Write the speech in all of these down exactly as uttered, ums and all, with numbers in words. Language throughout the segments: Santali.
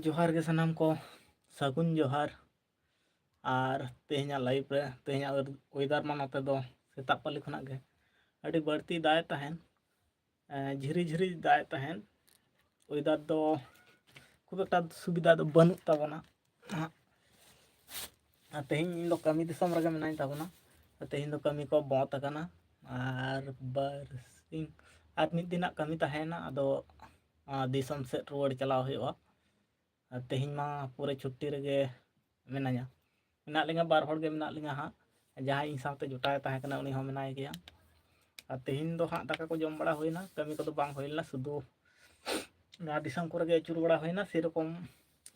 ᱡᱚᱦᱟᱨ ᱜᱮ ᱥᱟᱱᱟᱢ ᱠᱚ, ᱥᱟᱹᱜᱩᱱ ᱡᱚᱦᱟᱨ᱾ ᱟᱨ ᱛᱮᱦᱮᱧᱟᱜ live ᱨᱮ, ᱛᱮᱦᱮᱧᱟᱜ weather ᱢᱟ ᱱᱚᱛᱮ ᱫᱚ ᱥᱮᱛᱟᱜ ᱯᱟᱹᱞᱤ ᱠᱷᱚᱱᱟᱜ ᱜᱮ ᱟᱹᱰᱤ ᱵᱟᱹᱲᱛᱤ ᱫᱟᱜ ᱮᱫ ᱛᱟᱦᱮᱱ, ᱮᱸ, ᱡᱷᱤᱨᱤ ᱡᱷᱤᱨᱤ ᱫᱟᱜ ᱮᱫ ᱛᱟᱦᱮᱱ᱾ Weather ᱫᱚ ᱠᱷᱩᱵ ᱮᱠᱴᱟ ᱥᱩᱵᱤᱫᱷᱟ ᱫᱚ ᱵᱟᱹᱱᱩᱜ ᱛᱟᱵᱚᱱᱟ᱾ ᱟᱨ ᱛᱮᱦᱮᱧ ᱤᱧ ᱫᱚ ᱠᱟᱹᱢᱤ ᱫᱤᱥᱚᱢ ᱨᱮᱜᱮ ᱢᱮᱱᱟᱧ ᱛᱟᱵᱚᱱᱟ᱾ ᱛᱮᱦᱮᱧ ᱫᱚ ᱠᱟᱹᱢᱤ ᱠᱚ ᱵᱚᱱᱫ ᱟᱠᱟᱱᱟ, ᱟᱨ ᱵᱟᱨᱥᱤᱧ ᱟᱨ ᱢᱤᱫ ᱫᱤᱱᱟᱜ ᱠᱟᱹᱢᱤ ᱛᱟᱦᱮᱸᱭᱮᱱᱟ, ᱟᱫᱚ, ᱟᱸ, ᱫᱤᱥᱚᱢ ᱥᱮᱫ ᱨᱩᱣᱟᱹᱲ ᱪᱟᱞᱟᱣ ᱦᱩᱭᱩᱜᱼᱟ᱾ ᱟᱨ ᱛᱮᱦᱮᱧ ᱢᱟ ᱯᱩᱨᱟᱹ ᱪᱷᱩᱴᱴᱤ ᱨᱮᱜᱮ ᱢᱮᱱᱟᱧᱟ᱾ ᱢᱮᱱᱟᱜ ᱞᱤᱧᱟ, ᱵᱟᱨ ᱦᱚᱲ ᱜᱮ ᱢᱮᱱᱟᱜ ᱞᱤᱧᱟ ᱦᱟᱸᱜ᱾ ᱡᱟᱦᱟᱸᱭ ᱤᱧ ᱥᱟᱶᱛᱮ ᱡᱚᱴᱟᱣᱮ ᱛᱟᱦᱮᱸ ᱠᱟᱱᱟ, ᱩᱱᱤ ᱦᱚᱸ ᱢᱮᱱᱟᱭ ᱜᱮᱭᱟ᱾ ᱟᱨ ᱛᱮᱦᱮᱧ ᱫᱚ ᱦᱟᱸᱜ ᱫᱟᱠᱟ ᱠᱚ ᱡᱚᱢ ᱵᱟᱲᱟ ᱦᱩᱭᱱᱟ, ᱠᱟᱹᱢᱤ ᱠᱚᱫᱚ ᱵᱟᱝ ᱦᱩᱭ ᱞᱮᱱᱟ, ᱥᱩᱫᱷᱩ ᱱᱚᱣᱟ ᱫᱤᱥᱚᱢ ᱠᱚᱨᱮ ᱜᱮ ᱟᱹᱪᱩᱨ ᱵᱟᱲᱟ ᱦᱩᱭᱱᱟ᱾ ᱥᱮᱨᱚᱠᱚᱢ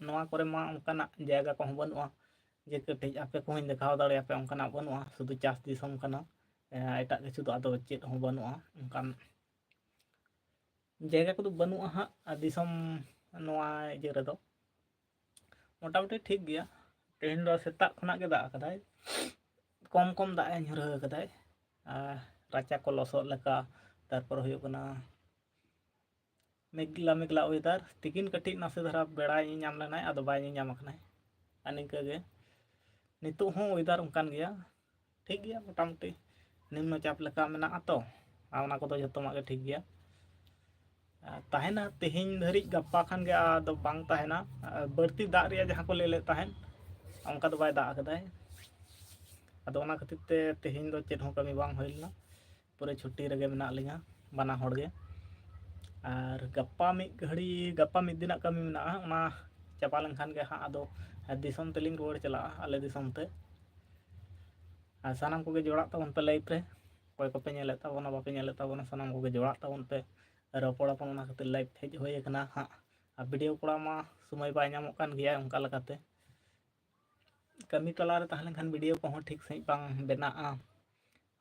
ᱱᱚᱣᱟ ᱠᱚᱨᱮ ᱢᱟ ᱚᱱᱠᱟᱱᱟᱜ ᱡᱟᱭᱜᱟ ᱠᱚᱦᱚᱸ ᱵᱟᱹᱱᱩᱜᱼᱟ ᱡᱮ ᱠᱟᱹᱴᱤᱡ ᱟᱯᱮ ᱠᱚᱦᱚᱸᱧ ᱫᱮᱠᱷᱟᱣ ᱫᱟᱲᱮᱭᱟᱯᱮᱭᱟ, ᱚᱱᱠᱟᱱᱟᱜ ᱵᱟᱹᱱᱩᱜᱼᱟ᱾ ᱥᱩᱫᱷᱩ ᱪᱟᱥ ᱫᱤᱥᱚᱢ ᱠᱟᱱᱟ, ᱮᱴᱟᱜ ᱠᱤᱪᱷᱩ ᱫᱚ ᱟᱫᱚ ᱪᱮᱫ ᱦᱚᱸ ᱵᱟᱹᱱᱩᱜᱼᱟ ᱚᱱᱠᱟᱱ ᱡᱟᱭᱜᱟ ᱠᱚᱫᱚ ᱵᱟᱹᱱᱩᱜᱼᱟ ᱦᱟᱸᱜ, ᱟᱨ ᱫᱤᱥᱚᱢ ᱱᱚᱣᱟ ᱤᱭᱟᱹ ᱨᱮᱫᱚ᱾ ᱢᱚᱴᱟᱢᱩᱴᱤ ᱴᱷᱤᱠ ᱜᱮᱭᱟ᱾ ᱛᱮᱦᱮᱧ ᱫᱚ ᱥᱮᱛᱟᱜ ᱠᱷᱚᱱᱟᱜ ᱜᱮ ᱫᱟᱜ ᱟᱠᱟᱫᱟᱭ, ᱠᱚᱢ ᱠᱚᱢ ᱫᱟᱜ ᱮ ᱧᱩᱨᱦᱟᱹ ᱟᱠᱟᱫᱟᱭ᱾ ᱟᱨ ᱨᱟᱪᱟ ᱠᱚ ᱞᱚᱥᱚᱫ ᱞᱮᱠᱟ, ᱛᱟᱨᱯᱚᱨ ᱦᱩᱭᱩᱜ ᱠᱟᱱᱟ ᱢᱮᱜᱽᱞᱟ ᱢᱮᱜᱽᱞᱟ weather᱾ ᱛᱤᱠᱤᱱ ᱠᱟᱹᱴᱤᱡ ᱱᱟᱥᱮ ᱫᱷᱟᱨᱟ ᱵᱮᱲᱟᱭ ᱧᱮᱧᱟᱢ ᱞᱮᱱᱟᱭ, ᱟᱫᱚ ᱵᱟᱭ ᱧᱮᱧᱟᱢ ᱟᱠᱟᱱᱟᱭ᱾ ᱟᱨ ᱱᱤᱝᱠᱟᱹ ᱜᱮ ᱱᱤᱛᱚᱜ ᱦᱚᱸ weather ᱚᱱᱠᱟᱱ ᱜᱮᱭᱟ, ᱴᱷᱤᱠ ᱜᱮᱭᱟ ᱢᱚᱴᱟᱢᱩᱴᱤ᱾ ᱱᱤᱢᱱᱚ ᱪᱟᱯ ᱞᱮᱠᱟ ᱢᱮᱱᱟᱜᱼᱟ ᱛᱚ, ᱟᱨ ᱚᱱᱟ ᱠᱚᱫᱚ ᱡᱚᱛᱚᱢᱟᱜ ᱜᱮ ᱴᱷᱤᱠ ᱜᱮᱭᱟ᱾ ᱟᱨ ᱛᱟᱦᱮᱱᱟ ᱛᱮᱦᱮᱧ ᱫᱷᱟᱹᱨᱤᱡ, ᱜᱟᱯᱟ ᱠᱷᱟᱱ ᱜᱮ ᱟᱫᱚ ᱵᱟᱝ ᱛᱟᱦᱮᱱᱟ᱾ ᱟᱨ ᱵᱟᱹᱲᱛᱤ ᱫᱟᱜ ᱨᱮᱭᱟᱜ ᱡᱟᱦᱟᱸ ᱠᱚ ᱞᱟᱹᱭ ᱞᱮᱫ ᱛᱟᱦᱮᱸᱫ, ᱚᱱᱠᱟ ᱫᱚ ᱵᱟᱭ ᱫᱟᱜ ᱟᱠᱟᱫᱟᱭ᱾ ᱟᱫᱚ ᱚᱱᱟ ᱠᱷᱟᱹᱛᱤᱨ ᱛᱮ ᱛᱮᱦᱮᱧ ᱫᱚ ᱪᱮᱫ ᱦᱚᱸ ᱠᱟᱹᱢᱤ ᱵᱟᱝ ᱦᱩᱭ ᱞᱮᱱᱟ, ᱯᱩᱨᱟᱹ ᱪᱷᱩᱴᱤ ᱨᱮᱜᱮ ᱢᱮᱱᱟᱜ ᱞᱤᱧᱟ ᱵᱟᱱᱟ ᱦᱚᱲ ᱜᱮ᱾ ᱟᱨ ᱜᱟᱯᱟ ᱢᱤᱫ ᱜᱷᱟᱹᱲᱤ, ᱜᱟᱯᱟ ᱢᱤᱫ ᱫᱤᱱᱟᱜ ᱠᱟᱹᱢᱤ ᱢᱮᱱᱟᱜᱼᱟ, ᱚᱱᱟ ᱪᱟᱵᱟ ᱞᱮᱱᱠᱷᱟᱱ ᱜᱮ ᱦᱟᱸᱜ ᱟᱫᱚ ᱫᱤᱥᱚᱢ ᱛᱮᱞᱤᱧ ᱨᱩᱣᱟᱹᱲ ᱪᱟᱞᱟᱜᱼᱟ, ᱟᱞᱮ ᱫᱤᱥᱚᱢ ᱛᱮ᱾ ᱟᱨ ᱥᱟᱱᱟᱢ ᱠᱚᱜᱮ ᱡᱚᱲᱟᱜ ᱛᱟᱵᱚᱱ ᱯᱮ live ᱨᱮ, ᱚᱠᱚᱭ ᱠᱚᱯᱮ ᱧᱮᱞᱮᱫ ᱛᱟᱵᱚᱱᱟ, ᱵᱟᱯᱮ ᱧᱮᱞᱮᱫ ᱛᱟᱵᱚᱱᱟ, ᱥᱟᱱᱟᱢ ᱠᱚᱜᱮ ᱡᱚᱲᱟᱜ ᱛᱟᱵᱚᱱ ᱯᱮ᱾ ᱨᱚᱯᱚᱲ ᱟᱵᱚᱱ, ᱚᱱᱟ ᱠᱷᱟᱹᱛᱤᱨ live ᱦᱮᱡ ᱦᱩᱭ ᱟᱠᱟᱱᱟ ᱦᱟᱸᱜ᱾ ᱟᱨ video ᱠᱚᱨᱟᱣ ᱢᱟ ᱥᱚᱢᱚᱭ ᱵᱟᱭ ᱧᱟᱢᱚᱜ ᱠᱟᱱ ᱜᱮᱭᱟ ᱚᱱᱠᱟ ᱞᱮᱠᱟᱛᱮ᱾ ᱠᱟᱹᱢᱤ ᱛᱟᱞᱟᱨᱮ ᱛᱟᱦᱮᱸ ᱞᱮᱱᱠᱷᱟᱱ video ᱠᱚᱦᱚᱸ ᱴᱷᱤᱠ ᱥᱟᱺᱦᱤᱡ ᱵᱟᱝ ᱵᱮᱱᱟᱜᱼᱟ᱾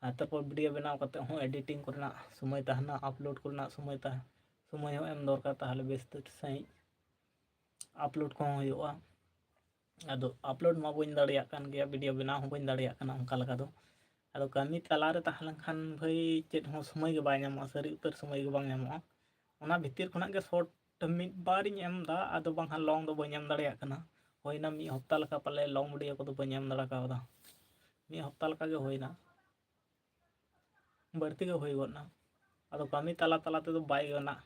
ᱟᱨ ᱛᱟᱨᱯᱚᱨ video ᱵᱮᱱᱟᱣ ᱠᱟᱛᱮ ᱦᱚᱸ editing ᱠᱚᱨᱮᱱᱟᱜ ᱥᱚᱢᱚᱭ ᱛᱟᱦᱮᱱᱟ, upload ᱠᱚᱨᱮᱱᱟᱜ ᱥᱚᱢᱚᱭ ᱛᱟᱦᱮᱸ, ᱥᱚᱢᱚᱭ ᱦᱚᱸ ᱮᱢ ᱫᱚᱨᱠᱟᱨ, ᱛᱟᱦᱚᱞᱮ ᱵᱮᱥ ᱥᱟᱺᱦᱤᱡ upload ᱠᱚᱦᱚᱸ ᱦᱩᱭᱩᱜᱼᱟ᱾ ᱟᱫᱚ upload ᱢᱟ ᱵᱟᱹᱧ ᱫᱟᱲᱮᱭᱟᱜ ᱠᱟᱱ ᱜᱮᱭᱟ, video ᱵᱮᱱᱟᱣ ᱦᱚᱸ ᱵᱟᱹᱧ ᱫᱟᱲᱮᱭᱟᱜ ᱠᱟᱱᱟ ᱚᱱᱠᱟ ᱞᱮᱠᱟ ᱫᱚ᱾ ᱟᱫᱚ ᱠᱟᱹᱢᱤ ᱛᱟᱞᱟᱨᱮ ᱛᱟᱦᱮᱸ ᱞᱮᱱᱠᱷᱟᱱ ᱵᱷᱟᱹᱭ ᱪᱮᱫ ᱦᱚᱸ ᱥᱚᱢᱚᱭ ᱜᱮ ᱵᱟᱭ ᱧᱟᱢᱚᱜᱼᱟ, ᱥᱟᱹᱨᱤ ᱩᱛᱟᱹᱨ ᱥᱚᱢᱚᱭ ᱜᱮ ᱵᱟᱝ ᱧᱟᱢᱚᱜᱼᱟ᱾ ᱚᱱᱟ ᱵᱷᱤᱛᱤᱨ ᱠᱷᱚᱱᱟᱜ ᱜᱮ short ᱢᱤᱫ ᱵᱟᱨᱤᱧ ᱮᱢ ᱮᱫᱟ, ᱟᱫᱚ ᱵᱟᱝᱠᱷᱟᱱ ᱞᱚᱝ ᱫᱚ ᱵᱟᱹᱧ ᱮᱢ ᱫᱟᱲᱮᱭᱟᱜ ᱠᱟᱱᱟ᱾ ᱦᱩᱭᱱᱟ ᱢᱤᱫ ᱦᱚᱯᱛᱟ ᱞᱮᱠᱟ ᱯᱟᱞᱮ ᱞᱚᱝ ᱵᱷᱤᱰᱤᱭᱳ ᱠᱚᱫᱚ ᱵᱟᱹᱧ ᱮᱢ ᱫᱟᱲᱮ ᱠᱟᱣᱫᱟ᱾ ᱢᱤᱫ ᱦᱚᱯᱛᱟ ᱞᱮᱠᱟ ᱜᱮ ᱦᱩᱭᱱᱟ, ᱵᱟᱹᱲᱛᱤ ᱜᱮ ᱦᱩᱭ ᱜᱚᱫ ᱮᱱᱟ᱾ ᱟᱫᱚ ᱠᱟᱹᱢᱤ ᱛᱟᱞᱟ ᱛᱟᱞᱟ ᱛᱮᱫᱚ ᱵᱟᱭ ᱜᱟᱱᱚᱜ,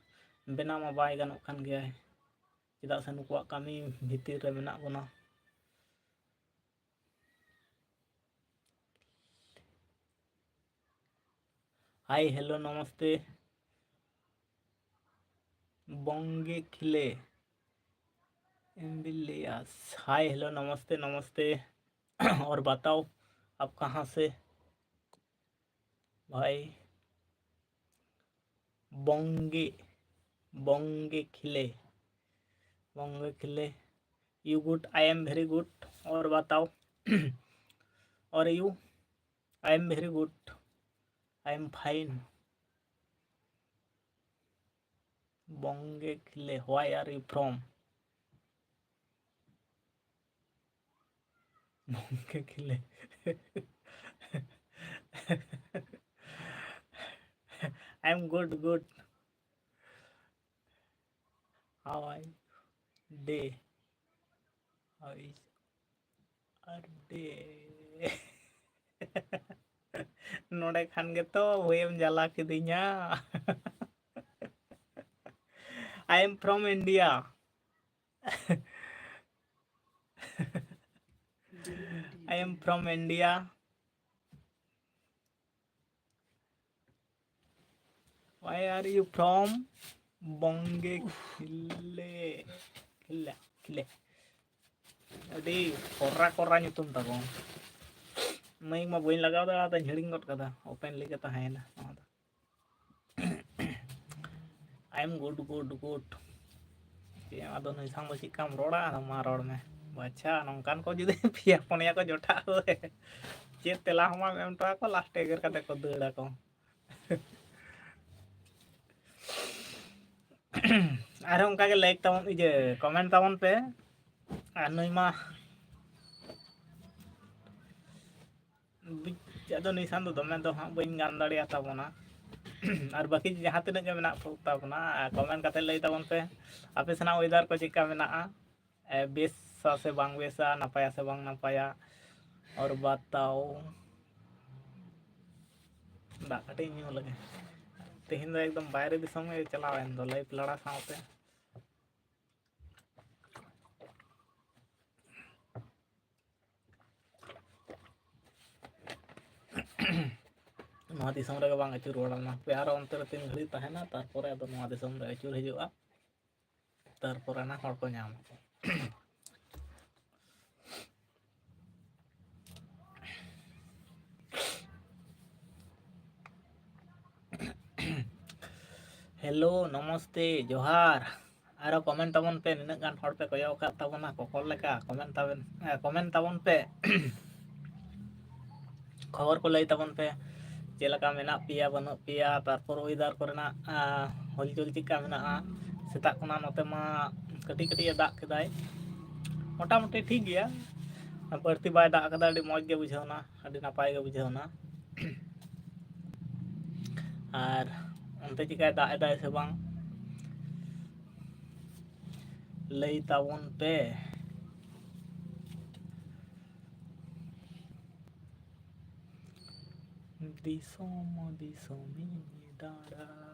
ᱵᱮᱱᱟᱣ ᱢᱟ ᱵᱟᱭ ᱜᱟᱱᱚᱜ ᱠᱟᱱ ᱜᱮᱭᱟ, ᱪᱮᱫᱟᱜ ᱥᱮ ᱱᱩᱠᱩᱣᱟᱜ ᱠᱟᱹᱢᱤ ᱵᱷᱤᱛᱤᱨ ᱨᱮ ᱢᱮᱱᱟᱜ ᱵᱚᱱᱟ᱾ Hi, hello, namaste. बोंगे खिले एम्बिलियस। Hi, hello, नमस्ते, नमस्ते। और बताओ, आप कहाँ से? भाई, बोंगे, बोंगे खिले, बोंगे खिले। You good? I am very good। और बताओ। और you? I am very good। I am fine। बोंगे खिले, where are you from? बोंगे खिले। I am good, good। How are you? Day। How is our day? ᱱᱚᱰᱮ ᱠᱷᱟᱱ ᱜᱮᱛᱚ ᱦᱩᱭᱮᱢ ᱡᱟᱞᱟ ᱠᱤᱫᱤᱧᱟ᱾ I am from India। I am from India। Where are you from? ᱵᱚᱝᱜᱮ ᱠᱷᱤᱞᱮ, ᱠᱷᱤᱞᱟ, ᱠᱷᱤᱞᱮ᱾ ᱟᱹᱰᱤ ᱠᱚᱨᱟ ᱠᱚᱨᱟ ᱧᱩᱛᱩᱢ ᱛᱟᱠᱚ᱾ ᱢᱟᱹᱭᱤᱠ ᱢᱟ ᱵᱟᱹᱧ ᱞᱟᱜᱟᱣ ᱫᱟᱲᱮᱭᱟᱫᱟ, ᱦᱤᱲᱤᱧ ᱜᱚᱫ ᱠᱟᱫᱟ᱾ Openly ᱜᱮ ᱛᱟᱦᱮᱸᱭᱮᱱᱟ ᱱᱚᱣᱟ ᱫᱚ᱾ I am good, good, good᱾ ᱪᱮᱫ ᱟᱫᱚ ᱱᱩᱭ ᱥᱟᱶ ᱫᱚ ᱪᱮᱫ ᱞᱮᱠᱟᱢ ᱨᱚᱲᱟ? ᱟᱫᱚ ᱢᱟ ᱨᱚᱲ ᱢᱮ᱾ ᱟᱪᱪᱷᱟ, ᱱᱚᱝᱠᱟᱱ ᱠᱚ ᱡᱩᱫᱤ ᱯᱮᱭᱟ ᱯᱩᱱᱭᱟ ᱠᱚ ᱡᱚᱴᱟᱜ ᱟᱠᱚ, ᱪᱮᱫ ᱛᱮᱞᱟ ᱦᱚᱸ ᱵᱟᱢ ᱮᱢ ᱦᱚᱴᱚ ᱟᱠᱚ, last ᱮᱜᱮᱨ ᱠᱟᱛᱮ ᱠᱚ ᱫᱟᱹᱲ ᱟᱠᱚ᱾ ᱟᱨᱦᱚᱸ ᱚᱱᱠᱟ ᱜᱮ like ᱛᱟᱵᱚᱱ, ᱤᱭᱟᱹ, comment ᱛᱟᱵᱚᱱ ᱯᱮ᱾ ᱟᱨ ᱱᱩᱭ ᱢᱟ ᱵᱩᱡᱽ, ᱟᱫᱚ ᱱᱩᱭ ᱥᱟᱶ ᱫᱚ ᱫᱚᱢᱮ ᱫᱚ ᱦᱟᱸᱜ ᱵᱟᱹᱧ ᱜᱟᱱ ᱫᱟᱲᱮᱭᱟᱜ ᱛᱟᱵᱚᱱᱟ᱾ ᱟᱨ ᱵᱟᱹᱠᱤ ᱡᱟᱦᱟᱸ ᱛᱤᱱᱟᱹᱜ ᱜᱮ ᱢᱮᱱᱟᱜ ᱠᱚ ᱛᱟᱵᱚᱱᱟ, ᱠᱚᱢᱮᱱᱴ ᱠᱟᱛᱮ ᱞᱟᱹᱭ ᱛᱟᱵᱚᱱ ᱯᱮ, ᱟᱯᱮ ᱥᱮᱱᱟᱜ ᱚᱭᱮᱫᱟᱨ ᱠᱚ ᱪᱮᱫᱠᱟ ᱢᱮᱱᱟᱜᱼᱟ? ᱮ, ᱵᱮᱥᱟ ᱥᱮ ᱵᱟᱝ ᱵᱮᱥᱟ, ᱱᱟᱯᱟᱭᱟ ᱥᱮ ᱵᱟᱝ ᱱᱟᱯᱟᱭᱟ, ᱚᱨ ᱵᱟᱛᱟᱣ᱾ ᱫᱟᱜ ᱠᱟᱹᱴᱤᱡ ᱧᱩ ᱞᱮᱜᱮ᱾ ᱛᱮᱦᱮᱧ ᱫᱚ ᱮᱠᱫᱚᱢ ᱵᱟᱭᱨᱮ ᱫᱤᱥᱚᱢ ᱜᱮ ᱪᱟᱞᱟᱣ ᱮᱱ ᱫᱚ ᱞᱟᱭᱤᱯ ᱞᱟᱲᱟ ᱥᱟᱶᱛᱮ᱾ ᱱᱚᱣᱟ ᱫᱤᱥᱚᱢ ᱨᱮᱜᱮ ᱵᱟᱝ ᱟᱹᱪᱩᱨ ᱨᱩᱣᱟᱹᱲ ᱞᱮᱱᱟ ᱯᱮ, ᱟᱨᱚ ᱚᱱᱛᱮ ᱨᱮ ᱛᱤᱱ ᱜᱷᱟᱹᱲᱤᱡ ᱛᱟᱦᱮᱱᱟ, ᱛᱟᱨᱯᱚᱨᱮ ᱟᱫᱚ ᱱᱚᱣᱟ ᱫᱤᱥᱚᱢ ᱨᱮ ᱟᱹᱪᱩᱨ ᱦᱤᱡᱩᱜᱼᱟ, ᱛᱟᱨᱯᱚᱨᱮ ᱱᱟ ᱦᱚᱲ ᱠᱚ ᱧᱟᱢ ᱟᱠᱚ᱾ ᱦᱮᱞᱳ, ᱱᱚᱢᱚᱥᱛᱮ, ᱡᱚᱦᱟᱨ᱾ ᱟᱨᱚ ᱠᱚᱢᱮᱱᱴ ᱛᱟᱵᱚᱱ ᱯᱮ, ᱱᱤᱱᱟᱹᱜ ᱜᱟᱱ ᱦᱚᱲ ᱯᱮ ᱠᱚᱭᱚᱜ ᱟᱠᱟᱫ ᱛᱟᱵᱚᱱᱟ ᱠᱚᱠᱚᱨ ᱞᱮᱠᱟ, ᱠᱚᱢᱮᱱᱴ ᱛᱟᱵᱮᱱ, ᱮ, ᱠᱚᱢᱮᱱᱴ ᱛᱟᱵᱚᱱ ᱯᱮ᱾ ᱠᱷᱚᱵᱚᱨ ᱠᱚ ᱞᱟᱹᱭ ᱛᱟᱵᱚᱱ ᱯᱮ, ᱪᱮᱫ ᱞᱮᱠᱟ ᱢᱮᱱᱟᱜ ᱯᱮᱭᱟ, ᱵᱟᱹᱱᱩᱜ ᱯᱮᱭᱟ, ᱛᱟᱨᱯᱚᱨ ᱚᱭᱮᱫᱟᱨ ᱠᱚᱨᱮᱱᱟᱜ, ᱟ, ᱦᱚᱞᱪᱚᱞ ᱪᱮᱫᱠᱟ ᱢᱮᱱᱟᱜᱼᱟ᱾ ᱥᱮᱛᱟᱜ ᱠᱷᱚᱱᱟᱜ ᱱᱚᱛᱮ ᱢᱟ ᱠᱟᱹᱴᱤᱡ ᱠᱟᱹᱴᱤᱡ ᱮ ᱫᱟᱜ ᱠᱮᱫᱟᱭ, ᱢᱚᱴᱟᱢᱩᱴᱤ ᱴᱷᱤᱠ ᱜᱮᱭᱟ, ᱵᱟᱹᱲᱛᱤ ᱵᱟᱭ ᱫᱟᱜ ᱠᱟᱫᱟ, ᱟᱹᱰᱤ ᱢᱚᱡᱽ ᱜᱮ ᱵᱩᱡᱷᱟᱹᱣ ᱮᱱᱟ, ᱟᱹᱰᱤ ᱱᱟᱯᱟᱭ ᱜᱮ ᱵᱩᱡᱷᱟᱹᱣ ᱮᱱᱟ᱾ ᱟᱨ ᱚᱱᱛᱮ ᱪᱮᱠᱟᱭ ᱫᱟᱜ ᱮᱫᱟᱭ ᱥᱮ ᱵᱟᱝ, ᱞᱟᱹᱭ ᱛᱟᱵᱚᱱ ᱯᱮ᱾ ᱫᱤᱥᱚᱢ ᱫᱤᱥᱚᱢᱤᱧ ᱫᱟᱬᱟ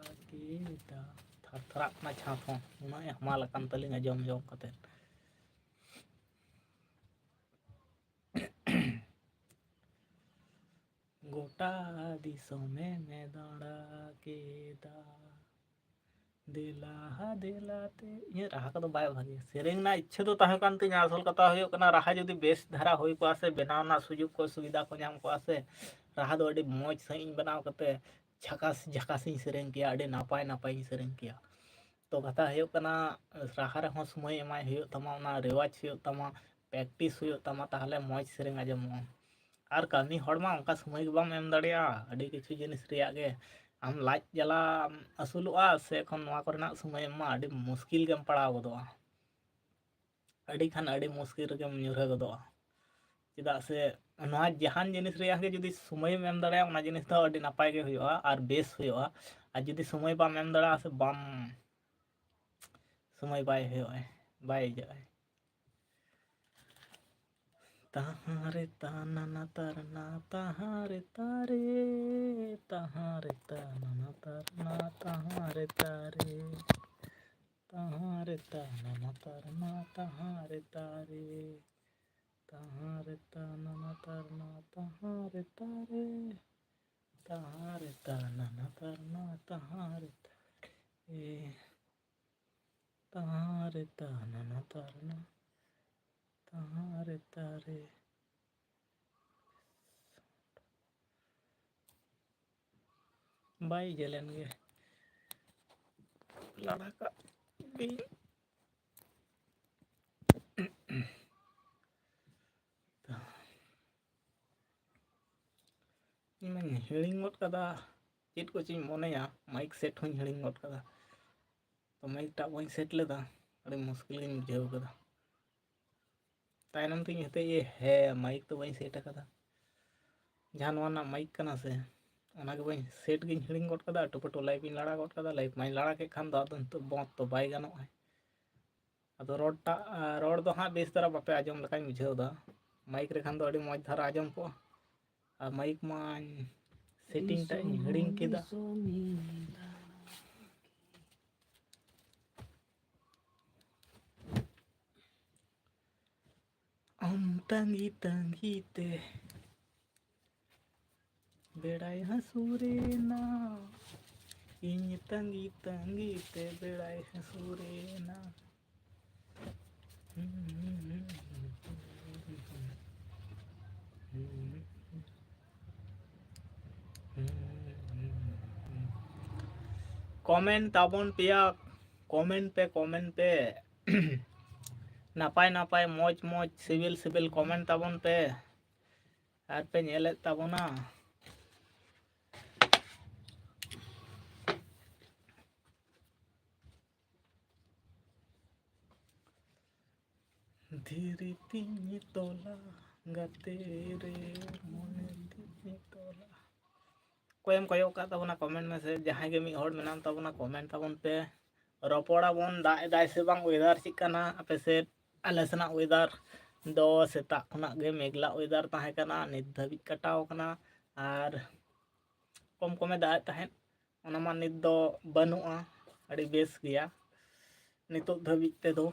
ᱠᱮᱫᱟ᱾ ᱛᱷᱟᱨ ᱛᱷᱟᱨᱟᱜ ᱠᱟᱱᱟ ᱪᱷᱟᱛ ᱦᱚᱸ, ᱩᱱᱟᱹᱜ ᱮ ᱦᱟᱢᱟᱞ ᱟᱠᱟᱱ ᱛᱟᱹᱞᱤᱧ ᱟᱸᱡᱚᱢ ᱡᱚᱝ ᱠᱟᱛᱮ᱾ ᱜᱚᱴᱟ ᱫᱤᱥᱚᱢᱮ ᱫᱟᱬᱟ ᱠᱮᱫᱟ, ᱫᱮᱞᱟ ᱦᱟ ᱫᱮᱞᱟ ᱛᱮ᱾ ᱤᱧᱟᱹᱜ ᱨᱟᱦᱟ ᱠᱚᱫᱚ ᱵᱟᱭ ᱵᱷᱟᱜᱮᱭᱟ᱾ ᱥᱮᱨᱮᱧ ᱨᱮᱱᱟᱜ ᱤᱪᱪᱷᱟᱹ ᱫᱚ ᱛᱟᱦᱮᱸ ᱠᱟᱱ ᱛᱤᱧᱟᱹ, ᱟᱥᱚᱞ ᱠᱟᱛᱷᱟ ᱦᱩᱭᱩᱜ ᱠᱟᱱᱟ, ᱨᱟᱦᱟ ᱡᱩᱫᱤ ᱵᱮᱥ ᱫᱷᱟᱨᱟ ᱦᱩᱭ ᱠᱚᱜᱼᱟ ᱥᱮ, ᱵᱮᱱᱟᱣ ᱨᱮᱱᱟᱜ ᱥᱩᱡᱳᱜᱽ ᱠᱚ ᱥᱩᱵᱤᱫᱷᱟ ᱠᱚ ᱧᱟᱢ ᱠᱚᱜᱼᱟ ᱥᱮ, ᱨᱟᱦᱟ ᱫᱚ ᱟᱹᱰᱤ ᱢᱚᱡᱽ ᱥᱟᱺᱦᱤᱡ ᱤᱧ ᱵᱮᱱᱟᱣ ᱠᱟᱛᱮ ᱡᱷᱟᱠᱟᱥ ᱡᱷᱟᱠᱟᱥ ᱤᱧ ᱥᱮᱨᱮᱧ ᱠᱮᱭᱟ, ᱟᱹᱰᱤ ᱱᱟᱯᱟᱭ ᱱᱟᱯᱟᱭ ᱤᱧ ᱥᱮᱨᱮᱧ ᱠᱮᱭᱟ᱾ ᱛᱚ ᱠᱟᱛᱷᱟ ᱦᱩᱭᱩᱜ ᱠᱟᱱᱟ, ᱨᱟᱦᱟ ᱨᱮᱦᱚᱸ ᱥᱚᱢᱚᱭ ᱮᱢᱟᱭ ᱦᱩᱭᱩᱜ ᱛᱟᱢᱟ, ᱚᱱᱟ ᱨᱮᱣᱟᱡᱽ ᱦᱩᱭᱩᱜ ᱛᱟᱢᱟ, ᱯᱨᱮᱠᱴᱤᱥ ᱦᱩᱭᱩᱜ ᱛᱟᱢᱟ, ᱛᱟᱦᱚᱞᱮ ᱢᱚᱡᱽ ᱥᱮᱨᱮᱧ ᱟᱸᱡᱚᱢᱚᱜᱼᱟ᱾ ᱟᱨ ᱠᱟᱹᱢᱤ ᱦᱚᱲ ᱢᱟ ᱚᱱᱠᱟ ᱥᱚᱢᱚᱭ ᱜᱮ ᱵᱟᱢ ᱮᱢ ᱫᱟᱲᱮᱭᱟᱜᱼᱟ, ᱟᱹᱰᱤ ᱠᱤᱪᱷᱩ ᱡᱤᱱᱤᱥ ᱨᱮᱭᱟᱜ ᱜᱮ᱾ ᱟᱢ ᱞᱟᱡ ᱡᱟᱞᱟᱢ ᱟᱹᱥᱩᱞᱚᱜᱼᱟ ᱥᱮ ᱮᱠᱷᱚᱱ ᱱᱚᱣᱟ ᱠᱚᱨᱮᱱᱟᱜ ᱥᱚᱢᱚᱭ ᱮᱢ ᱢᱟ, ᱟᱹᱰᱤ ᱢᱩᱥᱠᱤᱞ ᱜᱮᱢ ᱯᱟᱲᱟᱣ ᱜᱚᱫᱚᱜᱼᱟ᱾ ᱟᱹᱰᱤ ᱠᱷᱟᱱ ᱟᱹᱰᱤ ᱢᱩᱥᱠᱤᱞ ᱨᱮᱜᱮᱢ ᱧᱩᱨᱦᱟᱹ ᱜᱚᱫᱚᱜᱼᱟ᱾ ᱪᱮᱫᱟᱜ ᱥᱮ ᱱᱚᱣᱟ ᱡᱟᱦᱟᱱ ᱡᱤᱱᱤᱥ ᱨᱮᱭᱟᱜ ᱜᱮ ᱡᱩᱫᱤ ᱥᱚᱢᱚᱭᱮᱢ ᱮᱢ ᱫᱟᱲᱮᱭᱟᱜᱼᱟ, ᱚᱱᱟ ᱡᱤᱱᱤᱥ ᱫᱚ ᱟᱹᱰᱤ ᱱᱟᱯᱟᱭ ᱜᱮ ᱦᱩᱭᱩᱜᱼᱟ ᱟᱨ ᱵᱮᱥ ᱦᱩᱭᱩᱜᱼᱟ᱾ ᱟᱨ ᱡᱩᱫᱤ ᱥᱚᱢᱚᱭ ᱵᱟᱢ ᱮᱢ ᱫᱟᱲᱮᱭᱟᱜᱼᱟ ᱥᱮ ᱵᱟᱢ ᱥᱚᱢᱚᱭ ᱵᱟᱭ ᱦᱩᱭᱩᱜᱼᱟ, ᱵᱟᱭ ᱤᱭᱟᱹᱜᱼᱟ᱾ ᱛᱟᱦᱟᱸ ᱨᱮ ᱛᱟᱱᱟᱱᱟ ᱛᱟᱨᱱᱟ ᱛᱟᱦᱟᱸ ᱨᱮ ᱛᱟᱨᱮ, ᱛᱟᱦᱟᱸ ᱨᱮ ᱛᱟᱱᱟᱱᱟ ᱛᱟᱨᱱᱟ ᱛᱟᱦᱟᱸ ᱨᱮ ᱛᱟᱨᱮ, ᱛᱟᱦᱟᱸ ᱨᱮ ᱛᱟᱱᱟᱱᱟ ᱛᱟᱨᱱᱟ ᱛᱟᱦᱟᱸ ᱨᱮ ᱛᱟᱨᱮ, ᱛᱟᱦᱟᱸ ᱨᱮ ᱛᱟᱱᱟᱱᱟ ᱛᱟᱨᱱᱟ ᱛᱟᱦᱟᱸ ᱨᱮ ᱛᱟᱨᱮ, ᱛᱟᱦᱟᱸ ᱨᱮ ᱛᱟᱱᱟᱱᱟ ᱛᱟᱨᱱᱟ ᱛᱟᱦᱟᱸ ᱨᱮ ᱛᱟᱨᱮ᱾ ᱛᱟᱦᱟᱸ ᱨᱮ ᱛᱟᱱᱟᱱᱟ ᱛᱟᱨᱱᱟ ᱛᱟᱦᱟᱸ ᱨᱮ ᱛᱟᱨᱮ᱾ ᱵᱟᱭ ᱤᱭᱟᱹ ᱞᱮᱱ ᱜᱮ, ᱞᱟᱲᱟ ᱠᱟᱜ ᱜᱤᱧ᱾ ᱤᱧ ᱢᱟᱧ ᱦᱤᱲᱤᱧ ᱜᱚᱫ ᱠᱟᱫᱟ, ᱪᱮᱫ ᱠᱚᱪᱚᱧ ᱢᱚᱱᱮᱭᱟ, ᱢᱟᱭᱤᱠ ᱥᱮᱴ ᱦᱚᱸᱧ ᱦᱤᱲᱤᱧ ᱜᱚᱫ ᱠᱟᱫᱟ᱾ ᱛᱚ ᱢᱟᱭᱤᱠ ᱴᱟᱜ ᱵᱟᱹᱧ ᱥᱮᱴ ᱞᱮᱫᱟ, ᱟᱹᱰᱤ ᱢᱩᱥᱠᱤᱞ ᱜᱤᱧ ᱵᱩᱡᱷᱟᱹᱣ ᱠᱟᱫᱟ᱾ ᱛᱟᱭᱱᱚᱢ ᱛᱤᱧ ᱦᱟᱛᱮᱡ ᱮ, ᱦᱮᱸ, ᱢᱟᱭᱤᱠ ᱫᱚ ᱵᱟᱹᱧ ᱥᱮᱴ ᱟᱠᱟᱫᱟ᱾ ᱡᱟᱦᱟᱸ ᱱᱚᱣᱟ ᱨᱮᱱᱟᱜ ᱢᱟᱭᱤᱠ ᱠᱟᱱᱟ ᱥᱮ, ᱚᱱᱟ ᱜᱮ ᱵᱟᱹᱧ ᱥᱮᱴ ᱜᱤᱧ ᱦᱤᱲᱤᱧ ᱜᱚᱫ ᱠᱟᱫᱟ᱾ ᱟᱹᱴᱩ ᱯᱟᱹᱴᱩ ᱞᱟᱭᱤᱵᱷ ᱤᱧ ᱞᱟᱲᱟ ᱜᱚᱫ ᱠᱟᱫᱟ᱾ ᱞᱟᱭᱤᱵᱷ ᱢᱟᱧ ᱞᱟᱲᱟ ᱠᱮᱫ ᱠᱷᱟᱱ ᱫᱚ ᱟᱫᱚ ᱱᱤᱛᱚᱜ ᱵᱚᱸᱫᱽ ᱫᱚ ᱵᱟᱭ ᱜᱟᱱᱚᱜᱼᱟ᱾ ᱟᱫᱚ ᱨᱚᱲ ᱴᱟᱜ, ᱨᱚᱲ ᱫᱚ ᱦᱟᱸᱜ ᱵᱮᱥ ᱫᱷᱟᱨᱟ ᱵᱟᱯᱮ ᱟᱸᱡᱚᱢ ᱞᱮᱠᱟᱧ ᱵᱩᱡᱷᱟᱹᱣ ᱮᱫᱟ᱾ ᱢᱟᱭᱤᱠ ᱨᱮᱠᱷᱟᱱ ᱫᱚ ᱟᱹᱰᱤ ᱢᱚᱡᱽ ᱫᱷᱟᱨᱟ ᱟᱸᱡᱚᱢ ᱠᱚᱜᱼᱟ᱾ ᱟᱨ ᱢᱟᱭᱤᱠ ᱢᱟᱧ ᱥᱮᱴᱤᱝ ᱴᱟᱜ ᱤᱧ ᱦᱤᱲᱤᱧ ᱠᱮᱫᱟ᱾ ᱟᱢ ᱛᱟᱺᱜᱤ ᱛᱟᱺᱜᱤ ᱛᱮ ᱵᱮᱲᱟᱭ ᱦᱟᱹᱥᱩᱨᱮᱱᱟ, ᱤᱧ ᱛᱟᱺᱜᱤ ᱛᱟᱺᱜᱤ ᱛᱮ ᱵᱮᱲᱟᱭ ᱦᱟᱹᱥᱩᱨᱮᱱᱟ᱾ ᱠᱚᱢᱮᱱᱴ ᱛᱟᱵᱚᱱ ᱯᱮᱭᱟ, ᱠᱚᱢᱮᱱᱴ ᱯᱮ, ᱠᱚᱢᱮᱱᱴ ᱯᱮ᱾ ᱱᱟᱯᱟᱭ ᱱᱟᱯᱟᱭ, ᱢᱚᱡᱽ ᱢᱚᱡᱽ, ᱥᱤᱵᱤᱞ ᱥᱤᱵᱤᱞ ᱠᱚᱢᱮᱱᱴ ᱛᱟᱵᱚᱱ ᱯᱮ᱾ ᱟᱨ ᱯᱮ ᱧᱮᱞᱮᱫ ᱛᱟᱵᱚᱱᱟ᱾ ᱫᱷᱤᱨᱤ ᱛᱤᱧ ᱛᱚᱞᱟ, ᱜᱟᱛᱮ ᱨᱮ ᱢᱚᱱᱮ ᱛᱤᱧ ᱛᱚᱞᱟ᱾ ᱚᱠᱚᱭᱮᱢ ᱠᱚᱭᱚᱜ ᱠᱟᱜ ᱛᱟᱵᱚᱱᱟ, comment ᱢᱮᱥᱮ᱾ ᱡᱟᱦᱟᱸᱭ ᱜᱮ ᱢᱤᱫ ᱦᱚᱲ ᱢᱮᱱᱟᱢ ᱛᱟᱵᱚᱱᱟ, comment ᱛᱟᱵᱚᱱ ᱯᱮ᱾ ᱨᱚᱯᱚᱲ ᱟᱵᱚᱱ, ᱫᱟᱜ ᱮᱫᱟᱭ ᱥᱮ ᱵᱟᱝ, weather ᱪᱮᱫ ᱠᱟᱱᱟ ᱟᱯᱮ ᱥᱮᱫ? ᱟᱞᱮ ᱥᱮᱱᱟᱜ weather ᱫᱚ ᱥᱮᱛᱟᱜ ᱠᱷᱚᱱᱟᱜ ᱜᱮ ᱢᱮᱜᱷᱞᱟ weather ᱛᱟᱦᱮᱸ ᱠᱟᱱᱟ, ᱱᱤᱛ ᱫᱷᱟᱹᱵᱤᱡ ᱠᱟᱴᱟᱣ ᱠᱟᱱᱟ᱾ ᱟᱨ ᱠᱚᱢ ᱠᱚᱢᱮ ᱫᱟᱜ ᱮᱫ ᱛᱟᱦᱮᱸᱫ, ᱚᱱᱟ ᱢᱟ ᱱᱤᱛ ᱫᱚ ᱵᱟᱹᱱᱩᱜᱼᱟ, ᱟᱹᱰᱤ ᱵᱮᱥ ᱜᱮᱭᱟ ᱱᱤᱛᱚᱜ ᱫᱷᱟᱹᱵᱤᱡ ᱛᱮᱫᱚ᱾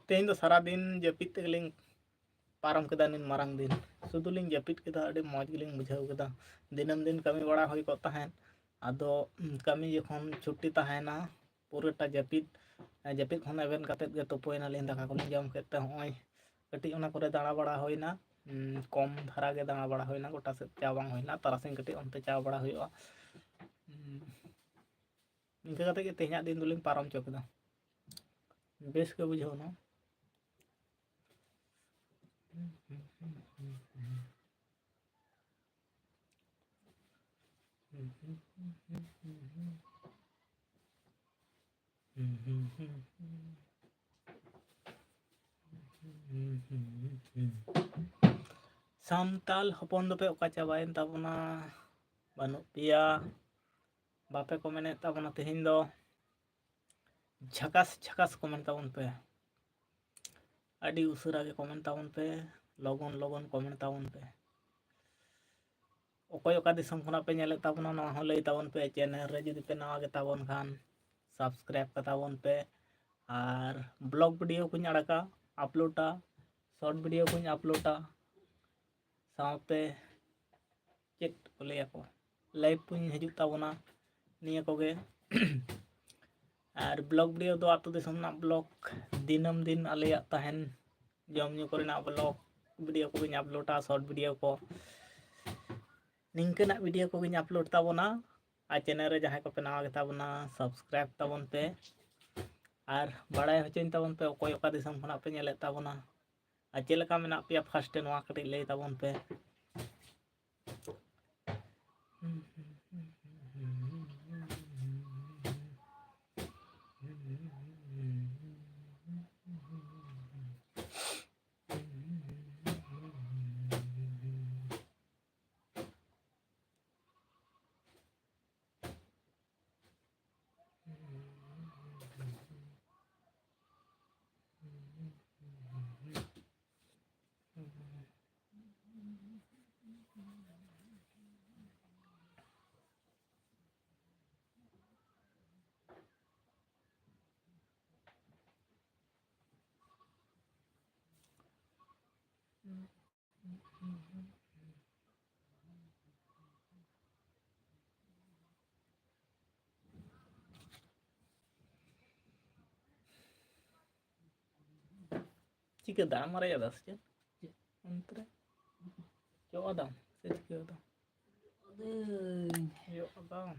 ᱛᱮᱦᱮᱧ ᱫᱚ ᱥᱟᱨᱟ ᱫᱤᱱ ᱡᱟᱹᱯᱤᱫ ᱛᱮᱜᱮᱞᱤᱧ ᱯᱟᱨᱚᱢ ᱠᱮᱫᱟ ᱱᱤᱱ ᱢᱟᱨᱟᱝ ᱫᱤᱱ᱾ ᱥᱩᱫᱷᱩ ᱞᱤᱧ ᱡᱟᱹᱯᱤᱫ ᱠᱮᱫᱟ, ᱟᱹᱰᱤ ᱢᱚᱡᱽ ᱜᱮᱞᱤᱧ ᱵᱩᱡᱷᱟᱹᱣ ᱠᱮᱫᱟ᱾ ᱫᱤᱱᱟᱹᱢ ᱫᱤᱱ ᱠᱟᱹᱢᱤ ᱵᱟᱲᱟ ᱦᱩᱭ ᱠᱚᱜ ᱛᱟᱦᱮᱸᱫ, ᱟᱫᱚ, ᱩᱢ, ᱠᱟᱹᱢᱤ ᱡᱚᱠᱷᱚᱱ ᱪᱷᱩᱴᱤ ᱛᱟᱦᱮᱱᱟ, ᱯᱩᱨᱟᱹᱴᱟ ᱡᱟᱹᱯᱤᱫ, ᱡᱟᱹᱯᱤᱫ ᱠᱷᱚᱱ ᱮᱵᱷᱮᱱ ᱠᱟᱛᱮᱫ ᱜᱮ ᱛᱩᱯᱩᱭᱮᱱᱟᱞᱤᱧ, ᱫᱟᱠᱟ ᱠᱚᱞᱤᱧ ᱡᱚᱢ ᱠᱮᱫ ᱛᱮ ᱦᱚᱸᱜᱼᱚᱭ ᱠᱟᱹᱴᱤᱡ ᱚᱱᱟ ᱠᱚᱨᱮ ᱫᱟᱬᱟ ᱵᱟᱲᱟ ᱦᱩᱭᱱᱟ᱾ ᱩᱢ, ᱠᱚᱢ ᱫᱷᱟᱨᱟ ᱜᱮ ᱫᱟᱬᱟ ᱵᱟᱲᱟ ᱦᱩᱭᱱᱟ, ᱜᱚᱴᱟ ᱥᱮᱫ ᱪᱟ ᱵᱟᱝ ᱦᱩᱭᱱᱟ, ᱛᱟᱨᱟᱥᱤᱧ ᱠᱟᱹᱴᱤᱡ ᱚᱱᱛᱮ ᱪᱟ ᱵᱟᱲᱟ ᱦᱩᱭᱩᱜᱼᱟ᱾ ᱩᱢ, ᱤᱱᱠᱟᱹ ᱠᱟᱛᱮ ᱜᱮ ᱛᱮᱦᱮᱧᱟᱜ ᱫᱤᱱ ᱫᱚᱞᱤᱧ ᱯᱟᱨᱚᱢ ᱦᱚᱪᱚ ᱠᱮᱫᱟ᱾ ᱵᱮᱥ ᱜᱮ ᱵᱩᱡᱷᱟᱹᱣ ᱮᱱᱟ᱾ ᱥᱟᱱᱛᱟᱞ ᱦᱚᱯᱚᱱ ᱫᱚᱯᱮ ᱚᱠᱟ ᱪᱟᱵᱟᱭᱮᱱ ᱛᱟᱵᱚᱱᱟ? ᱵᱟᱹᱱᱩᱜ ᱯᱮᱭᱟ, ᱵᱟᱯᱮ comment ᱮᱫ ᱛᱟᱵᱚᱱᱟ ᱛᱮᱦᱮᱧ ᱫᱚ᱾ ᱡᱷᱟᱠᱟᱥ ᱡᱷᱟᱠᱟᱥ comment ᱛᱟᱵᱚᱱ ᱯᱮ, ᱟᱹᱰᱤ ᱩᱥᱟᱹᱨᱟ ᱜᱮ comment ᱛᱟᱵᱚᱱ ᱯᱮ, ᱞᱚᱜᱚᱱ ᱞᱚᱜᱚᱱ comment ᱛᱟᱵᱚᱱ ᱯᱮ᱾ ᱚᱠᱚᱭ ᱚᱠᱟ ᱫᱤᱥᱚᱢ ᱠᱷᱚᱱᱟᱜ ᱯᱮ ᱧᱮᱞᱮᱫ ᱛᱟᱵᱚᱱᱟ, ᱱᱚᱣᱟ ᱦᱚᱸ ᱞᱟᱹᱭ ᱛᱟᱵᱚᱱ ᱯᱮ᱾ Channel ᱨᱮ ᱡᱩᱫᱤ ᱯᱮ ᱱᱟᱣᱟ ᱜᱮ ᱛᱟᱵᱚᱱ ᱠᱷᱟᱱ, subscribe ᱠᱟᱛᱟᱵᱚᱱ ᱯᱮ᱾ ᱟᱨ vlog video ᱠᱚᱧ ᱟᱲᱟᱜᱟ, uploadᱟ, short video ᱠᱚᱧ uploadᱟ, ᱥᱟᱶᱛᱮ ᱪᱮᱫ ᱠᱚ ᱞᱟᱹᱭᱟᱠᱚ, live ᱠᱚᱧ ᱦᱤᱡᱩᱜ ᱛᱟᱵᱚᱱᱟ, ᱱᱤᱭᱟᱹ ᱠᱚᱜᱮ᱾ ᱟᱨ vlog video ᱫᱚ ᱟᱹᱛᱩ ᱫᱤᱥᱚᱢ ᱨᱮᱱᱟᱜ vlog, ᱫᱤᱱᱟᱹᱢ ᱫᱤᱱ ᱟᱞᱮᱭᱟᱜ ᱛᱟᱦᱮᱱ ᱡᱚᱢ ᱧᱩ ᱠᱚᱨᱮᱱᱟᱜ vlog video ᱠᱚᱜᱮᱧ uploadᱟ, short video ᱠᱚ, ᱱᱤᱝᱠᱟᱹᱱᱟᱜ video ᱠᱚᱜᱮᱧ upload ᱛᱟᱵᱚᱱᱟ᱾ ᱟᱨ channel ᱨᱮ ᱡᱟᱦᱟᱸᱭ ᱠᱚᱯᱮ ᱱᱟᱣᱟ ᱜᱮᱛᱟ ᱵᱚᱱᱟ, subscribe ᱛᱟᱵᱚᱱ ᱯᱮ᱾ ᱟᱨ ᱵᱟᱲᱟᱭ ᱦᱚᱪᱚᱧ ᱛᱟᱵᱚᱱ ᱯᱮ ᱚᱠᱚᱭ ᱚᱠᱟ ᱫᱤᱥᱚᱢ ᱠᱷᱚᱱᱟᱜ ᱯᱮ ᱧᱮᱞᱮᱫ ᱛᱟᱵᱚᱱᱟ᱾ ᱟᱨ ᱪᱮᱫ ᱞᱮᱠᱟ ᱢᱮᱱᱟᱜ ᱯᱮᱭᱟ first ᱮ ᱱᱚᱣᱟ ᱠᱟᱹᱴᱤᱡ ᱞᱟᱹᱭ ᱛᱟᱵᱚᱱ ᱯᱮ᱾ ᱪᱤᱠᱟᱹ ᱫᱟᱜ ᱮᱢ ᱟᱨᱮᱡ ᱟᱫᱟ ᱥᱮ ᱪᱮᱫ? ᱪᱮᱫ? ᱚᱱᱛᱮ ᱨᱮ? ᱡᱚᱜ ᱟᱫᱟᱢ ᱥᱮ ᱪᱤᱠᱟᱹ ᱟᱫᱟᱢ? ᱟᱫᱚᱧ ᱡᱚᱜ ᱟᱫᱟᱢ᱾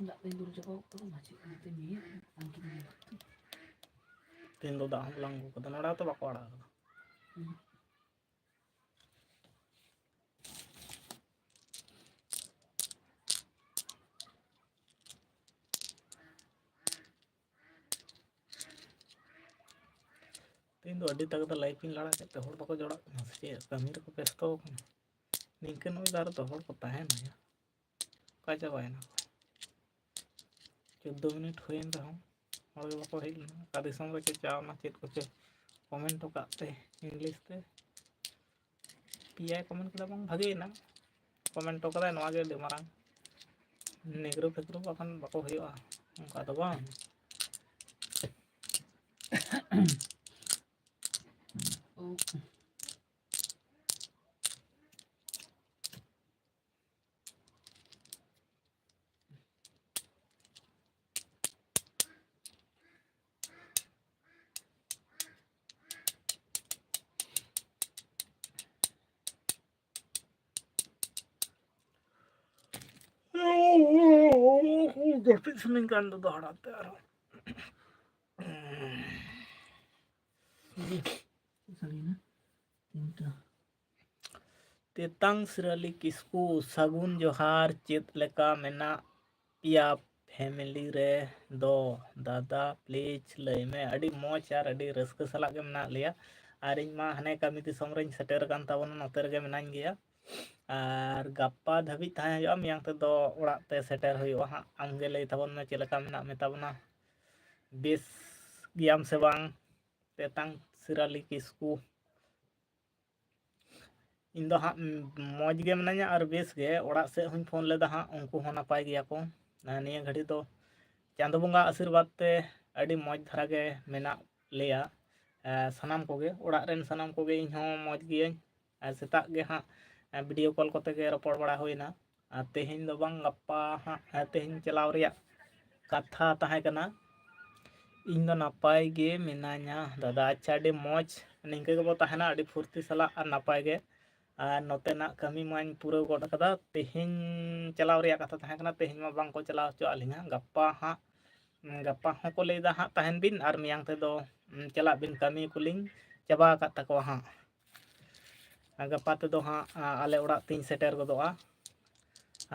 ᱫᱟᱜ ᱫᱚᱧ ᱫᱩᱞ ᱪᱟᱵᱟ ᱜᱚᱫ ᱠᱟᱫᱟ, ᱢᱟᱹᱪᱤ ᱠᱟᱱᱛᱮ ᱱᱤᱭᱟᱹ ᱵᱟᱝ ᱠᱤᱱ ᱧᱮᱞ ᱠᱟᱫᱟ᱾ ᱛᱮᱦᱮᱧ ᱫᱚ ᱫᱟᱜ ᱦᱚᱸ ᱵᱟᱝ ᱟᱹᱜᱩ ᱠᱟᱫᱟ, ᱱᱚᱰᱮ ᱦᱚᱸᱛᱚ ᱵᱟᱠᱚ ᱟᱲᱟᱜ ᱠᱟᱫᱟ᱾ ᱦᱩᱸ᱾ ᱛᱮᱦᱮᱧ ᱫᱚ ᱟᱹᱰᱤ ᱛᱟᱜᱫᱟ live ᱤᱧ ᱞᱟᱲᱟ ᱠᱮᱫ ᱛᱮ ᱦᱚᱲ ᱵᱟᱠᱚ ᱡᱚᱲᱟᱜ ᱠᱟᱱᱟ ᱥᱮ ᱪᱮᱫ? ᱠᱟᱹᱢᱤ ᱨᱮᱠᱚ ᱵᱮᱥᱛᱚ ᱟᱠᱟᱱᱟ᱾ ᱱᱤᱝᱠᱟᱹᱱ weather ᱨᱮᱫᱚ ᱦᱚᱲ ᱠᱚ ᱛᱟᱦᱮᱱᱟ ᱭᱟ? ᱚᱠᱟ ᱪᱟᱵᱟᱭᱮᱱᱟ ᱠᱚ? ᱪᱳᱫᱽᱫᱳ ᱢᱤᱱᱤᱴ ᱦᱩᱭᱮᱱ ᱨᱮᱦᱚᱸ ᱦᱚᱲ ᱜᱮ ᱵᱟᱠᱚ ᱦᱮᱡ ᱞᱮᱱᱟ᱾ ᱚᱠᱟ ᱫᱤᱥᱚᱢ ᱨᱮᱠᱚ ᱪᱟᱣᱱᱟ, ᱪᱮᱫ ᱠᱚᱪᱚ comment ᱟᱠᱟᱫ ᱛᱮ English ᱛᱮ᱾ ᱯᱮᱭᱟᱭ comment ᱠᱮᱫᱟ, ᱵᱟᱝ ᱵᱷᱟᱜᱮᱭᱮᱱᱟ, comment ᱦᱚᱴᱚ ᱠᱟᱫᱟᱭ, ᱱᱚᱣᱟ ᱜᱮ ᱟᱹᱰᱤ ᱢᱟᱨᱟᱝ᱾ ᱱᱮᱜᱽᱨᱳ ᱯᱷᱮᱜᱽᱨᱳ ᱵᱟᱠᱷᱟᱱ ᱵᱟᱠᱚ ᱦᱩᱭᱩᱜᱼᱟ, ᱚᱱᱠᱟ ᱫᱚ ᱵᱟᱝ᱾ ᱡᱟᱹᱯᱤᱫ ᱥᱟᱱᱟᱧ ᱠᱟᱱ ᱫᱚ ᱫᱚᱦᱲᱟ ᱛᱮ ᱟᱨᱦᱚᱸ᱾ ᱥᱟᱹᱨᱤᱱᱟ ᱛᱤᱱᱴᱟ᱾ ᱛᱮᱛᱟᱝ ᱥᱤᱨᱟᱞᱤ ᱠᱤᱥᱠᱩ, ᱥᱟᱹᱜᱩᱱ ᱡᱚᱦᱟᱨ, ᱪᱮᱫ ᱞᱮᱠᱟ ᱢᱮᱱᱟᱜ ᱯᱮᱭᱟ family ᱨᱮ ᱫᱚ? ᱫᱟᱫᱟ, please ᱞᱟᱹᱭ ᱢᱮ᱾ ᱟᱹᱰᱤ ᱢᱚᱡᱽ ᱟᱨ ᱟᱹᱰᱤ ᱨᱟᱹᱥᱠᱟᱹ ᱥᱟᱞᱟᱜ ᱜᱮ ᱢᱮᱱᱟᱜ ᱞᱮᱭᱟ᱾ ᱟᱨ ᱤᱧ ᱢᱟ ᱦᱟᱱᱮ ᱠᱟᱹᱢᱤ ᱫᱤᱥᱚᱢ ᱨᱮᱧ ᱥᱮᱴᱮᱨ ᱟᱠᱟᱱ ᱛᱟᱵᱚᱱᱟ, ᱱᱚᱛᱮ ᱨᱮᱜᱮ ᱢᱮᱱᱟᱧ ᱜᱮᱭᱟ᱾ ᱟᱨ ᱜᱟᱯᱟ ᱫᱷᱟᱹᱵᱤᱡ ᱛᱟᱦᱮᱸ ᱦᱩᱭᱩᱜᱼᱟ, ᱢᱮᱭᱟᱝ ᱛᱮᱫᱚ ᱚᱲᱟᱜ ᱛᱮ ᱥᱮᱴᱮᱨ ᱦᱩᱭᱩᱜᱼᱟ ᱦᱟᱸᱜ᱾ ᱟᱢᱜᱮ ᱞᱟᱹᱭ ᱛᱟᱵᱚᱱ ᱢᱮ, ᱪᱮᱫ ᱞᱮᱠᱟ ᱢᱮᱱᱟᱜ ᱢᱮ ᱛᱟᱵᱚᱱᱟ? ᱵᱮᱥ ᱜᱮᱭᱟᱢ ᱥᱮ ᱵᱟᱝ? ᱛᱮᱛᱟᱝ ᱥᱤᱨᱟᱞᱤ ᱠᱤᱥᱠᱩ᱾ ᱤᱧ ᱫᱚ ᱦᱟᱸᱜ ᱢᱚᱡᱽ ᱜᱮ ᱢᱤᱱᱟᱹᱧᱟ ᱟᱨ ᱵᱮᱥ ᱜᱮ᱾ ᱚᱲᱟᱜ ᱥᱮᱫ ᱦᱚᱸᱧ ᱯᱷᱳᱱ ᱞᱮᱫᱟ ᱦᱟᱸᱜ, ᱩᱱᱠᱩ ᱦᱚᱸ ᱱᱟᱯᱟᱭ ᱜᱮᱭᱟ ᱠᱚ᱾ ᱟᱨ ᱱᱤᱭᱟᱹ ᱜᱷᱟᱹᱲᱤ ᱫᱚ ᱪᱟᱸᱫᱚ ᱵᱚᱸᱜᱟ ᱟᱥᱤᱨᱵᱟᱫᱽ ᱛᱮ ᱟᱹᱰᱤ ᱢᱚᱡᱽ ᱫᱷᱟᱨᱟ ᱜᱮ ᱢᱮᱱᱟᱜ ᱞᱮᱭᱟ, ᱮ, ᱥᱟᱱᱟᱢ ᱠᱚᱜᱮ, ᱚᱲᱟᱜ ᱨᱮᱱ ᱥᱟᱱᱟᱢ ᱠᱚᱜᱮ᱾ ᱤᱧ ᱦᱚᱸ ᱢᱚᱡᱽ ᱜᱤᱭᱟᱹᱧ᱾ ᱟᱨ ᱥᱮᱛᱟᱜ ᱜᱮ ᱦᱟᱸᱜ, ᱮ, video call ᱠᱚᱛᱮ ᱜᱮ ᱨᱚᱯᱚᱲ ᱵᱟᱲᱟ ᱦᱩᱭᱱᱟ᱾ ᱟᱨ ᱛᱮᱦᱮᱧ ᱫᱚ ᱵᱟᱝ, ᱜᱟᱯᱟ ᱦᱟᱸᱜ, ᱮ, ᱛᱮᱦᱮᱧ ᱪᱟᱞᱟᱣ ᱨᱮᱭᱟᱜ ᱠᱟᱛᱷᱟ ᱛᱟᱦᱮᱸ ᱠᱟᱱᱟ᱾ ᱤᱧ ᱫᱚ ᱱᱟᱯᱟᱭ ᱜᱮ ᱢᱤᱱᱟᱹᱧᱟ ᱫᱟᱫᱟ᱾ ᱟᱪᱪᱷᱟ, ᱟᱹᱰᱤ ᱢᱚᱡᱽ, ᱱᱤᱝᱠᱟᱹ ᱜᱮᱵᱚ ᱛᱟᱦᱮᱱᱟ ᱟᱹᱰᱤ ᱯᱷᱩᱨᱛᱤ ᱥᱟᱞᱟᱜ ᱟᱨ ᱱᱟᱯᱟᱭ ᱜᱮ᱾ ᱟᱨ ᱱᱚᱛᱮᱱᱟᱜ ᱠᱟᱹᱢᱤ ᱢᱟᱧ ᱯᱩᱨᱟᱹᱣ ᱜᱚᱫ ᱟᱠᱟᱫᱟ᱾ ᱛᱮᱦᱮᱧ ᱪᱟᱞᱟᱣ ᱨᱮᱭᱟᱜ ᱠᱟᱛᱷᱟ ᱛᱟᱦᱮᱸ ᱠᱟᱱᱟ, ᱛᱮᱦᱮᱧ ᱢᱟ ᱵᱟᱝ ᱠᱚ ᱪᱟᱞᱟᱣ ᱦᱚᱪᱚᱣᱟᱜ ᱞᱤᱧᱟ᱾ ᱜᱟᱯᱟ ᱦᱟᱸᱜ, ᱜᱟᱯᱟ ᱦᱚᱸᱠᱚ ᱞᱟᱹᱭᱫᱟ ᱦᱟᱸᱜ ᱛᱟᱦᱮᱱ ᱵᱤᱱ, ᱟᱨ ᱢᱮᱭᱟᱝ ᱛᱮᱫᱚ, ᱩᱢ, ᱪᱟᱞᱟᱜ ᱵᱤᱱ, ᱠᱟᱹᱢᱤ ᱠᱚᱞᱤᱧ ᱪᱟᱵᱟ ᱟᱠᱟᱫ ᱛᱟᱠᱚᱣᱟ ᱦᱟᱸᱜ᱾ ᱟᱨ ᱜᱟᱯᱟ ᱛᱮᱫᱚ ᱦᱟᱸᱜ, ᱟ, ᱟᱞᱮ ᱚᱲᱟᱜ ᱛᱤᱧ ᱥᱮᱴᱮᱨ ᱜᱚᱫᱚᱜᱼᱟ᱾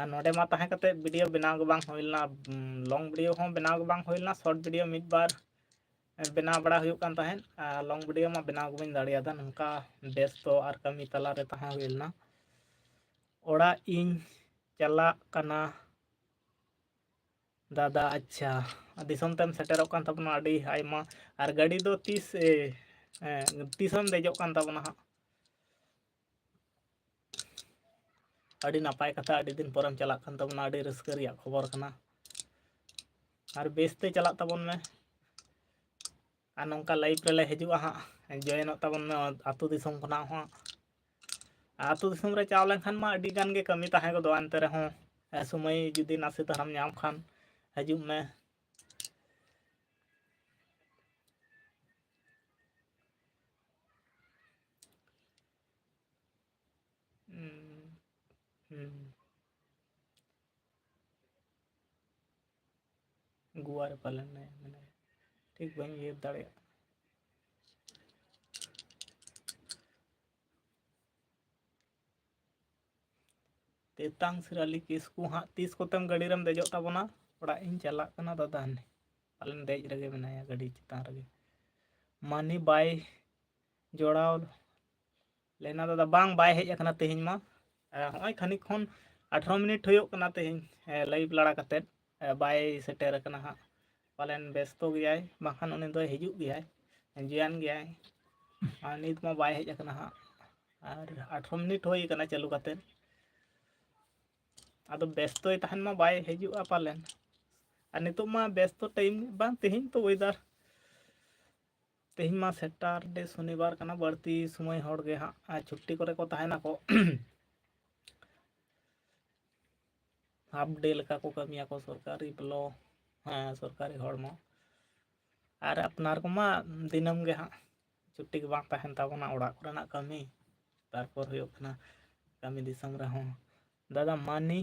ᱟᱨ ᱱᱚᱰᱮ ᱢᱟ ᱛᱟᱦᱮᱸ ᱠᱟᱛᱮ video ᱵᱮᱱᱟᱣ ᱜᱮ ᱵᱟᱝ ᱦᱩᱭ ᱞᱮᱱᱟ, ᱩᱢ, long video ᱦᱚᱸ ᱵᱮᱱᱟᱣ ᱜᱮ ᱵᱟᱝ ᱦᱩᱭ ᱞᱮᱱᱟ, short video ᱢᱤᱫ ᱵᱟᱨ ᱵᱮᱱᱟᱣ ᱵᱟᱲᱟ ᱦᱩᱭᱩᱜ ᱠᱟᱱ ᱛᱟᱦᱮᱸᱫ, ᱟᱨ long video ᱢᱟ ᱵᱮᱱᱟᱣ ᱜᱮ ᱵᱟᱹᱧ ᱫᱟᱲᱮᱭᱟᱫᱟ, ᱱᱚᱝᱠᱟ ᱵᱮᱥᱛᱚ ᱟᱨ ᱠᱟᱹᱢᱤ ᱛᱟᱞᱟᱨᱮ ᱛᱟᱦᱮᱸ ᱦᱩᱭ ᱞᱮᱱᱟ᱾ ᱚᱲᱟᱜ ᱤᱧ ᱪᱟᱞᱟᱜ ᱠᱟᱱᱟ ᱫᱟᱫᱟ᱾ ᱟᱪᱪᱷᱟ, ᱫᱤᱥᱚᱢ ᱛᱮᱢ ᱥᱮᱴᱮᱨᱚᱜ ᱠᱟᱱ ᱛᱟᱵᱚᱱᱟ, ᱟᱹᱰᱤ ᱟᱭᱢᱟ᱾ ᱟᱨ ᱜᱟᱹᱰᱤ ᱫᱚ ᱛᱤᱥ, ᱮ, ᱮ, ᱛᱤᱥᱮᱢ ᱫᱮᱡᱚᱜ ᱠᱟᱱ ᱛᱟᱵᱚᱱᱟ ᱦᱟᱸᱜ? ᱟᱹᱰᱤ ᱱᱟᱯᱟᱭ ᱠᱟᱛᱷᱟ, ᱟᱹᱰᱤ ᱫᱤᱱ ᱯᱚᱨᱮᱢ ᱪᱟᱞᱟᱜ ᱠᱟᱱ ᱛᱟᱵᱚᱱᱟ, ᱟᱹᱰᱤ ᱨᱟᱹᱥᱠᱟᱹ ᱨᱮᱭᱟᱜ ᱠᱷᱚᱵᱚᱨ ᱠᱟᱱᱟ᱾ ᱟᱨ ᱵᱮᱥᱛᱮ ᱪᱟᱞᱟᱜ ᱛᱟᱵᱚᱱ ᱢᱮ᱾ ᱟᱨ ᱱᱚᱝᱠᱟ live ᱨᱮᱞᱮ ᱦᱤᱡᱩᱜᱼᱟ ᱦᱟᱸᱜ, join ᱚᱜ ᱛᱟᱵᱚᱱ ᱢᱮ ᱟᱹᱛᱩ ᱫᱤᱥᱚᱢ ᱠᱷᱚᱱᱟᱜ ᱦᱚᱸ᱾ ᱟᱹᱛᱩ ᱫᱤᱥᱚᱢ ᱨᱮ ᱪᱟᱣ ᱞᱮᱱᱠᱷᱟᱱ ᱢᱟ ᱟᱹᱰᱤ ᱜᱟᱱ ᱜᱮ ᱠᱟᱹᱢᱤ ᱛᱟᱦᱮᱸ ᱜᱚᱫᱚᱜᱼᱟ, ᱮᱱᱛᱮ ᱨᱮᱦᱚᱸ, ᱮ, ᱥᱚᱢᱚᱭ ᱡᱩᱫᱤ ᱱᱟᱥᱮ ᱫᱷᱟᱨᱟᱢ ᱧᱟᱢ ᱠᱷᱟᱱ ᱦᱤᱡᱩᱜ ᱢᱮ᱾ ᱦᱩᱸ, ᱦᱩᱸ᱾ ᱚᱠᱟᱨᱮ ᱯᱟᱞᱮᱱ ᱢᱮᱱᱟᱭᱟ, ᱢᱮᱱᱟᱭᱟ, ᱴᱷᱤᱠ ᱵᱟᱹᱧ ᱩᱭᱦᱟᱹᱨ ᱫᱟᱲᱮᱭᱟᱜ ᱠᱟᱱᱟ᱾ ᱛᱮᱛᱟᱝ ᱥᱤᱨᱟᱞᱤ ᱠᱤᱥᱠᱩ ᱦᱟᱸᱜ ᱛᱤᱥ ᱠᱚᱛᱮᱢ ᱜᱟᱹᱰᱤ ᱨᱮᱢ ᱫᱮᱡᱚᱜ ᱛᱟᱵᱚᱱᱟ? ᱚᱲᱟᱜ ᱤᱧ ᱪᱟᱞᱟᱜ ᱠᱟᱱᱟ ᱫᱟᱫᱟ, ᱦᱟᱱᱮ ᱯᱟᱞᱮᱱ ᱫᱮᱡ ᱨᱮᱜᱮ ᱢᱮᱱᱟᱭᱟ ᱜᱟᱹᱰᱤ ᱪᱮᱛᱟᱱ ᱨᱮᱜᱮ᱾ ᱢᱟᱹᱱᱤ ᱵᱟᱭ ᱡᱚᱲᱟᱣ ᱞᱮᱱᱟ ᱫᱟᱫᱟ? ᱵᱟᱝ, ᱵᱟᱭ ᱦᱮᱡ ᱟᱠᱟᱱᱟ ᱛᱮᱦᱮᱧ ᱢᱟ᱾ ᱮ, ᱦᱚᱸᱜᱼᱚᱭ ᱠᱷᱟᱹᱱᱤᱠ ᱠᱷᱚᱱ ᱟᱴᱷᱨᱚ ᱢᱤᱱᱤᱴ ᱦᱩᱭᱩᱜ ᱠᱟᱱᱟ ᱛᱮᱦᱮᱧ, ᱮ, ᱞᱟᱭᱤᱵᱷ ᱞᱟᱲᱟ ᱠᱟᱛᱮᱫ᱾ ᱮ, ᱵᱟᱭ ᱥᱮᱴᱮᱨ ᱟᱠᱟᱱᱟ ᱦᱟᱸᱜ, ᱯᱟᱞᱮᱱ ᱵᱮᱥᱛᱚ ᱜᱮᱭᱟᱭ, ᱵᱟᱝᱠᱷᱟᱱ ᱩᱱᱤ ᱫᱚᱭ ᱦᱤᱡᱩᱜ ᱜᱮᱭᱟᱭ, ᱦᱤᱡᱩᱜᱼᱟᱱ ᱜᱮᱭᱟᱭ᱾ ᱟᱨ ᱱᱤᱛ ᱢᱟ ᱵᱟᱭ ᱦᱮᱡ ᱟᱠᱟᱱᱟ ᱦᱟᱸᱜ, ᱟᱨ ᱟᱴᱷᱨᱚ ᱢᱤᱱᱤᱴ ᱦᱩᱭ ᱟᱠᱟᱱᱟ ᱪᱟᱹᱞᱩ ᱠᱟᱛᱮᱫ᱾ ᱟᱫᱚ ᱵᱮᱥᱛᱚᱭ ᱛᱟᱦᱮᱱ ᱢᱟ, ᱵᱟᱭ ᱦᱤᱡᱩᱜᱼᱟ ᱯᱟᱞᱮᱱ᱾ ᱟᱨ ᱱᱤᱛᱚᱜ ᱢᱟ ᱵᱮᱥᱛᱚ ᱴᱟᱭᱤᱢ ᱵᱟᱝ, ᱛᱮᱦᱮᱧ ᱛᱚ ᱳᱭᱮᱫᱟᱨ, ᱛᱮᱦᱮᱧ ᱢᱟ ᱥᱮᱴᱟᱨᱰᱮ, ᱥᱚᱱᱤᱵᱟᱨ ᱠᱟᱱᱟ, ᱵᱟᱹᱲᱛᱤ ᱥᱚᱢᱚᱭ ᱦᱚᱲ ᱜᱮ ᱦᱟᱸᱜ, ᱟᱨ ᱪᱷᱩᱴᱴᱤ ᱠᱚᱨᱮ ᱠᱚ ᱛᱟᱦᱮᱱᱟᱠᱚ᱾ ᱦᱟᱯ ᱰᱮ ᱞᱮᱠᱟ ᱠᱚ ᱠᱟᱹᱢᱤᱭᱟᱠᱚ ᱥᱚᱨᱠᱟᱨᱤ ᱵᱞᱚ, ᱦᱮᱸ, ᱥᱚᱨᱠᱟᱨᱤ ᱦᱚᱲᱢᱚ᱾ ᱟᱨ ᱟᱯᱱᱟᱨ ᱠᱚᱢᱟ ᱫᱤᱱᱟᱹᱢ ᱜᱮ ᱦᱟᱸᱜ ᱪᱷᱩᱴᱴᱤ ᱜᱮ ᱵᱟᱝ ᱛᱟᱦᱮᱱ ᱛᱟᱵᱚᱱᱟ, ᱚᱲᱟᱜ ᱠᱚᱨᱮᱱᱟᱜ ᱠᱟᱹᱢᱤ, ᱛᱟᱨᱯᱚᱨ ᱦᱩᱭᱩᱜ ᱠᱟᱱᱟ ᱠᱟᱹᱢᱤ ᱫᱤᱥᱚᱢ ᱨᱮᱦᱚᱸ᱾ ᱫᱟᱫᱟ ᱢᱟᱹᱱᱤ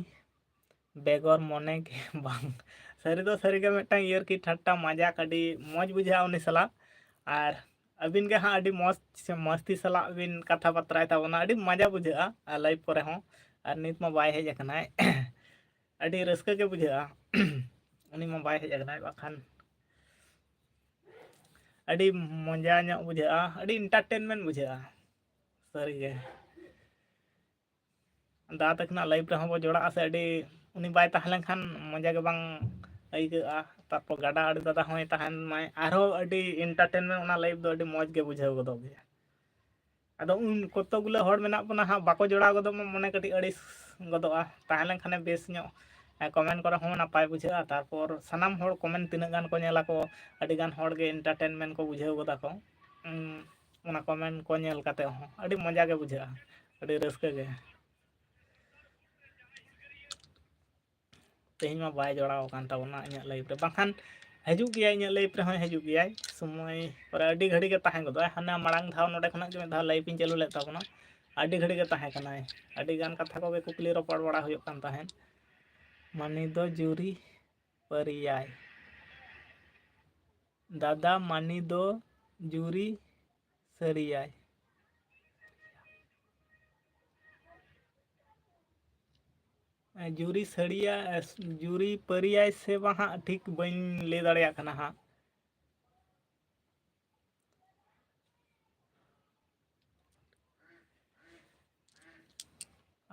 ᱵᱮᱜᱚᱨ ᱢᱚᱱᱮ ᱜᱮ ᱵᱟᱝ᱾ ᱥᱟᱹᱨᱤ ᱫᱚ ᱥᱟᱹᱨᱤ ᱜᱮ ᱢᱤᱫᱴᱟᱝ ᱤᱭᱟᱹᱨᱠᱤ ᱴᱷᱟᱴᱴᱟ ᱢᱟᱡᱟᱠ ᱟᱹᱰᱤ ᱢᱚᱡᱽ ᱵᱩᱡᱷᱟᱹᱜᱼᱟ ᱩᱱᱤ ᱥᱟᱞᱟᱜ᱾ ᱟᱨ ᱟᱹᱵᱤᱱ ᱜᱮ ᱦᱟᱸᱜ ᱟᱹᱰᱤ ᱢᱚᱡᱽ ᱥᱮ ᱢᱚᱥᱛᱤ ᱥᱟᱞᱟᱜ ᱵᱤᱱ ᱠᱟᱛᱷᱟ ᱵᱟᱛᱨᱟᱭ ᱛᱟᱵᱚᱱᱟ, ᱟᱹᱰᱤ ᱢᱟᱡᱟ ᱵᱩᱡᱷᱟᱹᱜᱼᱟ᱾ ᱟᱨ ᱞᱟᱭᱤᱵᱷ ᱠᱚᱨᱮ ᱦᱚᱸ, ᱟᱨ ᱱᱤᱛ ᱢᱟ ᱵᱟᱭ ᱦᱮᱡ ᱟᱠᱟᱱᱟᱭ᱾ ᱟᱹᱰᱤ ᱨᱟᱹᱥᱠᱟᱹ ᱜᱮ ᱵᱩᱡᱷᱟᱹᱜᱼᱟ᱾ ᱩᱱᱤ ᱢᱟ ᱵᱟᱭ ᱦᱮᱡ ᱟᱠᱟᱱᱟᱭ, ᱵᱟᱠᱷᱟᱱ ᱟᱹᱰᱤ ᱢᱚᱡᱟ ᱧᱚᱜ ᱵᱩᱡᱷᱟᱹᱜᱼᱟ, ᱟᱹᱰᱤ entertainment ᱵᱩᱡᱷᱟᱹᱜᱼᱟ ᱥᱟᱹᱨᱤᱜᱮ᱾ ᱫᱟᱫᱟ ᱛᱟᱹᱠᱤᱱᱟᱜ ᱞᱟᱭᱤᱵᱷ ᱨᱮᱦᱚᱸ ᱵᱚ ᱡᱚᱲᱟᱜᱼᱟ ᱥᱮ, ᱟᱹᱰᱤ, ᱩᱱᱤ ᱵᱟᱭ ᱛᱟᱦᱮᱸ ᱞᱮᱱᱠᱷᱟᱱ ᱢᱚᱡᱟ ᱜᱮ ᱵᱟᱝ ᱟᱹᱭᱠᱟᱹᱜᱼᱟ᱾ ᱛᱟᱨᱯᱚᱨ ᱜᱟᱰᱟ ᱟᱲᱮ ᱫᱟᱫᱟ ᱦᱚᱸᱭ ᱛᱟᱦᱮᱱ ᱢᱟᱭ, ᱟᱨᱦᱚᱸ ᱟᱹᱰᱤ entertainment, ᱚᱱᱟ ᱞᱟᱭᱤᱵᱷ ᱫᱚ ᱟᱹᱰᱤ ᱢᱚᱡᱽ ᱜᱮ ᱵᱩᱡᱷᱟᱹᱣ ᱜᱚᱫᱚᱜ ᱜᱮᱭᱟ᱾ ᱟᱫᱚ ᱩᱱ ᱠᱚᱛᱚ ᱜᱩᱞᱟᱹ ᱦᱚᱲ ᱢᱮᱱᱟᱜ ᱵᱚᱱᱟ ᱦᱟᱸᱜ, ᱵᱟᱠᱚ ᱡᱚᱲᱟᱣ ᱜᱚᱫᱚᱜ ᱢᱟ, ᱢᱚᱱᱮ ᱠᱟᱹᱴᱤᱡ ᱟᱹᱲᱤᱥ ᱜᱚᱫᱚᱜᱼᱟ᱾ ᱛᱟᱦᱮᱸ ᱞᱮᱱᱠᱷᱟᱱᱮ ᱵᱮᱥ ᱧᱚᱜ, ᱮ, comment ᱠᱚᱨᱮ ᱦᱚᱸ ᱱᱟᱯᱟᱭ ᱵᱩᱡᱷᱟᱹᱜᱼᱟ᱾ ᱛᱟᱨᱯᱚᱨ ᱥᱟᱱᱟᱢ ᱦᱚᱲ comment ᱛᱤᱱᱟᱹᱜ ᱜᱟᱱ ᱠᱚ ᱧᱮᱞᱟ ᱠᱚ, ᱟᱹᱰᱤ ᱜᱟᱱ ᱦᱚᱲ ᱜᱮ entertainment ᱠᱚ ᱵᱩᱡᱷᱟᱹᱣ ᱜᱚᱫᱟ ᱠᱚ᱾ ᱩᱸ, ᱚᱱᱟ comment ᱠᱚ ᱧᱮᱞ ᱠᱟᱛᱮ ᱦᱚᱸ ᱟᱹᱰᱤ ᱢᱚᱡᱟ ᱜᱮ ᱵᱩᱡᱷᱟᱹᱜᱼᱟ, ᱟᱹᱰᱤ ᱨᱟᱹᱥᱠᱟᱹ ᱜᱮ᱾ ᱛᱮᱦᱮᱧ ᱢᱟ ᱵᱟᱭ ᱡᱚᱲᱟᱣ ᱟᱠᱟᱱ ᱛᱟᱵᱚᱱᱟ ᱤᱧᱟᱹᱜ ᱞᱟᱭᱤᱵᱷ ᱨᱮ, ᱵᱟᱝᱠᱷᱟᱱ ᱦᱤᱡᱩᱜ ᱜᱮᱭᱟᱭ, ᱤᱧᱟᱹᱜ ᱞᱟᱭᱤᱵᱷ ᱨᱮᱦᱚᱸᱭ ᱦᱤᱡᱩᱜ ᱜᱮᱭᱟᱭ᱾ ᱥᱚᱢᱚᱭ ᱠᱚᱨᱮ ᱟᱹᱰᱤ ᱜᱷᱟᱹᱲᱤ ᱜᱮ ᱛᱟᱦᱮᱸ ᱜᱚᱫᱚᱜᱼᱟᱭ᱾ ᱦᱟᱱᱟ ᱢᱟᱲᱟᱝ ᱫᱷᱟᱣ ᱱᱚᱰᱮ ᱠᱷᱚᱱᱟᱜ ᱜᱮ ᱢᱤᱫ ᱫᱷᱟᱣ ᱞᱟᱭᱤᱵᱷ ᱤᱧ ᱪᱟᱹᱞᱩ ᱞᱮᱫ ᱛᱟᱵᱚᱱᱟ, ᱟᱹᱰᱤ ᱜᱷᱟᱹᱲᱤ ᱜᱮ ᱛᱟᱦᱮᱸ ᱠᱟᱱᱟᱭ᱾ ᱟᱹᱰᱤ ᱜᱟᱱ ᱠᱟᱛᱷᱟ ᱠᱚᱜᱮ ᱠᱩᱠᱞᱤ ᱨᱚᱯᱚᱲ ᱵᱟᱲᱟ ᱦᱩᱭᱩᱜ ᱠᱟᱱ ᱛᱟᱦᱮᱸᱫ᱾ ᱢᱟᱹᱱᱤ ᱫᱚ ᱡᱩᱨᱤ ᱯᱟᱹᱨᱤᱭᱟᱭ᱾ ᱫᱟᱫᱟ ᱢᱟᱹᱱᱤ ᱫᱚ ᱡᱩᱨᱤ ᱥᱟᱹᱨᱤᱭᱟᱭ᱾ ᱡᱩᱨᱤ ᱥᱟᱹᱲᱤᱭᱟ, ᱡᱩᱨᱤ ᱯᱟᱹᱨᱤᱭᱟᱭ ᱥᱮ ᱵᱟᱝ ᱦᱟᱸᱜ, ᱴᱷᱤᱠ ᱵᱟᱹᱧ ᱞᱟᱹᱭ ᱫᱟᱲᱮᱭᱟᱜ ᱠᱟᱱᱟ ᱦᱟᱸᱜ᱾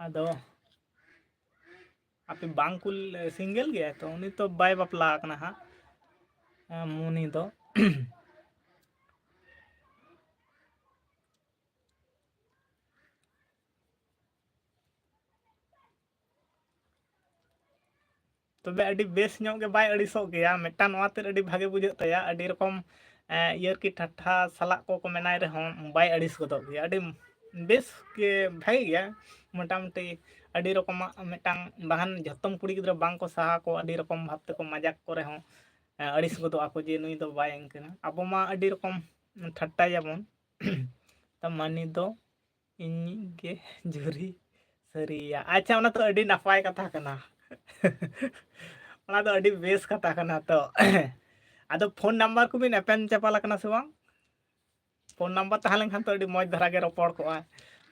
ᱟᱫᱚ ᱟᱯᱮ ᱵᱟᱝ ᱠᱩᱞ-, ᱥᱤᱝᱜᱮᱞ ᱜᱮᱭᱟᱭ ᱛᱚ, ᱩᱱᱤ ᱛᱚ ᱵᱟᱭ ᱵᱟᱯᱞᱟ ᱟᱠᱟᱱᱟ ᱦᱟᱸᱜ, ᱮ, ᱢᱩᱱᱤ ᱫᱚ᱾ ᱛᱚᱵᱮ ᱟᱹᱰᱤ ᱵᱮᱥ ᱧᱚᱜ ᱜᱮ ᱵᱟᱭ ᱟᱹᱲᱤᱥᱚᱜ ᱜᱮᱭᱟ᱾ ᱢᱤᱫᱴᱟᱝ ᱱᱚᱣᱟ ᱛᱮᱫ ᱟᱹᱰᱤ ᱵᱷᱟᱜᱮ ᱵᱩᱡᱷᱟᱹᱜ ᱛᱟᱭᱟ, ᱟᱹᱰᱤ ᱨᱚᱠᱚᱢ, ᱮ, ᱤᱭᱟᱹᱨᱠᱤ ᱴᱷᱟᱴᱴᱟ ᱥᱟᱞᱟᱜ ᱠᱚᱠᱚ ᱢᱮᱱᱟᱭ ᱨᱮᱦᱚᱸ ᱵᱟᱭ ᱟᱹᱲᱤᱥ ᱜᱚᱫᱚᱜ ᱜᱮᱭᱟ, ᱟᱹᱰᱤ ᱵᱮᱥ ᱜᱮ ᱵᱷᱟᱜᱮ ᱜᱮᱭᱟ᱾ ᱢᱚᱴᱟᱢᱩᱴᱤ ᱟᱹᱰᱤ ᱨᱚᱠᱚᱢᱟᱜ ᱢᱤᱫᱴᱟᱝ, ᱵᱟᱠᱷᱟᱱ ᱡᱷᱚᱛᱚᱢ ᱠᱩᱲᱤ ᱜᱤᱫᱽᱨᱟᱹ ᱵᱟᱝ ᱠᱚ ᱥᱟᱦᱟ ᱠᱚ, ᱟᱹᱰᱤ ᱨᱚᱠᱚᱢ ᱵᱷᱟᱵ ᱛᱮᱠᱚ ᱢᱟᱡᱟᱠ ᱠᱚᱨᱮ ᱦᱚᱸ, ᱮ, ᱟᱹᱲᱤᱥ ᱜᱚᱫᱚᱜ ᱟᱠᱚ ᱡᱮ ᱱᱩᱭ ᱫᱚ ᱵᱟᱭ ᱤᱱᱠᱟᱹᱱᱟ᱾ ᱟᱵᱚ ᱢᱟ ᱟᱹᱰᱤ ᱨᱚᱠᱚᱢ ᱴᱷᱟᱴᱴᱟᱭᱟᱵᱚᱱ᱾ ᱛᱚ ᱢᱟᱹᱱᱤ ᱫᱚ ᱤᱧ ᱜᱮ ᱡᱩᱨᱤ ᱥᱟᱹᱨᱤᱭᱟ᱾ ᱟᱪᱪᱷᱟ, ᱚᱱᱟ ᱛᱚ ᱟᱹᱰᱤ ᱱᱟᱯᱟᱭ ᱠᱟᱛᱷᱟ ᱠᱟᱱᱟ᱾ ᱚᱱᱟ ᱫᱚ ᱟᱹᱰᱤ ᱵᱮᱥ ᱠᱟᱛᱷᱟ ᱠᱟᱱᱟ᱾ ᱛᱚ ᱟᱫᱚ ᱯᱷᱳᱱ ᱱᱟᱢᱵᱟᱨ ᱠᱚᱵᱤᱱ ᱮᱯᱮᱢ ᱪᱟᱯᱟᱞ ᱟᱠᱟᱱᱟ ᱥᱮ ᱵᱟᱝ? ᱯᱷᱳᱱ ᱱᱟᱢᱵᱟᱨ ᱛᱟᱦᱮᱸ ᱞᱮᱱᱠᱷᱟᱱ ᱛᱚ ᱟᱹᱰᱤ ᱢᱚᱡᱽ ᱫᱷᱟᱨᱟ ᱜᱮ ᱨᱚᱯᱚᱲ ᱠᱚᱜᱼᱟ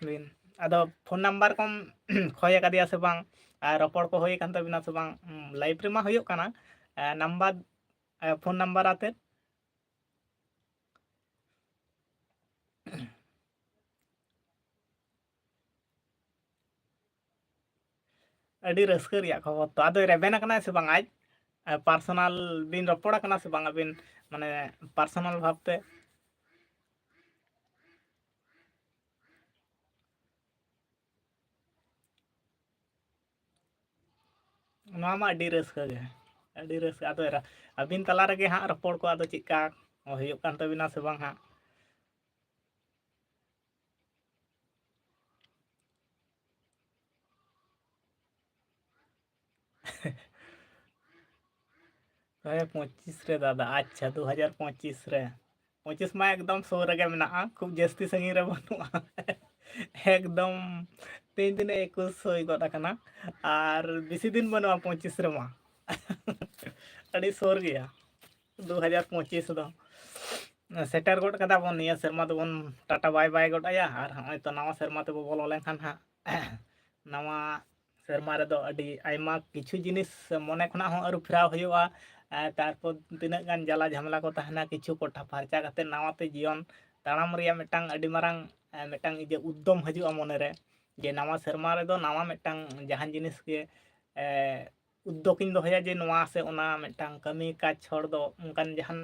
ᱵᱤᱱ᱾ ᱟᱫᱚ ᱯᱷᱳᱱ ᱱᱟᱢᱵᱟᱨ ᱠᱚᱢ ᱠᱷᱚᱭ ᱟᱠᱟᱫᱮᱭᱟ ᱥᱮ ᱵᱟᱝ? ᱟᱨ ᱨᱚᱯᱚᱲ ᱠᱚ ᱦᱩᱭ ᱟᱠᱟᱱ ᱛᱟᱵᱤᱱᱟ ᱥᱮ ᱵᱟᱝ? ᱞᱟᱭᱤᱵᱷ ᱨᱮᱢᱟ ᱦᱩᱭᱩᱜ ᱠᱟᱱᱟ᱾ ᱮ, ᱱᱟᱢᱵᱟᱨ, ᱮ, ᱯᱷᱳᱱ ᱱᱟᱢᱵᱟᱨ ᱟᱛᱮᱫ᱾ ᱟᱹᱰᱤ ᱨᱟᱹᱥᱠᱟᱹ ᱨᱮᱭᱟᱜ ᱠᱷᱚᱵᱚᱨ ᱛᱚ᱾ ᱟᱫᱚᱭ ᱨᱮᱵᱮᱱ ᱟᱠᱟᱱᱟᱭ ᱥᱮ ᱵᱟᱝ ᱟᱡ? ᱮ, ᱯᱟᱨᱥᱚᱱᱟᱞ ᱵᱤᱱ ᱨᱚᱯᱚᱲ ᱟᱠᱟᱱᱟ ᱥᱮ ᱵᱟᱝ ᱟᱹᱵᱤᱱ, ᱢᱟᱱᱮ, ᱯᱟᱨᱥᱚᱱᱟᱞ ᱵᱷᱟᱵᱽᱛᱮ? ᱱᱚᱣᱟ ᱢᱟ ᱟᱹᱰᱤ ᱨᱟᱹᱥᱠᱟᱹ ᱜᱮ, ᱟᱹᱰᱤ ᱨᱟᱹᱥᱠᱟᱹ᱾ ᱟᱫᱚ ᱮᱨᱟ, ᱟᱹᱵᱤᱱ ᱛᱟᱞᱟ ᱨᱮᱜᱮ ᱦᱟᱸᱜ ᱨᱚᱯᱚᱲ ᱠᱚ ᱟᱫᱚ ᱪᱮᱫᱠᱟ ᱦᱩᱭᱩᱜ ᱠᱟᱱ ᱛᱟᱹᱵᱤᱱᱟ ᱥᱮ ᱵᱟᱝ ᱦᱟᱸᱜ? ᱫᱩ ᱦᱟᱡᱟᱨ ᱯᱚᱸᱪᱤᱥ ᱨᱮ ᱫᱟᱫᱟ, ᱟᱪᱪᱷᱟ, ᱫᱩ ᱦᱟᱡᱟᱨ ᱯᱚᱸᱪᱤᱥ ᱨᱮ᱾ ᱯᱚᱸᱪᱤᱥ ᱢᱟ ᱮᱠᱫᱚᱢ ᱥᱩᱨ ᱨᱮᱜᱮ ᱢᱮᱱᱟᱜᱼᱟ, ᱠᱷᱩᱵ ᱡᱟᱹᱥᱛᱤ ᱥᱟᱺᱜᱤᱧ ᱨᱮ ᱵᱟᱹᱱᱩᱜᱼᱟ᱾ ᱮᱠᱫᱚᱢ ᱛᱮᱦᱮᱧ ᱛᱤᱱᱟᱹᱜ ᱮᱠᱩᱥ ᱦᱩᱭ ᱜᱚᱫ ᱟᱠᱟᱱᱟ, ᱟᱨ ᱵᱮᱥᱤ ᱫᱤᱱ ᱵᱟᱹᱱᱩᱜᱼᱟ ᱯᱚᱸᱪᱤᱥ ᱨᱮᱢᱟ᱾ ᱟᱹᱰᱤ ᱥᱩᱨ ᱜᱮᱭᱟ᱾ ᱫᱩ ᱦᱟᱡᱟᱨ ᱯᱚᱸᱪᱤᱥ ᱫᱚ ᱥᱮᱴᱮᱨ ᱜᱚᱫ ᱠᱟᱫᱟ ᱵᱚᱱ᱾ ᱱᱤᱭᱟᱹ ᱥᱮᱨᱢᱟ ᱫᱚᱵᱚᱱ ᱴᱟᱴᱟ ᱵᱟᱭ ᱵᱟᱭ ᱜᱚᱫ ᱟᱭᱟ᱾ ᱟᱨ ᱦᱚᱸᱜᱼᱚᱭ ᱛᱚ ᱱᱟᱣᱟ ᱥᱮᱨᱢᱟ ᱛᱮᱵᱚ ᱵᱚᱞᱚ ᱞᱮᱱᱠᱷᱟᱱ ᱦᱟᱸᱜ ᱱᱟᱣᱟ ᱥᱮᱨᱢᱟ ᱨᱮᱫᱚ ᱟᱹᱰᱤ ᱟᱭᱢᱟ ᱠᱤᱪᱷᱩ ᱡᱤᱱᱤᱥ ᱢᱚᱱᱮ ᱠᱷᱚᱱᱟᱜ ᱦᱚᱸ ᱟᱹᱨᱩ ᱯᱷᱮᱨᱟᱣ ᱦᱩᱭᱩᱜᱼᱟ᱾ ᱟᱨ ᱛᱟᱨᱯᱚᱨ ᱛᱤᱱᱟᱹᱜ ᱜᱟᱱ ᱡᱟᱞᱟ ᱡᱷᱟᱢᱮᱞᱟ ᱠᱚ ᱛᱟᱦᱮᱱᱟ, ᱠᱤᱪᱷᱩ ᱠᱚᱴᱷᱟ ᱯᱷᱟᱨᱪᱟ ᱠᱟᱛᱮ ᱱᱟᱣᱟ ᱛᱮ ᱡᱤᱭᱚᱱ ᱛᱟᱲᱟᱢ ᱨᱮᱭᱟᱜ ᱢᱤᱫᱴᱟᱝ ᱟᱹᱰᱤ ᱢᱟᱨᱟᱝ, ᱮ, ᱢᱤᱫᱴᱟᱝ ᱤᱭᱟᱹ ᱩᱫᱽᱫᱚᱢ ᱦᱤᱡᱩᱜᱼᱟ ᱢᱚᱱᱮᱨᱮ, ᱡᱮ ᱱᱟᱣᱟ ᱥᱮᱨᱢᱟ ᱨᱮᱫᱚ ᱱᱟᱣᱟ ᱢᱤᱫᱴᱟᱝ ᱡᱟᱦᱟᱱ ᱡᱤᱱᱤᱥ ᱜᱮ, ᱮ, ᱩᱫᱽᱫᱚᱠ ᱤᱧ ᱫᱚᱦᱚᱭᱟ ᱡᱮ ᱱᱚᱣᱟ ᱥᱮ ᱚᱱᱟ ᱢᱤᱫᱴᱟᱝ ᱠᱟᱹᱢᱤ ᱠᱟᱡᱽ᱾ ᱦᱚᱲ ᱫᱚ ᱚᱱᱠᱟᱱ ᱡᱟᱦᱟᱱ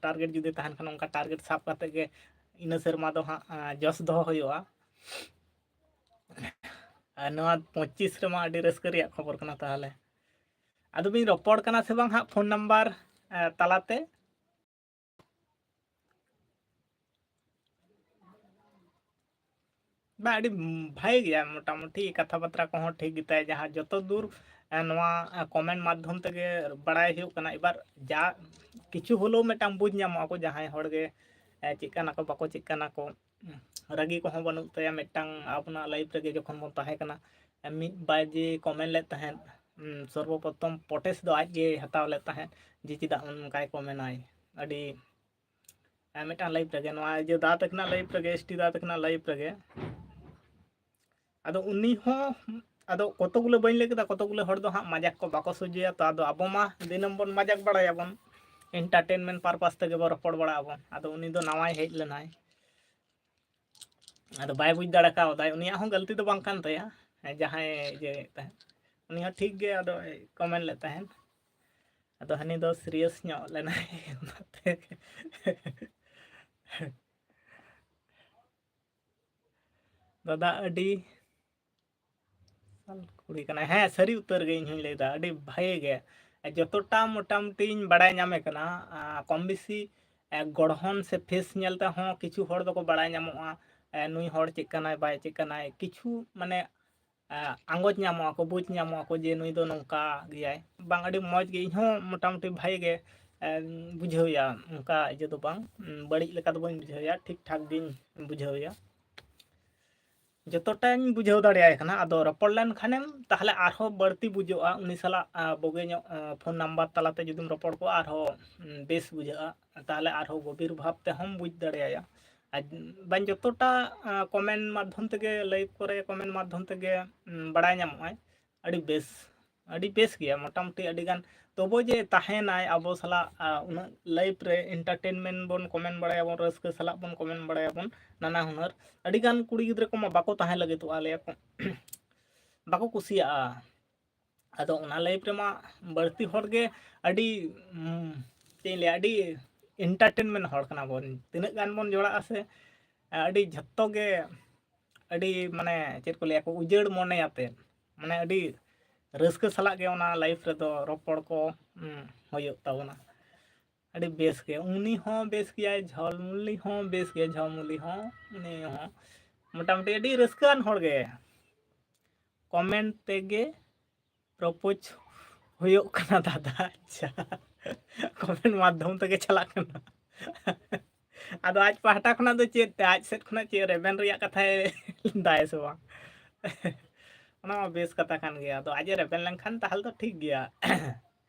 ᱴᱟᱨᱜᱮᱴ ᱡᱩᱫᱤ ᱛᱟᱦᱮᱱ ᱠᱷᱟᱱ, ᱚᱱᱠᱟ ᱴᱟᱨᱜᱮᱴ ᱥᱟᱵ ᱠᱟᱛᱮ ᱜᱮ ᱤᱱᱟᱹ ᱥᱮᱨᱢᱟ ᱫᱚ ᱦᱟᱸᱜ, ᱟ, ᱡᱚᱥ ᱫᱚᱦᱚ ᱦᱩᱭᱩᱜᱼᱟ᱾ ᱟᱨ ᱱᱚᱣᱟ ᱯᱚᱸᱪᱤᱥ ᱨᱮᱢᱟ ᱟᱹᱰᱤ ᱨᱟᱹᱥᱠᱟᱹ ᱨᱮᱭᱟᱜ ᱠᱷᱚᱵᱚᱨ ᱠᱟᱱᱟ᱾ ᱛᱟᱦᱚᱞᱮ ᱟᱫᱚ ᱵᱤᱱ ᱨᱚᱯᱚᱲ ᱠᱟᱱᱟ ᱥᱮ ᱵᱟᱝ ᱦᱟᱸᱜ ᱯᱷᱳᱱ ᱱᱟᱢᱵᱟᱨ, ᱮ, ᱛᱟᱞᱟᱛᱮ? ᱵᱟᱝ, ᱟᱹᱰᱤ ᱵᱷᱟᱜᱮ ᱜᱮᱭᱟ, ᱢᱚᱴᱟᱢᱩᱴᱤ ᱠᱟᱛᱷᱟ ᱵᱟᱛᱨᱟ ᱠᱚᱦᱚᱸ ᱴᱷᱤᱠ ᱜᱮᱛᱟᱭᱟ, ᱡᱟᱦᱟᱸ ᱡᱚᱛᱚ ᱫᱩᱨ, ᱮ, ᱱᱚᱣᱟ, ᱮ, ᱠᱚᱢᱮᱱᱴ ᱢᱟᱫᱽᱫᱷᱚᱢ ᱛᱮᱜᱮ ᱵᱟᱲᱟᱭ ᱦᱩᱭᱩᱜ ᱠᱟᱱᱟ᱾ ᱮᱵᱟᱨ ᱡᱟ ᱠᱤᱪᱷᱩ ᱦᱚᱞᱮᱣ ᱢᱤᱫᱴᱟᱝ ᱵᱩᱡᱽ ᱧᱟᱢᱚᱜ ᱟᱠᱚ, ᱡᱟᱦᱟᱸᱭ ᱦᱚᱲ ᱜᱮ, ᱮ, ᱪᱮᱫ ᱠᱟᱱᱟ ᱠᱚ, ᱵᱟᱠᱚ ᱪᱮᱫ ᱠᱟᱱᱟ ᱠᱚ, ᱨᱟᱹᱜᱤ ᱠᱚᱦᱚᱸ ᱵᱟᱹᱱᱩᱜ ᱛᱟᱭᱟ᱾ ᱢᱤᱫᱴᱟᱝ ᱟᱵᱚᱱᱟᱜ ᱞᱟᱭᱤᱯᱷ ᱨᱮᱜᱮ ᱡᱚᱠᱷᱚᱱ ᱵᱚᱱ ᱛᱟᱦᱮᱸ ᱠᱟᱱᱟ, ᱮ, ᱢᱤᱫ ᱵᱟᱨ ᱡᱮ ᱠᱚᱢᱮᱱᱴ ᱞᱮᱫ ᱛᱟᱦᱮᱸᱫ, ᱩᱢ, ᱥᱚᱨᱵᱚᱯᱨᱚᱛᱷᱚᱢ ᱯᱨᱚᱴᱮᱥᱴ ᱫᱚ ᱟᱡ ᱜᱮᱭ ᱦᱟᱛᱟᱣ ᱞᱮᱫ ᱛᱟᱦᱮᱸᱫ, ᱡᱮ ᱪᱮᱫᱟᱜ ᱚᱱᱠᱟᱭ ᱠᱚᱢᱮᱱᱟᱭ᱾ ᱟᱹᱰᱤ, ᱮ, ᱢᱤᱫᱴᱟᱝ ᱞᱟᱭᱤᱯᱷ ᱨᱮᱜᱮ, ᱱᱚᱣᱟ ᱡᱮ ᱫᱟ ᱛᱟᱹᱠᱤᱱᱟᱜ ᱞᱟᱭᱤᱯᱷ ᱨᱮᱜᱮ, ᱮᱥ ᱴᱤ ᱫᱟ ᱛᱟᱹᱠᱤᱱᱟᱜ ᱞᱟᱭᱤᱯᱷ ᱨᱮᱜᱮ᱾ ᱟᱫᱚ ᱩᱱᱤ ᱦᱚᱸ, ᱟᱫᱚ ᱠᱚᱛᱚ ᱜᱩᱞᱟᱹ ᱵᱟᱹᱧ ᱞᱟᱹᱭ ᱠᱮᱫᱟ, ᱠᱚᱛᱚ ᱜᱩᱞᱟᱹ ᱦᱚᱲ ᱫᱚ ᱦᱟᱸᱜ ᱢᱟᱡᱟᱠ ᱠᱚ ᱵᱟᱠᱚ ᱥᱚᱡᱷᱮᱭᱟ᱾ ᱛᱚ ᱟᱫᱚ ᱟᱵᱚ ᱢᱟ ᱫᱤᱱᱟᱹᱢ ᱵᱚᱱ ᱢᱟᱡᱟᱠ ᱵᱟᱲᱟᱭᱟᱵᱚᱱ, ᱮᱱᱴᱟᱨᱴᱮᱱᱢᱮᱱᱴ ᱯᱟᱨᱯᱟᱥ ᱛᱮᱜᱮ ᱵᱚᱱ ᱨᱚᱯᱚᱲ ᱵᱟᱲᱟᱜ ᱟᱵᱚᱱ᱾ ᱟᱫᱚ ᱩᱱᱤ ᱫᱚ ᱱᱟᱣᱟᱭ ᱦᱮᱡ ᱞᱮᱱᱟᱭ, ᱟᱫᱚ ᱵᱟᱭ ᱵᱩᱡᱽ ᱫᱟᱲᱮ ᱠᱟᱣᱫᱟᱭ᱾ ᱩᱱᱤᱭᱟᱜ ᱦᱚᱸ ᱜᱟᱹᱞᱛᱤ ᱫᱚ ᱵᱟᱝ ᱠᱟᱱ ᱛᱟᱭᱟ, ᱡᱟᱦᱟᱸᱭ ᱤᱭᱟᱹᱭᱮᱫ ᱛᱟᱦᱮᱸᱫ, ᱩᱱᱤ ᱦᱚᱸ ᱴᱷᱤᱠ ᱜᱮ ᱟᱫᱚ ᱠᱚᱢᱮᱱᱴ ᱞᱮᱫ ᱛᱟᱦᱮᱸᱫ᱾ ᱟᱫᱚ ᱦᱟᱹᱱᱤ ᱫᱚ ᱥᱤᱨᱤᱭᱟᱥ ᱧᱚᱜ ᱞᱮᱱᱟᱭ ᱚᱱᱟᱛᱮ᱾ ᱫᱟᱫᱟ ᱟᱹᱰᱤ ᱠᱩᱲᱤ ᱠᱟᱱᱟᱭ᱾ ᱦᱮᱸ, ᱥᱟᱹᱨᱤ ᱩᱛᱟᱹᱨ ᱜᱮ ᱤᱧ ᱦᱚᱧ ᱞᱟᱹᱭᱫᱟ, ᱟᱹᱰᱤ ᱵᱷᱟᱜᱮ ᱜᱮ᱾ ᱡᱚᱛᱚᱴᱟ ᱢᱚᱴᱟᱢᱩᱴᱤᱧ ᱵᱟᱲᱟᱭ ᱧᱟᱢᱮ ᱠᱟᱱᱟ, ᱟ, ᱠᱚᱢ ᱵᱮᱥᱤ, ᱮ, ᱜᱚᱲᱦᱚᱱ ᱥᱮ ᱯᱷᱮᱥ ᱧᱮᱞ ᱛᱮᱦᱚᱸ ᱠᱤᱪᱷᱩ ᱦᱚᱲ ᱫᱚᱠᱚ ᱵᱟᱲᱟᱭ ᱧᱟᱢᱚᱜᱼᱟ, ᱮ, ᱱᱩᱭ ᱦᱚᱲ ᱪᱮᱫ ᱠᱟᱱᱟᱭ, ᱵᱟᱭ ᱪᱮᱫ ᱠᱟᱱᱟᱭ, ᱠᱤᱪᱷᱩ ᱢᱟᱱᱮ, ᱮ, ᱟᱸᱜᱚᱪ ᱧᱟᱢᱚᱜᱼᱟ ᱠᱚ, ᱵᱩᱡᱽ ᱧᱟᱢᱚᱜᱼᱟ ᱠᱚ ᱡᱮ ᱱᱩᱭ ᱫᱚ ᱱᱚᱝᱠᱟ ᱜᱮᱭᱟᱭ᱾ ᱵᱟᱝ, ᱟᱹᱰᱤ ᱢᱚᱡᱽ ᱜᱮ, ᱤᱧ ᱦᱚᱸ ᱢᱚᱴᱟᱢᱩᱴᱤ ᱵᱷᱟᱜᱮ ᱜᱮ, ᱮ, ᱵᱩᱡᱷᱟᱹᱣᱮᱭᱟ, ᱚᱱᱠᱟ ᱤᱭᱟᱹ ᱫᱚ ᱵᱟᱝ, ᱩᱢ, ᱵᱟᱹᱲᱤᱡ ᱞᱮᱠᱟ ᱫᱚ ᱵᱟᱹᱧ ᱵᱩᱡᱷᱟᱹᱣᱮᱭᱟ, ᱴᱷᱤᱠ ᱴᱷᱟᱠ ᱜᱤᱧ ᱵᱩᱡᱷᱟᱹᱣᱮᱭᱟ᱾ ᱡᱚᱛᱚᱴᱟᱧ ᱵᱩᱡᱷᱟᱹᱣ ᱫᱟᱲᱮᱭᱟᱭ ᱠᱟᱱᱟ᱾ ᱟᱫᱚ ᱨᱚᱯᱚᱲ ᱞᱮᱱᱠᱷᱟᱱᱮᱢ ᱛᱟᱦᱚᱞᱮ ᱟᱨᱦᱚᱸ ᱵᱟᱹᱲᱛᱤ ᱵᱩᱡᱷᱟᱹᱜᱼᱟ, ᱩᱱᱤ ᱥᱟᱞᱟᱜ ᱵᱩᱜᱤ ᱧᱚᱜ ᱯᱷᱳᱱ ᱱᱟᱢᱵᱟᱨ ᱛᱟᱞᱟᱛᱮ ᱡᱩᱫᱤᱢ ᱨᱚᱯᱚᱲ ᱠᱚᱜᱼᱟ ᱟᱨᱦᱚᱸ ᱵᱮᱥ ᱵᱩᱡᱷᱟᱹᱜᱼᱟ᱾ ᱛᱟᱦᱚᱞᱮ ᱟᱨᱦᱚᱸ ᱜᱚᱵᱷᱤᱨ ᱵᱷᱟᱵᱽ ᱛᱮᱦᱚᱸᱢ ᱵᱩᱡᱽ ᱫᱟᱲᱮᱭᱟᱭᱟ᱾ ᱟᱨ ᱵᱟᱝ ᱡᱚᱛᱚᱴᱟ ᱠᱚᱢᱮᱱᱴ ᱢᱟᱫᱽᱫᱷᱚᱢ ᱛᱮᱜᱮ, ᱞᱟᱭᱤᱵᱷ ᱠᱚᱨᱮ ᱠᱚᱢᱮᱱᱴ ᱢᱟᱫᱽᱫᱷᱚᱢ ᱛᱮᱜᱮ ᱵᱟᱲᱟᱭ ᱧᱟᱢᱚᱜᱼᱟ᱾ ᱟᱹᱰᱤ ᱵᱮᱥ, ᱟᱹᱰᱤ ᱵᱮᱥ ᱜᱮᱭᱟ ᱢᱚᱴᱟᱢᱩᱴᱤ ᱟᱹᱰᱤ ᱜᱟᱱ᱾ ᱛᱚᱵᱩ ᱡᱮ ᱛᱟᱦᱮᱱᱟᱭ ᱟᱵᱚ ᱥᱟᱞᱟᱜ ᱩᱱᱟᱹᱜ ᱞᱟᱭᱤᱵᱷ ᱨᱮ ᱮᱱᱴᱟᱨᱴᱮᱱᱢᱮᱱᱴ ᱵᱚᱱ ᱠᱚᱢᱮᱱᱴ ᱵᱟᱲᱟᱭᱟᱵᱚᱱ, ᱨᱟᱹᱥᱠᱟᱹ ᱥᱟᱞᱟᱜ ᱵᱚᱱ ᱠᱚᱢᱮᱱᱴ ᱵᱟᱲᱟᱭᱟᱵᱚᱱ, ᱱᱟᱱᱟ ᱦᱩᱱᱟᱹᱨ ᱟᱹᱰᱤ ᱜᱟᱱ ᱠᱩᱲᱤ ᱜᱤᱫᱽᱨᱟᱹ ᱠᱚᱢᱟ ᱵᱟᱠᱚ ᱛᱟᱦᱮᱸ ᱞᱟᱹᱜᱤᱫᱚᱜᱼᱟ, ᱞᱟᱹᱭᱟᱠᱚ ᱵᱟᱠᱚ ᱠᱩᱥᱤᱭᱟᱜᱼᱟ᱾ ᱟᱫᱚ ᱚᱱᱟ ᱞᱟᱭᱤᱵᱷ ᱨᱮᱢᱟ ᱵᱟᱹᱲᱛᱤ ᱦᱚᱲ ᱜᱮ ᱟᱹᱰᱤ ᱪᱮᱫ ᱤᱧ ᱞᱟᱹᱭᱟ, ᱟᱹᱰᱤ ᱮᱱᱴᱟᱨᱴᱮᱱᱢᱮᱱᱴ ᱦᱚᱲ ᱠᱟᱱᱟ ᱵᱚᱱ᱾ ᱛᱤᱱᱟᱹᱜ ᱜᱟᱱ ᱵᱚᱱ ᱡᱚᱲᱟᱜᱼᱟ ᱥᱮ, ᱟᱹᱰᱤ ᱡᱷᱚᱛᱚ ᱜᱮ ᱟᱹᱰᱤ ᱢᱟᱱᱮ ᱪᱮᱫ ᱠᱚ ᱞᱟᱹᱭᱟ ᱠᱚ, ᱩᱡᱟᱹᱲ ᱢᱚᱱᱮ ᱟᱛᱮᱫ, ᱢᱟᱱᱮ ᱟᱹᱰᱤ ᱨᱟᱹᱥᱠᱟᱹ ᱥᱟᱞᱟᱜ ᱜᱮ ᱚᱱᱟ ᱞᱟᱭᱤᱵᱷ ᱨᱮᱫᱚ ᱨᱚᱯᱚᱲ ᱠᱚ ᱦᱩᱭᱩᱜ ᱛᱟᱵᱚᱱᱟ᱾ ᱟᱹᱰᱤ ᱵᱮᱥ ᱜᱮ, ᱩᱱᱤ ᱦᱚᱸ ᱵᱮᱥ ᱜᱮᱭᱟᱭ, ᱡᱷᱚᱞᱢᱩᱞᱤ ᱦᱚᱸ ᱵᱮᱥ ᱜᱮᱭᱟ, ᱡᱷᱚᱞᱢᱩᱞᱤ ᱦᱚᱸ, ᱩᱱᱤ ᱦᱚᱸ ᱢᱚᱴᱟᱢᱩᱴᱤ ᱟᱹᱰᱤ ᱨᱟᱹᱥᱠᱟᱹᱣᱟᱱ ᱦᱚᱲ ᱜᱮ᱾ ᱠᱚᱢᱮᱱᱴ ᱛᱮᱜᱮ ᱯᱨᱚᱯᱳᱡᱽ ᱦᱩᱭᱩᱜ ᱠᱟᱱᱟ ᱫᱟᱫᱟ᱾ ᱟᱪᱪᱷᱟ, ᱠᱚᱢᱮᱱᱴ ᱢᱟᱫᱽᱫᱷᱚᱢ ᱛᱮᱜᱮ ᱪᱟᱞᱟᱜ ᱠᱟᱱᱟ᱾ ᱟᱫᱚ ᱟᱡ ᱯᱟᱦᱴᱟ ᱠᱷᱚᱱᱟᱜ ᱫᱚ ᱪᱮᱫ ᱛᱮ, ᱟᱡ ᱥᱮᱫ ᱠᱷᱚᱱᱟᱜ ᱪᱮᱫ ᱨᱮᱵᱮᱱ ᱨᱮᱭᱟᱜ ᱠᱟᱛᱷᱟᱭ ᱫᱟᱭ ᱥᱮ ᱵᱟᱝ? ᱚᱱᱟ ᱢᱟ ᱵᱮᱥ ᱠᱟᱛᱷᱟ ᱠᱟᱱ ᱜᱮᱭᱟ᱾ ᱟᱫᱚ ᱟᱡ ᱮ ᱨᱮᱵᱮᱱ ᱞᱮᱱᱠᱷᱟᱱ ᱛᱟᱦᱚᱞᱮ ᱫᱚ ᱴᱷᱤᱠ ᱜᱮᱭᱟ᱾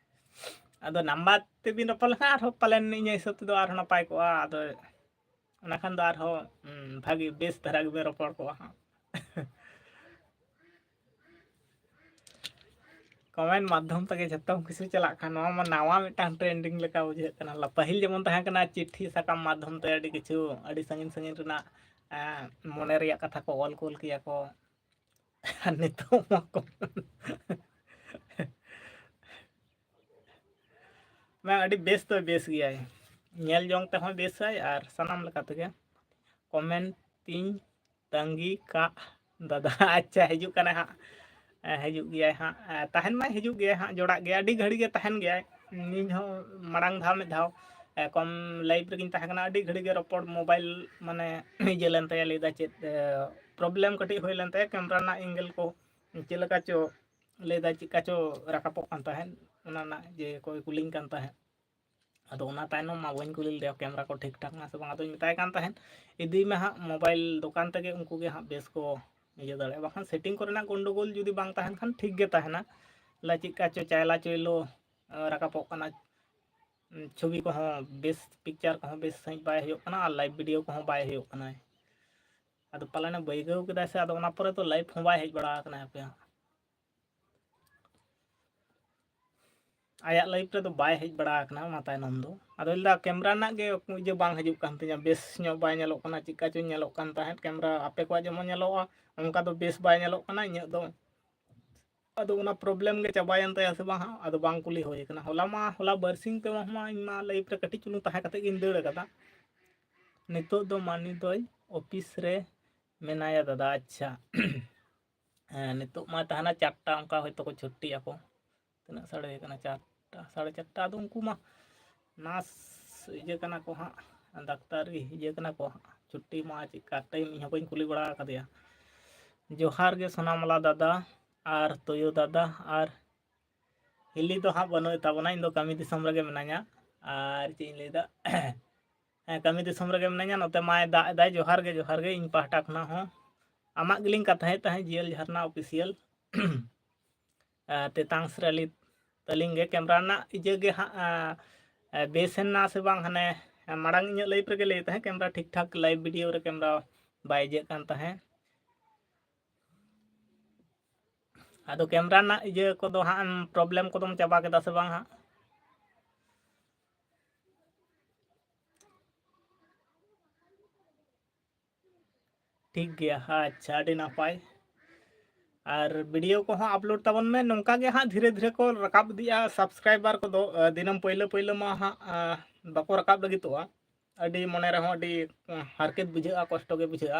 ᱟᱫᱚ ᱱᱟᱢᱵᱟᱨ ᱛᱮᱵᱤᱱ ᱨᱚᱯᱚᱲ ᱞᱮᱠᱷᱟᱱ ᱟᱨᱦᱚᱸ ᱯᱟᱞᱮᱱ ᱤᱧᱟᱹᱜ ᱦᱤᱥᱟᱹᱵ ᱛᱮᱫᱚ ᱟᱨᱦᱚᱸ ᱱᱟᱯᱟᱭ ᱠᱚᱜᱼᱟ᱾ ᱟᱫᱚ ᱚᱱᱟ ᱠᱷᱟᱱ ᱫᱚ ᱟᱨᱦᱚᱸ ᱵᱷᱟᱹᱜᱤ ᱵᱮᱥ ᱫᱷᱟᱨᱟ ᱜᱮᱵᱤᱱ ᱨᱚᱯᱚᱲ ᱠᱚᱜᱼᱟ ᱦᱟᱸᱜ᱾ ᱠᱚᱢᱮᱱᱴ ᱢᱟᱫᱽᱫᱷᱚᱢ ᱛᱮᱜᱮ ᱡᱷᱚᱛᱚ ᱠᱤᱪᱷᱩ ᱪᱟᱞᱟᱜ ᱠᱟᱱᱟ᱾ ᱱᱚᱣᱟ ᱢᱟ ᱱᱟᱣᱟ ᱢᱤᱫᱴᱟᱝ ᱴᱨᱮᱱᱰᱤᱝ ᱞᱮᱠᱟ ᱵᱩᱡᱷᱟᱹᱜ ᱠᱟᱱᱟ᱾ ᱯᱟᱹᱦᱤᱞ ᱡᱮᱢᱚᱱ ᱛᱟᱦᱮᱸ ᱠᱟᱱᱟ ᱪᱤᱴᱷᱤ ᱥᱟᱠᱟᱢ ᱢᱟᱫᱽᱫᱷᱚᱢ ᱛᱮ ᱟᱹᱰᱤ ᱠᱤᱪᱷᱩ, ᱟᱹᱰᱤ ᱥᱟᱺᱜᱤᱧ ᱥᱟᱺᱜᱤᱧ ᱨᱮᱱᱟᱜ ᱢᱚᱱᱮ ᱨᱮᱭᱟᱜ ᱠᱟᱛᱷᱟ ᱠᱚ ᱚᱞ ᱠᱩᱞ ᱠᱮᱭᱟ ᱠᱚ᱾ ᱟᱨ ᱱᱤᱛᱚᱜ ᱢᱟ ᱠᱚ ᱢᱟ ᱟᱹᱰᱤ ᱵᱮᱥ ᱫᱚ ᱵᱮᱥ ᱜᱮᱭᱟᱭ, ᱧᱮᱞ ᱡᱚᱝ ᱛᱮᱦᱚᱸ ᱵᱮᱥᱟᱭ ᱟᱨ ᱥᱟᱱᱟᱢ ᱞᱮᱠᱟ ᱛᱮᱜᱮ᱾ ᱠᱚᱢᱮᱱᱴ ᱛᱤᱧ ᱛᱟᱺᱜᱤ ᱠᱟᱜ ᱫᱟᱫᱟ᱾ ᱟᱪᱪᱷᱟ, ᱦᱤᱡᱩᱜ ᱠᱟᱱᱟᱭ ᱦᱟᱸᱜ, ᱦᱤᱡᱩᱜ ᱜᱮᱭᱟᱭ ᱦᱟᱸᱜ, ᱛᱟᱦᱮᱱ ᱢᱟᱭ ᱦᱤᱡᱩᱜ ᱜᱮᱭᱟᱭ ᱦᱟᱸᱜ, ᱡᱚᱲᱟᱜ ᱜᱮᱭᱟ, ᱟᱹᱰᱤ ᱜᱷᱟᱹᱲᱤ ᱜᱮ ᱛᱟᱦᱮᱱ ᱜᱮᱭᱟᱭ᱾ ᱤᱧ ᱦᱚᱸ ᱢᱟᱲᱟᱝ ᱫᱷᱟᱣ ᱢᱤᱫ ᱫᱷᱟᱣ ᱠᱚᱢ ᱞᱟᱭᱤᱵᱷ ᱨᱮᱜᱮᱧ ᱛᱟᱦᱮᱸ ᱠᱟᱱᱟ, ᱟᱹᱰᱤ ᱜᱷᱟᱹᱲᱤ ᱜᱮ ᱨᱚᱯᱚᱲ ᱢᱳᱵᱟᱭᱤᱞ ᱢᱟᱱᱮ ᱤᱭᱟᱹ ᱞᱮᱱ ᱛᱟᱭᱟ, ᱞᱟᱹᱭᱫᱟ ᱪᱮᱫ ᱯᱨᱚᱵᱞᱮᱢ ᱠᱟᱹᱴᱤᱡ ᱦᱩᱭ ᱞᱮᱱ ᱛᱟᱭᱟ, ᱠᱮᱢᱨᱟ ᱨᱮᱱᱟᱜ ᱮᱝᱜᱮᱞ ᱠᱚ ᱪᱮᱫ ᱞᱮᱠᱟ ᱪᱚ ᱞᱟᱹᱭᱫᱟ ᱪᱮᱫᱠᱟ ᱪᱚ ᱨᱟᱠᱟᱵᱚᱜ ᱠᱟᱱ ᱛᱟᱦᱮᱸᱫ, ᱚᱱᱟ ᱨᱮᱱᱟᱜ ᱡᱮ ᱚᱠᱚᱭ ᱠᱩᱞᱤᱧ ᱠᱟᱱ ᱛᱟᱦᱮᱸᱫ᱾ ᱟᱫᱚ ᱚᱱᱟ ᱛᱟᱭᱱᱚᱢ ᱢᱟ ᱵᱟᱹᱧ ᱠᱩᱞᱤ ᱞᱮᱫᱮᱭᱟ ᱠᱮᱢᱮᱨᱟ ᱠᱚ ᱴᱷᱤᱠ ᱴᱷᱟᱠ ᱢᱮᱱᱟᱜᱼᱟ ᱥᱮ ᱵᱟᱝ᱾ ᱟᱫᱚᱧ ᱢᱮᱛᱟᱭ ᱠᱟᱱ ᱛᱟᱦᱮᱸᱫ, "ᱤᱫᱤᱭ ᱢᱮ ᱦᱟᱸᱜ ᱢᱳᱵᱟᱭᱤᱞ ᱫᱚᱠᱟᱱ ᱛᱮᱜᱮ, ᱩᱱᱠᱩ ᱜᱮ ᱦᱟᱸᱜ ᱵᱮᱥ ᱠᱚ ᱤᱭᱟᱹ ᱫᱟᱲᱮᱭᱟᱜᱼᱟ, ᱵᱟᱠᱷᱟᱱ ᱥᱮᱴᱤᱝ ᱠᱚᱨᱮᱱᱟᱜ ᱜᱚᱱᱰᱳᱜᱳᱞ ᱡᱩᱫᱤ ᱵᱟᱝ ᱛᱟᱦᱮᱱ ᱠᱷᱟᱱ ᱴᱷᱤᱠ ᱜᱮ ᱛᱟᱦᱮᱱᱟ᱾ ᱞᱟ ᱪᱮᱫᱠᱟ ᱪᱚ ᱪᱟᱭᱞᱟ ᱪᱚᱭᱞᱚ ᱨᱟᱠᱟᱵᱚᱜ ᱠᱟᱱᱟ, ᱪᱷᱚᱵᱤ ᱠᱚᱦᱚᱸ ᱵᱮᱥ, ᱯᱤᱠᱪᱟᱨ ᱠᱚᱦᱚᱸ ᱵᱮᱥ ᱥᱟᱺᱦᱤᱡ ᱵᱟᱭ ᱦᱩᱭᱩᱜ ᱠᱟᱱᱟ ᱟᱨ ᱞᱟᱭᱤᱵᱷ ᱵᱷᱤᱰᱤᱭᱳ ᱠᱚᱦᱚᱸ ᱵᱟᱭ ᱦᱩᱭᱩᱜ ᱠᱟᱱᱟ᱾ ᱟᱫᱚ ᱯᱟᱞᱮᱱᱮ ᱵᱟᱹᱭᱜᱟᱹᱣ ᱠᱮᱫᱟᱭ ᱥᱮ, ᱟᱫᱚ ᱚᱱᱟ ᱯᱚᱨᱮ ᱫᱚ ᱞᱟᱭᱤᱵᱷ ᱦᱚᱸ ᱵᱟᱭ ᱦᱮᱡ ᱵᱟᱲᱟ ᱟᱠᱟᱱᱟ ᱦᱟᱯᱮ ᱦᱟᱸᱜ᱾ ᱟᱭᱟᱜ ᱞᱟᱭᱤᱵᱷ ᱨᱮᱫᱚ ᱵᱟᱭ ᱦᱮᱡ ᱵᱟᱲᱟ ᱟᱠᱟᱱᱟ ᱚᱱᱟ ᱛᱟᱭᱱᱚᱢ ᱫᱚ᱾ ᱟᱫᱚ ᱞᱟᱹᱭᱫᱟ, "ᱠᱮᱢᱨᱟ ᱨᱮᱱᱟᱜ ᱜᱮ ᱤᱭᱟᱹ ᱵᱟᱝ ᱦᱤᱡᱩᱜ ᱠᱟᱱ ᱛᱤᱧᱟ, ᱵᱮᱥ ᱧᱚᱜ ᱵᱟᱭ ᱧᱮᱞᱚᱜ ᱠᱟᱱᱟ, ᱪᱮᱫᱠᱟ ᱪᱚᱧ ᱧᱮᱞᱚᱜ ᱠᱟᱱ ᱛᱟᱦᱮᱸᱫ, ᱠᱮᱢᱨᱟ ᱟᱯᱮ ᱠᱚᱣᱟᱜ ᱡᱮᱢᱚᱱ ᱧᱮᱞᱚᱜᱼᱟ ᱚᱱᱠᱟ ᱫᱚ ᱵᱮᱥ ᱵᱟᱭ ᱧᱮᱞᱚᱜ ᱠᱟᱱᱟ ᱤᱧᱟᱹᱜ ᱫᱚ᱾ ᱟᱫᱚ ᱚᱱᱟ ᱯᱨᱚᱵᱞᱮᱢ ᱜᱮ ᱪᱟᱵᱟᱭᱮᱱ ᱛᱟᱭᱟ ᱥᱮ ᱵᱟᱝ ᱦᱟᱸᱜ, ᱟᱫᱚ ᱵᱟᱝ ᱠᱩᱞᱤ ᱦᱩᱭ ᱠᱟᱱᱟ᱾ ᱦᱚᱞᱟ ᱢᱟ, ᱦᱚᱞᱟ ᱵᱟᱨᱥᱤᱧ ᱯᱮ ᱢᱟᱦᱟ ᱢᱟ ᱤᱧ ᱢᱟ ᱞᱟᱭᱤᱵᱷ ᱨᱮ ᱠᱟᱹᱴᱤᱡ ᱪᱩᱞᱩᱝ ᱛᱟᱦᱮᱸ ᱠᱟᱛᱮᱫ ᱜᱤᱧ ᱫᱟᱹᱲ ᱟᱠᱟᱫᱟ᱾ ᱱᱤᱛᱚᱜ ᱫᱚ ᱢᱟᱹᱱᱤ ᱫᱚᱭ ᱚᱯᱷᱤᱥ ᱨᱮ ᱢᱮᱱᱟᱭᱟ ᱫᱟᱫᱟ, ᱟᱪᱪᱷᱟ᱾ ᱦᱮᱸ, ᱱᱤᱛᱚᱜ ᱢᱟ ᱛᱟᱦᱮᱱᱟ ᱪᱟᱨᱴᱟ, ᱚᱱᱠᱟ ᱦᱚᱭᱛᱳ ᱠᱚ ᱪᱷᱩᱴᱤᱜ ᱟᱠᱚ᱾ ᱛᱤᱱᱟᱹᱜ ᱥᱟᱰᱮ ᱠᱟᱱᱟ? ᱪᱟᱨᱴᱟ, ᱥᱟᱲᱮ ᱪᱟᱨᱴᱟ᱾ ᱟᱫᱚ ᱩᱱᱠᱩ ᱢᱟ ᱱᱟᱨᱥ ᱤᱭᱟᱹ ᱠᱟᱱᱟ ᱠᱚ ᱦᱟᱸᱜ, ᱰᱟᱠᱛᱟᱨ ᱤᱭᱟᱹ ᱠᱟᱱᱟ ᱠᱚ ᱦᱟᱸᱜ᱾ ᱪᱷᱩᱴᱤ ᱢᱟ ᱪᱮᱫᱠᱟ ᱴᱟᱭᱤᱢ ᱤᱧ ᱦᱚᱸ ᱵᱟᱹᱧ ᱠᱩᱞᱤ ᱵᱟᱲᱟ ᱟᱠᱟᱫᱮᱭᱟ᱾ ᱡᱚᱦᱟᱨ ᱜᱮ ᱥᱳᱱᱟᱢᱟᱞᱟ ᱫᱟᱫᱟ ᱟᱨ ᱛᱩᱭᱩ ᱫᱟᱫᱟ ᱟᱨ ᱦᱤᱞᱤ ᱫᱚ ᱦᱟᱸᱜ ᱵᱟᱹᱱᱩᱜ ᱛᱟᱵᱚᱱᱟ᱾ ᱤᱧ ᱫᱚ ᱠᱟᱹᱢᱤ ᱫᱤᱥᱚᱢ ᱨᱮᱜᱮ ᱢᱤᱱᱟᱹᱧᱟ᱾ ᱟᱨ ᱪᱮᱫ ᱤᱧ ᱞᱟᱹᱭᱫᱟ, ᱦᱮᱸ, ᱠᱟᱹᱢᱤ ᱫᱤᱥᱚᱢ ᱨᱮᱜᱮ ᱢᱤᱱᱟᱹᱧᱟ᱾ ᱱᱚᱛᱮ ᱢᱟᱭ ᱫᱟᱜ ᱮᱫᱟᱭ᱾ ᱡᱚᱦᱟᱨ ᱜᱮ, ᱡᱚᱦᱟᱨ ᱜᱮ ᱤᱧ ᱯᱟᱦᱴᱟ ᱠᱷᱚᱱᱟᱜ ᱦᱚᱸ᱾ ᱟᱢᱟᱜ ᱜᱮᱞᱤᱧ ᱠᱟᱛᱷᱟᱭᱮᱫ ᱛᱟᱦᱮᱸᱫ, ᱡᱤᱭᱮᱞ ᱡᱷᱟᱨᱱᱟ ᱚᱯᱷᱤᱥᱤᱭᱟᱞ᱾ ᱟᱨ ᱛᱮᱛᱟᱝ ᱥᱨᱮ ᱟᱹᱞᱤ-, ᱛᱟᱹᱞᱤᱧ ᱜᱮ ᱠᱮᱢᱨᱟ ᱨᱮᱱᱟᱜ ᱤᱭᱟᱹ ᱜᱮ ᱦᱟᱸᱜ, ᱟᱸ, ᱟᱸ, ᱵᱮᱥ ᱮᱱᱟ ᱥᱮ ᱵᱟᱝ, ᱦᱟᱱᱮ, ᱟᱸ, ᱢᱟᱲᱟᱝ ᱤᱧᱟᱹᱜ ᱞᱟᱭᱤᱵᱷ ᱨᱮᱜᱮ ᱞᱟᱹᱭ ᱛᱟᱦᱮᱸᱫ, ᱠᱮᱢᱨᱟ ᱴᱷᱤᱠ ᱴᱷᱟᱠ ᱞᱟᱭᱤᱵᱷ ᱵᱷᱤᱰᱤᱭᱳ ᱨᱮ ᱠᱮᱢᱨᱟ ᱵᱟᱭ ᱤᱭᱟᱹᱜ ᱠᱟᱱ ᱛᱟᱦᱮᱸᱫ᱾ ᱟᱫᱚ ᱠᱮᱢᱨᱟ ᱨᱮᱱᱟᱜ ᱤᱭᱟᱹ ᱠᱚᱫᱚ ᱦᱟᱸᱜ, ᱯᱨᱚᱵᱞᱮᱢ ᱠᱚᱫᱚᱢ ᱪᱟᱵᱟ ᱠᱮᱫᱟ ᱥᱮ ᱵᱟᱝ ᱦᱟᱸᱜ? ᱴᱷᱤᱠ ᱜᱮᱭᱟ, ᱟᱪᱪᱷᱟ, ᱟᱹᱰᱤ ᱱᱟᱯᱟᱭ᱾ ᱟᱨ ᱵᱷᱤᱰᱤᱭᱳ ᱠᱚᱦᱚᱸ ᱟᱯᱞᱳᱰ ᱛᱟᱵᱚᱱ ᱢᱮ, ᱱᱚᱝᱠᱟ ᱜᱮ ᱦᱟᱸᱜ ᱫᱷᱤᱨᱮ ᱫᱷᱤᱨᱮ ᱠᱚ ᱨᱟᱠᱟᱵ ᱤᱫᱤᱜᱼᱟ ᱥᱟᱵᱥᱠᱨᱟᱭᱵᱟᱨ ᱠᱚᱫᱚ᱾ ᱟᱸ, ᱫᱤᱱᱟᱹᱢ ᱯᱳᱭᱞᱳ ᱯᱳᱭᱞᱳ ᱢᱟ ᱦᱟᱸᱜ, ᱟᱸ, ᱵᱟᱠᱚ ᱨᱟᱠᱟᱵ ᱞᱟᱹᱜᱤᱫᱚᱜᱼᱟ᱾ ᱟᱹᱰᱤ ᱢᱚᱱᱮ ᱨᱮᱦᱚᱸ ᱟᱹᱰᱤ, ᱟᱸ, ᱦᱟᱨᱠᱮᱛ ᱵᱩᱡᱷᱟᱹᱜᱼᱟ, ᱠᱚᱥᱴᱚ ᱜᱮ ᱵᱩᱡᱷᱟᱹᱜᱼᱟ᱾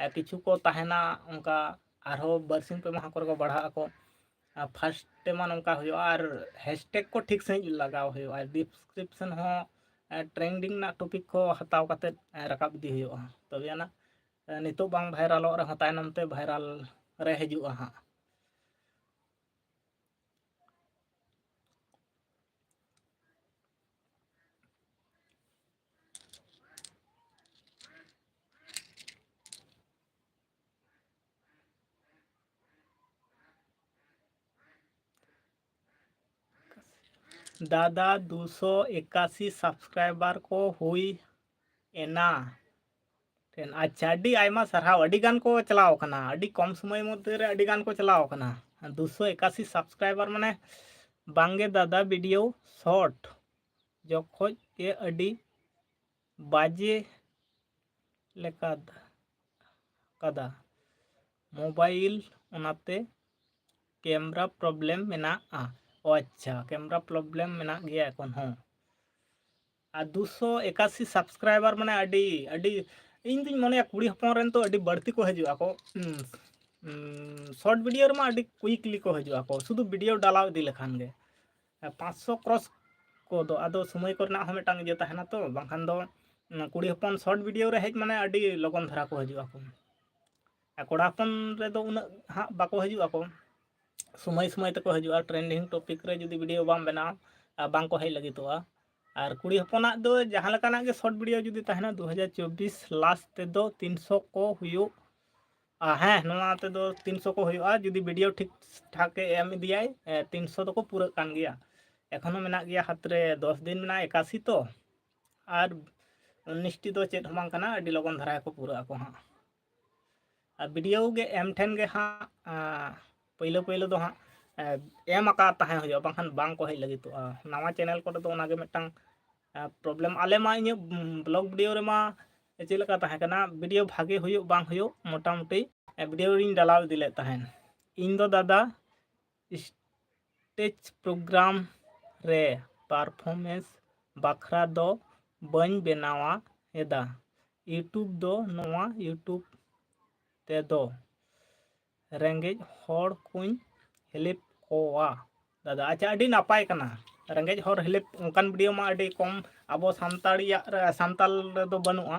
ᱟᱨ ᱠᱤᱪᱷᱩ ᱠᱚ ᱛᱟᱦᱮᱱᱟ ᱚᱱᱠᱟ ᱟᱨᱦᱚᱸ ᱵᱟᱨᱥᱤᱧ ᱯᱮ ᱢᱟᱦᱟ ᱠᱚᱨᱮ ᱠᱚ ᱵᱟᱲᱦᱟᱜ ᱟᱠᱚ᱾ ᱟᱨ ᱯᱷᱟᱥᱴ ᱛᱮᱢᱟ ᱱᱚᱝᱠᱟ ᱦᱩᱭᱩᱜᱼᱟ, ᱟᱨ ᱦᱮᱥᱴᱮᱜᱽ ᱠᱚ ᱴᱷᱤᱠ ᱥᱟᱺᱦᱤᱡ ᱞᱟᱜᱟᱣ ᱦᱩᱭᱩᱜᱼᱟ, ᱟᱨ ᱰᱤᱥᱠᱨᱤᱯᱥᱚᱱ ᱦᱚᱸ, ᱟᱨ ᱴᱨᱮᱱᱰᱤᱝ ᱨᱮᱱᱟᱜ ᱴᱚᱯᱤᱠ ᱠᱚ ᱦᱟᱛᱟᱣ ᱠᱟᱛᱮᱫ, ᱟᱨ ᱨᱟᱠᱟᱵ ᱤᱫᱤ ᱦᱩᱭᱩᱜᱼᱟ, ᱛᱚᱵᱮ ᱟᱱᱟᱜ, ᱟᱨ ᱱᱤᱛᱚᱜ ᱵᱟᱝ ᱵᱷᱟᱭᱨᱟᱞᱚᱜ ᱨᱮᱦᱚᱸ ᱛᱟᱭᱱᱚᱢ ᱛᱮ ᱵᱷᱟᱭᱨᱟᱞ ᱨᱮ ᱦᱤᱡᱩᱜᱼᱟ ᱦᱟᱸᱜ᱾ ᱫᱟᱫᱟ, ᱫᱩᱥᱚ ᱮᱠᱟᱥᱤ subscriber ᱠᱚ ᱦᱩᱭ ᱮᱱᱟ᱾ ᱴᱷᱮᱱ ᱟᱪᱪᱷᱟ, ᱟᱹᱰᱤ ᱟᱭᱢᱟ ᱥᱟᱨᱦᱟᱣ᱾ ᱟᱹᱰᱤ ᱜᱟᱱ ᱠᱚ ᱪᱟᱞᱟᱣ ᱟᱠᱟᱱᱟ, ᱟᱹᱰᱤ ᱠᱚᱢ ᱥᱚᱢᱚᱭ ᱢᱚᱫᱽᱫᱷᱮ ᱨᱮ ᱟᱹᱰᱤ ᱜᱟᱱ ᱠᱚ ᱪᱟᱞᱟᱣ ᱟᱠᱟᱱᱟ᱾ ᱫᱩᱥᱚ ᱮᱠᱟᱥᱤ subscriber ᱢᱟᱱᱮ ᱵᱟᱝᱜᱮ ᱫᱟᱫᱟ, video short ᱡᱚᱠᱷᱚᱡ ᱜᱮ ᱟᱹᱰᱤ ᱵᱟᱡᱮ ᱞᱮᱠᱟ ᱠᱟᱫᱟ ᱢᱳᱵᱟᱭᱤᱞ, ᱚᱱᱟᱛᱮ camera problem ᱢᱮᱱᱟᱜᱼᱟ᱾ ᱚ ᱟᱪᱪᱷᱟ, camera problem ᱢᱮᱱᱟᱜ ᱜᱮᱭᱟ ᱮᱠᱷᱚᱱ ᱦᱚᱸ᱾ ᱟᱨ ᱫᱩᱥᱚ ᱮᱠᱟᱥᱤ subscriber ᱢᱟᱱᱮ ᱟᱹᱰᱤ ᱟᱹᱰᱤ, ᱤᱧ ᱫᱩᱧ ᱢᱚᱱᱮᱭᱟ ᱠᱩᱲᱤ ᱦᱚᱯᱚᱱ ᱨᱮᱱ ᱛᱚ ᱟᱹᱰᱤ ᱵᱟᱹᱲᱛᱤ ᱠᱚ ᱦᱤᱡᱩᱜ ᱟᱠᱚ᱾ ᱩᱸ, ᱩᱸ, short video ᱨᱮᱢᱟ ᱟᱹᱰᱤ quickly ᱠᱚ ᱦᱤᱡᱩᱜ ᱟᱠᱚ, ᱥᱩᱫᱷᱩ video ᱰᱟᱞᱟᱣ ᱤᱫᱤ ᱞᱮᱠᱷᱟᱱ ᱜᱮ᱾ ᱯᱟᱸᱪᱥᱚ cross ᱠᱚᱫᱚ ᱟᱫᱚ ᱥᱚᱢᱚᱭ ᱠᱚᱨᱮᱱᱟᱜ ᱦᱚᱸ ᱢᱤᱫᱴᱟᱝ ᱤᱭᱟᱹ ᱛᱟᱦᱮᱱᱟ ᱛᱚ, ᱵᱟᱝᱠᱷᱟᱱ ᱫᱚ, ᱩᱸ, ᱠᱩᱲᱤ ᱦᱚᱯᱚᱱ short video ᱨᱮ ᱦᱮᱡ ᱢᱟᱱᱮ ᱟᱹᱰᱤ ᱞᱚᱜᱚᱱ ᱫᱷᱟᱨᱟ ᱠᱚ ᱦᱤᱡᱩᱜ ᱟᱠᱚ᱾ ᱟᱨ ᱠᱚᱲᱟ ᱦᱚᱯᱚᱱ ᱨᱮᱫᱚ ᱩᱱᱟᱹᱜ ᱦᱟᱸᱜ ᱵᱟᱠᱚ ᱦᱤᱡᱩᱜ ᱟᱠᱚ, ᱥᱚᱢᱚᱭ ᱥᱚᱢᱚᱭ ᱛᱮᱠᱚ ᱦᱤᱡᱩᱜᱼᱟ᱾ Trending topic ᱨᱮ ᱡᱩᱫᱤ video ᱵᱟᱢ ᱵᱮᱱᱟᱣᱟ, ᱟᱨ ᱵᱟᱝ ᱠᱚ ᱦᱮᱡ ᱞᱟᱹᱜᱤᱫᱚᱜᱼᱟ᱾ ᱟᱨ ᱠᱩᱲᱤ ᱦᱚᱯᱚᱱᱟᱜ ᱫᱚ ᱡᱟᱦᱟᱸ ᱞᱮᱠᱟᱱᱟᱜ ᱜᱮ short video ᱡᱩᱫᱤ ᱛᱟᱦᱮᱱᱟ, ᱫᱩ ᱦᱟᱡᱟᱨ ᱪᱚᱵᱵᱤᱥ last ᱛᱮᱫᱚ ᱛᱤᱱᱥᱚ ᱠᱚ ᱦᱩᱭᱩᱜ, ᱟ, ᱦᱮᱸ, ᱱᱚᱣᱟ ᱛᱮᱫᱚ ᱛᱤᱱᱥᱚ ᱠᱚ ᱦᱩᱭᱩᱜᱼᱟ, ᱡᱩᱫᱤ video ᱴᱷᱤᱠ ᱴᱷᱟᱠ ᱮ ᱮᱢ ᱤᱫᱤᱭᱟᱭ, ᱮ, ᱛᱤᱱᱥᱚ ᱫᱚᱠᱚ ᱯᱩᱨᱟᱹᱜ ᱠᱟᱱ ᱜᱮᱭᱟ᱾ ᱮᱠᱷᱚᱱᱳ ᱢᱮᱱᱟᱜ ᱜᱮᱭᱟ ᱦᱟᱛ ᱨᱮ, ᱫᱚᱥ ᱫᱤᱱ ᱢᱮᱱᱟᱜᱼᱟ, ᱮᱠᱟᱥᱤ ᱛᱚ, ᱟᱨ ᱩᱱᱤᱥᱴᱤ ᱫᱚ ᱪᱮᱫ ᱦᱚᱸ ᱵᱟᱝ ᱠᱟᱱᱟ, ᱟᱹᱰᱤ ᱞᱚᱜᱚᱱ ᱫᱷᱟᱨᱟ ᱜᱮᱠᱚ ᱯᱩᱨᱟᱹᱜ ᱟᱠᱚ ᱦᱟᱸᱜ᱾ ᱟᱨ video ᱜᱮ ᱮᱢ ᱴᱷᱮᱱ ᱜᱮ ᱦᱟᱸᱜ, ᱟ, ᱯᱳᱭᱞᱳ ᱯᱳᱭᱞᱳ ᱫᱚ ᱦᱟᱸᱜ, ᱮ, ᱮᱢ ᱟᱠᱟᱫ ᱛᱟᱦᱮᱸ ᱦᱩᱭᱩᱜᱼᱟ, ᱵᱟᱝᱠᱷᱟᱱ ᱵᱟᱝ ᱠᱚ ᱦᱮᱡ ᱞᱟᱹᱜᱤᱫᱚᱜᱼᱟ᱾ ᱱᱟᱣᱟ channel ᱠᱚᱨᱮ ᱫᱚ ᱚᱱᱟᱜᱮ ᱢᱤᱫᱴᱟᱝ, ᱟ, problem᱾ ᱟᱞᱮ ᱢᱟ ᱤᱧᱟᱹᱜ, ᱩᱢ, vlog video ᱨᱮᱢᱟ ᱪᱮᱫ ᱞᱮᱠᱟ ᱛᱟᱦᱮᱸ ᱠᱟᱱᱟ, video ᱵᱷᱟᱜᱮ ᱦᱩᱭᱩᱜ ᱵᱟᱝ ᱦᱩᱭᱩᱜ, ᱢᱚᱴᱟᱢᱩᱴᱤ, ᱮ, video ᱨᱤᱧ ᱰᱟᱞᱟᱣ ᱤᱫᱤ ᱞᱮᱫ ᱛᱟᱦᱮᱸᱫ᱾ ᱤᱧ ᱫᱚ ᱫᱟᱫᱟ stage program ᱨᱮ performance ᱵᱟᱠᱷᱨᱟ ᱫᱚ ᱵᱟᱹᱧ ᱵᱮᱱᱟᱣᱟ ᱮᱫᱟ᱾ YouTube ᱫᱚ ᱱᱚᱣᱟ YouTube ᱛᱮᱫᱚ ᱨᱮᱸᱜᱮᱡ ᱦᱚᱲ ᱠᱚᱧ help ᱠᱚᱣᱟ ᱫᱟᱫᱟ᱾ ᱟᱪᱪᱷᱟ, ᱟᱹᱰᱤ ᱱᱟᱯᱟᱭ ᱠᱟᱱᱟ᱾ ᱨᱮᱸᱜᱮᱡ ᱦᱚᱲ help, ᱚᱱᱠᱟᱱ video ᱢᱟ ᱟᱹᱰᱤ ᱠᱚᱢ ᱟᱵᱚ ᱥᱟᱱᱛᱟᱲᱤᱭᱟᱜ ᱨᱮ, ᱥᱟᱱᱛᱟᱞ ᱨᱮᱫᱚ ᱵᱟᱹᱱᱩᱜᱼᱟ᱾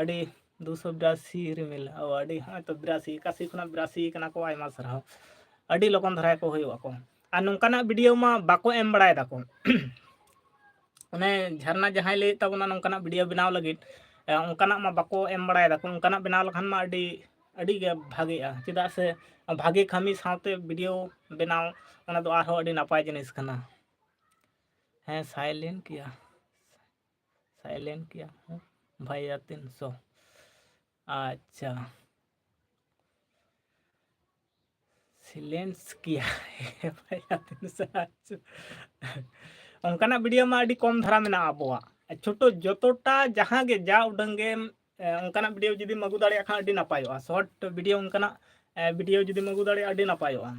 ᱟᱹᱰᱤ ᱫᱩᱥᱚ ᱵᱤᱨᱟᱥᱤ ᱨᱤᱢᱤᱞ, ᱚ, ᱟᱹᱰᱤ, ᱦᱚᱸᱜᱼᱚᱭ ᱛᱚ ᱵᱤᱨᱟᱥᱤ, ᱮᱠᱟᱥᱤ ᱠᱷᱚᱱᱟᱜ ᱵᱤᱨᱟᱥᱤ ᱠᱟᱱᱟ ᱠᱚ, ᱟᱭᱢᱟ ᱥᱟᱨᱦᱟᱣ᱾ ᱟᱹᱰᱤ ᱞᱚᱜᱚᱱ ᱫᱷᱟᱨᱟ ᱜᱮᱠᱚ ᱦᱩᱭᱩᱜ ᱟᱠᱚ᱾ ᱟᱨ ᱱᱚᱝᱠᱟᱱᱟᱜ video ᱢᱟ ᱵᱟᱠᱚ ᱮᱢ ᱵᱟᱲᱟᱭ ᱫᱟᱠᱚ᱾ ᱚᱱᱮ ᱡᱷᱟᱨᱱᱟ ᱡᱟᱦᱟᱸᱭ ᱞᱟᱹᱭᱮᱫ ᱛᱟᱵᱚᱱᱟ ᱱᱚᱝᱠᱟᱱᱟᱜ video ᱵᱮᱱᱟᱣ ᱞᱟᱹᱜᱤᱫ, ᱮ, ᱚᱱᱠᱟᱱᱟᱜ ᱢᱟ ᱵᱟᱠᱚ ᱮᱢ ᱵᱟᱲᱟᱭ ᱫᱟᱠᱚ᱾ ᱚᱱᱠᱟᱱᱟᱜ ᱵᱮᱱᱟᱣ ᱞᱮᱠᱷᱟᱱ ᱢᱟ ᱟᱹᱰᱤ, ᱟᱹᱰᱤ ᱜᱮ ᱵᱷᱟᱜᱮᱜᱼᱟ, ᱪᱮᱫᱟᱜ ᱥᱮ ᱵᱷᱟᱜᱮ ᱠᱟᱹᱢᱤ ᱥᱟᱶᱛᱮ video ᱵᱮᱱᱟᱣ, ᱚᱱᱟ ᱫᱚ ᱟᱨᱦᱚᱸ ᱟᱹᱰᱤ ᱱᱟᱯᱟᱭ ᱡᱤᱱᱤᱥ ᱠᱟᱱᱟ᱾ ᱦᱮᱸ, silent ᱠᱮᱭᱟ, silent ᱠᱮᱭᱟ ᱦᱮᱸ, ᱵᱷᱟᱭᱟ ᱛᱤᱱᱥᱚ᱾ ᱟᱪᱪᱷᱟ, silence ᱠᱮᱭᱟ ᱵᱷᱟᱭᱟ ᱛᱤᱱᱥᱚ᱾ ᱟᱪᱪᱷᱟ, ᱚᱱᱠᱟᱱᱟᱜ video ᱢᱟ ᱟᱹᱰᱤ ᱠᱚᱢ ᱫᱷᱟᱨᱟ ᱢᱮᱱᱟᱜᱼᱟ ᱟᱵᱚᱣᱟᱜ᱾ ᱪᱷᱳᱴᱳ ᱡᱚᱛᱚᱴᱟ ᱡᱟᱦᱟᱸ ᱜᱮ ᱡᱟ ᱩᱰᱟᱹᱝ ᱜᱮ ᱮ, ᱚᱱᱠᱟᱱᱟᱜ video ᱡᱩᱫᱤᱢ ᱟᱹᱜᱩ ᱫᱟᱲᱮᱭᱟᱜ ᱠᱷᱟᱱ ᱟᱹᱰᱤ ᱱᱟᱯᱟᱭᱚᱜᱼᱟ᱾ Short video ᱚᱱᱠᱟᱱᱟᱜ ᱮ, video ᱡᱩᱫᱤᱢ ᱟᱹᱜᱩ ᱫᱟᱲᱮᱭᱟᱜᱼᱟ ᱟᱹᱰᱤ ᱱᱟᱯᱟᱭᱚᱜᱼᱟ᱾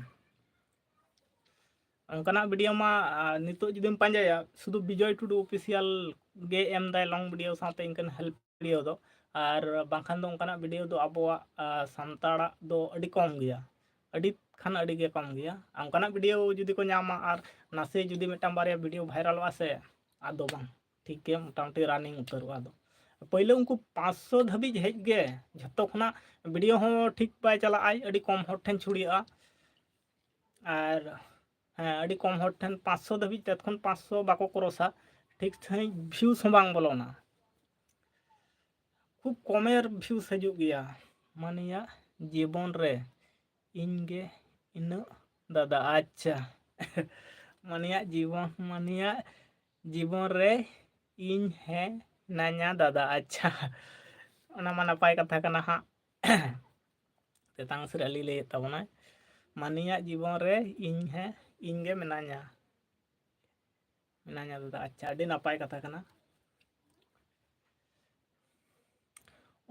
ᱚᱱᱠᱟᱱᱟᱜ video ᱢᱟ ᱟ, ᱱᱤᱛᱚᱜ ᱡᱩᱫᱤᱢ ᱯᱟᱸᱡᱟᱭᱟ ᱥᱩᱫᱷᱩ ᱵᱤᱡᱚᱭ ᱴᱩᱰᱩ official ᱜᱮ ᱮᱢ ᱫᱟᱭ long video ᱥᱟᱶᱛᱮ ᱤᱱᱠᱟᱹᱱ help video ᱫᱚ, ᱟᱨ ᱵᱟᱝᱠᱷᱟᱱ ᱫᱚ ᱚᱱᱠᱟᱱᱟᱜ video ᱫᱚ ᱟᱵᱚᱣᱟᱜ ᱟ, ᱥᱟᱱᱛᱟᱲᱟᱜ ᱫᱚ ᱟᱹᱰᱤ ᱠᱚᱢ ᱜᱮᱭᱟ, ᱟᱹᱰᱤ ᱠᱷᱟᱱ ᱟᱹᱰᱤ ᱜᱮ ᱠᱚᱢ ᱜᱮᱭᱟ᱾ ᱚᱱᱠᱟᱱᱟᱜ video ᱡᱩᱫᱤ ᱠᱚ ᱧᱟᱢᱟ ᱟᱨ ᱱᱟᱥᱮ ᱡᱩᱫᱤ ᱢᱤᱫᱴᱟᱝ ᱵᱟᱨᱭᱟ video viralᱚᱜᱼᱟ ᱥᱮ, ᱟᱫᱚ ᱵᱟᱝ ᱴᱷᱤᱠ ᱜᱮ ᱢᱚᱴᱟᱢᱩᱴᱤ running ᱩᱛᱟᱹᱨᱚᱜᱼᱟ᱾ ᱟᱫᱚ ᱯᱳᱭᱞᱳ ᱩᱱᱠᱩ ᱯᱟᱸᱪᱥᱚ ᱫᱷᱟᱹᱵᱤᱡ ᱦᱮᱡ ᱜᱮ ᱡᱷᱚᱛᱚ ᱠᱷᱚᱱᱟᱜ video ᱦᱚᱸ ᱴᱷᱤᱠ ᱵᱟᱭ ᱪᱟᱞᱟᱜᱼᱟᱭ, ᱟᱹᱰᱤ ᱠᱚᱢ ᱦᱚᱲ ᱴᱷᱮᱱ ᱪᱷᱩᱲᱭᱟᱹᱜᱼᱟ᱾ ᱟᱨ ᱦᱮᱸ, ᱟᱹᱰᱤ ᱠᱚᱢ ᱦᱚᱲ ᱴᱷᱮᱱ ᱯᱟᱸᱪᱥᱚ ᱫᱷᱟᱹᱵᱤᱡ, ᱛᱚᱛᱠᱷᱚᱱ ᱯᱟᱸᱪᱥᱚ ᱵᱟᱠᱚ crossᱟ, ᱴᱷᱤᱠ ᱥᱟᱺᱦᱤᱡ views ᱦᱚᱸ ᱵᱟᱝ ᱵᱚᱞᱚᱱᱟ, ᱠᱷᱩᱵ ᱠᱚᱢᱮᱨ views ᱦᱤᱡᱩᱜ ᱜᱮᱭᱟ᱾ ᱢᱟᱹᱱᱤᱭᱟᱜ ᱡᱤᱵᱚᱱ ᱨᱮ ᱤᱧ ᱜᱮ ᱤᱱᱟᱹᱜ ᱫᱟᱫᱟ᱾ ᱟᱪᱪᱷᱟ, ᱢᱟᱹᱱᱤᱭᱟᱜ ᱡᱤᱵᱚᱱ, ᱢᱟᱹᱱᱤᱭᱟᱜ ᱡᱤᱵᱚᱱ ᱨᱮ ᱤᱧ ᱦᱮᱱᱟᱧᱟ ᱫᱟᱫᱟ᱾ ᱟᱪᱪᱷᱟ, ᱚᱱᱟ ᱢᱟ ᱱᱟᱯᱟᱭ ᱠᱟᱛᱷᱟ ᱠᱟᱱᱟ ᱦᱟᱸᱜ᱾ ᱛᱮᱛᱟᱝ ᱥᱨᱤ ᱟᱞᱤ ᱞᱟᱹᱭᱮᱫ ᱛᱟᱵᱚᱱᱟᱭ, ᱢᱟᱹᱱᱤᱭᱟᱜ ᱡᱤᱵᱚᱱ ᱨᱮ ᱤᱧ ᱦᱮ, ᱤᱧ ᱜᱮ ᱢᱮᱱᱟᱧᱟ, ᱢᱮᱱᱟᱧᱟ ᱫᱟᱫᱟ᱾ ᱟᱪᱪᱷᱟ, ᱟᱹᱰᱤ ᱱᱟᱯᱟᱭ ᱠᱟᱛᱷᱟ ᱠᱟᱱᱟ᱾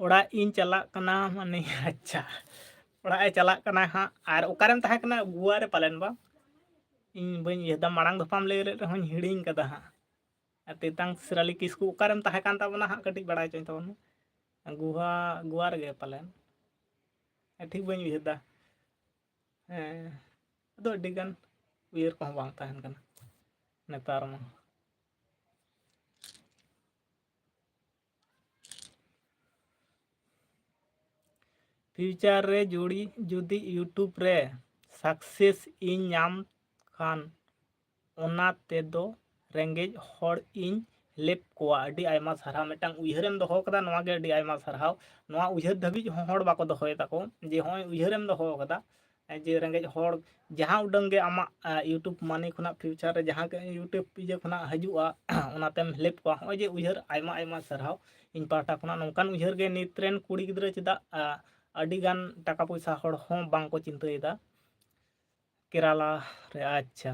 ᱚᱲᱟᱜ ᱤᱧ ᱪᱟᱞᱟᱜ ᱠᱟᱱᱟ, ᱢᱟᱱᱮ, ᱟᱪᱪᱷᱟ, ᱚᱲᱟᱜ ᱮ ᱪᱟᱞᱟᱜ ᱠᱟᱱᱟ ᱦᱟᱸᱜ᱾ ᱟᱨ ᱚᱠᱟᱨᱮᱢ ᱛᱟᱦᱮᱸ ᱠᱟᱱᱟ? ᱜᱳᱣᱟ ᱨᱮ ᱯᱟᱞᱮᱱ ᱵᱟ? ᱤᱧ ᱵᱟᱹᱧ ᱩᱭᱦᱟᱹᱨ ᱫᱟ, ᱢᱟᱲᱟᱝ ᱫᱚᱯᱷᱟᱢ ᱞᱟᱹᱭ ᱞᱮᱫ ᱨᱮᱦᱚᱸᱧ ᱦᱤᱲᱤᱧ ᱠᱟᱫᱟ ᱦᱟᱸᱜ᱾ ᱟᱨ ᱛᱮᱛᱟᱝ ᱥᱨᱟᱞᱤ ᱠᱤᱥᱠᱩ, ᱚᱠᱟᱨᱮᱢ ᱛᱟᱦᱮᱸ ᱠᱟᱱ ᱛᱟᱵᱚᱱᱟ ᱦᱟᱸᱜ? ᱠᱟᱹᱴᱤᱡ ᱵᱟᱲᱟᱭ ᱦᱚᱪᱚᱧ ᱛᱟᱵᱚᱱ ᱢᱮ᱾ ᱜᱳᱣᱟ, ᱜᱳᱣᱟ ᱨᱮᱜᱮ ᱯᱟᱞᱮᱱ᱾ ᱴᱷᱤᱠ ᱵᱟᱹᱧ ᱩᱭᱦᱟᱹᱨ ᱫᱟ᱾ ᱦᱮᱸ, ᱟᱫᱚ ᱟᱹᱰᱤ ᱜᱟᱱ ᱩᱭᱦᱟᱹᱨ ᱠᱚᱦᱚᱸ ᱵᱟᱝ ᱛᱟᱦᱮᱱ ᱠᱟᱱᱟ ᱱᱮᱛᱟᱨ ᱢᱟ᱾ Future ᱨᱮ ᱡᱩᱲᱤ, ᱡᱩᱫᱤ YouTube ᱨᱮ success ᱤᱧ ᱧᱟᱢ ᱠᱷᱟᱱ, ᱚᱱᱟ ᱛᱮᱫᱚ ᱨᱮᱸᱜᱮᱡ ᱦᱚᱲ ᱤᱧ help ᱠᱚᱣᱟ᱾ ᱟᱹᱰᱤ ᱟᱭᱢᱟ ᱥᱟᱨᱦᱟᱣ, ᱢᱤᱫᱴᱟᱝ ᱩᱭᱦᱟᱹᱨᱮᱢ ᱫᱚᱦᱚ ᱠᱟᱫᱟ, ᱱᱚᱣᱟ ᱜᱮ ᱟᱹᱰᱤ ᱟᱭᱢᱟ ᱥᱟᱨᱦᱟᱣ᱾ ᱱᱚᱣᱟ ᱩᱭᱦᱟᱹᱨ ᱫᱷᱟᱹᱵᱤᱡ ᱦᱚᱸ ᱦᱚᱲ ᱵᱟᱠᱚ ᱫᱚᱦᱚᱭ ᱛᱟᱠᱚ, ᱡᱮ ᱦᱚᱸᱜᱼᱚᱭ ᱩᱭᱦᱟᱹᱨᱮᱢ ᱫᱚᱦᱚ ᱠᱟᱫᱟ, ᱡᱮ ᱨᱮᱸᱜᱮᱡ ᱦᱚᱲ ᱡᱟᱦᱟᱸ ᱩᱰᱟᱹᱝ ᱜᱮ ᱟᱢᱟᱜ YouTube money ᱠᱷᱚᱱᱟᱜ future ᱨᱮ ᱡᱟᱦᱟᱸ ᱜᱮ YouTube ᱤᱭᱟᱹ ᱠᱷᱚᱱᱟᱜ ᱦᱤᱡᱩᱜᱼᱟ, ᱚᱱᱟᱛᱮᱢ help ᱠᱚᱣᱟ᱾ ᱦᱚᱸᱜᱼᱚᱭ ᱡᱮ ᱩᱭᱦᱟᱹᱨ, ᱟᱭᱢᱟ ᱟᱭᱢᱟ ᱥᱟᱨᱦᱟᱣ ᱤᱧ ᱯᱟᱦᱴᱟ ᱠᱷᱚᱱᱟᱜ᱾ ᱱᱚᱝᱠᱟᱱ ᱩᱭᱦᱟᱹᱨ ᱜᱮ ᱱᱤᱛ ᱨᱮᱱ ᱠᱩᱲᱤ ᱜᱤᱫᱽᱨᱟᱹ ᱪᱮᱫᱟᱜ ᱟᱹᱰᱤ ᱜᱟᱱ ᱴᱟᱠᱟ ᱯᱚᱭᱥᱟ ᱦᱚᱲ ᱦᱚᱸ ᱵᱟᱝ ᱠᱚ ᱪᱤᱱᱛᱟᱹᱭᱮᱫᱟ᱾ ᱠᱮᱨᱟᱞᱟ ᱨᱮ, ᱟᱪᱪᱷᱟ,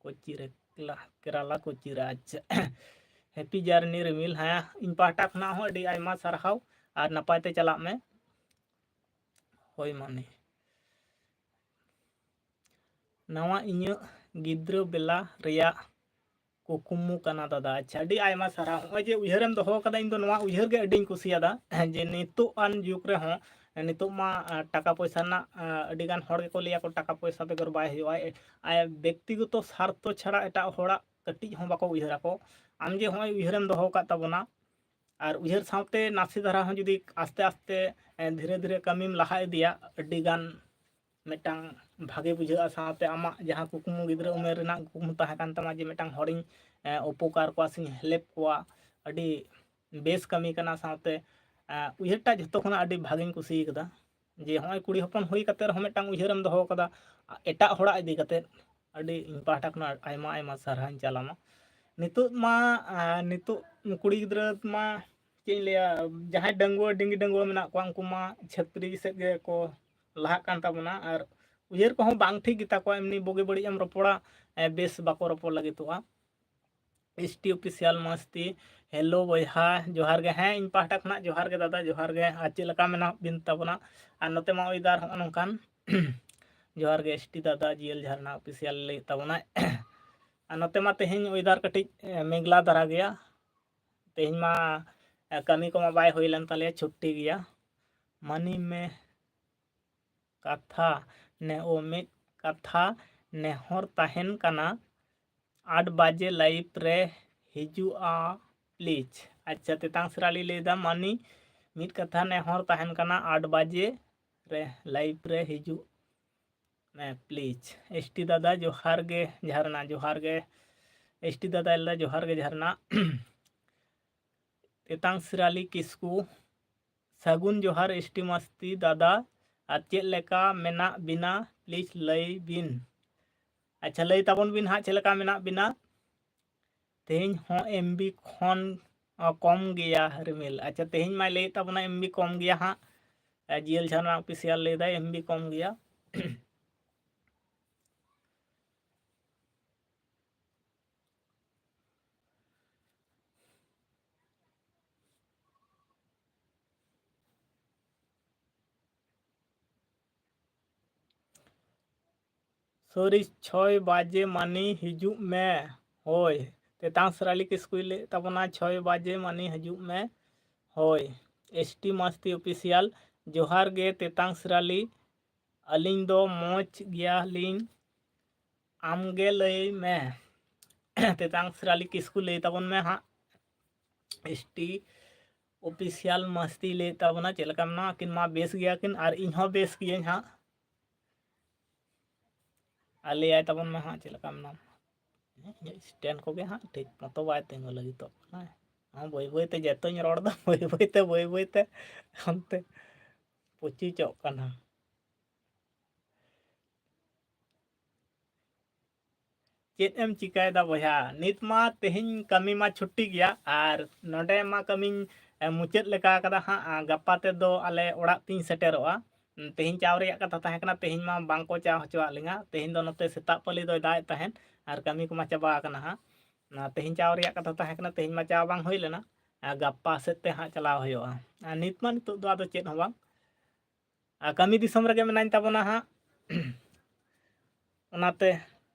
ᱠᱳᱪᱤ ᱨᱮ, ᱠᱮᱨᱟᱞᱟ ᱠᱳᱪᱤ ᱨᱮ, ᱟᱪᱪᱷᱟ᱾ Happy journey ᱨᱤᱢᱤᱞ, ᱦᱮᱸ, ᱤᱧ ᱯᱟᱦᱴᱟ ᱠᱷᱚᱱᱟᱜ ᱦᱚᱸ ᱟᱹᱰᱤ ᱟᱭᱢᱟ ᱥᱟᱨᱦᱟᱣ ᱟᱨ ᱱᱟᱯᱟᱭ ᱛᱮ ᱪᱟᱞᱟᱜ ᱢᱮ᱾ ᱦᱳᱭ ᱢᱟᱱᱮ, ᱱᱟᱣᱟ ᱤᱧᱟᱹᱜ ᱜᱤᱫᱽᱨᱟᱹ ᱵᱮᱞᱟ ᱨᱮᱭᱟᱜ ᱠᱩᱠᱢᱩ ᱠᱟᱱᱟ ᱫᱟᱫᱟ᱾ ᱟᱪᱪᱷᱟ, ᱟᱹᱰᱤ ᱟᱭᱢᱟ ᱥᱟᱨᱦᱟᱣ᱾ ᱱᱚᱜᱼᱚᱭ ᱡᱮ ᱩᱭᱦᱟᱹᱨᱮᱢ ᱫᱚᱦᱚ ᱠᱟᱫᱟ, ᱤᱧ ᱫᱚ ᱱᱚᱣᱟ ᱩᱭᱦᱟᱹᱨ ᱜᱮ ᱟᱹᱰᱤᱧ ᱠᱩᱥᱤᱭᱟᱫᱟ, ᱡᱮ ᱱᱤᱛᱚᱜ ᱟᱱ ᱡᱩᱜᱽ ᱨᱮᱦᱚᱸ, ᱱᱤᱛᱚᱜ ᱢᱟ ᱴᱟᱠᱟ ᱯᱚᱭᱥᱟ ᱨᱮᱱᱟᱜ ᱟᱹᱰᱤ ᱜᱟᱱ ᱦᱚᱲ ᱜᱮᱠᱚ ᱞᱟᱹᱭᱟ ᱠᱚ ᱴᱟᱠᱟ ᱯᱚᱭᱥᱟ ᱵᱮᱜᱚᱨ ᱵᱟᱭ ᱦᱩᱭᱩᱜᱼᱟ᱾ ᱵᱮᱠᱛᱤᱜᱚᱛᱚ ᱥᱟᱨᱛᱷᱚ ᱪᱷᱟᱲᱟ ᱮᱴᱟᱜ ᱦᱚᱲᱟᱜ ᱠᱟᱹᱴᱤᱡ ᱦᱚᱸ ᱵᱟᱠᱚ ᱩᱭᱦᱟᱹᱨᱟᱠᱚ᱾ ᱟᱢ ᱡᱮ ᱱᱚᱜᱼᱚᱭ ᱩᱭᱦᱟᱹᱨᱮᱢ ᱫᱚᱦᱚ ᱟᱠᱟᱫ ᱛᱟᱵᱚᱱᱟ, ᱟᱨ ᱩᱭᱦᱟᱹᱨ ᱥᱟᱶᱛᱮ ᱱᱟᱥᱮ ᱫᱷᱟᱨᱟ ᱦᱚᱸ ᱡᱩᱫᱤ ᱟᱥᱛᱮ ᱟᱥᱛᱮ ᱫᱷᱤᱨᱮ ᱫᱷᱤᱨᱮ ᱠᱟᱹᱢᱤᱢ ᱞᱟᱦᱟ ᱤᱫᱤᱭᱟ, ᱟᱹᱰᱤ ᱜᱟᱱ ᱢᱤᱫᱴᱟᱝ ᱵᱷᱟᱜᱮ ᱵᱩᱡᱷᱟᱹᱜᱼᱟ᱾ ᱥᱟᱶᱛᱮ ᱟᱢᱟᱜ ᱡᱟᱦᱟᱸ ᱠᱩᱠᱢᱩ, ᱜᱤᱫᱽᱨᱟᱹ ᱩᱢᱮᱨ ᱨᱮᱱᱟᱜ ᱠᱩᱠᱢᱩ ᱛᱟᱦᱮᱸ ᱠᱟᱱ ᱛᱟᱢᱟ ᱡᱮ ᱢᱤᱫᱴᱟᱝ ᱦᱚᱲᱤᱧ ᱩᱯᱚᱠᱟᱨ ᱠᱚᱣᱟ ᱥᱮᱧ help ᱠᱚᱣᱟ, ᱟᱹᱰᱤ ᱵᱮᱥ ᱠᱟᱹᱢᱤ ᱠᱟᱱᱟ᱾ ᱥᱟᱶᱛᱮ ᱩᱭᱦᱟᱹᱨᱴᱟᱜ ᱡᱷᱚᱛᱚ ᱠᱷᱚᱱᱟᱜ ᱟᱹᱰᱤ ᱵᱷᱟᱜᱮᱧ ᱠᱩᱥᱤ ᱠᱟᱫᱟ, ᱡᱮ ᱱᱚᱜᱼᱚᱭ ᱠᱩᱲᱤ ᱦᱚᱯᱚᱱ ᱦᱩᱭ ᱠᱟᱛᱮ ᱨᱮᱦᱚᱸ ᱢᱤᱫᱴᱟᱝ ᱩᱭᱦᱟᱹᱨᱮᱢ ᱫᱚᱦᱚ ᱠᱟᱫᱟ ᱮᱴᱟᱜ ᱦᱚᱲᱟᱜ ᱤᱫᱤ ᱠᱟᱛᱮ᱾ ᱟᱹᱰᱤ ᱤᱧ ᱯᱟᱦᱴᱟ ᱠᱷᱚᱱᱟᱜ ᱟᱭᱢᱟ ᱟᱭᱢᱟ ᱥᱟᱨᱦᱟᱣᱤᱧ ᱪᱟᱞᱟᱢᱟ᱾ ᱱᱤᱛᱚᱜ ᱢᱟ, ᱱᱤᱛᱚᱜ ᱠᱩᱲᱤ ᱜᱤᱫᱽᱨᱟᱹ ᱢᱟ ᱪᱮᱫ ᱤᱧ ᱞᱟᱹᱭᱟ, ᱡᱟᱦᱟᱸᱭ ᱰᱟᱺᱜᱩᱣᱟᱹ ᱰᱤᱝᱜᱤ ᱰᱟᱺᱜᱩᱣᱟᱹ ᱢᱮᱱᱟᱜ ᱠᱚᱣᱟ, ᱩᱱᱠᱩ ᱢᱟ ᱪᱷᱟᱹᱯᱨᱤ ᱥᱮᱫ ᱜᱮᱠᱚ ᱞᱟᱦᱟᱜ ᱠᱟᱱ ᱛᱟᱵᱚᱱᱟ᱾ ᱟᱨ ᱩᱭᱦᱟᱹᱨ ᱠᱚᱦᱚᱸ ᱵᱟᱝ ᱴᱷᱤᱠ ᱜᱮᱛᱟ ᱠᱚᱣᱟ, ᱮᱢᱱᱤ ᱵᱩᱜᱤ ᱵᱟᱹᱲᱤᱡ ᱮᱢ ᱨᱚᱯᱚᱲᱟ, ᱵᱮᱥ ᱵᱟᱠᱚ ᱨᱚᱯᱚᱲ ᱞᱟᱹᱜᱤᱫᱚᱜᱼᱟ᱾ S T Official ᱢᱟᱥᱛᱤ, hello ᱵᱚᱭᱦᱟ, ᱡᱚᱦᱟᱨ ᱜᱮ᱾ ᱦᱮᱸ, ᱤᱧ ᱯᱟᱦᱴᱟ ᱠᱷᱚᱱᱟᱜ ᱡᱚᱦᱟᱨ ᱜᱮ ᱫᱟᱫᱟ, ᱡᱚᱦᱟᱨ ᱜᱮ᱾ ᱟᱨ ᱪᱮᱫ ᱞᱮᱠᱟ ᱢᱮᱱᱟᱜ ᱵᱤᱱ ᱛᱟᱵᱚᱱᱟ? ᱟᱨ ᱱᱚᱛᱮ ᱢᱟ weather ᱦᱚᱸᱜᱼᱚ ᱱᱚᱝᱠᱟᱱ᱾ ᱡᱚᱦᱟᱨ ᱜᱮ S T ᱫᱟᱫᱟ, ᱡᱤᱭᱮᱞ ᱡᱷᱟᱨᱱᱟ Official ᱞᱟᱹᱭᱮᱫ ᱛᱟᱵᱚᱱᱟᱭ᱾ ᱟᱨ ᱱᱚᱛᱮ ᱢᱟ ᱛᱮᱦᱮᱧ weather ᱠᱟᱹᱴᱤᱡ ᱢᱮᱜᱷᱞᱟ ᱫᱷᱟᱨᱟ ᱜᱮᱭᱟ᱾ ᱛᱮᱦᱮᱧ ᱢᱟ ᱠᱟᱹᱢᱤ ᱠᱚᱢᱟ ᱵᱟᱭ ᱦᱩᱭ ᱞᱮᱱ ᱛᱟᱞᱮᱭᱟ, ᱪᱷᱩᱴᱴᱤ ᱜᱮᱭᱟ᱾ ᱢᱟᱹᱱᱤ ᱢᱮ ᱠᱟᱛᱷᱟ, ᱱᱮ ᱳ ᱢᱤᱫ ᱠᱟᱛᱷᱟ ᱱᱮᱦᱚᱨ ᱛᱟᱦᱮᱱ ᱠᱟᱱᱟ, ᱟᱴ ᱵᱟᱡᱮ live ᱨᱮ ᱦᱤᱡᱩᱜᱼᱟ please᱾ ᱟᱪᱪᱷᱟ, ᱛᱮᱛᱟᱝ ᱥᱮᱨᱟᱞᱤ ᱞᱟᱹᱭᱫᱟ, ᱢᱟᱹᱱᱤ ᱢᱤᱫ ᱠᱟᱛᱷᱟ ᱱᱮᱦᱚᱨ ᱛᱟᱦᱮᱱ ᱠᱟᱱᱟ, ᱟᱴ ᱵᱟᱡᱮ ᱨᱮ live ᱨᱮ ᱦᱤᱡᱩᱜ ᱢᱮ please᱾ S T ᱫᱟᱫᱟ ᱡᱚᱦᱟᱨ ᱜᱮ ᱡᱷᱟᱨᱱᱟ, ᱡᱚᱦᱟᱨ ᱜᱮ S T ᱫᱟᱫᱟ ᱞᱟᱹᱭᱫᱟ, ᱡᱚᱦᱟᱨ ᱜᱮ ᱡᱷᱟᱨᱱᱟ᱾ ᱛᱮᱛᱟᱝ ᱥᱤᱨᱟᱞᱤ ᱠᱤᱥᱠᱩ, ᱥᱟᱹᱜᱩᱱ ᱡᱚᱦᱟᱨ S T ᱢᱟᱥᱛᱤ ᱫᱟᱫᱟ, ᱟᱨ ᱪᱮᱫ ᱞᱮᱠᱟ ᱢᱮᱱᱟᱜ ᱵᱤᱱᱟ, please ᱞᱟᱹᱭ ᱵᱤᱱ᱾ ᱟᱪᱪᱷᱟ, ᱞᱟᱹᱭ ᱛᱟᱵᱚᱱ ᱵᱤᱱ ᱦᱟᱸᱜ ᱪᱮᱫ ᱞᱮᱠᱟ ᱢᱮᱱᱟᱜ ᱵᱤᱱᱟ᱾ ᱛᱮᱦᱮᱧ ᱦᱚᱸ ᱮᱢ ᱵᱤ ᱠᱷᱚᱱ, ᱚ, ᱠᱚᱢ ᱜᱮᱭᱟ ᱨᱤᱢᱤᱞ᱾ ᱟᱪᱪᱷᱟ, ᱛᱮᱦᱮᱧ ᱢᱟᱭ ᱞᱟᱹᱭᱮᱫ ᱛᱟᱵᱚᱱᱟ ᱮᱢ ᱵᱤ ᱠᱚᱢ ᱜᱮᱭᱟ ᱦᱟᱸᱜ᱾ ᱮ, ᱡᱤᱭᱮᱞ ᱡᱷᱟᱨᱱᱟ ᱚᱯᱷᱤᱥᱤᱭᱟᱞ ᱞᱟᱹᱭᱫᱟᱭ ᱮᱢ ᱵᱤ ᱠᱚᱢ ᱜᱮᱭᱟ᱾ ᱥᱚᱨᱤ, ᱪᱷᱚᱭ ᱵᱟᱡᱮ ᱢᱟᱱᱤ ᱦᱤᱡᱩᱜ ᱢᱮ᱾ ᱦᱳᱭ, ᱛᱮᱛᱟᱝ ᱥᱨᱟᱞᱤ ᱠᱤᱥᱠᱩᱭ ᱞᱟᱹᱭᱮᱫ ᱛᱟᱵᱚᱱᱟ, ᱪᱷᱚᱭ ᱵᱟᱡᱮ ᱢᱟᱱᱤ ᱦᱤᱡᱩᱜ ᱢᱮ᱾ ᱦᱳᱭ, ᱮᱥ ᱴᱤ ᱢᱟᱥᱛᱤ ᱚᱯᱷᱤᱥᱤᱭᱟᱞ, ᱡᱚᱦᱟᱨ ᱜᱮ ᱛᱮᱛᱟᱝ ᱥᱨᱟᱞᱤ, ᱟᱹᱞᱤᱧ ᱫᱚ ᱢᱚᱡᱽ ᱜᱮᱭᱟᱞᱤᱧ, ᱟᱢᱜᱮ ᱞᱟᱹᱭ ᱢᱮ᱾ ᱛᱮᱛᱟᱝ ᱥᱨᱟᱞᱤ ᱠᱤᱥᱠᱩ ᱞᱟᱹᱭ ᱛᱟᱵᱚᱱ ᱢᱮ ᱦᱟᱸᱜ᱾ ᱮᱥ ᱴᱤ ᱚᱯᱷᱤᱥᱤᱭᱟᱞ ᱢᱟᱥᱛᱤ ᱞᱟᱹᱭᱮᱫ ᱛᱟᱵᱚᱱᱟ, ᱪᱮᱫ ᱞᱮᱠᱟ ᱢᱮᱱᱟᱢᱟ? ᱟᱹᱠᱤᱱ ᱢᱟ ᱵᱮᱥ ᱜᱮᱭᱟ ᱠᱤᱱ ᱟᱨ ᱤᱧ ᱦᱚᱸ ᱵᱮᱥ ᱜᱤᱭᱟᱹᱧ ᱦᱟᱸᱜ᱾ ᱟᱨ ᱞᱟᱹᱭᱟᱭ ᱛᱟᱵᱚᱱ ᱢᱮ ᱦᱟᱸᱜ ᱪᱮᱫ ᱞᱮᱠᱟ ᱢᱮᱱᱟᱢᱟ᱾ ᱤᱧᱟᱹᱜ ᱥᱴᱮᱱᱰ ᱠᱚᱜᱮ ᱦᱟᱸᱜ ᱴᱷᱤᱠ ᱢᱚᱛᱚ ᱵᱟᱭ ᱛᱤᱸᱜᱩ ᱞᱟᱹᱜᱤᱫᱚᱜ ᱠᱟᱱᱟ᱾ ᱦᱚᱸ, ᱵᱟᱹᱭ ᱵᱟᱹᱭ ᱛᱮ ᱡᱮᱛᱚᱧ ᱨᱚᱲ ᱫᱟ, ᱵᱟᱹᱭ ᱵᱟᱹᱭ ᱛᱮ, ᱵᱟᱹᱭ ᱵᱟᱹᱭ ᱛᱮ ᱚᱱᱛᱮ ᱯᱩᱪᱩᱡᱚᱜ ᱠᱟᱱᱟ᱾ ᱪᱮᱫ ᱮᱢ ᱪᱤᱠᱟᱹᱭᱮᱫᱟ ᱵᱚᱭᱦᱟ? ᱱᱤᱛ ᱢᱟ ᱛᱮᱦᱮᱧ ᱠᱟᱹᱢᱤ ᱢᱟ ᱪᱷᱩᱴᱤ ᱜᱮᱭᱟ, ᱟᱨ ᱱᱚᱰᱮ ᱢᱟ ᱠᱟᱹᱢᱤᱧ, ᱮ, ᱢᱩᱪᱟᱹᱫ ᱞᱮᱠᱟ ᱠᱟᱫᱟ ᱦᱟᱸᱜ᱾ ᱟ, ᱜᱟᱯᱟ ᱛᱮᱫᱚ ᱟᱞᱮ ᱚᱲᱟᱜ ᱛᱤᱧ ᱥᱮᱴᱮᱨᱚᱜᱼᱟ᱾ ᱛᱮᱦᱮᱧ ᱪᱟᱣ ᱨᱮᱭᱟᱜ ᱠᱟᱛᱷᱟ ᱛᱟᱦᱮᱸ ᱠᱟᱱᱟ, ᱛᱮᱦᱮᱧ ᱢᱟ ᱵᱟᱝ ᱠᱚ ᱪᱟᱣ ᱦᱚᱪᱚᱣᱟᱜ ᱞᱤᱧᱟ᱾ ᱛᱮᱦᱮᱧ ᱫᱚ ᱱᱚᱛᱮ ᱥᱮᱛᱟᱜ ᱯᱟᱹᱞᱤ ᱫᱚᱭ ᱫᱟᱜ ᱮᱫ ᱛᱟᱦᱮᱸᱫ ᱟᱨ ᱠᱟᱹᱢᱤ ᱠᱚᱢᱟ ᱪᱟᱵᱟ ᱟᱠᱟᱱᱟ ᱦᱟᱸᱜ᱾ ᱚᱱᱟ ᱛᱮᱦᱮᱧ ᱪᱟᱣ ᱨᱮᱭᱟᱜ ᱠᱟᱛᱷᱟ ᱛᱟᱦᱮᱸ ᱠᱟᱱᱟ, ᱛᱮᱦᱮᱧ ᱢᱟ ᱪᱟᱣ ᱵᱟᱝ ᱦᱩᱭ ᱞᱮᱱᱟ᱾ ᱟᱨ ᱜᱟᱯᱟ ᱥᱮᱫ ᱛᱮ ᱦᱟᱸᱜ ᱪᱟᱞᱟᱣ ᱦᱩᱭᱩᱜᱼᱟ᱾ ᱟᱨ ᱱᱤᱛ ᱢᱟ ᱱᱤᱛᱚᱜ ᱫᱚ ᱟᱫᱚ ᱪᱮᱫ ᱦᱚᱸ ᱵᱟᱝ, ᱟᱨ ᱠᱟᱹᱢᱤ ᱫᱤᱥᱚᱢ ᱨᱮᱜᱮ ᱢᱮᱱᱟᱹᱧ ᱛᱟᱵᱚᱱᱟ ᱦᱟᱸᱜ᱾ ᱚᱱᱟᱛᱮ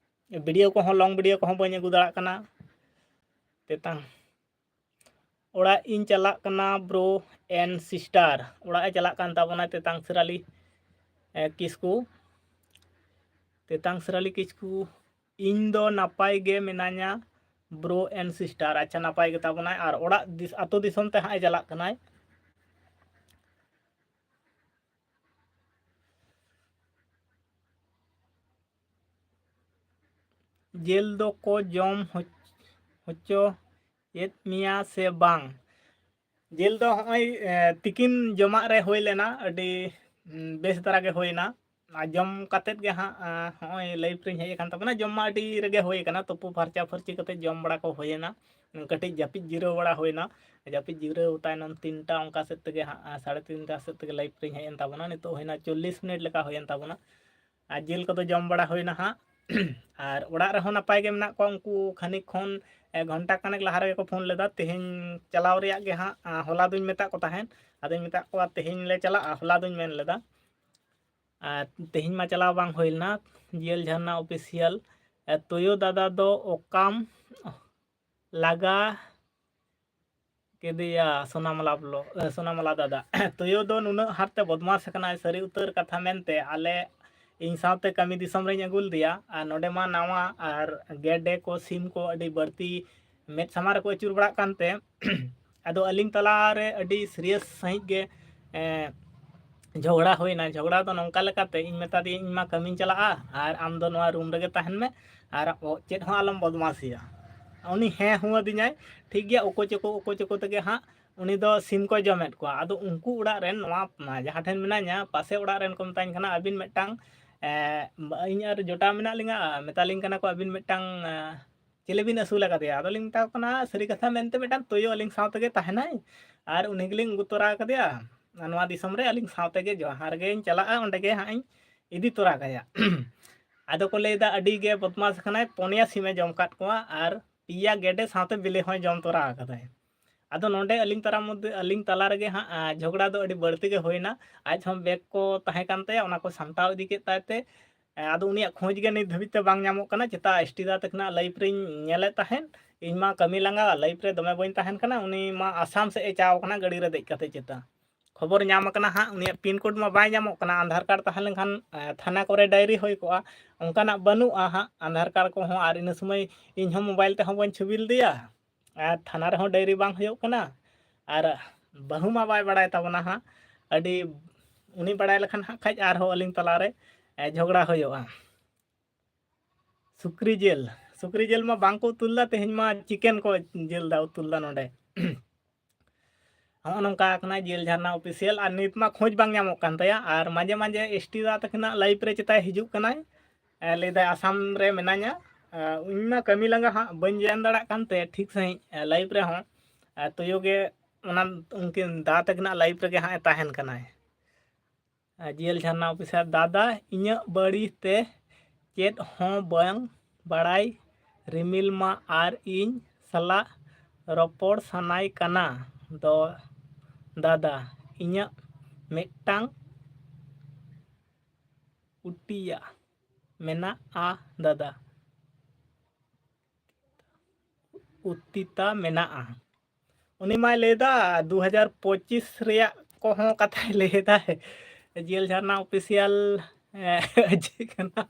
ᱵᱷᱤᱰᱤᱭᱳ ᱠᱚᱦᱚᱸ, ᱞᱚᱝ ᱵᱷᱤᱰᱤᱭᱳ ᱠᱚᱦᱚᱸ ᱵᱟᱹᱧ ᱟᱹᱜᱩ ᱫᱟᱲᱮᱭᱟᱜ ᱠᱟᱱᱟ᱾ ᱛᱮᱛᱟᱝ ᱚᱲᱟᱜ ᱤᱧ ᱪᱟᱞᱟᱜ ᱠᱟᱱᱟ, bro and sister᱾ ᱚᱲᱟᱜ ᱮ ᱪᱟᱞᱟᱜ ᱠᱟᱱ ᱛᱟᱵᱚᱱᱟ ᱛᱮᱛᱟᱝ ᱥᱨᱟᱞᱤ, ᱮ, ᱠᱤᱥᱠᱩ᱾ ᱛᱮᱛᱟᱝ ᱥᱨᱟᱞᱤ ᱠᱤᱥᱠᱩ, ᱤᱧ ᱫᱚ ᱱᱟᱯᱟᱭ ᱜᱮ ᱢᱮᱱᱟᱹᱧᱟ, bro and sister᱾ ᱟᱪᱪᱷᱟ, ᱱᱟᱯᱟᱭ ᱜᱮ ᱛᱟᱵᱚᱱᱟᱭ᱾ ᱟᱨ ᱚᱲᱟᱜ ᱫᱤᱥ-, ᱟᱛᱳ ᱫᱤᱥᱚᱢ ᱛᱮ ᱦᱟᱸᱜ ᱮ ᱪᱟᱞᱟᱜ ᱠᱟᱱᱟᱭ᱾ ᱡᱤᱞ ᱫᱚᱠᱚ ᱡᱚᱢ ᱦᱚᱪ-, ᱦᱚᱪᱚᱭᱮᱫ ᱢᱮᱭᱟ ᱥᱮ ᱵᱟᱝ? ᱡᱤᱞ ᱫᱚ ᱦᱚᱸᱜᱼᱚᱭ, ᱮ, ᱛᱤᱠᱤᱱ ᱡᱚᱢᱟᱜ ᱨᱮ ᱦᱩᱭ ᱞᱮᱱᱟ, ᱟᱹᱰᱤ ᱩᱸ, ᱵᱮᱥ ᱫᱷᱟᱨᱟ ᱜᱮ ᱦᱩᱭᱱᱟ᱾ ᱟᱨ ᱡᱚᱢ ᱠᱟᱛᱮᱫ ᱜᱮ ᱦᱟᱸᱜ, ᱟᱸ, ᱦᱚᱸᱜᱼᱚᱭ live ᱨᱤᱧ ᱦᱮᱡ ᱟᱠᱟᱱ ᱛᱟᱵᱚᱱᱟ᱾ ᱡᱚᱢ ᱢᱟ ᱟᱹᱰᱤ ᱨᱮᱜᱮ ᱦᱩᱭ ᱟᱠᱟᱱᱟ, ᱛᱩᱯᱩ ᱯᱷᱟᱨᱪᱟ ᱯᱷᱟᱹᱨᱪᱤ ᱠᱟᱛᱮᱫ ᱡᱚᱢ ᱵᱟᱲᱟ ᱠᱚ ᱦᱩᱭᱮᱱᱟ, ᱠᱟᱹᱴᱤᱡ ᱡᱟᱹᱯᱤᱫ ᱡᱤᱨᱟᱹᱣ ᱵᱟᱲᱟ ᱦᱩᱭᱱᱟ᱾ ᱡᱟᱹᱯᱤᱫ ᱡᱤᱨᱟᱹᱣ ᱛᱟᱭᱱᱚᱢ ᱛᱤᱱᱴᱟ ᱚᱱᱠᱟ ᱥᱮᱫ ᱛᱮᱜᱮ ᱦᱟᱸᱜ, ᱟᱸ, ᱥᱟᱲᱮ ᱛᱤᱱᱴᱟ ᱥᱮᱫ ᱛᱮᱜᱮ live ᱨᱤᱧ ᱦᱮᱡ ᱮᱱ ᱛᱟᱵᱚᱱᱟ᱾ ᱱᱤᱛᱚᱜ ᱦᱩᱭᱱᱟ ᱪᱚᱞᱞᱤᱥ ᱢᱤᱱᱤᱴ ᱞᱮᱠᱟ ᱦᱩᱭᱮᱱ ᱛᱟᱵᱚᱱᱟ᱾ ᱟᱨ ᱡᱤᱞ ᱠᱚᱫᱚ ᱡᱚᱢ ᱵᱟᱲᱟ ᱦᱩᱭᱱᱟ ᱦᱟᱸᱜ᱾ ᱟᱨ ᱚᱲᱟᱜ ᱨᱮᱦᱚᱸ ᱱᱟᱯᱟᱭ ᱜᱮ ᱢᱮᱱᱟᱜ ᱠᱚᱣᱟ᱾ ᱩᱱᱠᱩ ᱠᱷᱟᱹᱱᱤᱠ ᱠᱷᱚᱱ, ᱮ, ᱜᱷᱚᱱᱴᱟ ᱠᱷᱟᱱᱮᱠ ᱞᱟᱦᱟ ᱨᱮᱜᱮ ᱠᱚ ᱯᱷᱳᱱ ᱞᱮᱫᱟ, ᱛᱮᱦᱮᱧ ᱪᱟᱞᱟᱣ ᱨᱮᱭᱟᱜ ᱜᱮ ᱦᱟᱸᱜ, ᱟ, ᱦᱚᱞᱟ ᱫᱩᱧ ᱢᱮᱛᱟᱜ ᱠᱚ ᱛᱟᱦᱮᱸᱫ᱾ ᱟᱫᱚᱧ ᱢᱮᱛᱟᱜ ᱠᱚᱣᱟ, "ᱛᱮᱦᱮᱧ ᱞᱮ ᱪᱟᱞᱟᱜᱼᱟ", ᱦᱚᱞᱟ ᱫᱩᱧ ᱢᱮᱱ ᱞᱮᱫᱟ᱾ ᱟᱨ ᱛᱮᱦᱮᱧ ᱢᱟ ᱪᱟᱞᱟᱣ ᱵᱟᱝ ᱦᱩᱭ ᱞᱮᱱᱟ᱾ ᱡᱤᱭᱟᱹᱞ ᱡᱷᱟᱨᱱᱟ ᱚᱯᱷᱤᱥᱤᱭᱟᱞ, ᱮ, ᱛᱩᱭᱩ ᱫᱟᱫᱟ ᱫᱚ ᱚᱠᱟᱢ ᱞᱟᱜᱟ ᱠᱮᱫᱮᱭᱟ ᱥᱳᱱᱟᱢᱟᱞᱟ ᱵᱞᱚ-, ᱮ, ᱥᱳᱱᱟᱢᱟᱞᱟ ᱫᱟᱫᱟ᱾ ᱛᱩᱭᱩ ᱫᱚ ᱱᱩᱱᱟᱹᱜ ᱦᱟᱨᱛᱮ ᱵᱚᱫᱢᱟᱥ ᱟᱠᱟᱱᱟᱭ, ᱥᱟᱹᱨᱤ ᱩᱛᱟᱹᱨ ᱠᱟᱛᱷᱟ ᱢᱮᱱᱛᱮ ᱟᱞᱮ, ᱤᱧ ᱥᱟᱶᱛᱮ ᱠᱟᱹᱢᱤ ᱫᱤᱥᱚᱢ ᱨᱤᱧ ᱟᱹᱜᱩ ᱞᱮᱫᱮᱭᱟ, ᱟᱨ ᱱᱚᱰᱮ ᱢᱟ ᱱᱟᱣᱟ ᱟᱨ ᱜᱮᱰᱮ ᱠᱚ, ᱥᱤᱢ ᱠᱚ ᱟᱹᱰᱤ ᱵᱟᱹᱲᱛᱤ ᱢᱮᱫ ᱥᱟᱢᱟᱝ ᱨᱮᱠᱚ ᱟᱹᱪᱩᱨ ᱵᱟᱲᱟᱜ ᱠᱟᱱᱛᱮ, ᱟᱫᱚ ᱟᱹᱞᱤᱧ ᱛᱟᱞᱟᱨᱮ ᱟᱹᱰᱤ serious ᱥᱟᱺᱦᱤᱡ ᱜᱮ, ᱮ, ᱡᱷᱚᱜᱽᱲᱟ ᱦᱩᱭᱱᱟ᱾ ᱡᱷᱚᱜᱽᱲᱟ ᱫᱚ ᱱᱚᱝᱠᱟ ᱞᱮᱠᱟᱛᱮ, ᱤᱧ ᱢᱮᱛᱟ ᱫᱤᱭᱟᱹᱧ, "ᱤᱧ ᱢᱟ ᱠᱟᱹᱢᱤᱧ ᱪᱟᱞᱟᱜᱼᱟ ᱟᱨ ᱟᱢ ᱫᱚ ᱱᱚᱣᱟ room ᱨᱮᱜᱮ ᱛᱟᱦᱮᱱ ᱢᱮ ᱟᱨ ᱚ-, ᱪᱮᱫ ᱦᱚᱸ ᱟᱞᱚᱢ ᱵᱚᱫᱢᱟᱥᱤᱭᱟ᱾" ᱩᱱᱤ ᱦᱮᱸ ᱦᱩᱸ ᱟᱹᱫᱤᱧᱟᱭ, ᱴᱷᱤᱠ ᱜᱮᱭᱟ, ᱚᱠᱚ ᱪᱚᱠᱚ, ᱚᱠᱚ ᱪᱚᱠᱚ ᱛᱮᱜᱮ ᱦᱟᱸᱜ ᱩᱱᱤ ᱫᱚ ᱥᱤᱢ ᱠᱚᱭ ᱡᱚᱢᱮᱫ ᱠᱚᱣᱟ᱾ ᱟᱫᱚ ᱩᱱᱠᱩ ᱚᱲᱟᱜ ᱨᱮᱱ, ᱱᱚᱣᱟ ᱡᱟᱦᱟᱸ ᱴᱷᱮᱱ ᱢᱮᱱᱟᱧᱟ, ᱯᱟᱥᱮ ᱚᱲᱟᱜ ᱨᱮᱱ ᱠᱚ ᱢᱮᱛᱟᱧ ᱠᱟᱱᱟ, "ᱟᱹᱵᱤᱱ ᱢᱤᱫᱴᱟᱝ, ᱮ, ᱤᱧ ᱟᱨ ᱡᱚᱴᱟᱣ ᱢᱮᱱᱟᱜ ᱞᱤᱧᱟ, ᱢᱮᱛᱟ ᱞᱤᱧ ᱠᱟᱱᱟ ᱠᱚ, ᱟᱹᱵᱤᱱ ᱢᱤᱫᱴᱟᱝ, ᱮ, ᱪᱤᱞᱤ ᱵᱤᱱ ᱟᱹᱥᱩᱞ ᱟᱠᱟᱫᱮᱭᱟ?" ᱟᱫᱚ ᱞᱤᱧ ᱢᱮᱛᱟ ᱠᱚ ᱠᱟᱱᱟ, ᱥᱟᱹᱨᱤ ᱠᱟᱛᱷᱟ ᱢᱮᱱᱛᱮ ᱢᱤᱫᱴᱟᱝ ᱛᱩᱭᱩ ᱟᱹᱞᱤᱧ ᱥᱟᱶ ᱛᱮᱜᱮ ᱛᱟᱦᱮᱱᱟᱭ, ᱟᱨ ᱩᱱᱤ ᱜᱮᱞᱤᱧ ᱟᱹᱜᱩ ᱛᱚᱨᱟ ᱟᱠᱟᱫᱮᱭᱟ᱾ ᱟᱨ ᱱᱚᱣᱟ ᱫᱤᱥᱚᱢ ᱨᱮ ᱟᱹᱞᱤᱧ ᱥᱟᱶ ᱛᱮᱜᱮ ᱡᱟᱦᱟᱸ ᱨᱮᱜᱮᱧ ᱪᱟᱞᱟᱜᱼᱟ, ᱚᱸᱰᱮ ᱜᱮ ᱦᱟᱸᱜ ᱤᱧ ᱤᱫᱤ ᱛᱚᱨᱟ ᱠᱟᱭᱟ᱾ ᱟᱫᱚ ᱠᱚ ᱞᱟᱹᱭᱫᱟ, "ᱟᱹᱰᱤ ᱜᱮ ᱵᱚᱫᱢᱟᱥ ᱠᱟᱱᱟᱭ, ᱯᱚᱱᱭᱟ ᱥᱤᱢᱮ ᱡᱚᱢ ᱠᱟᱫ ᱠᱚᱣᱟ ᱟᱨ ᱯᱮᱭᱟ ᱜᱮᱰᱮ ᱥᱟᱶᱛᱮ ᱵᱤᱞᱤ ᱦᱚᱸᱭ ᱡᱚᱢ ᱛᱚᱨᱟ ᱟᱠᱟᱫᱟᱭ᱾" ᱟᱫᱚ ᱱᱚᱰᱮ ᱟᱹᱞᱤᱧ ᱛᱟᱞᱟ ᱢᱚᱫᱽᱫᱷᱮ, ᱟᱹᱞᱤᱧ ᱛᱟᱞᱟ ᱨᱮᱜᱮ ᱦᱟᱸᱜ, ᱟ, ᱡᱷᱚᱜᱽᱲᱟ ᱫᱚ ᱟᱹᱰᱤ ᱵᱟᱹᱲᱛᱤ ᱜᱮ ᱦᱩᱭᱱᱟ᱾ ᱟᱡ ᱦᱚᱸ bag ᱠᱚ ᱛᱟᱦᱮᱸ ᱠᱟᱱ ᱛᱟᱭᱟ, ᱚᱱᱟ ᱠᱚ ᱥᱟᱢᱴᱟᱣ ᱤᱫᱤ ᱠᱮᱫ ᱛᱟᱭ ᱛᱮ, ᱮ, ᱟᱫᱚ ᱩᱱᱤᱭᱟᱜ ᱠᱷᱳᱡᱽ ᱜᱮ ᱱᱤᱛ ᱫᱷᱟᱹᱵᱤᱡ ᱛᱮ ᱵᱟᱝ ᱧᱟᱢᱚᱜ ᱠᱟᱱᱟ᱾ ᱪᱮᱛᱟ ST ᱫᱟ ᱛᱟᱹᱠᱤᱱᱟᱜ live ᱨᱤᱧ ᱧᱮᱞᱮᱫ ᱛᱟᱦᱮᱸᱫ, ᱤᱧ ᱢᱟ ᱠᱟᱹᱢᱤ ᱞᱟᱸᱜᱟ, live ᱨᱮ ᱫᱚᱢᱮ ᱵᱟᱹᱧ ᱛᱟᱦᱮᱱ ᱠᱟᱱᱟ᱾ ᱩᱱᱤ ᱢᱟ ᱟᱥᱟᱢ ᱥᱮᱫ ᱮ ᱪᱟᱣ ᱠᱟᱱᱟ ᱜᱟᱹᱰᱤ ᱨᱮ ᱫᱮᱡ ᱠᱟᱛᱮ ᱪᱮᱛᱟ᱾ ᱠᱷᱚᱵᱚᱨ ᱧᱟᱢ ᱟᱠᱟᱱᱟ ᱦᱟᱸᱜ, ᱩᱱᱤᱭᱟᱜ PIN code ᱢᱟ ᱵᱟᱭ ᱧᱟᱢᱚᱜ ᱠᱟᱱᱟ᱾ ᱟᱫᱷᱟᱨ card ᱛᱟᱦᱮᱸ ᱞᱮᱱᱠᱷᱟᱱ, ᱮ, ᱛᱷᱟᱱᱟ ᱠᱚᱨᱮ diary ᱦᱩᱭ ᱠᱚᱜᱼᱟ, ᱚᱱᱠᱟᱱᱟᱜ ᱵᱟᱹᱱᱩᱜᱼᱟ ᱦᱟᱸᱜ ᱟᱫᱷᱟᱨ card ᱠᱚᱦᱚᱸ᱾ ᱟᱨ ᱤᱱᱟᱹ ᱥᱚᱢᱚᱭ ᱤᱧ ᱦᱚᱸ mobile ᱛᱮᱦᱚᱸ ᱵᱟᱹᱧ ᱪᱷᱚᱵᱤ ᱞᱮᱫᱮᱭᱟ, ᱟᱨ ᱛᱷᱟᱱᱟ ᱨᱮᱦᱚᱸ diary ᱵᱟᱝ ᱦᱩᱭᱩᱜ ᱠᱟᱱᱟ, ᱟᱨ ᱵᱟᱹᱦᱩ ᱢᱟ ᱵᱟᱭ ᱵᱟᱲᱟᱭ ᱛᱟᱵᱚᱱᱟ ᱦᱟᱸᱜ᱾ ᱟᱹᱰᱤ, ᱩᱱᱤ ᱵᱟᱲᱟᱭ ᱞᱮᱠᱷᱟᱱ ᱦᱟᱸᱜ ᱠᱷᱟᱡ ᱟᱨᱦᱚᱸ ᱟᱹᱞᱤᱧ ᱛᱟᱞᱟᱨᱮ, ᱮ, ᱡᱷᱚᱜᱽᱲᱟ ᱦᱩᱭᱩᱜᱼᱟ᱾ ᱥᱩᱠᱨᱤ ᱡᱤᱞ, ᱥᱩᱠᱨᱤ ᱡᱤᱞ ᱢᱟ ᱵᱟᱝ ᱠᱚ ᱩᱛᱩ ᱞᱮᱫᱟ, ᱛᱮᱦᱮᱧ ᱢᱟ chicken ᱠᱚ ᱡᱤᱞ ᱫᱟ, ᱩᱛᱩ ᱞᱮᱫᱟ ᱱᱚᱰᱮ᱾ ᱦᱚᱸᱜᱼᱚ ᱱᱚᱝᱠᱟ ᱠᱟᱱᱟᱭ ᱡᱤᱭᱮᱞ ᱡᱷᱟᱨᱱᱟ ᱚᱯᱷᱤᱥᱤᱭᱟᱞ᱾ ᱟᱨ ᱱᱤᱛ ᱢᱟ ᱠᱷᱳᱡᱽ ᱵᱟᱝ ᱧᱟᱢᱚᱜ ᱠᱟᱱ ᱛᱟᱭᱟ, ᱟᱨ ᱢᱟᱡᱷᱮ ᱢᱟᱡᱷᱮ ᱮᱥ ᱴᱤ ᱫᱟ ᱛᱟᱹᱠᱤᱱᱟᱜ ᱞᱟᱭᱤᱵᱷ ᱨᱮ ᱪᱮᱛᱟᱭ ᱦᱤᱡᱩᱜ ᱠᱟᱱᱟᱭ᱾ ᱮ, ᱞᱟᱹᱭᱫᱟᱭ, "ᱟᱥᱟᱢ ᱨᱮ ᱢᱮᱱᱟᱧᱟ, ᱮ, ᱤᱧ ᱢᱟ ᱠᱟᱹᱢᱤ ᱞᱟᱸᱜᱟ ᱦᱟᱸᱜ ᱵᱟᱹᱧ ᱡᱚᱭᱮᱱ ᱫᱟᱲᱮᱭᱟᱜ ᱠᱟᱱᱛᱮ ᱴᱷᱤᱠ ᱥᱟᱺᱦᱤᱡ, ᱮ, ᱞᱟᱭᱤᱵᱷ ᱨᱮᱦᱚᱸ, ᱮ, ᱛᱩᱭᱩ ᱜᱮ ᱚᱱᱟ ᱩᱱᱠᱤᱱ ᱫᱟ ᱛᱟᱹᱠᱤᱱᱟᱜ ᱞᱟᱭᱤᱵᱷ ᱨᱮᱜᱮ ᱦᱟᱸᱜ ᱮ ᱛᱟᱦᱮᱱ ᱠᱟᱱᱟᱭ᱾" ᱮ, ᱡᱤᱭᱮᱞ ᱡᱷᱟᱨᱱᱟ ᱚᱯᱷᱤᱥᱤᱭᱟᱞ, ᱫᱟᱫᱟ, ᱤᱧᱟᱹᱜ ᱵᱟᱹᱲᱤ ᱛᱮ ᱪᱮᱫ ᱦᱚᱸ ᱵᱟᱝ ᱵᱟᱲᱟᱭ ᱨᱤᱢᱤᱞ ᱢᱟ ᱟᱨ ᱤᱧ ᱥᱟᱞᱟᱜ ᱨᱚᱯᱚᱲ ᱥᱟᱱᱟᱭ ᱠᱟᱱᱟ᱾ ᱫᱚ ᱫᱟᱫᱟ, ᱤᱧᱟᱹᱜ ᱢᱤᱫᱴᱟᱝ ᱩᱴᱤᱭᱟ ᱢᱮᱱᱟᱜᱼᱟ ᱫᱟᱫᱟ, ᱩᱛᱤᱛᱟ ᱢᱮᱱᱟᱜᱼᱟ᱾ ᱩᱱᱤ ᱢᱟᱭ ᱞᱟᱹᱭᱫᱟ ᱫᱩ ᱦᱟᱡᱟᱨ ᱯᱚᱸᱪᱤᱥ ᱨᱮᱭᱟᱜ ᱠᱚᱦᱚᱸ ᱠᱟᱛᱷᱟᱭ ᱞᱟᱹᱭᱫᱟᱭ᱾ ᱡᱤᱭᱮᱞ ᱡᱷᱟᱨᱱᱟ ᱚᱯᱷᱤᱥᱤᱭᱟᱞ ᱪᱮᱫ ᱠᱟᱱᱟ?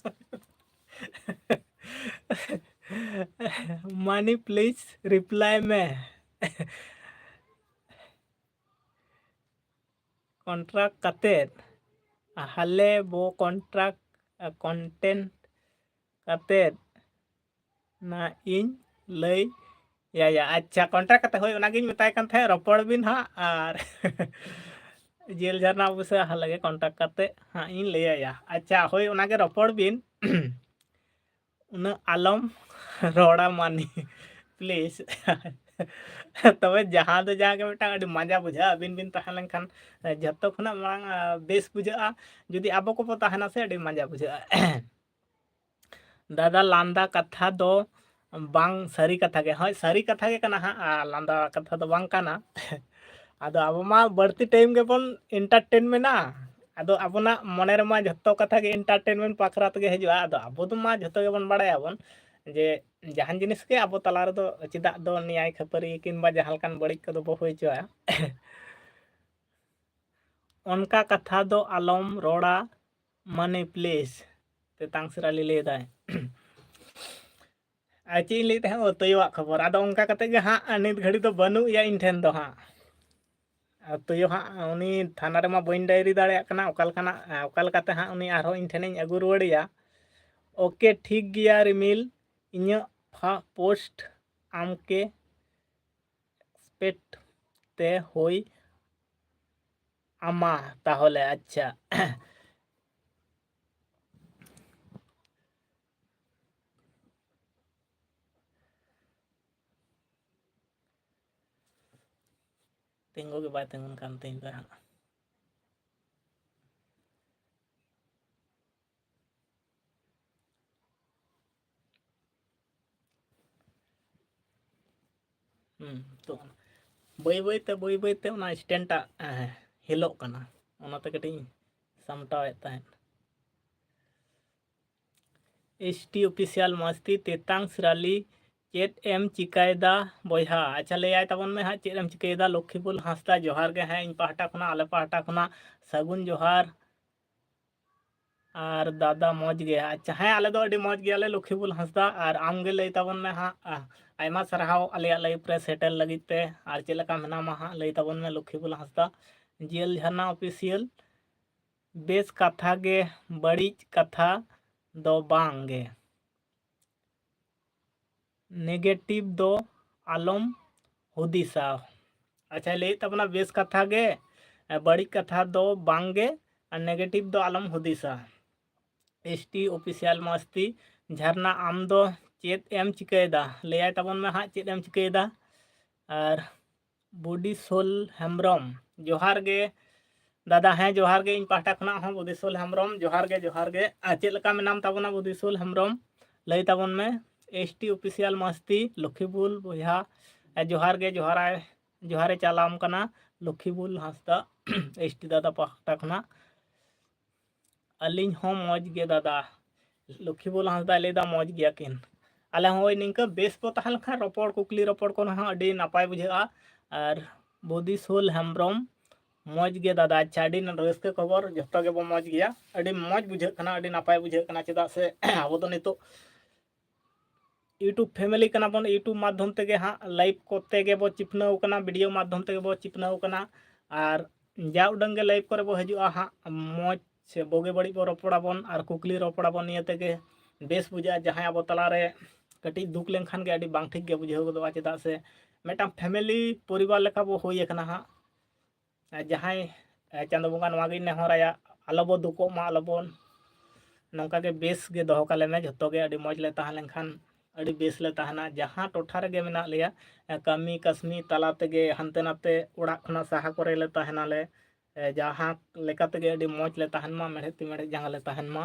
ᱢᱟᱱᱤ, ᱯᱞᱤᱡᱽ ᱨᱤᱯᱞᱟᱭ ᱢᱮ᱾ ᱠᱚᱱᱴᱨᱟᱠᱴ ᱠᱟᱛᱮᱫ, ᱦᱟᱞᱮ ᱵᱚ ᱠᱚᱱᱴᱨᱟᱠᱴ, ᱠᱚᱱᱴᱮᱱᱴ ᱠᱟᱛᱮᱫ ᱱᱟ ᱤᱧ ᱞᱟᱹᱭ ᱭᱟᱭᱟ᱾ ᱟᱪᱪᱷᱟ, ᱠᱚᱱᱴᱨᱟᱠᱴ ᱠᱟᱛᱮ, ᱦᱳᱭ, ᱚᱱᱟᱜᱤᱧ ᱢᱮᱛᱟᱭ ᱠᱟᱱ ᱛᱟᱦᱮᱸᱫ, ᱨᱚᱯᱚᱲ ᱵᱤᱱ ᱦᱟᱸᱜ, ᱟᱨ ᱡᱤᱭᱮᱞ ᱡᱷᱟᱨᱱᱟ ᱚᱯᱷᱤᱥᱤᱭᱟᱞ ᱦᱟᱞᱮ ᱜᱮ ᱠᱚᱱᱴᱟᱠᱴ ᱠᱟᱛᱮ ᱦᱟᱸᱜ ᱤᱧ ᱞᱟᱹᱭᱟᱭᱟ᱾ ᱟᱪᱪᱷᱟ, ᱦᱳᱭ, ᱚᱱᱟᱜᱮ ᱨᱚᱯᱚᱲ ᱵᱤᱱ᱾ ᱩᱱᱟᱹᱜ ᱟᱞᱚᱢ ᱨᱚᱲᱟ ᱢᱟᱱᱤ, ᱯᱞᱤᱡᱽ᱾ ᱛᱚᱵᱮ ᱡᱟᱦᱟᱸ ᱫᱚ ᱡᱟᱦᱟᱸ ᱜᱮ ᱢᱤᱫᱴᱟᱝ ᱟᱹᱰᱤ ᱢᱟᱡᱟ ᱵᱩᱡᱷᱟᱹᱜᱼᱟ᱾ ᱟᱹᱵᱤᱱ ᱵᱤᱱ ᱛᱟᱦᱮᱸ ᱞᱮᱱᱠᱷᱟᱱ, ᱮ, ᱡᱷᱚᱛᱚ ᱠᱷᱚᱱᱟᱜ ᱢᱟᱲᱟᱝ, ᱟ, ᱵᱮᱥ ᱵᱩᱡᱷᱟᱹᱜᱼᱟ᱾ ᱡᱩᱫᱤ ᱟᱵᱚ ᱠᱚᱵᱚ ᱛᱟᱦᱮᱱᱟ ᱥᱮ, ᱟᱹᱰᱤ ᱢᱟᱡᱟ ᱵᱩᱡᱷᱟᱹᱜᱼᱟ᱾ ᱫᱟᱫᱟ, ᱞᱟᱸᱫᱟ ᱠᱟᱛᱷᱟ ᱫᱚ ᱵᱟᱝ, ᱥᱟᱹᱨᱤ ᱠᱟᱛᱷᱟ ᱜᱮ᱾ ᱦᱳᱭ, ᱥᱟᱹᱨᱤ ᱠᱟᱛᱷᱟ ᱜᱮ ᱠᱟᱱᱟ ᱦᱟᱸᱜ, ᱟᱨ ᱞᱟᱸᱫᱟ ᱠᱟᱛᱷᱟ ᱫᱚ ᱵᱟᱝ ᱠᱟᱱᱟ᱾ ᱟᱫᱚ ᱟᱵᱚ ᱢᱟ ᱵᱟᱹᱲᱛᱤ ᱴᱟᱭᱤᱢ ᱜᱮᱵᱚᱱ ᱮᱱᱴᱟᱨᱴᱮᱱᱢᱮᱱᱟ᱾ ᱟᱫᱚ ᱟᱵᱚᱱᱟᱜ ᱢᱚᱱᱮ ᱨᱮᱢᱟ ᱡᱷᱚᱛᱚ ᱠᱟᱛᱷᱟ ᱜᱮ ᱮᱱᱴᱟᱨᱴᱮᱱᱢᱮᱱᱴ ᱵᱟᱠᱷᱨᱟ ᱛᱮᱜᱮ ᱦᱤᱡᱩᱜᱼᱟ᱾ ᱟᱫᱚ ᱟᱵᱚ ᱫᱚ ᱢᱟ ᱡᱷᱚᱛᱚ ᱜᱮᱵᱚᱱ ᱵᱟᱲᱟᱭᱟᱵᱚᱱ ᱡᱮ ᱡᱟᱦᱟᱱ ᱡᱤᱱᱤᱥ ᱜᱮ ᱟᱵᱚ ᱛᱟᱞᱟ ᱨᱮᱫᱚ ᱪᱮᱫᱟᱜ ᱫᱚ ᱱᱮᱭᱟᱭ ᱠᱷᱟᱹᱯᱟᱹᱨᱤ ᱠᱤᱝᱵᱟ ᱡᱟᱦᱟᱸ ᱞᱮᱠᱟᱱ ᱵᱟᱹᱲᱤᱡ ᱠᱚᱫᱚ ᱵᱚ ᱦᱩᱭ ᱦᱚᱪᱚᱭᱟ᱾ ᱚᱱᱠᱟ ᱠᱟᱛᱷᱟ ᱫᱚ ᱟᱞᱚᱢ ᱨᱚᱲᱟ ᱢᱟᱱᱤ, ᱯᱞᱤᱡᱽ, ᱛᱮᱛᱟᱝ ᱥᱮᱨ ᱟᱞᱤ ᱞᱟᱹᱭᱫᱟᱭ᱾ ᱟᱨ ᱪᱮᱫ ᱤᱧ ᱞᱟᱹᱭᱮᱫ ᱛᱟᱦᱮᱸᱫ, ᱚ, ᱛᱩᱭᱩᱣᱟᱜ ᱠᱷᱚᱵᱚᱨ᱾ ᱟᱫᱚ ᱚᱱᱠᱟ ᱠᱟᱛᱮ ᱜᱮ ᱦᱟᱸᱜ ᱱᱤᱛ ᱜᱷᱟᱹᱲᱤ ᱫᱚ ᱵᱟᱹᱱᱩᱜ ᱮᱭᱟ ᱤᱧ ᱴᱷᱮᱱ ᱫᱚ ᱦᱟᱸᱜ᱾ ᱟᱨ ᱛᱩᱭᱩ ᱦᱟᱸᱜ ᱩᱱᱤ ᱛᱷᱟᱱᱟ ᱨᱮᱢᱟ ᱵᱟᱹᱧ ᱰᱟᱭᱨᱤ ᱫᱟᱲᱮᱭᱟᱜ ᱠᱟᱱᱟ, ᱚᱠᱟ ᱞᱮᱠᱟᱱᱟᱜ, ᱚᱠᱟ ᱞᱮᱠᱟᱛᱮ ᱦᱟᱸᱜ ᱩᱱᱤ ᱟᱨᱦᱚᱸ ᱤᱧ ᱴᱷᱮᱱᱤᱧ ᱟᱹᱜᱩ ᱨᱩᱣᱟᱹᱲᱮᱭᱟ᱾ ᱳᱠᱮ, ᱴᱷᱤᱠ ᱜᱮᱭᱟ ᱨᱤᱢᱤᱞ, ᱤᱧᱟᱹᱜ ᱯᱷᱟ-, ᱯᱳᱥᱴ ᱟᱢ ᱠᱮ ᱮᱠᱥᱯᱮᱠᱴ ᱛᱮ ᱦᱩᱭ ᱟᱢᱟ ᱛᱟᱦᱚᱞᱮ᱾ ᱟᱪᱪᱷᱟ, ᱛᱤᱸᱜᱩ ᱜᱮ ᱵᱟᱭ ᱛᱤᱸᱜᱩᱱ ᱠᱟᱱ ᱛᱤᱧ ᱫᱚ ᱦᱟᱸᱜ᱾ ᱦᱩᱸ, ᱛᱚ ᱵᱟᱹᱭ ᱵᱟᱹᱭ ᱛᱮ, ᱵᱟᱹᱭ ᱵᱟᱹᱭ ᱛᱮ ᱚᱱᱟ stand ᱴᱟᱜ, ᱮᱸ, ᱦᱤᱞᱚᱜ ᱠᱟᱱᱟ, ᱚᱱᱟᱛᱮ ᱠᱟᱹᱴᱤᱡ ᱤᱧ ᱥᱟᱢᱴᱟᱣᱮᱫ ᱛᱟᱦᱮᱸᱫ᱾ S T Official ᱢᱟᱥᱛᱤ ᱛᱮᱛᱟᱝ ᱥᱤᱨᱟᱞᱤ, ᱪᱮᱫ ᱮᱢ ᱪᱤᱠᱟᱹᱭᱮᱫᱟ ᱵᱚᱭᱦᱟ? ᱟᱪᱪᱷᱟ, ᱞᱟᱹᱭᱟᱭ ᱛᱟᱵᱚᱱ ᱢᱮ ᱦᱟᱸᱜ, ᱪᱮᱫ ᱮᱢ ᱪᱤᱠᱟᱹᱭᱮᱫᱟ? ᱞᱚᱠᱠᱷᱤᱯᱩᱨ ᱦᱟᱸᱥᱫᱟ, ᱡᱚᱦᱟᱨ ᱜᱮ᱾ ᱦᱮᱸ, ᱤᱧ ᱯᱟᱦᱴᱟ ᱠᱷᱚᱱᱟᱜ, ᱟᱞᱮ ᱯᱟᱦᱴᱟ ᱠᱷᱚᱱᱟᱜ ᱥᱟᱹᱜᱩᱱ ᱡᱚᱦᱟᱨ᱾ ᱟᱨ ᱫᱟᱫᱟ ᱢᱚᱡᱽ ᱜᱮ? ᱟᱪᱪᱷᱟ, ᱦᱮᱸ, ᱟᱞᱮ ᱫᱚ ᱟᱹᱰᱤ ᱢᱚᱡᱽ ᱜᱮᱭᱟᱞᱮ ᱞᱚᱠᱠᱷᱤᱯᱩᱨ ᱦᱟᱸᱥᱫᱟ᱾ ᱟᱨ ᱟᱢ ᱜᱮ ᱞᱟᱹᱭ ᱛᱟᱵᱚᱱ ᱢᱮ ᱦᱟᱸᱜ, ᱟ, ᱟᱭᱢᱟ ᱥᱟᱨᱦᱟᱣ ᱟᱞᱮᱭᱟᱜ live ᱨᱮ ᱥᱮᱴᱮᱨ ᱞᱟᱹᱜᱤᱫ ᱛᱮ᱾ ᱟᱨ ᱪᱮᱫ ᱞᱮᱠᱟ ᱢᱮᱱᱟᱢᱟ ᱦᱟᱸᱜ, ᱞᱟᱹᱭ ᱛᱟᱵᱚᱱ ᱢᱮ ᱞᱚᱠᱠᱷᱤᱯᱩᱨ ᱦᱟᱸᱥᱫᱟ᱾ ᱡᱤᱭᱮᱞ ᱡᱷᱟᱨᱱᱟ Official, ᱵᱮᱥ ᱠᱟᱛᱷᱟ ᱜᱮ, ᱵᱟᱹᱲᱤᱡ ᱠᱟᱛᱷᱟ ᱫᱚ ᱵᱟᱝ ᱜᱮ᱾ negative ᱫᱚ ᱟᱞᱚᱢ ᱦᱩᱫᱤᱥᱟ᱾ ᱟᱪᱪᱷᱟᱭ ᱞᱟᱹᱭᱮᱫ ᱛᱟᱵᱚᱱᱟ, ᱵᱮᱥ ᱠᱟᱛᱷᱟ ᱜᱮ, ᱵᱟᱹᱲᱤᱡ ᱠᱟᱛᱷᱟ ᱫᱚ ᱵᱟᱝ ᱜᱮ, ᱟᱨ negative ᱫᱚ ᱟᱞᱚᱢ ᱦᱩᱫᱤᱥᱟ᱾ S T Official ᱢᱟᱥᱛᱤ, ᱡᱷᱟᱨᱱᱟ, ᱟᱢ ᱫᱚ ᱪᱮᱫ ᱮᱢ ᱪᱤᱠᱟᱹᱭᱮᱫᱟ? ᱞᱟᱹᱭᱟᱭ ᱛᱟᱵᱚᱱ ᱢᱮ ᱦᱟᱸᱜ, ᱪᱮᱫ ᱮᱢ ᱪᱤᱠᱟᱹᱭᱮᱫᱟ? ᱟᱨ ᱵᱩᱰᱤᱥᱳᱞ ᱦᱮᱢᱵᱨᱚᱢ, ᱡᱚᱦᱟᱨ ᱜᱮ ᱫᱟᱫᱟ᱾ ᱦᱮᱸ, ᱡᱚᱦᱟᱨ ᱜᱮ ᱤᱧ ᱯᱟᱦᱴᱟ ᱠᱷᱚᱱᱟᱜ ᱦᱚᱸ, ᱵᱩᱫᱷᱤᱥᱳᱞ ᱦᱮᱢᱵᱨᱚᱢ, ᱡᱚᱦᱟᱨ ᱜᱮ, ᱡᱚᱦᱟᱨ ᱜᱮ᱾ ᱟᱨ ᱪᱮᱫ ᱞᱮᱠᱟ ᱢᱮᱱᱟᱢ ᱛᱟᱵᱚᱱᱟ ᱵᱩᱫᱷᱤᱥᱳᱞ ᱦᱮᱢᱵᱨᱚᱢ? ᱞᱟᱹᱭ ᱛᱟᱵᱚᱱ ᱢᱮ᱾ S T Official ᱢᱟᱥᱛᱤ, ᱞᱚᱠᱠᱷᱤᱵᱩᱞ ᱵᱚᱭᱦᱟ, ᱟᱨ ᱡᱚᱦᱟᱨ ᱜᱮ, ᱡᱚᱦᱟᱨᱟᱭ, ᱡᱚᱦᱟᱨᱮ ᱪᱟᱞᱟᱢ ᱠᱟᱱᱟ ᱞᱚᱠᱠᱷᱤᱵᱩᱞ ᱦᱟᱸᱥᱫᱟ, S T ᱫᱟᱫᱟ ᱯᱟᱦᱴᱟ ᱠᱷᱚᱱᱟᱜ᱾ ᱟᱹᱞᱤᱧ ᱦᱚᱸ ᱢᱚᱡᱽ ᱜᱮ ᱫᱟᱫᱟ᱾ ᱞᱚᱠᱠᱷᱤᱵᱩᱞ ᱦᱟᱸᱥᱫᱟᱭ ᱞᱟᱹᱭᱫᱟ ᱢᱚᱡᱽ ᱜᱮᱭᱟ ᱠᱤᱱ᱾ ᱟᱞᱮ ᱦᱚᱸ ᱦᱳᱭ ᱱᱤᱝᱠᱟᱹ ᱵᱮᱥ ᱵᱚ ᱛᱟᱦᱮᱸ ᱞᱮᱱᱠᱷᱟᱱ ᱨᱚᱯᱚᱲ, ᱠᱩᱠᱞᱤ ᱨᱚᱯᱚᱲ ᱠᱚᱨᱮ ᱦᱚᱸ ᱟᱹᱰᱤ ᱱᱟᱯᱟᱭ ᱵᱩᱡᱷᱟᱹᱜᱼᱟ᱾ ᱟᱨ ᱵᱩᱫᱷᱤᱥᱳᱞ ᱦᱮᱢᱵᱨᱚᱢ, ᱢᱚᱡᱽ ᱜᱮ ᱫᱟᱫᱟ᱾ ᱟᱪᱪᱷᱟ, ᱟᱹᱰᱤ ᱨᱟᱹᱥᱠᱟᱹ ᱠᱷᱚᱵᱚᱨ, ᱡᱚᱛᱚ ᱜᱮᱵᱚ ᱢᱚᱡᱽ ᱜᱮᱭᱟ᱾ ᱟᱹᱰᱤ ᱢᱚᱡᱽ ᱵᱩᱡᱷᱟᱹᱜ ᱠᱟᱱᱟ, ᱟᱹᱰᱤ ᱱᱟᱯᱟᱭ ᱵᱩᱡᱷᱟᱹᱜ ᱠᱟᱱᱟ, ᱪᱮᱫᱟᱜ ᱥᱮ ᱟᱵᱚ ᱫᱚ ᱱᱤᱛᱚᱜ YouTube family ᱠᱟᱱᱟ ᱵᱚᱱ, YouTube ᱢᱟᱫᱽᱫᱷᱚᱢ ᱛᱮᱜᱮ ᱦᱟᱸᱜ live ᱠᱚᱛᱮ ᱜᱮᱵᱚ ᱪᱤᱯᱱᱟᱹᱣ ᱠᱟᱱᱟ, video ᱢᱟᱫᱽᱫᱷᱚᱢ ᱛᱮᱜᱮ ᱵᱚ ᱪᱤᱯᱱᱟᱹᱣ ᱠᱟᱱᱟ᱾ ᱟᱨ ᱡᱟ ᱩᱰᱟᱹᱝ ᱜᱮ live ᱠᱚᱨᱮ ᱵᱚ ᱦᱤᱡᱩᱜᱼᱟ ᱦᱟᱸᱜ, ᱢᱚᱡᱽ ᱥᱮ ᱵᱩᱜᱤ ᱵᱟᱹᱲᱤᱡ ᱵᱚ ᱨᱚᱯᱚᱲᱟᱵᱚᱱ ᱟᱨ ᱠᱩᱠᱞᱤ ᱨᱚᱯᱚᱲᱟᱵᱚᱱ, ᱱᱤᱭᱟᱹ ᱛᱮᱜᱮ ᱵᱮᱥ ᱵᱩᱡᱷᱟᱹᱜᱼᱟ᱾ ᱡᱟᱦᱟᱸᱭ ᱟᱵᱚ ᱛᱟᱞᱟᱨᱮ ᱠᱟᱹᱴᱤᱡ ᱫᱩᱠ ᱞᱮᱱᱠᱷᱟᱱ ᱜᱮ ᱟᱹᱰᱤ ᱵᱟᱝ ᱴᱷᱤᱠ ᱜᱮ ᱵᱩᱡᱷᱟᱹᱣ ᱜᱚᱫᱚᱜᱼᱟ, ᱪᱮᱫᱟᱜ ᱥᱮ ᱢᱤᱫᱴᱟᱝ ᱯᱷᱮᱢᱮᱞᱤ ᱯᱚᱨᱤᱵᱟᱨ ᱞᱮᱠᱟ ᱵᱚ ᱦᱩᱭ ᱟᱠᱟᱱᱟ ᱦᱟᱸᱜ᱾ ᱟᱨ ᱡᱟᱦᱟᱸᱭ, ᱮ, ᱪᱟᱸᱫᱚ ᱵᱚᱸᱜᱟ ᱱᱚᱣᱟ ᱜᱤᱧ ᱱᱮᱦᱚᱨᱟᱭᱟ, ᱟᱞᱚ ᱵᱚ ᱫᱩᱠᱚᱜ ᱢᱟ, ᱟᱞᱚ ᱵᱚᱱ, ᱱᱚᱝᱠᱟ ᱜᱮ ᱵᱮᱥ ᱜᱮ ᱫᱚᱦᱚ ᱠᱟᱞᱮ ᱢᱮ᱾ ᱡᱷᱚᱛᱚ ᱜᱮ ᱟᱹᱰᱤ ᱢᱚᱡᱽ ᱞᱮ ᱛᱟᱦᱮᱸ ᱞᱮᱱᱠᱷᱟᱱ ᱟᱹᱰᱤ ᱵᱮᱥ ᱞᱮ ᱛᱟᱦᱮᱱᱟ᱾ ᱡᱟᱦᱟᱸ ᱴᱚᱴᱷᱟ ᱨᱮᱜᱮ ᱢᱮᱱᱟᱜ ᱞᱮᱭᱟ, ᱮ, ᱠᱟᱹᱢᱤ ᱠᱟᱹᱥᱱᱤ ᱛᱟᱞᱟ ᱛᱮᱜᱮ ᱦᱟᱱᱛᱮ ᱱᱟᱛᱮ ᱚᱲᱟᱜ ᱠᱷᱚᱱᱟᱜ ᱥᱟᱦᱟ ᱠᱚᱨᱮ ᱞᱮ ᱛᱟᱦᱮᱱᱟᱞᱮ, ᱮ, ᱡᱟᱦᱟᱸ ᱞᱮᱠᱟ ᱛᱮᱜᱮ ᱟᱹᱰᱤ ᱢᱚᱡᱽ ᱞᱮ ᱛᱟᱦᱮᱱ ᱢᱟ, ᱢᱮᱲᱦᱮᱫ ᱛᱤ ᱢᱮᱲᱦᱮᱫ ᱡᱟᱸᱜᱟ ᱞᱮ ᱛᱟᱦᱮᱱ ᱢᱟ᱾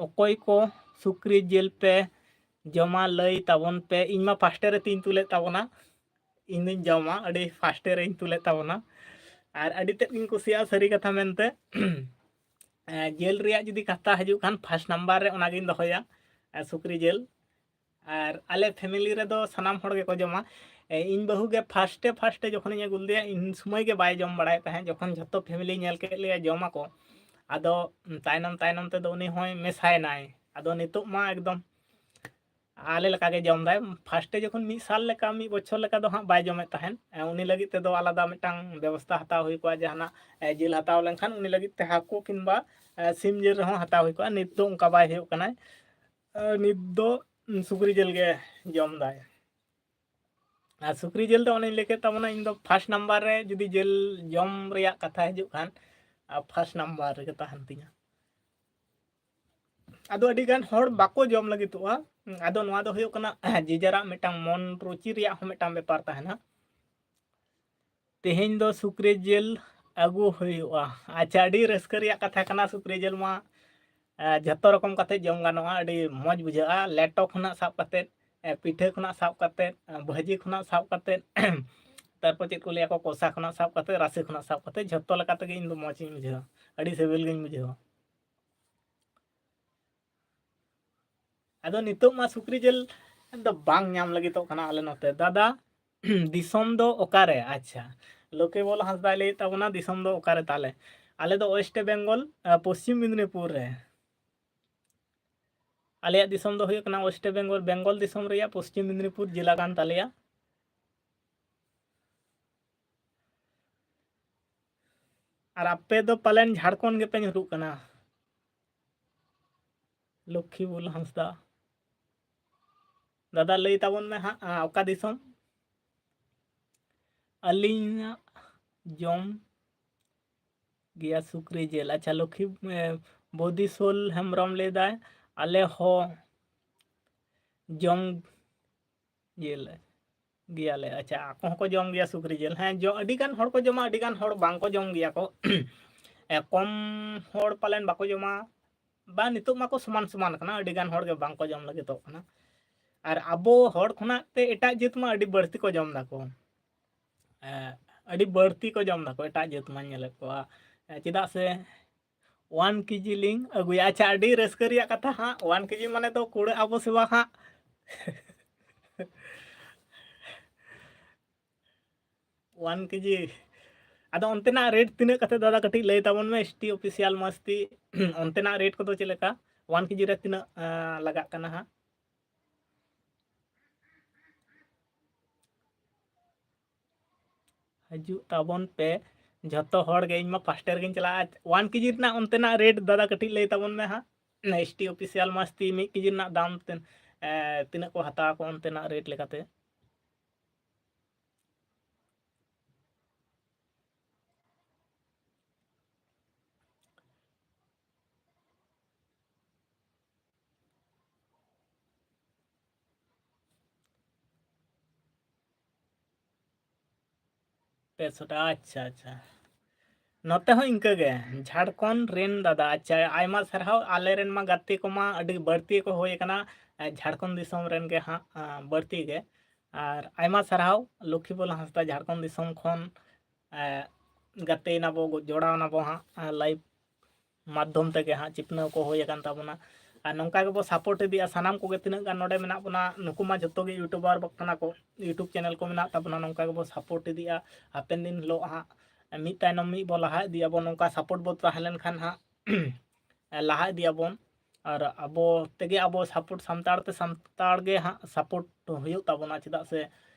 ᱚᱠᱚᱭ ᱠᱚ ᱥᱩᱠᱨᱤ ᱡᱤᱞ ᱯᱮ ᱡᱚᱢᱟ ᱞᱟᱹᱭ ᱛᱟᱵᱚᱱ ᱯᱮ᱾ ᱤᱧ ᱢᱟ ᱯᱷᱟᱥᱴᱮ ᱨᱮ ᱛᱤᱧ ᱛᱩᱞᱮᱫ ᱛᱟᱵᱚᱱᱟ, ᱤᱧ ᱫᱩᱧ ᱡᱚᱢᱟ, ᱟᱹᱰᱤ ᱯᱷᱟᱥᱴᱮ ᱨᱮᱧ ᱛᱩᱞᱮᱫ ᱛᱟᱵᱚᱱᱟ᱾ ᱟᱨ ᱟᱹᱰᱤ ᱛᱮᱫ ᱜᱤᱧ ᱠᱩᱥᱤᱭᱟᱜᱼᱟ ᱥᱟᱹᱨᱤ ᱠᱟᱛᱷᱟ ᱢᱮᱱᱛᱮ᱾ ᱮᱸ, ᱡᱤᱞ ᱨᱮᱭᱟᱜ ᱡᱩᱫᱤ ᱠᱟᱛᱷᱟ ᱦᱤᱡᱩᱜ ᱠᱷᱟᱱ, ᱯᱷᱟᱥᱴ ᱱᱟᱢᱵᱟᱨ ᱨᱮ ᱚᱱᱟᱜᱤᱧ ᱫᱚᱦᱚᱭᱟ, ᱮᱸ, ᱥᱩᱠᱨᱤ ᱡᱤᱞ᱾ ᱟᱨ ᱟᱞᱮ ᱯᱷᱮᱢᱮᱞᱤ ᱨᱮᱫᱚ ᱥᱟᱱᱟᱢ ᱦᱚᱲ ᱜᱮᱠᱚ ᱡᱚᱢᱟ᱾ ᱮᱸ, ᱤᱧ ᱵᱟᱹᱦᱩ ᱜᱮ ᱯᱷᱟᱥᱴᱮ ᱯᱷᱟᱥᱴᱮ ᱡᱚᱠᱷᱚᱱᱤᱧ ᱟᱹᱜᱩ ᱞᱮᱫᱮᱭᱟ, ᱤᱱ ᱥᱚᱢᱚᱭ ᱜᱮ ᱵᱟᱭ ᱡᱚᱢ ᱵᱟᱲᱟᱭᱮᱫ ᱛᱟᱦᱮᱸᱫ᱾ ᱡᱚᱠᱷᱚᱱ ᱡᱷᱚᱛᱚ ᱯᱷᱮᱢᱮᱞᱤ ᱧᱮᱞ ᱠᱮᱫ ᱞᱮᱭᱟ ᱡᱚᱢ ᱟᱠᱚ, ᱟᱫᱚ ᱛᱟᱭᱱᱚᱢ ᱛᱟᱭᱱᱚᱢ ᱛᱮᱫᱚ ᱩᱱᱤ ᱦᱚᱸᱭ ᱢᱮᱥᱟᱭᱮᱱᱟᱭ᱾ ᱟᱫᱚ ᱱᱤᱛᱚᱜ ᱢᱟ ᱮᱠᱫᱚᱢ ᱟᱞᱮ ᱞᱮᱠᱟ ᱜᱮ ᱡᱚᱢ ᱫᱟᱭ᱾ ᱯᱷᱟᱥᱴᱮ ᱡᱚᱠᱷᱚᱱ ᱢᱤᱫ ᱥᱟᱞ ᱞᱮᱠᱟ, ᱢᱤᱫ ᱵᱚᱪᱷᱚᱨ ᱞᱮᱠᱟ ᱫᱚ ᱦᱟᱸᱜ ᱵᱟᱭ ᱡᱚᱢᱮᱫ ᱛᱟᱦᱮᱸᱫ᱾ ᱮ, ᱩᱱᱤ ᱞᱟᱹᱜᱤᱫ ᱛᱮᱫᱚ ᱟᱞᱟᱫᱟ ᱢᱤᱫᱴᱟᱝ ᱵᱮᱵᱚᱥᱛᱷᱟ ᱦᱟᱛᱟᱣ ᱦᱩᱭ ᱠᱚᱜᱼᱟ, ᱡᱟᱦᱟᱱᱟᱜ, ᱮ, ᱡᱤᱞ ᱦᱟᱛᱟᱣ ᱞᱮᱱᱠᱷᱟᱱ ᱩᱱᱤ ᱞᱟᱹᱜᱤᱫ ᱛᱮ ᱦᱟᱹᱠᱩ ᱠᱤᱝᱵᱟ, ᱮ, ᱥᱤᱢ ᱡᱤᱞ ᱨᱮᱦᱚᱸ ᱦᱟᱛᱟᱣ ᱦᱩᱭ ᱠᱚᱜᱼᱟ᱾ ᱱᱤᱛ ᱫᱚ ᱚᱱᱠᱟ ᱵᱟᱭ ᱦᱩᱭᱩᱜ ᱠᱟᱱᱟᱭ᱾ ᱮ, ᱱᱤᱛ ᱫᱚ, ᱩᱸ, ᱥᱩᱠᱨᱤ ᱡᱤᱞ ᱜᱮ ᱡᱚᱢ ᱫᱟᱭ᱾ ᱟᱨ ᱥᱩᱠᱨᱤ ᱡᱤᱞ ᱫᱚ ᱚᱱᱮᱧ ᱞᱟᱹᱭ ᱠᱮᱫ ᱛᱟᱵᱚᱱᱟ, ᱤᱧ ᱫᱚ ᱯᱷᱟᱥᱴ ᱱᱟᱢᱵᱟᱨ ᱨᱮ ᱡᱩᱫᱤ ᱡᱤᱞ ᱡᱚᱢ ᱨᱮᱭᱟᱜ ᱠᱟᱛᱷᱟ ᱦᱤᱡᱩᱜ ᱠᱷᱟᱱ, ᱟᱨ ᱯᱷᱟᱥᱴ ᱱᱟᱢᱵᱟᱨ ᱨᱮᱜᱮ ᱛᱟᱦᱮᱱ ᱛᱤᱧᱟ᱾ ᱟᱫᱚ ᱟᱹᱰᱤ ᱜᱟᱱ ᱦᱚᱲ ᱵᱟᱠᱚ ᱡᱚᱢ ᱞᱟᱹᱜᱤᱫᱚᱜᱼᱟ᱾ ᱟᱫᱚ ᱱᱚᱣᱟ ᱫᱚ ᱦᱩᱭᱩᱜ ᱠᱟᱱᱟ ᱡᱮ ᱡᱟᱨᱟᱜ ᱢᱤᱫᱴᱟᱝ ᱢᱚᱱ ᱨᱩᱪᱤ ᱨᱮᱭᱟᱜ ᱦᱚᱸ ᱢᱤᱫᱴᱟᱝ ᱵᱮᱯᱟᱨ ᱛᱟᱦᱮᱱᱟ᱾ ᱛᱮᱦᱮᱧ ᱫᱚ ᱥᱩᱠᱨᱤ ᱡᱤᱞ ᱟᱹᱜᱩ ᱦᱩᱭᱩᱜᱼᱟ᱾ ᱟᱪᱪᱷᱟ, ᱟᱹᱰᱤ ᱨᱟᱹᱥᱠᱟᱹ ᱨᱮᱭᱟᱜ ᱠᱟᱛᱷᱟ ᱠᱟᱱᱟ᱾ ᱥᱩᱠᱨᱤ ᱡᱤᱞ ᱢᱟ, ᱮ, ᱡᱷᱚᱛᱚ ᱨᱚᱠᱚᱢ ᱠᱟᱛᱮ ᱡᱚᱢ ᱜᱟᱱᱚᱜᱼᱟ, ᱟᱹᱰᱤ ᱢᱚᱡᱽ ᱵᱩᱡᱷᱟᱹᱜᱼᱟ᱾ ᱞᱮᱴᱚ ᱠᱷᱚᱱᱟᱜ ᱥᱟᱵ ᱠᱟᱛᱮ, ᱮ, ᱯᱤᱴᱷᱟᱹ ᱠᱷᱚᱱᱟᱜ ᱥᱟᱵ ᱠᱟᱛᱮ, ᱮ, ᱵᱷᱟᱹᱡᱤ ᱠᱷᱚᱱᱟᱜ ᱥᱟᱵ ᱠᱟᱛᱮ, ᱛᱟᱨᱯᱚᱨ ᱪᱮᱫ ᱠᱚ ᱞᱟᱹᱭᱟ ᱠᱚ, ᱠᱚᱥᱟ ᱠᱷᱚᱱᱟᱜ ᱥᱟᱵ ᱠᱟᱛᱮ, ᱨᱟᱥᱮ ᱠᱷᱚᱱᱟᱜ ᱥᱟᱵ ᱠᱟᱛᱮ, ᱡᱷᱚᱛᱚ ᱞᱮᱠᱟ ᱛᱮᱜᱮ ᱤᱧ ᱫᱚ ᱢᱚᱡᱽ ᱤᱧ ᱵᱩᱡᱷᱟᱹᱣᱟ, ᱟᱹᱰᱤ ᱥᱤᱵᱤᱞ ᱜᱤᱧ ᱵᱩᱡᱷᱟᱹᱣᱟ᱾ ᱟᱫᱚ ᱱᱤᱛᱚᱜ ᱢᱟ ᱥᱩᱠᱨᱤ ᱡᱤᱞ ᱫᱚ ᱵᱟᱝ ᱧᱟᱢ ᱞᱟᱹᱜᱤᱫᱚᱜ ᱠᱟᱱᱟ ᱟᱞᱮ ᱱᱚᱛᱮ᱾ ᱫᱟᱫᱟ, ᱫᱤᱥᱚᱢ ᱫᱚ ᱚᱠᱟᱨᱮ? ᱟᱪᱪᱷᱟ, ᱞᱚᱠᱮᱵᱚᱞ ᱦᱟᱸᱥᱫᱟᱭ ᱞᱟᱹᱭᱮᱫ ᱛᱟᱵᱚᱱᱟ, ᱫᱤᱥᱚᱢ ᱫᱚ ᱚᱠᱟᱨᱮ ᱛᱟᱦᱞᱮ? ᱟᱞᱮ ᱫᱚ ᱳᱭᱮᱥᱴ ᱵᱮᱝᱜᱚᱞ, ᱟ, ᱯᱚᱥᱪᱤᱢ ᱢᱮᱫᱽᱱᱤᱯᱩᱨ ᱨᱮ᱾ ᱟᱞᱮᱭᱟᱜ ᱫᱤᱥᱚᱢ ᱫᱚ ᱦᱩᱭᱩᱜ ᱠᱟᱱᱟ ᱳᱭᱮᱥᱴ ᱵᱮᱝᱜᱚᱞ, ᱵᱮᱝᱜᱚᱞ ᱫᱤᱥᱚᱢ ᱨᱮᱭᱟᱜ ᱯᱚᱥᱪᱤᱢ ᱢᱮᱫᱽᱱᱤᱯᱩᱨ ᱡᱮᱞᱟ ᱠᱟᱱ ᱛᱟᱞᱮᱭᱟ᱾ ᱟᱨ ᱟᱯᱮ ᱫᱚ ᱯᱟᱞᱮᱱ ᱡᱷᱟᱲᱠᱷᱚᱸᱰ ᱜᱮᱯᱮ ᱧᱩᱨᱩᱜ ᱠᱟᱱᱟ? ᱞᱚᱠᱠᱷᱤᱵᱩᱞ ᱦᱟᱸᱥᱫᱟ, ᱫᱟᱫᱟ, ᱞᱟᱹᱭ ᱛᱟᱵᱚᱱ ᱢᱮ ᱦᱟᱸᱜ, ᱟ, ᱚᱠᱟ ᱫᱤᱥᱚᱢ? ᱟᱹᱞᱤᱧᱟᱜ ᱡᱚᱢ ᱜᱮᱭᱟ ᱥᱩᱠᱨᱤ ᱡᱤᱞ᱾ ᱟᱪᱪᱷᱟ, ᱞᱚᱠᱠᱷᱤ, ᱮ, ᱵᱳᱫᱤᱥᱳᱞ ᱦᱮᱢᱵᱨᱚᱢ ᱞᱟᱹᱭᱫᱟᱭ, ᱟᱞᱮ ᱦᱚᱸ ᱡᱚᱢ ᱡᱤᱞ ᱜᱮᱭᱟᱞᱮ᱾ ᱟᱪᱪᱷᱟ, ᱟᱠᱚ ᱦᱚᱸᱠᱚ ᱡᱚᱢ ᱜᱮᱭᱟ ᱥᱩᱠᱨᱤ ᱡᱤᱞ᱾ ᱦᱮᱸ, ᱡᱚ-, ᱟᱹᱰᱤ ᱜᱟᱱ ᱦᱚᱲ ᱠᱚ ᱡᱚᱢᱟ, ᱟᱹᱰᱤ ᱜᱟᱱ ᱦᱚᱲ ᱵᱟᱝ ᱠᱚ ᱡᱚᱢ ᱜᱮᱭᱟ ᱠᱚ᱾ ᱮ, ᱠᱚᱢ ᱦᱚᱲ ᱯᱟᱞᱮᱱ ᱵᱟᱠᱚ ᱡᱚᱢᱟ, ᱵᱟ ᱱᱤᱛᱚᱜ ᱢᱟᱠᱚ ᱥᱚᱢᱟᱱ ᱥᱚᱢᱟᱱ ᱠᱟᱱᱟ, ᱟᱹᱰᱤ ᱜᱟᱱ ᱦᱚᱲ ᱜᱮ ᱵᱟᱝ ᱠᱚ ᱡᱚᱢ ᱞᱟᱹᱜᱤᱫᱚᱜ ᱠᱟᱱᱟ᱾ ᱟᱨ ᱟᱵᱚ ᱦᱚᱲ ᱠᱷᱚᱱᱟᱜ ᱛᱮ ᱮᱴᱟᱜ ᱡᱟᱹᱛ ᱢᱟ ᱟᱹᱰᱤ ᱵᱟᱹᱲᱛᱤ ᱠᱚ ᱡᱚᱢ ᱫᱟᱠᱚ᱾ ᱮ, ᱟᱹᱰᱤ ᱵᱟᱹᱲᱛᱤ ᱠᱚ ᱡᱚᱢ ᱫᱟᱠᱚ ᱮᱴᱟᱜ ᱡᱟᱹᱛ ᱢᱟᱧ ᱧᱮᱞᱮᱫ ᱠᱚᱣᱟ᱾ ᱮ, ᱪᱮᱫᱟᱜ ᱥᱮ ᱚᱣᱟᱱ ᱠᱮᱡᱤ ᱞᱤᱧ ᱟᱹᱜᱩᱭᱟ᱾ ᱟᱪᱪᱷᱟ, ᱟᱹᱰᱤ ᱨᱟᱹᱥᱠᱟᱹ ᱨᱮᱭᱟᱜ ᱠᱟᱛᱷᱟ ᱦᱟᱸᱜ, ᱚᱣᱟᱱ ᱠᱮᱡᱤ ᱢᱟᱱᱮ ᱫᱚ ᱠᱩᱲᱟᱹᱜ ᱟᱵᱚ ᱥᱮ ᱵᱟᱝ ᱦᱟᱸᱜ? ᱚᱣᱟᱱ ᱠᱮᱡᱤ᱾ ᱟᱫᱚ ᱚᱱᱛᱮᱱᱟᱜ ᱨᱮᱴ ᱛᱤᱱᱟᱹᱜ ᱠᱟᱛᱮ ᱫᱟᱫᱟ, ᱠᱟᱹᱴᱤᱡ ᱞᱟᱹᱭ ᱛᱟᱵᱚᱱ ᱢᱮ, ᱮᱥ ᱴᱤ ᱚᱯᱷᱤᱥᱤᱭᱟᱞ ᱢᱟᱥᱛᱤ᱾ ᱚᱱᱛᱮᱱᱟᱜ ᱨᱮᱴ ᱠᱚᱫᱚ ᱪᱮᱫ ᱞᱮᱠᱟ? ᱚᱣᱟᱱ ᱠᱮᱡᱤ ᱨᱮ ᱛᱤᱱᱟᱹᱜ, ᱮᱸ, ᱞᱟᱜᱟᱜ ᱠᱟᱱᱟ ᱦᱟᱸᱜ? ᱦᱤᱡᱩᱜ ᱛᱟᱵᱚᱱ ᱯᱮ ᱡᱷᱚᱛᱚ ᱦᱚᱲ ᱜᱮ, ᱤᱧ ᱢᱟ ᱯᱷᱟᱥᱴ ᱨᱮᱜᱤᱧ ᱪᱟᱞᱟᱜᱼᱟ᱾ ᱚᱣᱟᱱ ᱠᱮᱡᱤ ᱨᱮᱱᱟᱜ ᱚᱱᱛᱮᱱᱟᱜ ᱨᱮᱴ ᱫᱟᱫᱟ ᱠᱟᱹᱴᱤᱡ ᱞᱟᱹᱭ ᱛᱟᱵᱚᱱ ᱢᱮ ᱦᱟᱸᱜ᱾ ᱮᱥ ᱴᱤ ᱚᱯᱷᱤᱥᱤᱭᱟᱞ ᱢᱟᱥᱛᱤ ᱢᱤᱫ ᱠᱮᱡᱤ ᱨᱮᱱᱟᱜ ᱫᱟᱢ ᱛᱤᱱ-, ᱮ, ᱛᱤᱱᱟᱹᱜ ᱠᱚ ᱦᱟᱛᱟᱣ ᱟᱠᱚ ᱚᱱᱛᱮᱱᱟᱜ ᱨᱮᱴ ᱞᱮᱠᱟᱛᱮ? ᱯᱮ ᱥᱚ ᱴᱟᱠᱟ, ᱟᱪᱪᱷᱟ, ᱟᱪᱪᱷᱟ᱾ ᱱᱚᱛᱮ ᱦᱚᱸ ᱤᱱᱠᱟᱹ ᱜᱮ, ᱡᱷᱟᱲᱠᱷᱚᱸᱰ ᱨᱮᱱ ᱫᱟᱫᱟ, ᱟᱪᱪᱷᱟ, ᱟᱭᱢᱟ ᱥᱟᱨᱦᱟᱣ᱾ ᱟᱞᱮ ᱨᱮᱱ ᱢᱟ ᱜᱟᱛᱮ ᱠᱚᱢᱟ ᱟᱹᱰᱤ ᱵᱟᱹᱲᱛᱤ ᱠᱚ ᱦᱩᱭ ᱟᱠᱟᱱᱟ, ᱮ, ᱡᱷᱟᱲᱠᱷᱚᱸᱰ ᱫᱤᱥᱚᱢ ᱨᱮᱱ ᱜᱮ ᱦᱟᱸᱜ, ᱮ, ᱵᱟᱹᱲᱛᱤ ᱜᱮ᱾ ᱟᱨ ᱟᱭᱢᱟ ᱥᱟᱨᱦᱟᱣ ᱞᱚᱠᱠᱷᱤᱵᱚᱞ ᱦᱟᱸᱥᱫᱟ, ᱡᱷᱟᱲᱠᱷᱚᱸᱰ ᱫᱤᱥᱚᱢ ᱠᱷᱚᱱ, ᱮ, ᱜᱟᱛᱮᱭᱮᱱᱟ ᱵᱚ, ᱡᱚᱲᱟᱣ ᱮᱱᱟ ᱵᱚ ᱦᱟᱸᱜ, ᱮ, ᱞᱟᱭᱤᱵᱷ ᱢᱟᱫᱽᱫᱷᱚᱢ ᱛᱮᱜᱮ ᱦᱟᱸᱜ ᱪᱤᱯᱱᱟᱹᱣ ᱠᱚ ᱦᱩᱭ ᱟᱠᱟᱱ ᱛᱟᱵᱚᱱᱟ᱾ ᱟᱨ ᱱᱚᱝᱠᱟ ᱜᱮᱵᱚ ᱥᱟᱯᱳᱨᱴ ᱤᱫᱤᱜᱼᱟ ᱥᱟᱱᱟᱢ ᱠᱚᱜᱮ, ᱛᱤᱱᱟᱹᱜ ᱜᱟᱱ ᱱᱚᱰᱮ ᱢᱮᱱᱟᱜ ᱵᱚᱱᱟ, ᱱᱩᱠᱩ ᱢᱟ ᱡᱷᱚᱛᱚ ᱜᱮ ᱤᱭᱩᱴᱩᱵᱟᱨ ᱠᱟᱱᱟ ᱠᱚ, ᱤᱭᱩᱴᱩᱵᱽ ᱪᱮᱱᱮᱞ ᱠᱚ ᱢᱮᱱᱟᱜ ᱛᱟᱵᱚᱱᱟ, ᱱᱚᱝᱠᱟ ᱜᱮᱵᱚ ᱥᱟᱯᱳᱨᱴ ᱤᱫᱤᱜᱼᱟ᱾ ᱦᱟᱯᱮᱱ ᱫᱤᱱ ᱦᱤᱞᱳᱜ ᱦᱟᱸᱜ ᱢᱤᱫ ᱛᱟᱭᱱᱚᱢ ᱢᱤᱫ ᱵᱚ ᱞᱟᱦᱟ ᱤᱫᱤᱜ ᱟᱵᱚᱱ, ᱱᱚᱝᱠᱟ ᱥᱟᱯᱳᱨᱴ ᱵᱚ ᱛᱟᱦᱮᱸ ᱞᱮᱱᱠᱷᱟᱱ ᱦᱟᱸᱜ ᱞᱟᱦᱟ ᱤᱫᱤᱜ ᱟᱵᱚᱱ᱾ ᱟᱨ ᱟᱵᱚ ᱛᱮᱜᱮ ᱟᱵᱚ ᱥᱟᱯᱳᱨᱴ, ᱥᱟᱱᱛᱟᱲ ᱛᱮ ᱥᱟᱱᱛᱟᱲ ᱜᱮ ᱦᱟᱸᱜ ᱥᱟᱯᱳᱨᱴ ᱦᱩᱭᱩᱜ ᱛᱟᱵᱚᱱᱟ, ᱪᱮᱫᱟᱜ ᱥᱮ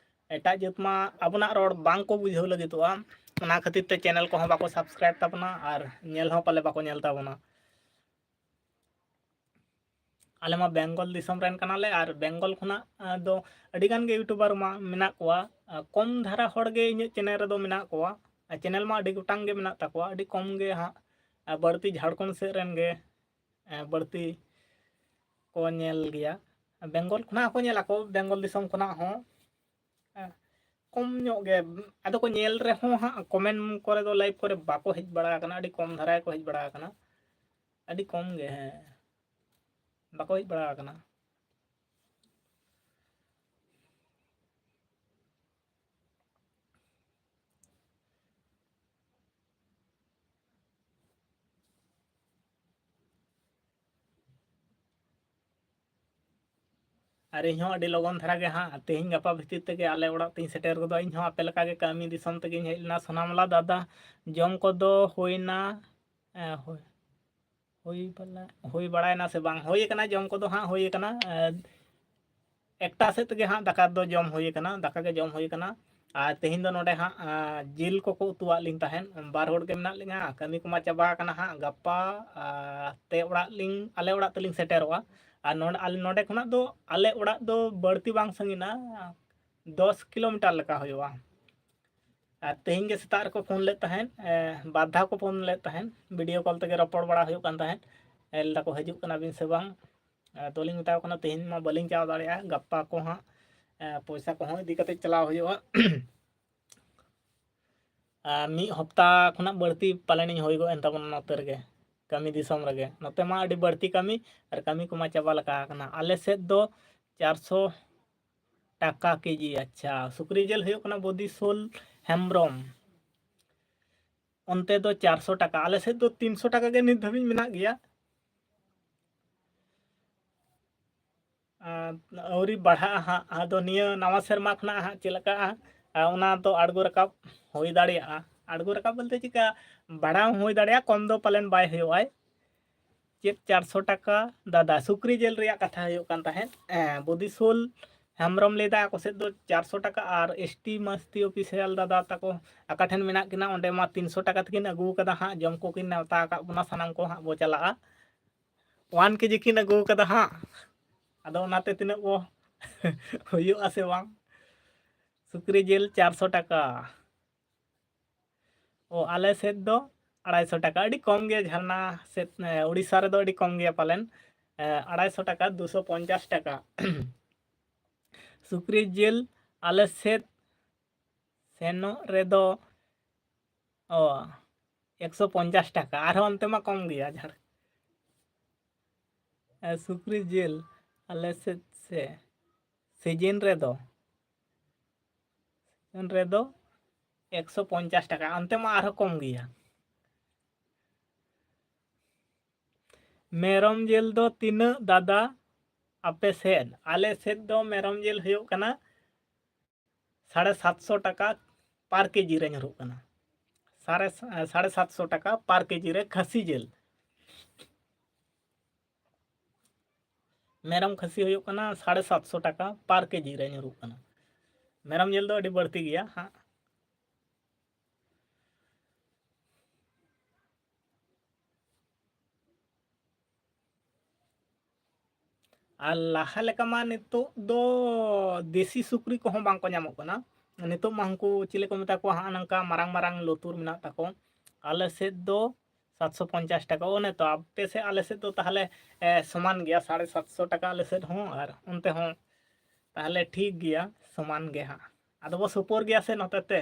ᱮᱴᱟᱜ ᱡᱟᱹᱛ ᱢᱟ ᱟᱵᱚᱱᱟᱜ ᱨᱚᱲ ᱵᱟᱝ ᱠᱚ ᱵᱩᱡᱷᱟᱹᱣ ᱞᱟᱹᱜᱤᱫᱚᱜᱼᱟ᱾ ᱚᱱᱟ ᱠᱷᱟᱹᱛᱤᱨ ᱛᱮ ᱪᱮᱱᱮᱞ ᱠᱚᱦᱚᱸ ᱵᱟᱠᱚ ᱥᱟᱵᱥᱠᱨᱟᱭᱤᱵ ᱛᱟᱵᱚᱱᱟ ᱟᱨ ᱧᱮᱞ ᱦᱚᱸ ᱯᱟᱞᱮ ᱵᱟᱠᱚ ᱧᱮᱞ ᱛᱟᱵᱚᱱᱟ᱾ ᱟᱞᱮ ᱢᱟ ᱵᱮᱝᱜᱚᱞ ᱫᱤᱥᱚᱢ ᱨᱮᱱ ᱠᱟᱱᱟᱞᱮ, ᱟᱨ ᱵᱮᱝᱜᱚᱞ ᱠᱷᱚᱱᱟᱜ ᱫᱚ ᱟᱹᱰᱤ ᱜᱟᱱ ᱜᱮ YouTuber ᱢᱟ ᱢᱮᱱᱟᱜ ᱠᱚᱣᱟ᱾ ᱠᱚᱢ ᱫᱷᱟᱨᱟ ᱦᱚᱲ ᱜᱮ ᱤᱧᱟᱹᱜ ᱪᱮᱱᱮᱞ ᱨᱮᱫᱚ ᱢᱮᱱᱟᱜ ᱠᱚᱣᱟ᱾ ᱪᱮᱱᱮᱞ ᱢᱟ ᱟᱹᱰᱤ ᱜᱚᱴᱟᱝ ᱜᱮ ᱢᱮᱱᱟᱜ ᱛᱟᱠᱚᱣᱟ, ᱟᱹᱰᱤ ᱠᱚᱢ ᱜᱮ ᱦᱟᱸᱜ ᱵᱟᱹᱲᱛᱤ ᱡᱷᱟᱲᱠᱷᱚᱸᱰ ᱥᱮᱫ ᱨᱮᱱ ᱜᱮ ᱵᱟᱹᱲᱛᱤ ᱠᱚ ᱧᱮᱞ ᱜᱮᱭᱟ᱾ ᱵᱮᱝᱜᱚᱞ ᱠᱷᱚᱱᱟᱜ ᱦᱚᱸᱠᱚ ᱧᱮᱞ ᱟᱠᱚ, ᱵᱮᱝᱜᱚᱞ ᱫᱤᱥᱚᱢ ᱠᱷᱚᱱᱟᱜ ᱦᱚᱸ᱾ ᱠᱚᱢ ᱧᱚᱜ ᱜᱮ, ᱟᱫᱚ ᱠᱚ ᱧᱮᱞ ᱨᱮᱦᱚᱸ ᱦᱟᱸᱜ ᱠᱚᱢᱮᱱᱴ ᱠᱚᱨᱮ ᱫᱚ, ᱞᱟᱭᱤᱵᱷ ᱠᱚᱨᱮ ᱵᱟᱠᱚ ᱦᱮᱡ ᱵᱟᱲᱟ ᱟᱠᱟᱱᱟ, ᱟᱹᱰᱤ ᱠᱚᱢ ᱫᱷᱟᱨᱟ ᱜᱮᱠᱚ ᱦᱮᱡ ᱵᱟᱲᱟ ᱟᱠᱟᱱᱟ, ᱟᱹᱰᱤ ᱠᱚᱢ ᱜᱮ, ᱦᱮᱸ, ᱵᱟᱠᱚ ᱦᱮᱡ ᱵᱟᱲᱟ ᱟᱠᱟᱱᱟ᱾ ᱟᱨ ᱤᱧ ᱦᱚᱸ ᱟᱹᱰᱤ ᱞᱚᱜᱚᱱ ᱫᱷᱟᱨᱟ ᱜᱮ ᱦᱟᱸᱜ ᱛᱮᱦᱮᱧ ᱜᱟᱯᱟ ᱵᱷᱤᱛᱤᱨ ᱛᱮᱜᱮ ᱟᱞᱮ ᱚᱲᱟᱜ ᱛᱤᱧ ᱥᱮᱴᱮᱨ ᱜᱚᱫᱚᱜᱼᱟ᱾ ᱤᱧ ᱦᱚᱸ ᱟᱯᱮ ᱞᱮᱠᱟ ᱜᱮ ᱠᱟᱹᱢᱤ ᱫᱤᱥᱚᱢ ᱛᱮᱜᱮᱧ ᱦᱮᱡ ᱞᱮᱱᱟ᱾ ᱥᱚᱱᱟᱢᱚᱞᱟ ᱫᱟᱫᱟ, ᱡᱚᱢ ᱠᱚᱫᱚ ᱦᱩᱭᱱᱟ? ᱮ, ᱦᱩᱭ, ᱦᱩᱭ ᱵᱟᱲᱟ-, ᱦᱩᱭ ᱵᱟᱲᱟᱭᱮᱱᱟ ᱥᱮ ᱵᱟᱝ? ᱦᱩᱭ ᱟᱠᱟᱱᱟ, ᱡᱚᱢ ᱠᱚᱫᱚ ᱦᱟᱸᱜ ᱦᱩᱭ ᱟᱠᱟᱱᱟ᱾ ᱮ, ᱮᱠᱴᱟ ᱥᱮᱫ ᱛᱮᱜᱮ ᱦᱟᱸᱜ ᱫᱟᱠᱟ ᱫᱚ ᱡᱚᱢ ᱦᱩᱭ ᱟᱠᱟᱱᱟ, ᱫᱟᱠᱟ ᱜᱮ ᱡᱚᱢ ᱦᱩᱭ ᱟᱠᱟᱱᱟ᱾ ᱟᱨ ᱛᱮᱦᱮᱧ ᱫᱚ ᱱᱚᱰᱮ ᱦᱟᱸᱜ, ᱟ, ᱡᱤᱞ ᱠᱚᱠᱚ ᱩᱛᱩᱣᱟᱜ ᱞᱤᱧ ᱛᱟᱦᱮᱸᱫ᱾ ᱵᱟᱨ ᱦᱚᱲ ᱜᱮ ᱢᱮᱱᱟᱜ ᱞᱤᱧᱟ, ᱠᱟᱹᱢᱤ ᱠᱚᱢᱟ ᱪᱟᱵᱟ ᱟᱠᱟᱱᱟ ᱦᱟᱸᱜ᱾ ᱜᱟᱯᱟ, ᱟ, ᱛᱮ ᱚᱲᱟᱜ ᱞᱤᱧ, ᱟᱞᱮ ᱚᱲᱟᱜ ᱛᱮᱞᱤᱧ ᱥᱮᱴᱮᱨᱚᱜᱼᱟ᱾ ᱟᱨ ᱱᱚᱰᱮ, ᱟᱞᱮ ᱱᱚᱰᱮ ᱠᱷᱚᱱᱟᱜ ᱫᱚ, ᱟᱞᱮ ᱚᱲᱟᱜ ᱫᱚ ᱵᱟᱹᱲᱛᱤ ᱵᱟᱝ ᱥᱟᱺᱜᱤᱧᱟ, ᱫᱚᱥ ᱠᱤᱞᱳᱢᱤᱴᱟᱨ ᱞᱮᱠᱟ ᱦᱩᱭᱩᱜᱼᱟ᱾ ᱟᱨ ᱛᱮᱦᱮᱧ ᱜᱮ ᱥᱮᱛᱟᱜ ᱨᱮᱠᱚ ᱯᱷᱳᱱ ᱞᱮᱫ ᱛᱟᱦᱮᱸᱫ, ᱮ, ᱵᱟᱨ ᱫᱷᱟᱣ ᱠᱚ ᱯᱷᱳᱱ ᱞᱮᱫ ᱛᱟᱦᱮᱸᱫ, ᱵᱷᱤᱰᱤᱭᱳ ᱠᱚᱞ ᱛᱮᱜᱮ ᱨᱚᱯᱚᱲ ᱵᱟᱲᱟ ᱦᱩᱭᱩᱜ ᱠᱟᱱ ᱛᱟᱦᱮᱸᱫ᱾ ᱮ, ᱞᱟᱹᱭ ᱫᱟᱠᱚ, "ᱦᱤᱡᱩᱜ ᱠᱟᱱᱟ ᱵᱤᱱ ᱥᱮ ᱵᱟᱝ?" ᱟᱫᱚᱞᱤᱧ ᱢᱮᱛᱟ ᱠᱚ ᱠᱟᱱᱟ, "ᱛᱮᱦᱮᱧ ᱢᱟ ᱵᱟᱹᱞᱤᱧ ᱪᱟᱞᱟᱣ ᱫᱟᱲᱮᱭᱟᱜᱼᱟ, ᱜᱟᱯᱟ ᱠᱚ ᱦᱟᱸᱜ, ᱮ, ᱯᱚᱭᱥᱟ ᱠᱚᱦᱚᱸ ᱤᱫᱤ ᱠᱟᱛᱮ ᱪᱟᱞᱟᱣ ᱦᱩᱭᱩᱜᱼᱟ᱾" ᱟᱨ ᱢᱤᱫ ᱦᱚᱯᱛᱟ ᱠᱷᱚᱱᱟᱜ ᱵᱟᱹᱲᱛᱤ ᱯᱟᱞᱮᱱᱤᱧ ᱦᱩᱭ ᱜᱚᱫ ᱮᱱ ᱛᱟᱵᱚᱱᱟ ᱱᱚᱛᱮ ᱨᱮᱜᱮ, ᱠᱟᱹᱢᱤ ᱫᱤᱥᱚᱢ ᱨᱮᱜᱮ᱾ ᱱᱚᱛᱮ ᱢᱟ ᱟᱹᱰᱤ ᱵᱟᱹᱲᱛᱤ ᱠᱟᱹᱢᱤ, ᱟᱨ ᱠᱟᱹᱢᱤ ᱠᱚᱢᱟ ᱪᱟᱵᱟ ᱞᱮᱠᱟ ᱟᱠᱟᱱᱟ᱾ ᱟᱞᱮ ᱥᱮᱫ ᱫᱚ ᱪᱟᱨᱥᱚ ᱴᱟᱠᱟ ᱠᱮᱡᱤ᱾ ᱟᱪᱪᱷᱟ, ᱥᱩᱠᱨᱤ ᱡᱤᱞ ᱦᱩᱭᱩᱜ ᱠᱟᱱᱟ ᱵᱚᱫᱤᱥᱳᱞ ᱦᱮᱢᱵᱨᱚᱢ, ᱚᱱᱛᱮ ᱫᱚ ᱪᱟᱨᱥᱚ ᱴᱟᱠᱟ, ᱟᱞᱮ ᱥᱮᱫ ᱫᱚ ᱛᱤᱱᱥᱚ ᱴᱟᱠᱟ ᱜᱮ ᱱᱤᱛ ᱫᱷᱟᱹᱵᱤᱡ ᱢᱮᱱᱟᱜ ᱜᱮᱭᱟ᱾ ᱟᱨ ᱟᱹᱣᱨᱤ ᱵᱟᱲᱦᱟᱜᱼᱟ ᱦᱟᱸᱜ, ᱟᱫᱚ ᱱᱤᱭᱟᱹ ᱱᱟᱣᱟ ᱥᱮᱨᱢᱟ ᱠᱷᱚᱱᱟᱜ ᱦᱟᱸᱜ ᱪᱮᱫ ᱞᱮᱠᱟᱜᱼᱟ, ᱟᱨ ᱚᱱᱟ ᱫᱚ ᱟᱬᱜᱚ ᱨᱟᱠᱟᱵ ᱦᱩᱭ ᱫᱟᱲᱮᱭᱟᱜᱼᱟ᱾ ᱟᱬᱜᱚ ᱨᱟᱠᱟᱵ ᱵᱚᱞᱛᱮ ᱪᱮᱫᱠᱟ, ᱵᱟᱲᱦᱟᱣ ᱦᱚᱸ ᱦᱩᱭ ᱫᱟᱲᱮᱭᱟᱜᱼᱟ, ᱠᱚᱢ ᱫᱚ ᱯᱟᱞᱮᱱ ᱵᱟᱭ ᱦᱩᱭᱩᱜᱼᱟᱭ᱾ ᱪᱮᱫ ᱪᱟᱨᱥᱚ ᱴᱟᱠᱟ? ᱫᱟᱫᱟ, ᱥᱩᱠᱨᱤ ᱡᱤᱞ ᱨᱮᱭᱟᱜ ᱠᱟᱛᱷᱟ ᱦᱩᱭᱩᱜ ᱠᱟᱱ ᱛᱟᱦᱮᱸᱫ᱾ ᱦᱮᱸ, ᱵᱚᱫᱤᱥᱳᱞ ᱦᱮᱢᱵᱨᱚᱢ ᱞᱟᱹᱭᱫᱟ ᱟᱠᱚ ᱥᱮᱫ ᱫᱚ ᱪᱟᱨᱥᱚ ᱴᱟᱠᱟ, ᱟᱨ ᱮᱥ ᱴᱤ ᱢᱟᱥᱛᱤ ᱚᱯᱷᱤᱥᱤᱭᱟᱞ ᱫᱟᱫᱟ ᱛᱟᱠᱚ ᱟᱠᱟ ᱴᱷᱮᱱ ᱢᱮᱱᱟᱜ ᱠᱤᱱᱟ, ᱚᱸᱰᱮ ᱢᱟ ᱛᱤᱱᱥᱚ ᱴᱟᱠᱟ ᱛᱮᱠᱤᱱ ᱟᱹᱜᱩ ᱠᱟᱫᱟ ᱦᱟᱸᱜ, ᱡᱚᱢ ᱠᱚᱠᱤᱱ ᱱᱮᱣᱛᱟ ᱟᱠᱟᱫ ᱵᱚᱱᱟ, ᱥᱟᱱᱟᱢ ᱠᱚ ᱦᱟᱸᱜ ᱵᱚ ᱪᱟᱞᱟᱜᱼᱟ᱾ ᱚᱣᱟᱱ ᱠᱮᱡᱤ ᱠᱤᱱ ᱟᱹᱜᱩ ᱠᱟᱫᱟ ᱦᱟᱸᱜ᱾ ᱟᱫᱚ ᱚᱱᱟᱛᱮ ᱛᱤᱱᱟᱹᱜ ᱵᱚ ᱦᱩᱭᱩᱜᱼᱟ ᱥᱮ ᱵᱟᱝ? ᱥᱩᱠᱨᱤ ᱡᱤᱞ ᱪᱟᱨᱥᱚ ᱴᱟᱠᱟ᱾ ᱚ, ᱟᱞᱮ ᱥᱮᱫ ᱫᱚ ᱟᱲᱟᱭᱥᱚ ᱴᱟᱠᱟ, ᱟᱹᱰᱤ ᱠᱚᱢ ᱜᱮᱭᱟ᱾ ᱡᱷᱟᱨᱱᱟ ᱥᱮᱫ, ᱮ, ᱩᱲᱤᱥᱥᱟ ᱨᱮᱫᱚ ᱟᱹᱰᱤ ᱠᱚᱢ ᱜᱮᱭᱟ ᱯᱟᱞᱮᱱ᱾ ᱮ, ᱟᱲᱟᱭᱥᱚ ᱴᱟᱠᱟ, ᱫᱩᱥᱚ ᱯᱚᱧᱪᱟᱥ ᱴᱟᱠᱟ᱾ ᱥᱩᱠᱨᱤ ᱡᱤᱞ ᱟᱞᱮ ᱥᱮᱫ ᱥᱮᱱᱚᱜ ᱨᱮᱫᱚ, ᱚ, ᱮᱠᱥᱚ ᱯᱚᱧᱪᱟᱥ ᱴᱟᱠᱟ, ᱟᱨᱦᱚᱸ ᱚᱱᱛᱮ ᱢᱟ ᱠᱚᱢ ᱜᱮᱭᱟ᱾ ᱡᱷᱟᱲ-, ᱮ, ᱥᱩᱠᱨᱤ ᱡᱤᱞ ᱟᱞᱮ ᱥᱮᱫ ᱥᱮ ᱥᱤᱡᱤᱱ ᱨᱮᱫᱚ, ᱥᱤᱡᱤᱱ ᱨᱮᱫᱚ ᱮᱠᱥᱚ ᱯᱚᱧᱪᱟᱥ ᱴᱟᱠᱟ, ᱚᱱᱛᱮ ᱢᱟ ᱟᱨᱦᱚᱸ ᱠᱚᱢ ᱜᱮᱭᱟ᱾ ᱢᱮᱨᱚᱢ ᱡᱤᱞ ᱫᱚ ᱛᱤᱱᱟᱹᱜ ᱫᱟᱫᱟ ᱟᱯᱮ ᱥᱮᱫ? ᱟᱞᱮ ᱥᱮᱫ ᱫᱚ ᱢᱮᱨᱚᱢ ᱡᱤᱞ ᱦᱩᱭᱩᱜ ᱠᱟᱱᱟ ᱥᱟᱲᱮ ᱥᱟᱛᱥᱚ ᱴᱟᱠᱟ ᱯᱟᱨ ᱠᱮᱡᱤ ᱨᱮ ᱧᱩᱨᱩᱜ ᱠᱟᱱᱟ᱾ ᱥᱟᱲᱮ, ᱥᱟᱲᱮ ᱥᱟᱛᱥᱚ ᱴᱟᱠᱟ ᱯᱟᱨ ᱠᱮᱡᱤ ᱨᱮ ᱠᱷᱟᱹᱥᱤ ᱡᱤᱞ᱾ ᱢᱮᱨᱚᱢ ᱠᱷᱟᱹᱥᱤ ᱦᱩᱭᱩᱜ ᱠᱟᱱᱟ ᱥᱟᱲᱮ ᱥᱟᱛᱥᱚ ᱴᱟᱠᱟ ᱯᱟᱨ ᱠᱮᱡᱤ ᱨᱮ ᱧᱩᱨᱩᱜ ᱠᱟᱱᱟ᱾ ᱢᱮᱨᱚᱢ ᱡᱤᱞ ᱫᱚ ᱟᱹᱰᱤ ᱵᱟᱹᱲᱛᱤ ᱜᱮᱭᱟ ᱦᱟᱸᱜ᱾ ᱟᱨ ᱞᱟᱦᱟ ᱞᱮᱠᱟ ᱢᱟ ᱱᱤᱛᱚᱜ ᱫᱚ ᱫᱮᱥᱤ ᱥᱩᱠᱨᱤ ᱠᱚᱦᱚᱸ ᱵᱟᱝ ᱠᱚ ᱧᱟᱢᱚᱜ ᱠᱟᱱᱟ᱾ ᱱᱤᱛᱚᱜ ᱢᱟ ᱩᱱᱠᱩ ᱪᱤᱞᱤ ᱠᱚ ᱢᱮᱛᱟ ᱠᱚᱣᱟ ᱦᱟᱸᱜ, ᱱᱚᱝᱠᱟ ᱢᱟᱨᱟᱝ ᱢᱟᱨᱟᱝ ᱞᱩᱛᱩᱨ ᱢᱮᱱᱟᱜ ᱛᱟᱠᱚ᱾ ᱟᱞᱮ ᱥᱮᱫ ᱫᱚ ᱥᱟᱛᱥᱚ ᱯᱚᱧᱪᱟᱥ ᱴᱟᱠᱟ᱾ ᱚᱱᱮ ᱛᱚ, ᱟᱯᱮ ᱥᱮᱫ, ᱟᱞᱮ ᱥᱮᱫ ᱫᱚ ᱛᱟᱦᱚᱞᱮ, ᱮ, ᱥᱚᱢᱟᱱ ᱜᱮᱭᱟ, ᱥᱟᱲᱮ ᱥᱟᱛᱥᱚ ᱴᱟᱠᱟ ᱟᱞᱮ ᱥᱮᱫ ᱦᱚᱸ ᱟᱨ ᱚᱱᱛᱮ ᱦᱚᱸ᱾ ᱛᱟᱦᱚᱞᱮ ᱴᱷᱤᱠ ᱜᱮᱭᱟ, ᱥᱚᱢᱟᱱ ᱜᱮ ᱦᱟᱸᱜ᱾ ᱟᱫᱚ ᱵᱚ ᱥᱩᱯᱩᱨ ᱜᱮᱭᱟ ᱥᱮ ᱱᱚᱛᱮ ᱛᱮ,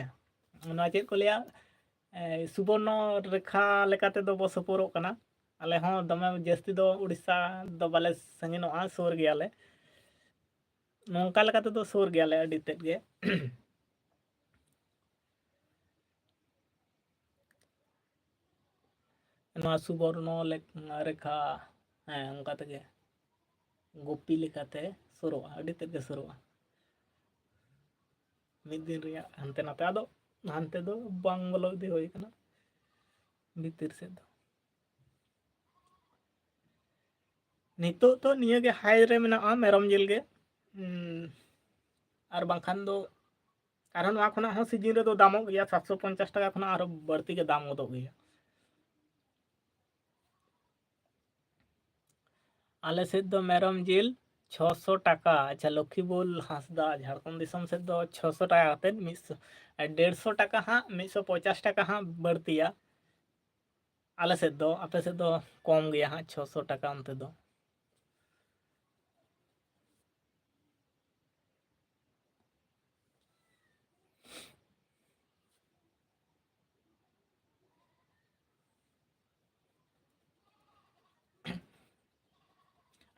ᱱᱚᱣᱟ ᱪᱮᱫ ᱠᱚ ᱞᱟᱹᱭᱟ, ᱮ, ᱥᱩᱵᱚᱨᱱᱚ ᱨᱮᱠᱷᱟ ᱞᱮᱠᱟ ᱛᱮᱫᱚ ᱵᱚ ᱥᱩᱯᱩᱨᱚᱜ ᱠᱟᱱᱟ᱾ ᱟᱞᱮ ᱦᱚᱸ ᱫᱚᱢᱮ ᱡᱟᱹᱥᱛᱤ ᱫᱚ ᱩᱲᱤᱥᱥᱟ ᱫᱚ ᱵᱟᱞᱮ ᱥᱟᱺᱜᱤᱧᱚᱜᱼᱟ, ᱥᱩᱨ ᱜᱮᱭᱟᱞᱮ᱾ ᱱᱚᱝᱠᱟ ᱞᱮᱠᱟ ᱛᱮᱫᱚ ᱥᱩᱨ ᱜᱮᱭᱟᱞᱮ ᱟᱹᱰᱤ ᱛᱮᱫ ᱜᱮ᱾ ᱱᱚᱣᱟ ᱥᱩᱵᱚᱨᱱᱚ ᱞᱮᱠ-, ᱨᱮᱠᱷᱟ, ᱦᱮᱸ, ᱚᱱᱠᱟ ᱛᱮᱜᱮ ᱜᱩᱯᱤ ᱞᱮᱠᱟᱛᱮ ᱥᱩᱨᱩᱜᱼᱟ, ᱟᱹᱰᱤ ᱛᱮᱫ ᱜᱮ ᱥᱩᱨᱩᱜᱼᱟ᱾ ᱢᱤᱫ ᱫᱤᱱ ᱨᱮᱭᱟᱜ ᱦᱟᱱᱛᱮ ᱱᱟᱛᱮ, ᱟᱫᱚ ᱦᱟᱱᱛᱮ ᱫᱚ ᱵᱟᱝ ᱵᱚᱞᱚ ᱤᱫᱤ ᱦᱩᱭ ᱠᱟᱱᱟ ᱵᱷᱤᱛᱤᱨ ᱥᱮᱫ ᱫᱚ᱾ ᱱᱤᱛᱚᱜ ᱫᱚ ᱱᱤᱭᱟᱹ ᱜᱮ ᱦᱟᱭ ᱨᱮ ᱢᱮᱱᱟᱜᱼᱟ, ᱢᱮᱨᱚᱢ ᱡᱤᱞ ᱜᱮ᱾ ᱩᱸ, ᱟᱨ ᱵᱟᱝᱠᱷᱟᱱ ᱫᱚ ᱟᱨᱦᱚᱸ ᱱᱚᱣᱟ ᱠᱷᱚᱱᱟᱜ ᱦᱚᱸ ᱥᱤᱡᱤᱱ ᱨᱮᱫᱚ ᱫᱟᱢᱚᱜ ᱜᱮᱭᱟ, ᱥᱟᱛᱥᱚ ᱯᱚᱧᱪᱟᱥ ᱴᱟᱠᱟ ᱠᱷᱚᱱᱟᱜ ᱟᱨᱦᱚᱸ ᱵᱟᱹᱲᱛᱤ ᱜᱮ ᱫᱟᱢ ᱜᱚᱫᱚᱜ ᱜᱮᱭᱟ᱾ ᱟᱞᱮ ᱥᱮᱫ ᱫᱚ ᱢᱮᱨᱚᱢ ᱡᱤᱞ ᱪᱷᱚᱥᱚ ᱴᱟᱠᱟ᱾ ᱟᱪᱪᱷᱟ, ᱞᱚᱠᱠᱷᱤᱵᱩᱞ ᱦᱟᱸᱥᱫᱟ, ᱡᱷᱟᱲᱠᱷᱚᱸᱰ ᱫᱤᱥᱚᱢ ᱥᱮᱫ ᱫᱚ ᱪᱷᱚᱥᱚ ᱴᱟᱠᱟ ᱠᱟᱛᱮᱫ, ᱢᱤᱫ ᱥᱚ, ᱰᱮᱲᱥᱚ ᱴᱟᱠᱟ ᱦᱟᱸᱜ, ᱢᱤᱫ ᱥᱚ ᱯᱚᱧᱪᱟᱥ ᱴᱟᱠᱟ ᱦᱟᱸᱜ ᱵᱟᱹᱲᱛᱤᱭᱟ᱾ ᱟᱞᱮ ᱥᱮᱫ ᱫᱚ, ᱟᱯᱮ ᱥᱮᱫ ᱫᱚ ᱠᱚᱢ ᱜᱮᱭᱟ ᱦᱟᱸᱜ, ᱪᱷᱚᱥᱚ ᱴᱟᱠᱟ ᱚᱱᱛᱮ ᱫᱚ᱾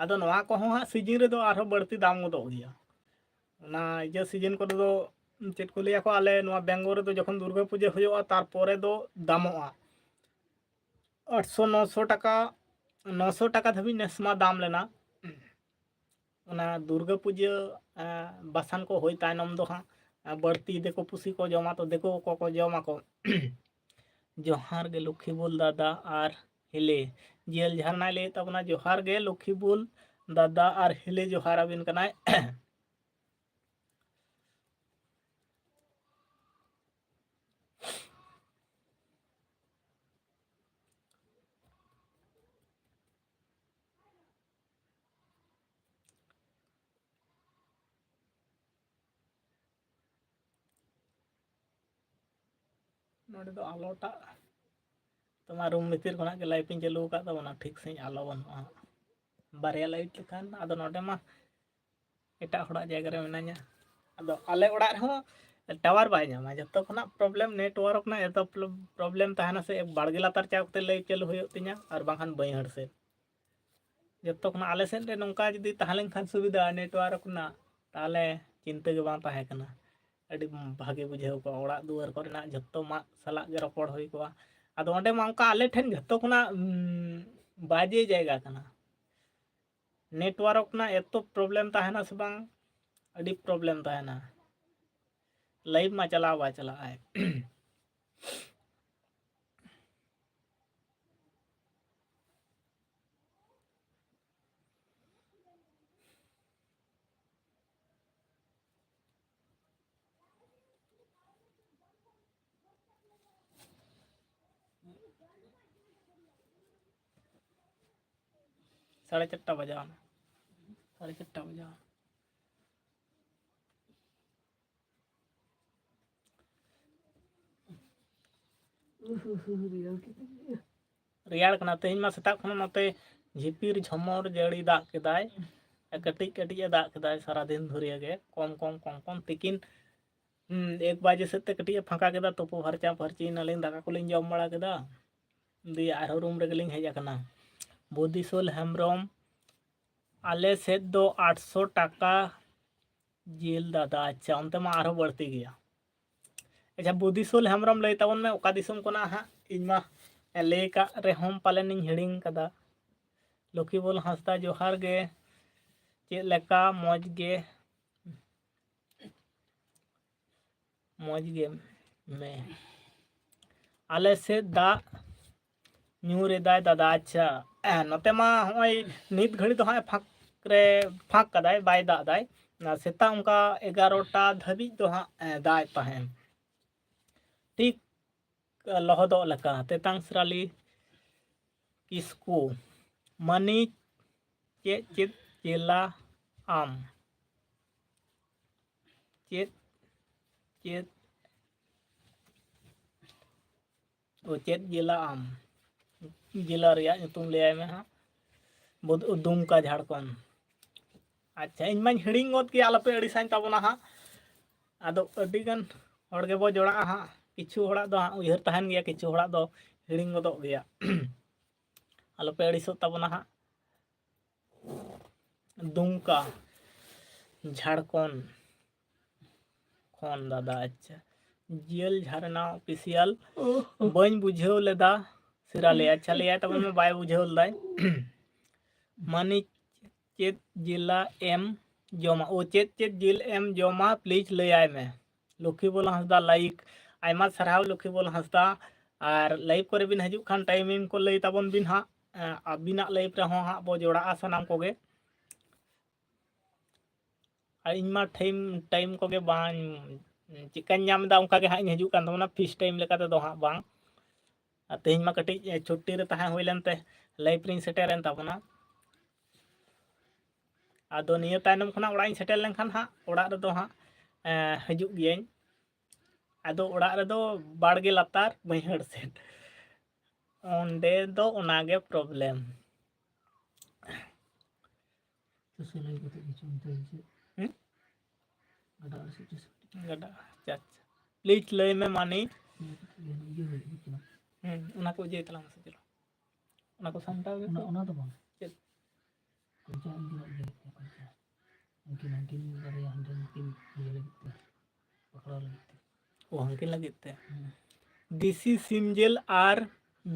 ᱟᱫᱚ ᱱᱚᱣᱟ ᱠᱚᱦᱚᱸ ᱦᱟᱸᱜ ᱥᱤᱡᱤᱱ ᱨᱮᱫᱚ ᱟᱨᱦᱚᱸ ᱵᱟᱹᱲᱛᱤ ᱫᱟᱢ ᱜᱚᱫᱚᱜ ᱜᱮᱭᱟ᱾ ᱚᱱᱟ ᱤᱭᱟᱹ ᱥᱤᱡᱤᱱ ᱠᱚᱨᱮ ᱫᱚ ᱪᱮᱫ ᱠᱚ ᱞᱟᱹᱭᱟ ᱠᱚ, ᱟᱞᱮ ᱱᱚᱣᱟ ᱵᱮᱝᱜᱚᱞ ᱨᱮᱫᱚ ᱡᱚᱠᱷᱚᱱ ᱫᱩᱨᱜᱟᱹ ᱯᱩᱡᱟᱹ ᱦᱩᱭᱩᱜᱼᱟ, ᱛᱟᱨᱯᱚᱨᱮ ᱫᱚ ᱫᱟᱢᱚᱜᱼᱟ᱾ ᱟᱴᱥᱚ ᱱᱚᱥᱚ ᱴᱟᱠᱟ, ᱱᱚᱥᱚ ᱴᱟᱠᱟ ᱫᱷᱟᱹᱵᱤᱡ ᱱᱮᱥ ᱢᱟ ᱫᱟᱢ ᱞᱮᱱᱟ᱾ ᱚᱱᱟ ᱫᱩᱨᱜᱟᱹ ᱯᱩᱡᱟᱹ, ᱮᱸ, ᱵᱟᱥᱟᱱ ᱠᱚ ᱦᱩᱭ ᱛᱟᱭᱱᱚᱢ ᱫᱚ ᱦᱟᱸᱜ, ᱮᱸ, ᱵᱟᱹᱲᱛᱤ ᱫᱤᱠᱩ ᱯᱩᱥᱤ ᱠᱚ ᱡᱚᱢᱟ, ᱛᱚ ᱫᱤᱠᱩ ᱠᱚᱠᱚ ᱡᱚᱢᱟᱠᱚ᱾ ᱡᱚᱦᱟᱨ ᱜᱮ ᱞᱚᱠᱠᱷᱤ ᱵᱩᱞ ᱫᱟᱫᱟ ᱟᱨ ᱦᱤᱞᱤ᱾ ᱡᱤᱭᱟᱹᱞ ᱡᱷᱟᱨᱱᱟᱭ ᱞᱟᱹᱭᱮᱫ ᱛᱟᱵᱚᱱᱟ, ᱡᱚᱦᱟᱨ ᱜᱮ ᱞᱚᱠᱠᱷᱤ ᱵᱩᱞ ᱫᱟᱫᱟ ᱟᱨ ᱦᱤᱞᱤ, ᱡᱚᱦᱟᱨ ᱟᱹᱵᱤᱱ ᱠᱟᱱᱟᱭ᱾ ᱱᱚᱰᱮ ᱫᱚ ᱟᱞᱚᱴᱟᱜ ᱛᱚᱢᱟ ᱨᱩᱢ ᱵᱷᱤᱛᱤᱨ ᱠᱷᱚᱱᱟᱜ ᱜᱮ ᱞᱟᱭᱤᱴ ᱤᱧ ᱪᱟᱹᱞᱩ ᱟᱠᱟᱫ ᱛᱟᱵᱚᱱᱟ, ᱴᱷᱤᱠ ᱥᱟᱺᱦᱤᱡ ᱟᱞᱚ ᱵᱟᱹᱱᱩᱜᱼᱟ᱾ ᱵᱟᱨᱭᱟ ᱞᱟᱭᱤᱴ ᱞᱮᱠᱷᱟᱱ ᱟᱫᱚ ᱱᱚᱰᱮ ᱢᱟ ᱮᱴᱟᱜ ᱦᱚᱲᱟᱜ ᱡᱟᱭᱜᱟ ᱨᱮ ᱢᱮᱱᱟᱹᱧᱟ᱾ ᱟᱫᱚ ᱟᱞᱮ ᱚᱲᱟᱜ ᱨᱮᱦᱚᱸ ᱴᱟᱣᱟᱨ ᱵᱟᱭ ᱧᱟᱢᱟ, ᱡᱚᱛᱚ ᱠᱷᱚᱱᱟᱜ ᱯᱨᱚᱵᱞᱮᱢ ᱱᱮᱴᱣᱟᱨᱠ ᱨᱮᱱᱟᱜ ᱮᱛᱚ ᱯᱨᱚᱵᱞᱮᱢ ᱛᱟᱦᱮᱱᱟ ᱥᱮ, ᱵᱟᱲᱜᱮ ᱞᱟᱛᱟᱨ ᱪᱟᱣ ᱠᱟᱛᱮ ᱞᱟᱭᱤᱴ ᱪᱟᱹᱞᱩ ᱦᱩᱭᱩᱜ ᱛᱤᱧᱟ ᱟᱨ ᱵᱟᱝᱠᱷᱟᱱ ᱵᱟᱹᱭᱦᱟᱹᱲ ᱥᱮᱫ᱾ ᱡᱚᱛᱚ ᱠᱷᱚᱱᱟᱜ ᱟᱞᱮ ᱥᱮᱫ ᱨᱮ ᱱᱚᱝᱠᱟ ᱡᱩᱫᱤ ᱛᱟᱦᱮᱸ ᱞᱮᱱᱠᱷᱟᱱ ᱥᱩᱵᱤᱫᱷᱟ ᱱᱮᱴᱣᱟᱨᱠ ᱨᱮᱱᱟᱜ, ᱛᱟᱦᱚᱞᱮ ᱪᱤᱱᱛᱟᱹ ᱜᱮ ᱵᱟᱝ ᱛᱟᱦᱮᱸ ᱠᱟᱱᱟ᱾ ᱟᱹᱰᱤ ᱵᱷᱟᱜᱮ ᱵᱩᱡᱷᱟᱹᱣ ᱠᱚᱜᱼᱟ, ᱚᱲᱟᱜ ᱫᱩᱣᱟᱹᱨ ᱠᱚᱨᱮᱱᱟᱜ ᱡᱷᱚᱛᱚ ᱢᱟᱜ ᱥᱟᱞᱟᱜ ᱜᱮ ᱨᱚᱯᱚᱲ ᱦᱩᱭ ᱠᱚᱜᱼᱟ᱾ ᱟᱫᱚ ᱚᱸᱰᱮ ᱢᱟ ᱚᱱᱠᱟ ᱟᱞᱮ ᱴᱷᱮᱱ ᱡᱷᱚᱛᱚ ᱠᱷᱚᱱᱟᱜ, ᱩᱢ, ᱵᱟᱡᱮ ᱡᱟᱭᱜᱟ ᱠᱟᱱᱟ᱾ ᱱᱮᱴᱣᱟᱨᱠ ᱨᱮᱱᱟᱜ ᱮᱛᱚ ᱯᱨᱚᱵᱞᱮᱢ ᱛᱟᱦᱮᱱᱟ ᱥᱮ ᱵᱟᱝ, ᱟᱹᱰᱤ ᱯᱨᱚᱵᱞᱮᱢ ᱛᱟᱦᱮᱱᱟ᱾ ᱞᱟᱭᱤᱵᱷ ᱢᱟ ᱪᱟᱞᱟᱣ ᱵᱟᱭ ᱪᱟᱞᱟᱜᱼᱟᱭ᱾ ᱥᱟᱲᱮ ᱪᱟᱨᱴᱟ ᱵᱟᱡᱟᱣ ᱮᱱᱟ᱾ ᱥᱟᱲᱮ ᱪᱟᱨᱴᱟ ᱵᱟᱡᱟᱣ ᱮᱱᱟ᱾ ᱨᱮᱭᱟᱲ ᱠᱟᱱᱟ᱾ ᱛᱮᱦᱮᱧ ᱢᱟ ᱥᱮᱛᱟᱜ ᱠᱷᱚᱱᱟᱜ ᱱᱚᱛᱮ ᱡᱷᱤᱯᱤᱨ ᱡᱷᱚᱢᱚᱨ ᱡᱟᱹᱲᱤ ᱫᱟᱜ ᱠᱮᱫᱟᱭ, ᱠᱟᱹᱴᱤᱡ ᱠᱟᱹᱴᱤᱡ ᱮ ᱫᱟᱜ ᱠᱮᱫᱟᱭ ᱥᱟᱨᱟᱫᱤᱱ ᱫᱷᱩᱨᱤᱭᱟᱹ ᱜᱮ, ᱠᱚᱢ ᱠᱚᱢ ᱠᱚᱢ ᱠᱚᱢ᱾ ᱛᱤᱠᱤᱱ ᱦᱩᱸ, ᱮᱠ ᱵᱟᱡᱮ ᱥᱮᱫ ᱛᱮ ᱠᱟᱹᱴᱤᱡ ᱮ ᱯᱷᱟᱸᱠᱟ ᱠᱮᱫᱟ, ᱛᱩᱯᱩ ᱯᱷᱟᱨᱪᱟ ᱯᱷᱟᱨᱪᱤᱭᱮᱱᱟᱞᱤᱧ, ᱫᱟᱠᱟ ᱠᱚᱞᱤᱧ ᱡᱚᱢ ᱵᱟᱲᱟ ᱠᱮᱫᱟ, ᱫᱤᱭᱮ ᱟᱨᱦᱚᱸ ᱨᱩᱢ ᱨᱮᱜᱮᱞᱤᱧ ᱦᱮᱡ ᱟᱠᱟᱱᱟ᱾ ᱵᱩᱫᱤᱥᱚᱞ ᱦᱮᱢᱵᱨᱚᱢ, ᱟᱞᱮ ᱥᱮᱫ ᱫᱚ ᱟᱴᱥᱚ ᱴᱟᱠᱟ ᱡᱤᱞ ᱫᱟᱫᱟ᱾ ᱟᱪᱪᱷᱟ, ᱚᱱᱛᱮ ᱢᱟ ᱟᱨᱦᱚᱸ ᱵᱟᱹᱲᱛᱤ ᱜᱮᱭᱟ᱾ ᱟᱪᱪᱷᱟ, ᱵᱩᱫᱤᱥᱚᱞ ᱦᱮᱢᱵᱨᱚᱢ, ᱞᱟᱹᱭ ᱛᱟᱵᱚᱱ ᱢᱮ, ᱚᱠᱟ ᱫᱤᱥᱚᱢ ᱠᱷᱚᱱᱟᱜ ᱦᱟᱸᱜ? ᱤᱧ ᱢᱟ ᱞᱟᱹᱭ ᱠᱟᱜ ᱨᱮᱦᱚᱸᱢ ᱯᱟᱞᱮᱱᱤᱧ ᱦᱤᱲᱤᱧ ᱠᱟᱫᱟ᱾ ᱞᱚᱠᱤᱵᱚᱞ ᱦᱟᱸᱥᱫᱟ, ᱡᱚᱦᱟᱨ ᱜᱮ᱾ ᱪᱮᱫ ᱞᱮᱠᱟ? ᱢᱚᱡᱽ ᱜᱮ? ᱢᱚᱡᱽ ᱜᱮ ᱢᱮ᱾ ᱟᱞᱮ ᱥᱮᱫ ᱫᱟᱜ ᱧᱩᱨ ᱮᱫᱟᱭ ᱫᱟᱫᱟ᱾ ᱟᱪᱪᱷᱟ, ᱱᱚᱛᱮ ᱢᱟ ᱦᱚᱸᱜᱼᱚᱭ ᱱᱤᱛ ᱜᱷᱟᱹᱲᱤ ᱫᱚ ᱦᱟᱸᱜ ᱯᱷᱟᱸᱠ ᱨᱮ, ᱯᱷᱟᱸᱠ ᱠᱟᱫᱟᱭ, ᱵᱟᱭ ᱫᱟᱜ ᱫᱟᱭ᱾ ᱚᱱᱟ ᱥᱮᱛᱟᱜ ᱚᱱᱠᱟ ᱮᱜᱟᱨᱚᱴᱟ ᱫᱷᱟᱹᱵᱤᱡ ᱫᱚ ᱦᱟᱸᱜ, ᱮ, ᱫᱟᱜ ᱮᱫ ᱛᱟᱦᱮᱸᱱ᱾ ᱴᱷᱤᱠ ᱞᱚᱦᱚᱫᱚᱜ ᱞᱮᱠᱟ᱾ ᱛᱮᱛᱟᱝ ᱥᱨᱟᱞᱤ ᱠᱤᱥᱠᱩ, ᱢᱟᱹᱱᱤᱡ, ᱪᱮᱫ ᱪᱮᱫ ᱡᱮᱞᱟ ᱟᱢ? ᱪᱮᱫ, ᱪᱮᱫ, ᱚ, ᱪᱮᱫ ᱡᱮᱞᱟ ᱟᱢ? ᱡᱮᱞᱟ ᱨᱮᱭᱟᱜ ᱧᱩᱛᱩᱢ ᱞᱟᱹᱭᱟᱭ ᱢᱮ ᱦᱟᱸᱜ᱾ ᱵᱩᱫ-, ᱫᱩᱢᱠᱟ, ᱡᱷᱟᱲᱠᱷᱚᱸᱰ᱾ ᱟᱪᱪᱷᱟ, ᱤᱧ ᱢᱟᱧ ᱦᱤᱲᱤᱧ ᱜᱚᱫ ᱠᱮᱭᱟ, ᱟᱞᱚᱯᱮ ᱟᱹᱲᱤᱥᱟᱹᱧ ᱛᱟᱵᱚᱱᱟ ᱦᱟᱸᱜ᱾ ᱟᱫᱚ ᱟᱹᱰᱤ ᱜᱟᱱ ᱦᱚᱲ ᱜᱮᱵᱚ ᱡᱚᱲᱟᱜᱼᱟ ᱦᱟᱸᱜ᱾ ᱠᱤᱪᱷᱩ ᱦᱚᱲᱟᱜ ᱫᱚ ᱦᱟᱸᱜ ᱩᱭᱦᱟᱹᱨ ᱛᱟᱦᱮᱱ ᱜᱮᱭᱟ, ᱠᱤᱪᱷᱩ ᱦᱚᱲᱟᱜ ᱫᱚ ᱦᱤᱲᱤᱧ ᱜᱚᱫᱚᱜ ᱜᱮᱭᱟ᱾ ᱟᱞᱚᱯᱮ ᱟᱹᱲᱤᱥᱚᱜ ᱛᱟᱵᱚᱱᱟ ᱦᱟᱸᱜ᱾ ᱫᱩᱢᱠᱟ, ᱡᱷᱟᱲᱠᱷᱚᱸᱰ ᱠᱷᱚᱱ ᱫᱟᱫᱟ᱾ ᱟᱪᱪᱷᱟ, ᱡᱤᱭᱟᱹᱞ ᱡᱷᱟᱨᱱᱟ ᱚᱯᱷᱤᱥᱤᱭᱟᱞ, ᱵᱟᱹᱧ ᱵᱩᱡᱷᱟᱹᱣ ᱞᱮᱫᱟ ᱥᱤᱨᱟᱞᱮ᱾ ᱟᱪᱪᱷᱟ, ᱞᱟᱹᱭᱟᱭ ᱛᱟᱵᱚᱱ ᱢᱮ, ᱵᱟᱭ ᱵᱩᱡᱷᱟᱹᱣ ᱞᱮᱫᱟᱭ᱾ ᱢᱟᱹᱱᱤᱡ, ᱪᱮᱫ ᱡᱤᱞᱟ ᱮᱢ ᱡᱚᱢᱟ? ᱚ, ᱪᱮᱫ ᱪᱮᱫ ᱡᱤᱞ ᱮᱢ ᱡᱚᱢᱟ, ᱯᱞᱤᱡᱽ ᱞᱟᱹᱭᱟᱭ ᱢᱮ᱾ ᱞᱚᱠᱠᱷᱤᱵᱚᱞ ᱦᱟᱸᱥᱫᱟ ᱞᱟᱭᱤᱠ, ᱟᱭᱢᱟ ᱥᱟᱨᱦᱟᱣ ᱞᱚᱠᱠᱷᱤᱵᱚᱞ ᱦᱟᱸᱥᱫᱟ᱾ ᱟᱨ ᱞᱟᱭᱤᱵᱷ ᱠᱚᱨᱮ ᱵᱤᱱ ᱦᱤᱡᱩᱜ ᱠᱷᱟᱱ ᱴᱟᱭᱢᱤᱝ ᱠᱚ ᱞᱟᱹᱭ ᱛᱟᱵᱚᱱ ᱵᱤᱱ ᱦᱟᱸᱜ᱾ ᱮᱸ, ᱟᱹᱵᱤᱱᱟᱜ ᱞᱟᱭᱤᱵᱷ ᱨᱮᱦᱚᱸ ᱦᱟᱸᱜ ᱵᱚ ᱡᱚᱲᱟᱜᱼᱟ ᱥᱟᱱᱟᱢ ᱠᱚᱜᱮ᱾ ᱟᱨ ᱤᱧ ᱢᱟ ᱴᱟᱭᱤᱢ, ᱴᱟᱭᱤᱢ ᱠᱚᱜᱮ ᱵᱟᱝ, ᱪᱮᱫᱠᱟᱧ ᱧᱟᱢ ᱮᱫᱟ ᱚᱱᱠᱟ ᱜᱮ ᱦᱟᱸᱜ ᱤᱧ ᱦᱤᱡᱩᱜ ᱠᱟᱱ ᱛᱟᱵᱚᱱᱟ, ᱯᱷᱤᱥ ᱴᱟᱭᱤᱢ ᱞᱮᱠᱟ ᱛᱮᱫᱚ ᱦᱟᱸᱜ ᱵᱟᱝ᱾ ᱟᱨ ᱛᱮᱦᱮᱧ ᱢᱟ ᱠᱟᱹᱴᱤᱡ ᱪᱷᱩᱴᱤ ᱨᱮ ᱛᱟᱦᱮᱸ ᱦᱩᱭ ᱞᱮᱱᱛᱮ ᱞᱟᱭᱤᱵᱷ ᱨᱤᱧ ᱥᱮᱴᱮᱨᱮᱱ ᱛᱟᱵᱚᱱᱟ᱾ ᱟᱫᱚ ᱱᱤᱭᱟᱹ ᱛᱟᱭᱱᱚᱢ ᱠᱷᱚᱱᱟᱜ ᱚᱲᱟᱜ ᱤᱧ ᱥᱮᱴᱮᱨ ᱞᱮᱱᱠᱷᱟᱱ ᱦᱟᱸᱜ ᱚᱲᱟᱜ ᱨᱮᱫᱚ ᱦᱟᱸᱜ, ᱮᱸ, ᱦᱤᱡᱩᱜ ᱜᱤᱭᱟᱹᱧ᱾ ᱟᱫᱚ ᱚᱲᱟᱜ ᱨᱮᱫᱚ ᱵᱟᱲᱜᱮ ᱞᱟᱛᱟᱨ ᱵᱟᱹᱭᱦᱟᱹᱲ ᱥᱮᱫ, ᱚᱸᱰᱮ ᱫᱚ ᱚᱱᱟᱜᱮ problem᱾ ᱛᱚ ᱥᱮᱞᱟᱭ ᱠᱟᱛᱮ ᱠᱤᱪᱷᱩ ᱚᱱᱛᱮ ᱪᱮᱫ? ᱦᱩᱸ? ᱜᱟᱰᱟ ᱟᱲᱮ ᱥᱮᱫ ᱪᱮᱫ? ᱜᱟᱰᱟ, ᱟᱪᱪᱷᱟ, ᱟᱪᱪᱷᱟ᱾ Please ᱞᱟᱹᱭ ᱢᱮ ᱢᱟᱹᱱᱤ᱾ ᱤᱭᱟᱹ ᱦᱩᱭᱩᱜ ᱠᱟᱱᱟ᱾ ᱦᱩᱸ, ᱚᱱᱟ ᱠᱚ ᱤᱭᱟᱹᱭ ᱛᱟᱞᱟᱝ ᱢᱮᱥᱮ, ᱪᱚᱞᱚ᱾ ᱚᱱᱟ ᱠᱚ ᱥᱟᱢᱴᱟᱣ ᱜᱮ᱾ ᱚᱱᱟ, ᱚᱱᱟ ᱫᱚ ᱵᱟᱝ᱾ ᱪᱮᱫ? ᱠᱚᱧᱪᱟ ᱩᱱᱠᱤᱱᱟᱜ ᱤᱭᱟᱹ ᱦᱩᱭᱩᱜ ᱠᱟᱱᱟ, ᱠᱚᱧᱪᱟ᱾ ᱩᱱᱠᱤᱱ, ᱩᱱᱠᱤᱱ ᱵᱟᱨᱭᱟ ᱦᱟᱸᱰᱮ ᱩᱱᱠᱤᱱ ᱤᱭᱟᱹ ᱞᱟᱹᱜᱤᱫ ᱛᱮ, ᱯᱟᱠᱲᱟᱣ ᱞᱟᱹᱜᱤᱫ ᱛᱮ᱾ ᱚ, ᱦᱟᱹᱱᱠᱤᱱ ᱞᱟᱹᱜᱤᱫ ᱛᱮ᱾ ᱦᱩᱸ᱾ ᱫᱮᱥᱤ ᱥᱤᱢ ᱡᱤᱞ ᱟᱨ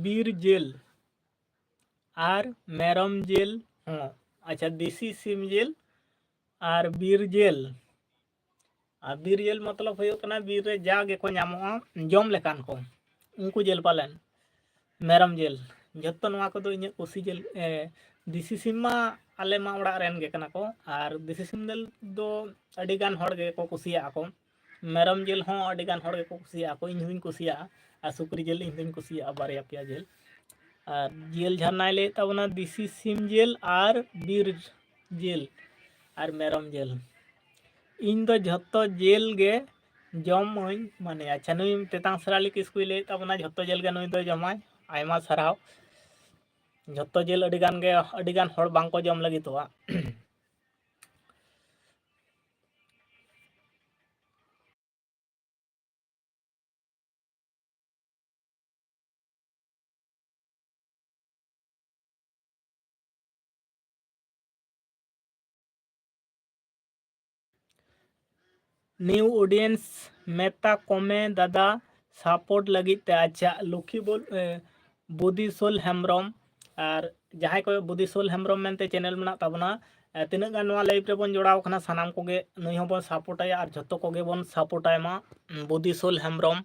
ᱵᱤᱨ ᱡᱤᱞ᱾ ᱟᱨ ᱢᱮᱨᱚᱢ ᱡᱤᱞ ᱦᱚᱸ᱾ ᱟᱪᱪᱷᱟ, ᱫᱮᱥᱤ ᱥᱤᱢ ᱡᱤᱞ ᱟᱨ ᱵᱤᱨ ᱡᱤᱞ᱾ ᱟᱨ ᱵᱤᱨ ᱡᱤᱞ ᱢᱚᱛᱞᱚᱵ ᱦᱩᱭᱩᱜ ᱠᱟᱱᱟ ᱵᱤᱨ ᱨᱮ ᱡᱟ ᱜᱮᱠᱚ ᱧᱟᱢᱚᱜᱼᱟ, ᱡᱚᱢ ᱞᱮᱠᱟᱱ ᱠᱚ, ᱩᱱᱠᱩ ᱡᱤᱞ ᱯᱟᱞᱮᱱ᱾ ᱢᱮᱨᱚᱢ ᱡᱤᱞ, ᱡᱷᱚᱛᱚ ᱱᱚᱣᱟ ᱠᱚᱫᱚ ᱤᱧᱟᱹᱜ ᱠᱩᱥᱤ ᱡᱤᱞ᱾ ᱮ, ᱫᱮᱥᱤ ᱥᱤᱢ ᱢᱟ ᱟᱞᱮ ᱢᱟ ᱚᱲᱟᱜ ᱨᱮᱱ ᱜᱮ ᱠᱟᱱᱟ ᱠᱚ, ᱟᱨ ᱫᱮᱥᱤ ᱥᱤᱢ ᱡᱤᱞ ᱫᱚ ᱟᱹᱰᱤ ᱜᱟᱱ ᱦᱚᱲ ᱜᱮᱠᱚ ᱠᱩᱥᱤᱭᱟᱜᱼᱟ ᱠᱚ᱾ ᱢᱮᱨᱚᱢ ᱡᱤᱞ ᱦᱚᱸ ᱟᱹᱰᱤ ᱜᱟᱱ ᱦᱚᱲ ᱜᱮᱠᱚ ᱠᱩᱥᱤᱭᱟᱜᱼᱟ ᱠᱚ, ᱤᱧ ᱦᱚᱸᱧ ᱠᱩᱥᱤᱭᱟᱜᱼᱟ᱾ ᱟᱨ ᱥᱩᱠᱨᱤ ᱡᱤᱞ ᱤᱧ ᱫᱚᱧ ᱠᱩᱥᱤᱭᱟᱜᱼᱟ, ᱵᱟᱨᱭᱟ ᱯᱮᱭᱟ ᱡᱤᱞ᱾ ᱟᱨ ᱡᱤᱞ ᱡᱷᱟᱨᱱᱟᱭ ᱞᱟᱹᱭᱮᱫ ᱛᱟᱵᱚᱱᱟ ᱫᱮᱥᱤ ᱥᱤᱢ ᱡᱤᱞ ᱟᱨ ᱵᱤᱨ ᱡᱤᱞ ᱟᱨ ᱢᱮᱨᱚᱢ ᱡᱤᱞ᱾ ᱤᱧ ᱫᱚ ᱡᱷᱚᱛᱚ ᱡᱤᱞ ᱜᱮ ᱡᱚᱢᱟᱹᱧ, ᱢᱟᱱᱮ, ᱟᱪᱪᱷᱟ, ᱱᱩᱭ ᱛᱮᱛᱟᱝ ᱥᱮᱨᱟᱞᱤ ᱠᱤᱥᱠᱩᱭ ᱞᱟᱹᱭᱮᱫ ᱛᱟᱵᱚᱱᱟ ᱡᱷᱚᱛᱚ ᱡᱤᱞ ᱜᱮ ᱱᱩᱭ ᱫᱚᱭ ᱡᱚᱢᱟᱭ᱾ ᱟᱭᱢᱟ ᱥᱟᱨᱦᱟᱣ᱾ ᱡᱷᱚᱛᱚ ᱡᱤᱞ ᱟᱹᱰᱤ ᱜᱟᱱ ᱜᱮ, ᱟᱹᱰᱤ ᱜᱟᱱ ᱦᱚᱲ ᱵᱟᱝ ᱠᱚ ᱡᱚᱢ ᱞᱟᱹᱜᱤᱫᱚᱜᱼᱟ᱾ New audience, ᱢᱮᱛᱟ ᱠᱚᱢᱮ ᱫᱟᱫᱟ support ᱞᱟᱹᱜᱤᱫ ᱛᱮ᱾ ᱟᱪᱪᱷᱟ, ᱞᱩᱠᱷᱤ ᱵᱚᱞ-, ᱮ, ᱵᱩᱫᱤᱥᱳᱞ ᱦᱮᱢᱵᱨᱚᱢ, ᱟᱨ ᱡᱟᱦᱟᱸᱭ ᱠᱚ ᱵᱩᱫᱤᱥᱳᱞ ᱦᱮᱢᱵᱨᱚᱢ ᱢᱮᱱᱛᱮ channel ᱢᱮᱱᱟᱜ ᱛᱟᱵᱚᱱᱟ, ᱮ, ᱛᱤᱱᱟᱹᱜ ᱜᱟᱱ ᱱᱚᱣᱟ live ᱨᱮᱵᱚᱱ ᱡᱚᱲᱟᱣ ᱠᱟᱱᱟ, ᱥᱟᱱᱟᱢ ᱠᱚᱜᱮ ᱱᱩᱭ ᱦᱚᱸᱵᱚᱱ support ᱟᱭᱟ ᱟᱨ ᱡᱷᱚᱛᱚ ᱠᱚᱜᱮ ᱵᱚᱱ support ᱟᱭ ᱢᱟ᱾ ᱵᱩᱫᱤᱥᱳᱞ ᱦᱮᱢᱵᱨᱚᱢ,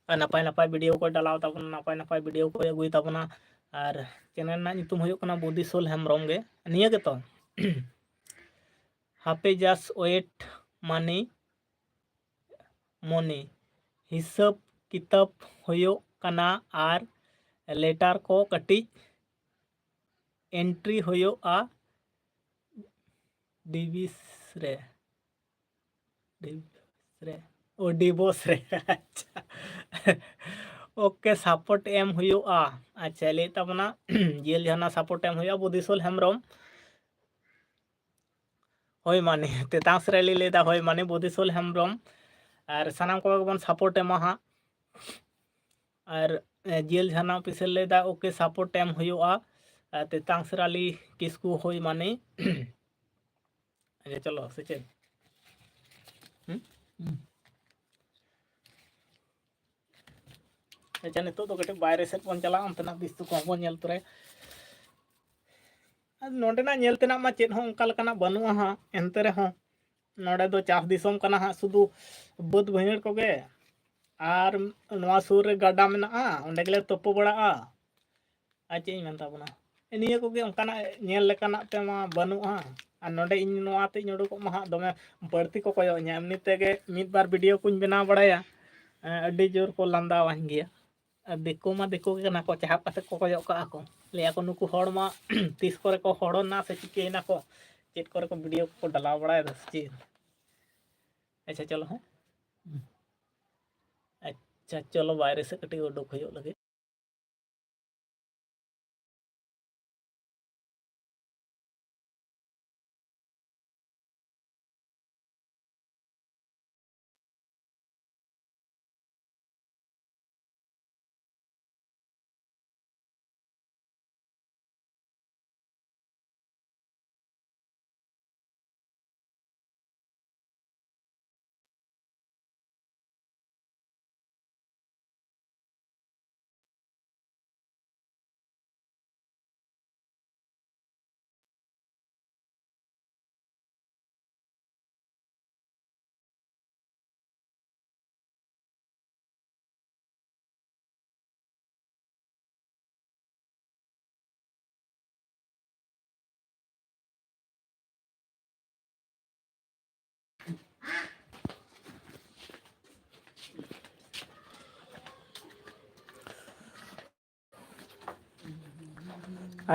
ᱟᱨ ᱱᱟᱯᱟᱭ ᱱᱟᱯᱟᱭ video ᱠᱚ ᱰᱟᱞᱟᱣ ᱛᱟᱵᱚᱱᱟ, ᱱᱟᱯᱟᱭ ᱱᱟᱯᱟᱭ video ᱠᱚ ᱟᱹᱜᱩᱭ ᱛᱟᱵᱚᱱᱟ᱾ ᱟᱨ channel ᱨᱮᱱᱟᱜ ᱧᱩᱛᱩᱢ ᱦᱩᱭᱩᱜ ᱠᱟᱱᱟ ᱵᱩᱫᱤᱥᱳᱞ ᱦᱮᱢᱵᱨᱚᱢ ᱜᱮ, ᱱᱤᱭᱟᱹ ᱜᱮᱛᱚ᱾ ᱦᱟᱯᱮ just wait ᱢᱟᱹᱱᱤ ᱢᱚᱱᱤ, ᱦᱤᱥᱟᱹᱵ ᱠᱤᱛᱟᱹᱵ ᱦᱩᱭᱩᱜ ᱠᱟᱱᱟ ᱟᱨ letter ᱠᱚ ᱠᱟᱹᱴᱤᱡ entry ᱦᱩᱭᱩᱜᱼᱟ᱾ ᱰᱤᱵᱤᱥ ᱨᱮ, ᱰᱤᱵᱚᱥ ᱨᱮ, ᱳ, ᱰᱤᱵᱚᱥ ᱨᱮ᱾ ᱟᱪᱪᱷᱟ᱾ ᱳᱠᱮ, ᱥᱟᱯᱳᱨᱴ ᱮᱢ ᱦᱩᱭᱩᱜᱼᱟ᱾ ᱟᱪᱪᱷᱟ, ᱞᱟᱹᱭᱮᱫ ᱛᱟᱵᱚᱱᱟ ᱡᱤᱭᱟᱹᱞ ᱡᱟᱦᱟᱱᱟᱜ ᱥᱟᱯᱳᱨᱴ ᱮᱢ ᱦᱩᱭᱩᱜᱼᱟ, ᱵᱩᱫᱷᱤᱥᱚᱞ ᱦᱮᱢᱵᱨᱚᱢ᱾ ᱦᱳᱭ ᱢᱟᱱᱮ, ᱛᱮᱛᱟᱝ ᱥᱮᱨᱟᱞᱤ ᱞᱟᱹᱭᱫᱟ, ᱦᱳᱭ ᱢᱟᱱᱮ, ᱵᱩᱫᱷᱤᱥᱚᱞ ᱦᱮᱢᱵᱨᱚᱢ᱾ ᱟᱨ ᱥᱟᱱᱟᱢ ᱠᱚᱜᱮ ᱵᱚᱱ ᱥᱟᱯᱳᱨᱴ ᱮᱢᱟ ᱦᱟᱸᱜ᱾ ᱟᱨ, ᱮ, ᱡᱤᱭᱟᱹᱞ ᱡᱷᱟᱨᱱᱟ ᱚᱯᱷᱤᱥᱤᱭᱟᱞ ᱞᱟᱹᱭᱫᱟ, ᱳᱠᱮ, ᱥᱟᱯᱳᱨᱴ ᱮᱢ ᱦᱩᱭᱩᱜᱼᱟ᱾ ᱟᱨ ᱛᱮᱛᱟᱝ ᱥᱮᱨᱟᱞᱤ ᱠᱤᱥᱠᱩ, ᱦᱳᱭ ᱢᱟᱱᱮ᱾ ᱟᱪᱪᱷᱟ, ᱪᱚᱞᱚ, ᱥᱮ ᱪᱮᱫ? ᱦᱩᱸ? ᱦᱩᱸ᱾ ᱟᱪᱪᱷᱟ, ᱱᱤᱛᱚᱜ ᱫᱚ ᱠᱟᱹᱴᱤᱡ ᱵᱟᱭᱨᱮ ᱥᱮᱫ ᱵᱚᱱ ᱪᱟᱞᱟᱜᱼᱟ, ᱚᱱᱛᱮᱱᱟᱜ ᱵᱤᱥᱛᱩ ᱠᱚᱦᱚᱸ ᱵᱚᱱ ᱧᱮᱞ ᱛᱚᱨᱟᱭᱟ᱾ ᱟᱨ ᱱᱚᱸᱰᱮᱱᱟᱜ ᱧᱮᱞ ᱛᱮᱱᱟᱜ ᱢᱟ ᱪᱮᱫ ᱦᱚᱸ ᱚᱱᱠᱟ ᱞᱮᱠᱟᱱᱟᱜ ᱵᱟᱹᱱᱩᱜᱼᱟ ᱦᱟᱸᱜ, ᱮᱱᱛᱮ ᱨᱮᱦᱚᱸ ᱱᱚᱸᱰᱮ ᱫᱚ ᱪᱟᱥ ᱫᱤᱥᱚᱢ ᱠᱟᱱᱟ ᱦᱟᱸᱜ, ᱥᱩᱫᱷᱩ ᱵᱟᱹᱫᱽ ᱵᱟᱹᱭᱦᱟᱹᱲ ᱠᱚᱜᱮ᱾ ᱟᱨ ᱱᱚᱣᱟ ᱥᱩᱨ ᱨᱮ ᱜᱟᱰᱟ ᱢᱮᱱᱟᱜᱼᱟ, ᱚᱸᱰᱮ ᱜᱮᱞᱮ ᱛᱳᱯᱳ ᱵᱟᱲᱟᱜᱼᱟ᱾ ᱟᱨ ᱪᱮᱫ ᱤᱧ ᱢᱮᱱ ᱛᱟᱵᱚᱱᱟ, ᱱᱤᱭᱟᱹ ᱠᱚᱜᱮ ᱚᱱᱠᱟᱱᱟᱜ ᱧᱮᱞ ᱞᱮᱠᱟᱱᱟᱜ ᱛᱮᱢᱟ ᱵᱟᱹᱱᱩᱜᱼᱟ᱾ ᱟᱨ ᱱᱚᱰᱮ ᱤᱧ ᱱᱚᱣᱟ ᱛᱮᱧ ᱩᱰᱩᱠᱚᱜ ᱢᱟ ᱦᱟᱸᱜ, ᱫᱚᱢᱮ ᱵᱟᱹᱲᱛᱤ ᱠᱚ ᱠᱚᱭᱚᱜ ᱤᱧᱟ᱾ ᱮᱢᱱᱤ ᱛᱮᱜᱮ ᱢᱤᱫ ᱵᱟᱨ ᱵᱷᱤᱰᱤᱭᱳ ᱠᱚᱧ ᱵᱮᱱᱟᱣ ᱵᱟᱲᱟᱭᱟ, ᱮᱸ, ᱟᱹᱰᱤ ᱡᱳᱨ ᱠᱚ ᱞᱟᱸᱫᱟᱣᱟᱹᱧ ᱜᱮᱭᱟ᱾ ᱟᱨ ᱫᱤᱠᱩ ᱢᱟ ᱫᱤᱠᱩ ᱜᱮ ᱠᱟᱱᱟ ᱠᱚ, ᱪᱟᱦᱟᱵ ᱠᱟᱛᱮ ᱠᱚ ᱠᱚᱭᱚᱜ ᱠᱟᱜᱼᱟ ᱠᱚ, ᱞᱟᱹᱭᱟ ᱠᱚ, "ᱱᱩᱠᱩ ᱦᱚᱲ ᱢᱟ ᱛᱤᱥ ᱠᱚᱨᱮ ᱠᱚ ᱦᱚᱲᱚᱱᱟ ᱥᱮ ᱪᱤᱠᱟᱹᱭᱮᱱᱟ ᱠᱚ, ᱪᱮᱫ ᱠᱚᱨᱮ ᱠᱚ ᱵᱷᱤᱰᱤᱭᱳ ᱠᱚᱠᱚ ᱰᱟᱞᱟᱣ ᱵᱟᱲᱟᱭᱮᱫᱟ ᱥᱮ ᱪᱮᱫ?" ᱟᱪᱪᱷᱟ, ᱪᱚᱞᱚ, ᱦᱮᱸ᱾ ᱟᱪᱪᱷᱟ, ᱪᱚᱞᱚ, ᱵᱟᱭᱨᱮ ᱥᱮᱫ ᱠᱟᱹᱴᱤᱡ ᱩᱰᱩᱠ ᱦᱩᱭᱩᱜ ᱞᱟᱹᱜᱤᱫ᱾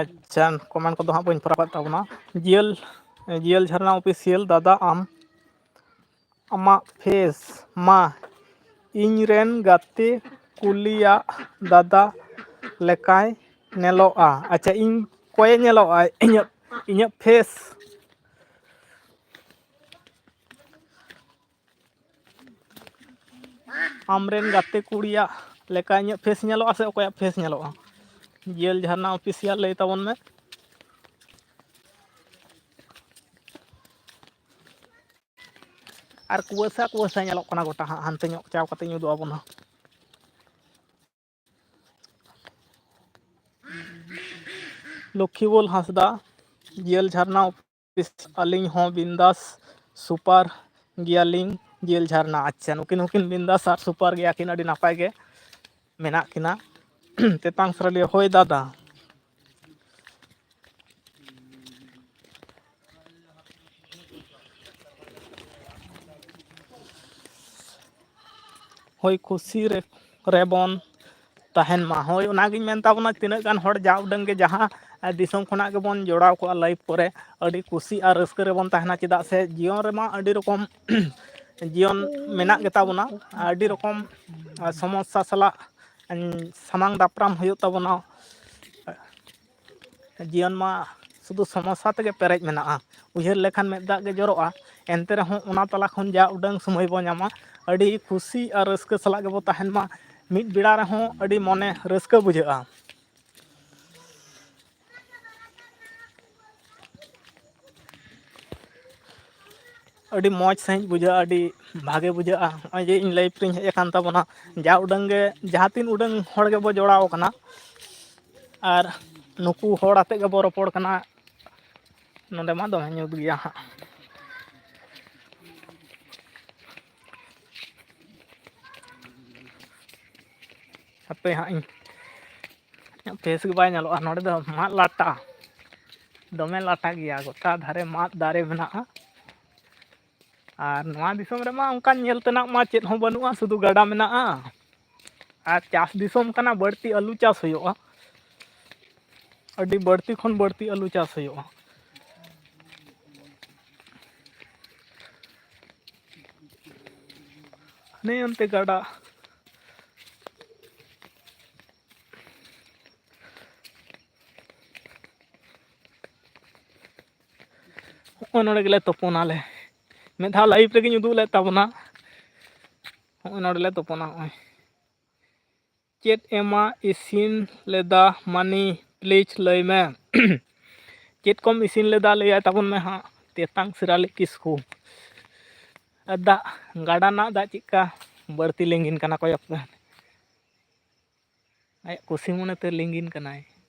ᱟᱪᱪᱷᱟ, ᱠᱚᱢᱮᱱᱴ ᱠᱚᱫᱚ ᱦᱟᱸᱜ ᱵᱟᱹᱧ ᱯᱩᱨᱟᱣ ᱠᱟᱫ ᱛᱟᱵᱚᱱᱟ᱾ ᱡᱤᱭᱟᱹᱞ ᱡᱤᱭᱮᱞ ᱡᱷᱟᱨᱱᱟ ᱚᱯᱷᱤᱥᱤᱭᱟᱞ, ᱫᱟᱫᱟ ᱟᱢ, ᱟᱢᱟᱜ ᱯᱷᱮᱥ ᱢᱟ ᱤᱧ ᱨᱮᱱ ᱜᱟᱛᱮ ᱠᱩᱞᱤᱭᱟᱜ ᱫᱟᱫᱟ ᱞᱮᱠᱟᱭ ᱧᱮᱞᱚᱜᱼᱟ᱾ ᱟᱪᱪᱷᱟ, ᱤᱧ ᱚᱠᱚᱭᱮ ᱧᱮᱞᱚᱜᱼᱟ? ᱤᱧᱟᱹᱜ, ᱤᱧᱟᱹᱜ ᱯᱷᱮᱥ? ᱟᱢᱨᱮᱱ ᱜᱟᱛᱮ ᱠᱩᱲᱤᱭᱟᱜ ᱞᱮᱠᱟ ᱤᱧᱟᱹᱜ ᱯᱷᱮᱥ ᱧᱮᱞᱚᱜᱼᱟ ᱥᱮ ᱚᱠᱚᱭᱟᱜ ᱯᱷᱮᱥ ᱧᱮᱞᱚᱜᱼᱟ? ᱡᱤᱭᱮᱞ ᱡᱷᱟᱨᱱᱟ ᱚᱯᱷᱤᱥᱤᱭᱟᱞ, ᱞᱟᱹᱭ ᱛᱟᱵᱚᱱ ᱢᱮ᱾ ᱟᱨ ᱠᱩᱣᱟᱹᱥᱟ ᱠᱩᱣᱟᱹᱥᱟ ᱧᱮᱞᱚᱜ ᱠᱟᱱᱟ ᱜᱚᱴᱟ ᱦᱟᱸᱜ, ᱦᱟᱱᱛᱮ ᱧᱚᱜ ᱪᱟᱣ ᱠᱟᱛᱮᱧ ᱩᱫᱩᱜ ᱟᱵᱚᱱᱟ᱾ ᱞᱚᱠᱠᱷᱤᱵᱚᱞ ᱦᱟᱸᱥᱫᱟ, ᱡᱤᱭᱮᱞ ᱡᱷᱟᱨᱱᱟ ᱚᱯᱷᱤᱥ, ᱟᱹᱞᱤᱧ ᱦᱚᱸ ᱵᱤᱱᱫᱟᱥ ᱥᱩᱯᱟᱨ ᱜᱮᱭᱟᱞᱤᱧ ᱡᱤᱭᱮᱞ ᱡᱷᱟᱨᱱᱟ᱾ ᱟᱪᱪᱷᱟ, ᱱᱩᱠᱤᱱ ᱦᱚᱸᱠᱤᱱ ᱵᱤᱱᱫᱟᱥ ᱟᱨ ᱥᱩᱯᱟᱨ ᱜᱮᱭᱟ ᱠᱤᱱ, ᱟᱹᱰᱤ ᱱᱟᱯᱟᱭ ᱜᱮ ᱢᱮᱱᱟᱜ ᱠᱤᱱᱟ᱾ ᱛᱮᱛᱟᱝ ᱥᱟᱹᱨᱟᱹᱞᱤᱭᱟᱹ, ᱦᱳᱭ ᱫᱟᱫᱟ᱾ ᱦᱳᱭ, ᱠᱩᱥᱤ ᱨᱮ, ᱨᱮᱵᱚᱱ ᱛᱟᱦᱮᱱ ᱢᱟ᱾ ᱦᱳᱭ, ᱚᱱᱟᱜᱤᱧ ᱢᱮᱱ ᱛᱟᱵᱚᱱᱟ, ᱛᱤᱱᱟᱹᱜ ᱜᱟᱱ ᱦᱚᱲ ᱡᱟ ᱩᱰᱟᱹᱝ ᱜᱮ ᱡᱟᱦᱟᱸ ᱫᱤᱥᱚᱢ ᱠᱷᱚᱱᱟᱜ ᱜᱮᱵᱚᱱ ᱡᱚᱲᱟᱣ ᱠᱚᱜᱼᱟ ᱞᱟᱭᱤᱵᱷ ᱠᱚᱨᱮ, ᱟᱹᱰᱤ ᱠᱩᱥᱤ ᱟᱨ ᱨᱟᱹᱥᱠᱟᱹ ᱨᱮᱵᱚᱱ ᱛᱟᱦᱮᱱᱟ᱾ ᱪᱮᱫᱟᱜ ᱥᱮ ᱡᱤᱭᱚᱱ ᱨᱮᱢᱟ ᱟᱹᱰᱤ ᱨᱚᱠᱚᱢ ᱡᱤᱭᱚᱱ ᱢᱮᱱᱟᱜ ᱜᱮᱛᱟ ᱵᱚᱱᱟ, ᱟᱹᱰᱤ ᱨᱚᱠᱚᱢ ᱥᱚᱢᱚᱥᱥᱟ ᱥᱟᱞᱟᱜ ᱥᱟᱢᱟᱝ ᱫᱟᱯᱨᱟᱢ ᱦᱩᱭᱩᱜ ᱛᱟᱵᱚᱱᱟ᱾ ᱡᱤᱭᱚᱱ ᱢᱟ ᱥᱩᱫᱷᱩ ᱥᱚᱢᱚᱥᱥᱟ ᱛᱮᱜᱮ ᱯᱮᱨᱮᱡ ᱢᱮᱱᱟᱜᱼᱟ᱾ ᱩᱭᱦᱟᱹᱨ ᱞᱮᱠᱷᱟᱱ ᱢᱮᱫ ᱫᱟᱜ ᱜᱮ ᱡᱚᱨᱚᱜᱼᱟ᱾ ᱮᱱᱛᱮ ᱨᱮᱦᱚᱸ ᱚᱱᱟ ᱛᱟᱞᱟ ᱠᱷᱚᱱ ᱡᱟ ᱩᱰᱟᱹᱝ ᱥᱚᱢᱚᱭ ᱵᱚᱱ ᱧᱟᱢᱟ, ᱟᱹᱰᱤ ᱠᱩᱥᱤ ᱟᱨ ᱨᱟᱹᱥᱠᱟᱹ ᱥᱟᱞᱟᱜ ᱜᱮᱵᱚ ᱛᱟᱦᱮᱱ ᱢᱟ᱾ ᱢᱤᱫ ᱵᱮᱲᱟ ᱨᱮᱦᱚᱸ ᱟᱹᱰᱤ ᱢᱚᱱᱮ ᱨᱟᱹᱥᱠᱟᱹ ᱵᱩᱡᱷᱟᱹᱜᱼᱟ᱾ ᱟᱹᱰᱤ ᱢᱚᱡᱽ ᱥᱟᱺᱦᱤᱡ ᱵᱩᱡᱷᱟᱹᱜᱼᱟ, ᱟᱹᱰᱤ ᱵᱷᱟᱜᱮ ᱵᱩᱡᱷᱟᱹᱜᱼᱟ᱾ ᱱᱚᱜᱼᱚᱭ ᱡᱮ ᱤᱧ ᱞᱟᱭᱤᱵᱷ ᱨᱤᱧ ᱦᱮᱡ ᱟᱠᱟᱱ ᱛᱟᱵᱚᱱᱟ, ᱡᱟ ᱩᱰᱟᱹᱝ ᱜᱮ, ᱡᱟᱦᱟᱸ ᱛᱤᱱ ᱩᱰᱟᱹᱝ ᱦᱚᱲ ᱜᱮᱵᱚ ᱡᱚᱲᱟᱣ ᱟᱠᱟᱱᱟ, ᱟᱨ ᱱᱩᱠᱩ ᱦᱚᱲ ᱟᱛᱮ ᱜᱮᱵᱚ ᱨᱚᱯᱚᱲ ᱠᱟᱱᱟ᱾ ᱱᱚᱰᱮ ᱢᱟ ᱫᱚᱢᱮ ᱧᱩᱛ ᱜᱮᱭᱟ ᱦᱟᱸᱜ᱾ ᱦᱟᱯᱮ ᱦᱟᱸᱜ, ᱤᱧ ᱤᱧᱟᱹᱜ ᱯᱷᱮᱥ ᱜᱮ ᱵᱟᱭ ᱧᱮᱞᱚᱜᱼᱟ᱾ ᱱᱚᱰᱮ ᱫᱚ ᱢᱟᱫ ᱞᱟᱴᱟ, ᱫᱚᱢᱮ ᱞᱟᱴᱟ ᱜᱮᱭᱟ, ᱜᱚᱴᱟ ᱫᱷᱟᱨᱮ ᱢᱟᱫ ᱫᱟᱨᱮ ᱢᱮᱱᱟᱜᱼᱟ᱾ ᱟᱨ ᱱᱚᱣᱟ ᱫᱤᱥᱚᱢ ᱨᱮᱢᱟ ᱚᱱᱠᱟᱱ ᱧᱮᱞ ᱛᱮᱱᱟᱜ ᱢᱟ ᱪᱮᱫ ᱦᱚᱸ ᱵᱟᱹᱱᱩᱜᱼᱟ, ᱥᱩᱫᱷᱩ ᱜᱟᱰᱟ ᱢᱮᱱᱟᱜᱼᱟ᱾ ᱟᱨ ᱪᱟᱥ ᱫᱤᱥᱚᱢ ᱠᱟᱱᱟ, ᱵᱟᱹᱲᱛᱤ ᱟᱹᱞᱩ ᱪᱟᱥ ᱦᱩᱭᱩᱜᱼᱟ, ᱟᱹᱰᱤ ᱵᱟᱹᱲᱛᱤ ᱠᱷᱚᱱ ᱵᱟᱹᱲᱛᱤ ᱟᱹᱞᱩ ᱪᱟᱥ ᱦᱩᱭᱩᱜᱼᱟ᱾ ᱱᱮ ᱚᱱᱛᱮ ᱜᱟᱰᱟ᱾ ᱦᱚᱸᱜᱼᱚᱭ ᱱᱚᱰᱮ ᱜᱮᱞᱮ ᱛᱩᱯᱩᱱᱟᱞᱮ᱾ ᱢᱤᱫ ᱫᱷᱟᱣ live ᱨᱮᱜᱮᱧ ᱩᱫᱩᱜ ᱞᱮᱫ ᱛᱟᱵᱚᱱᱟ᱾ ᱦᱚᱸᱜᱼᱚᱭ ᱱᱚᱰᱮ ᱞᱮ ᱛᱩᱯᱩᱱᱟ᱾ ᱦᱚᱸᱜᱼᱚᱭ ᱪᱮᱫ ᱮᱢᱟ ᱤᱥᱤᱱ ᱞᱮᱫᱟ ᱢᱟᱹᱱᱤ? Please ᱞᱟᱹᱭ ᱢᱮ᱾ ᱪᱮᱫ ᱠᱚᱢ ᱤᱥᱤᱱ ᱞᱮᱫᱟ ᱞᱟᱹᱭᱟᱭ ᱛᱟᱵᱚᱱ ᱢᱮ ᱦᱟᱸᱜ ᱛᱮᱛᱟᱝ ᱥᱤᱨᱟᱞᱤ ᱠᱤᱥᱠᱩ᱾ ᱟᱨ ᱫᱟᱜ, ᱜᱟᱰᱟ ᱨᱮᱱᱟᱜ ᱫᱟᱜ ᱪᱮᱫᱠᱟ ᱵᱟᱹᱲᱛᱤ ᱞᱤᱸᱜᱤᱱ ᱠᱟᱱᱟ, ᱠᱚᱭᱚᱜ ᱯᱮ᱾ ᱟᱭᱟᱜ ᱠᱩᱥᱤ ᱢᱚᱱᱮᱛᱮ ᱞᱤᱸᱜᱤᱱ ᱠᱟᱱᱟᱭ,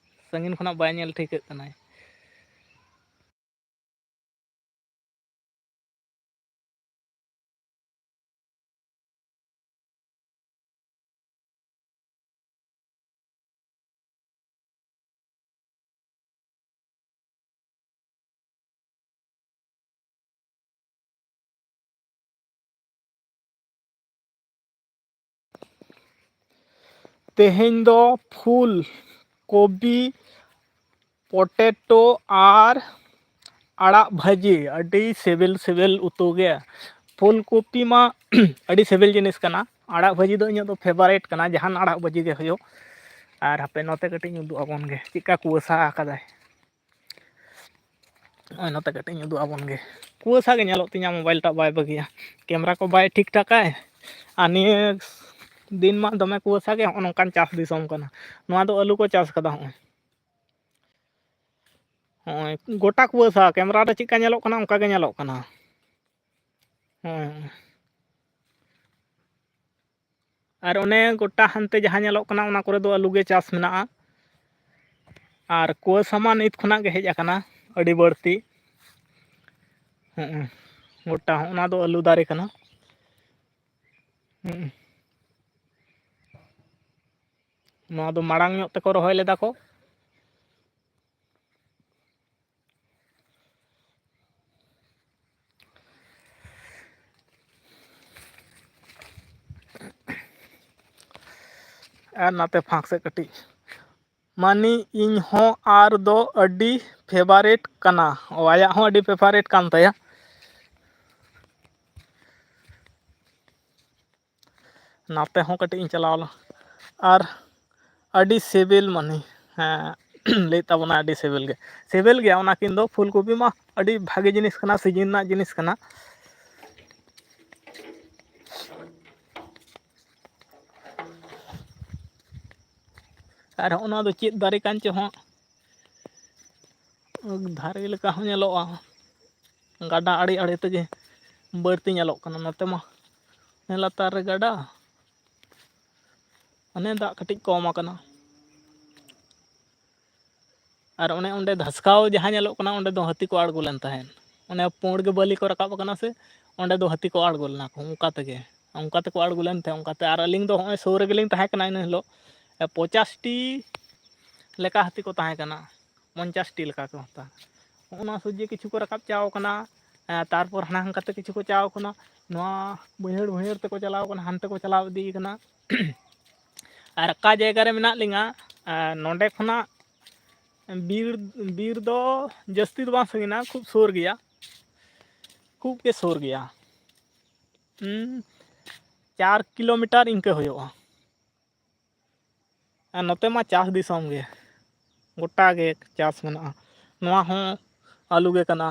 ᱥᱟᱺᱜᱤᱧ ᱠᱷᱚᱱᱟᱜ ᱵᱟᱭ ᱧᱮᱞ ᱴᱷᱤᱠᱟᱹᱜ ᱠᱟᱱᱟᱭ᱾ ᱛᱮᱦᱮᱧ ᱫᱚ ᱯᱷᱩᱞ ᱠᱚᱵᱤ, ᱯᱚᱴᱮᱴᱳ ᱟᱨ ᱟᱲᱟᱜ ᱵᱷᱟᱹᱡᱤ, ᱟᱹᱰᱤ ᱥᱤᱵᱤᱞ ᱥᱤᱵᱤᱞ ᱩᱛᱩ ᱜᱮ᱾ ᱯᱷᱩᱞ ᱠᱚᱯᱤ ᱢᱟ ᱟᱹᱰᱤ ᱥᱤᱵᱤᱞ ᱡᱤᱱᱤᱥ ᱠᱟᱱᱟ, ᱟᱲᱟᱜ ᱵᱷᱟᱹᱡᱤ ᱫᱚ ᱤᱧᱟᱹᱜ ᱫᱚ favourite ᱠᱟᱱᱟ, ᱡᱟᱦᱟᱱ ᱟᱲᱟᱜ ᱵᱷᱟᱹᱡᱤ ᱜᱮ ᱦᱩᱭᱩᱜ᱾ ᱟᱨ ᱦᱟᱯᱮ ᱱᱚᱛᱮ ᱠᱟᱹᱴᱤᱡ ᱤᱧ ᱩᱫᱩᱜ ᱟᱵᱚᱱ ᱜᱮ ᱪᱮᱫᱠᱟ ᱠᱩᱣᱟᱹᱥᱟ ᱟᱠᱟᱫᱟᱭ᱾ ᱱᱚᱜᱼᱚᱭ ᱱᱚᱛᱮ ᱠᱟᱹᱴᱤᱡ ᱤᱧ ᱩᱫᱩᱜ ᱟᱵᱚᱱ ᱜᱮ᱾ ᱠᱩᱣᱟᱹᱥᱟ ᱜᱮ ᱧᱮᱞᱚᱜ ᱛᱤᱧᱟ, ᱢᱳᱵᱟᱭᱤᱞ ᱴᱟᱜ ᱵᱟᱭ ᱵᱷᱟᱹᱜᱤᱭᱟ, ᱠᱮᱢᱮᱨᱟ ᱠᱚ ᱵᱟᱭ ᱴᱷᱤᱠ ᱴᱷᱟᱠᱟᱭ᱾ ᱟᱨ ᱱᱤᱭᱟᱹ ᱫᱤᱱ ᱢᱟ ᱫᱚᱢᱮ ᱠᱩᱣᱟᱹᱥᱟ ᱜᱮ᱾ ᱦᱚᱸᱜᱼᱚ ᱱᱚᱝᱠᱟᱱ ᱪᱟᱥ ᱫᱤᱥᱚᱢ ᱠᱟᱱᱟ᱾ ᱱᱚᱣᱟ ᱫᱚ ᱟᱹᱞᱩ ᱠᱚ ᱪᱟᱥ ᱠᱟᱫᱟ᱾ ᱦᱚᱸᱜᱼᱚᱭ, ᱦᱚᱸᱜᱼᱚᱭ ᱜᱚᱴᱟ ᱠᱩᱣᱟᱹᱥᱟ, ᱠᱮᱢᱮᱨᱟ ᱨᱮ ᱪᱮᱫᱠᱟ ᱧᱮᱞᱚᱜ ᱠᱟᱱᱟ ᱚᱱᱠᱟ ᱜᱮ ᱧᱮᱞᱚᱜ ᱠᱟᱱᱟ᱾ ᱦᱚᱸᱜᱼᱚᱭ᱾ ᱟᱨ ᱚᱱᱮ ᱜᱚᱴᱟ ᱦᱟᱱᱛᱮ ᱡᱟᱦᱟᱸ ᱧᱮᱞᱚᱜ ᱠᱟᱱᱟ, ᱚᱱᱟ ᱠᱚᱨᱮ ᱫᱚ ᱟᱹᱞᱩ ᱜᱮ ᱪᱟᱥ ᱢᱮᱱᱟᱜᱼᱟ᱾ ᱟᱨ ᱠᱩᱣᱟᱹᱥᱟ ᱢᱟ ᱱᱤᱛ ᱠᱷᱚᱱᱟᱜ ᱜᱮ ᱦᱮᱡ ᱟᱠᱟᱱᱟ ᱟᱹᱰᱤ ᱵᱟᱹᱲᱛᱤ᱾ ᱦᱚᱸᱜᱼᱚᱭ ᱜᱚᱴᱟ ᱦᱚᱸ ᱚᱱᱟ ᱫᱚ ᱟᱹᱞᱩ ᱫᱟᱨᱮ ᱠᱟᱱᱟ᱾ ᱦᱚᱸᱜᱼᱚᱭ᱾ ᱱᱚᱣᱟ ᱫᱚ ᱢᱟᱲᱟᱝ ᱧᱚᱜ ᱛᱮᱠᱚ ᱨᱚᱦᱚᱭ ᱞᱮᱫᱟ ᱠᱚ᱾ ᱟᱨ ᱱᱟᱛᱮ ᱯᱷᱟᱸᱠ ᱥᱮᱫ ᱠᱟᱹᱴᱤᱡ, ᱢᱟᱱᱤ ᱤᱧ ᱦᱚᱸ ᱟᱨ ᱫᱚ ᱟᱹᱰᱤ favourite ᱠᱟᱱᱟ᱾ ᱚ, ᱟᱭᱟᱜ ᱦᱚᱸ ᱟᱹᱰᱤ favourite ᱠᱟᱱ ᱛᱟᱭᱟ᱾ ᱱᱟᱛᱮ ᱦᱚᱸ ᱠᱟᱹᱴᱤᱡ ᱤᱧ ᱪᱟᱞᱟᱣ ᱞᱮᱱᱟ᱾ ᱟᱨ ᱟᱹᱰᱤ ᱥᱤᱵᱤᱞ ᱢᱟᱹᱱᱤ, ᱦᱮᱸ, ᱞᱟᱹᱭᱮᱫ ᱛᱟᱵᱚᱱᱟ ᱟᱹᱰᱤ ᱥᱤᱵᱤᱞ ᱜᱮ᱾ ᱥᱤᱵᱤᱞ ᱜᱮᱭᱟ ᱚᱱᱟ ᱠᱤᱱ ᱫᱚ, ᱯᱷᱩᱞ ᱠᱚᱯᱤ ᱢᱟ ᱟᱹᱰᱤ ᱵᱷᱟᱜᱮ ᱡᱤᱱᱤᱥ ᱠᱟᱱᱟ, ᱥᱤᱡᱤᱱ ᱨᱮᱱᱟᱜ ᱡᱤᱱᱤᱥ ᱠᱟᱱᱟ᱾ ᱟᱨ ᱦᱚᱸᱜᱼᱚ ᱱᱚᱣᱟ ᱫᱚ ᱪᱮᱫ ᱫᱟᱨᱮ ᱠᱟᱱ ᱪᱚ ᱦᱟᱸᱜ, ᱫᱟᱨᱮ ᱞᱮᱠᱟ ᱦᱚᱸ ᱧᱮᱞᱚᱜᱼᱟ᱾ ᱜᱟᱰᱟ ᱟᱲᱮ ᱟᱲᱮ ᱛᱮᱜᱮ ᱵᱟᱹᱲᱛᱤ ᱧᱮᱞᱚᱜ ᱠᱟᱱᱟ ᱱᱚᱛᱮ ᱢᱟ᱾ ᱦᱟᱱᱮ ᱞᱟᱛᱟᱨ ᱨᱮ ᱜᱟᱰᱟ, ᱦᱟᱱᱮ ᱫᱟᱜ ᱠᱟᱹᱴᱤᱡ ᱠᱚᱢ ᱟᱠᱟᱱᱟ᱾ ᱟᱨ ᱚᱱᱮ ᱚᱸᱰᱮ ᱫᱷᱟᱥᱠᱟᱣ ᱡᱟᱦᱟᱸ ᱧᱮᱞᱚᱜ ᱠᱟᱱᱟ, ᱚᱸᱰᱮ ᱫᱚ ᱦᱟᱹᱛᱤ ᱠᱚ ᱟᱬᱜᱚ ᱞᱮᱱ ᱛᱟᱦᱮᱸᱫ᱾ ᱚᱱᱮ ᱯᱩᱸᱰ ᱜᱮ ᱵᱟᱹᱞᱤ ᱠᱚ ᱨᱟᱠᱟᱵ ᱟᱠᱟᱱᱟ ᱥᱮ, ᱚᱸᱰᱮ ᱫᱚ ᱦᱟᱹᱛᱤ ᱠᱚ ᱟᱬᱜᱚ ᱞᱮᱱᱟ ᱠᱚ, ᱚᱱᱠᱟ ᱛᱮᱜᱮ, ᱚᱱᱠᱟ ᱛᱮᱠᱚ ᱟᱬᱜᱚ ᱞᱮᱱ ᱛᱟᱦᱮᱸᱫ, ᱚᱱᱠᱟᱛᱮ᱾ ᱟᱨ ᱟᱹᱞᱤᱧ ᱫᱚ ᱦᱚᱸᱜᱼᱚᱭ ᱥᱩᱨ ᱨᱮᱜᱮᱞᱤᱧ ᱛᱟᱦᱮᱸ ᱠᱟᱱᱟ ᱤᱱᱟᱹ ᱦᱤᱞᱳᱜ, ᱯᱚᱸᱪᱟᱥ ᱴᱤ ᱞᱮᱠᱟ ᱦᱟᱹᱛᱤ ᱠᱚ ᱛᱟᱦᱮᱸ ᱠᱟᱱᱟ, ᱯᱚᱧᱪᱟᱥ ᱴᱤ ᱞᱮᱠᱟ ᱠᱚ ᱦᱟᱛᱟ᱾ ᱦᱚᱸᱜᱼᱚ ᱱᱚᱣᱟ ᱥᱚᱡᱷᱮ ᱠᱤᱪᱷᱩ ᱠᱚ ᱨᱟᱠᱟᱵ ᱪᱟᱣ ᱠᱟᱱᱟ, ᱮᱸ, ᱛᱟᱨᱯᱚᱨ ᱦᱟᱱᱟ ᱦᱟᱱᱠᱟᱛᱮ ᱠᱤᱪᱷᱩ ᱠᱚ ᱪᱟᱣ ᱠᱟᱱᱟ, ᱱᱚᱣᱟ ᱵᱟᱹᱭᱦᱟᱹᱲ ᱵᱟᱹᱭᱦᱟᱹᱲ ᱛᱮᱠᱚ ᱪᱟᱞᱟᱣ ᱠᱟᱱᱟ, ᱦᱟᱱᱛᱮ ᱠᱚ ᱪᱟᱞᱟᱣ ᱤᱫᱤ ᱠᱟᱱᱟ᱾ ᱟᱨ ᱚᱠᱟ ᱡᱟᱭᱜᱟ ᱨᱮ ᱢᱮᱱᱟᱜ ᱞᱤᱧᱟ, ᱟᱨ ᱱᱚᱸᱰᱮ ᱠᱷᱚᱱᱟᱜ ᱵᱤᱨ, ᱵᱤᱨ ᱫᱚ ᱡᱟᱹᱥᱛᱤ ᱫᱚ ᱵᱟᱝ ᱥᱟᱺᱜᱤᱧᱟ, ᱠᱷᱩᱵ ᱥᱩᱨ ᱜᱮᱭᱟ, ᱠᱷᱩᱵ ᱜᱮ ᱥᱩᱨ ᱜᱮᱭᱟ᱾ ᱦᱩᱸ, ᱪᱟᱨ ᱠᱤᱞᱳᱢᱤᱴᱟᱨ ᱤᱱᱠᱟᱹ ᱦᱩᱭᱩᱜᱼᱟ᱾ ᱟᱨ ᱱᱚᱛᱮ ᱢᱟ ᱪᱟᱥ ᱫᱤᱥᱚᱢ ᱜᱮ, ᱜᱚᱴᱟ ᱜᱮ ᱪᱟᱥ ᱢᱮᱱᱟᱜᱼᱟ᱾ ᱱᱚᱣᱟ ᱦᱚᱸ ᱟᱹᱞᱩ ᱜᱮ ᱠᱟᱱᱟ᱾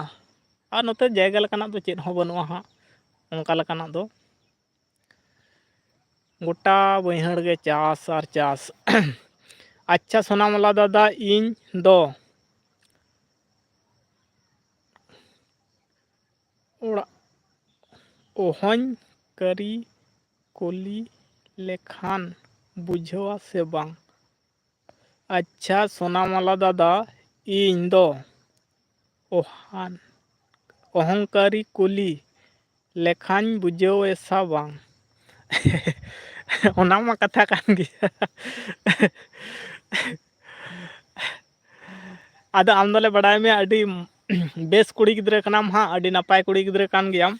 ᱟᱨ ᱱᱚᱛᱮ ᱡᱟᱭᱜᱟ ᱞᱮᱠᱟᱱᱟᱜ ᱫᱚ ᱪᱮᱫ ᱦᱚᱸ ᱵᱟᱹᱱᱩᱜᱼᱟ ᱦᱟᱸᱜ, ᱚᱱᱠᱟ ᱞᱮᱠᱟᱱᱟᱜ ᱫᱚ᱾ ᱜᱚᱴᱟ ᱵᱟᱹᱭᱦᱟᱹᱲ ᱜᱮ ᱪᱟᱥ ᱟᱨ ᱪᱟᱥ᱾ ᱟᱪᱪᱷᱟ ᱥᱳᱱᱟᱢᱚᱞᱟ ᱫᱟᱫᱟ, ᱤᱧ ᱫᱚ ᱚᱲᱟᱜ ᱚᱦᱚᱧ ᱠᱟᱹᱨᱤ ᱠᱩᱞᱤ ᱞᱮᱠᱷᱟᱱ ᱵᱩᱡᱷᱟᱹᱣᱟ ᱥᱮ ᱵᱟᱝ? ᱟᱪᱪᱷᱟ ᱥᱳᱱᱟᱢᱟᱞᱟ ᱫᱟᱫᱟ, ᱤᱧ ᱫᱚ ᱚᱦᱟᱱ, ᱚᱦᱚᱝᱠᱟᱨᱤ ᱠᱩᱞᱤ ᱞᱮᱠᱷᱟᱱ ᱵᱩᱡᱷᱟᱹᱣ ᱮᱥᱟ ᱵᱟᱝ? ᱚᱱᱟ ᱢᱟ ᱠᱟᱛᱷᱟ ᱠᱟᱱ ᱜᱮᱭᱟ᱾ ᱟᱫᱚ ᱟᱢ ᱫᱚᱞᱮ ᱵᱟᱰᱟᱭ ᱢᱮᱭᱟ, ᱟᱹᱰᱤ ᱵᱮᱥ ᱠᱩᱲᱤ ᱜᱤᱫᱽᱨᱟᱹ ᱠᱟᱱᱟᱢ ᱦᱟᱸᱜ, ᱟᱹᱰᱤ ᱱᱟᱯᱟᱭ ᱠᱩᱲᱤ ᱜᱤᱫᱽᱨᱟᱹ ᱠᱟᱱ ᱜᱮᱭᱟᱢ᱾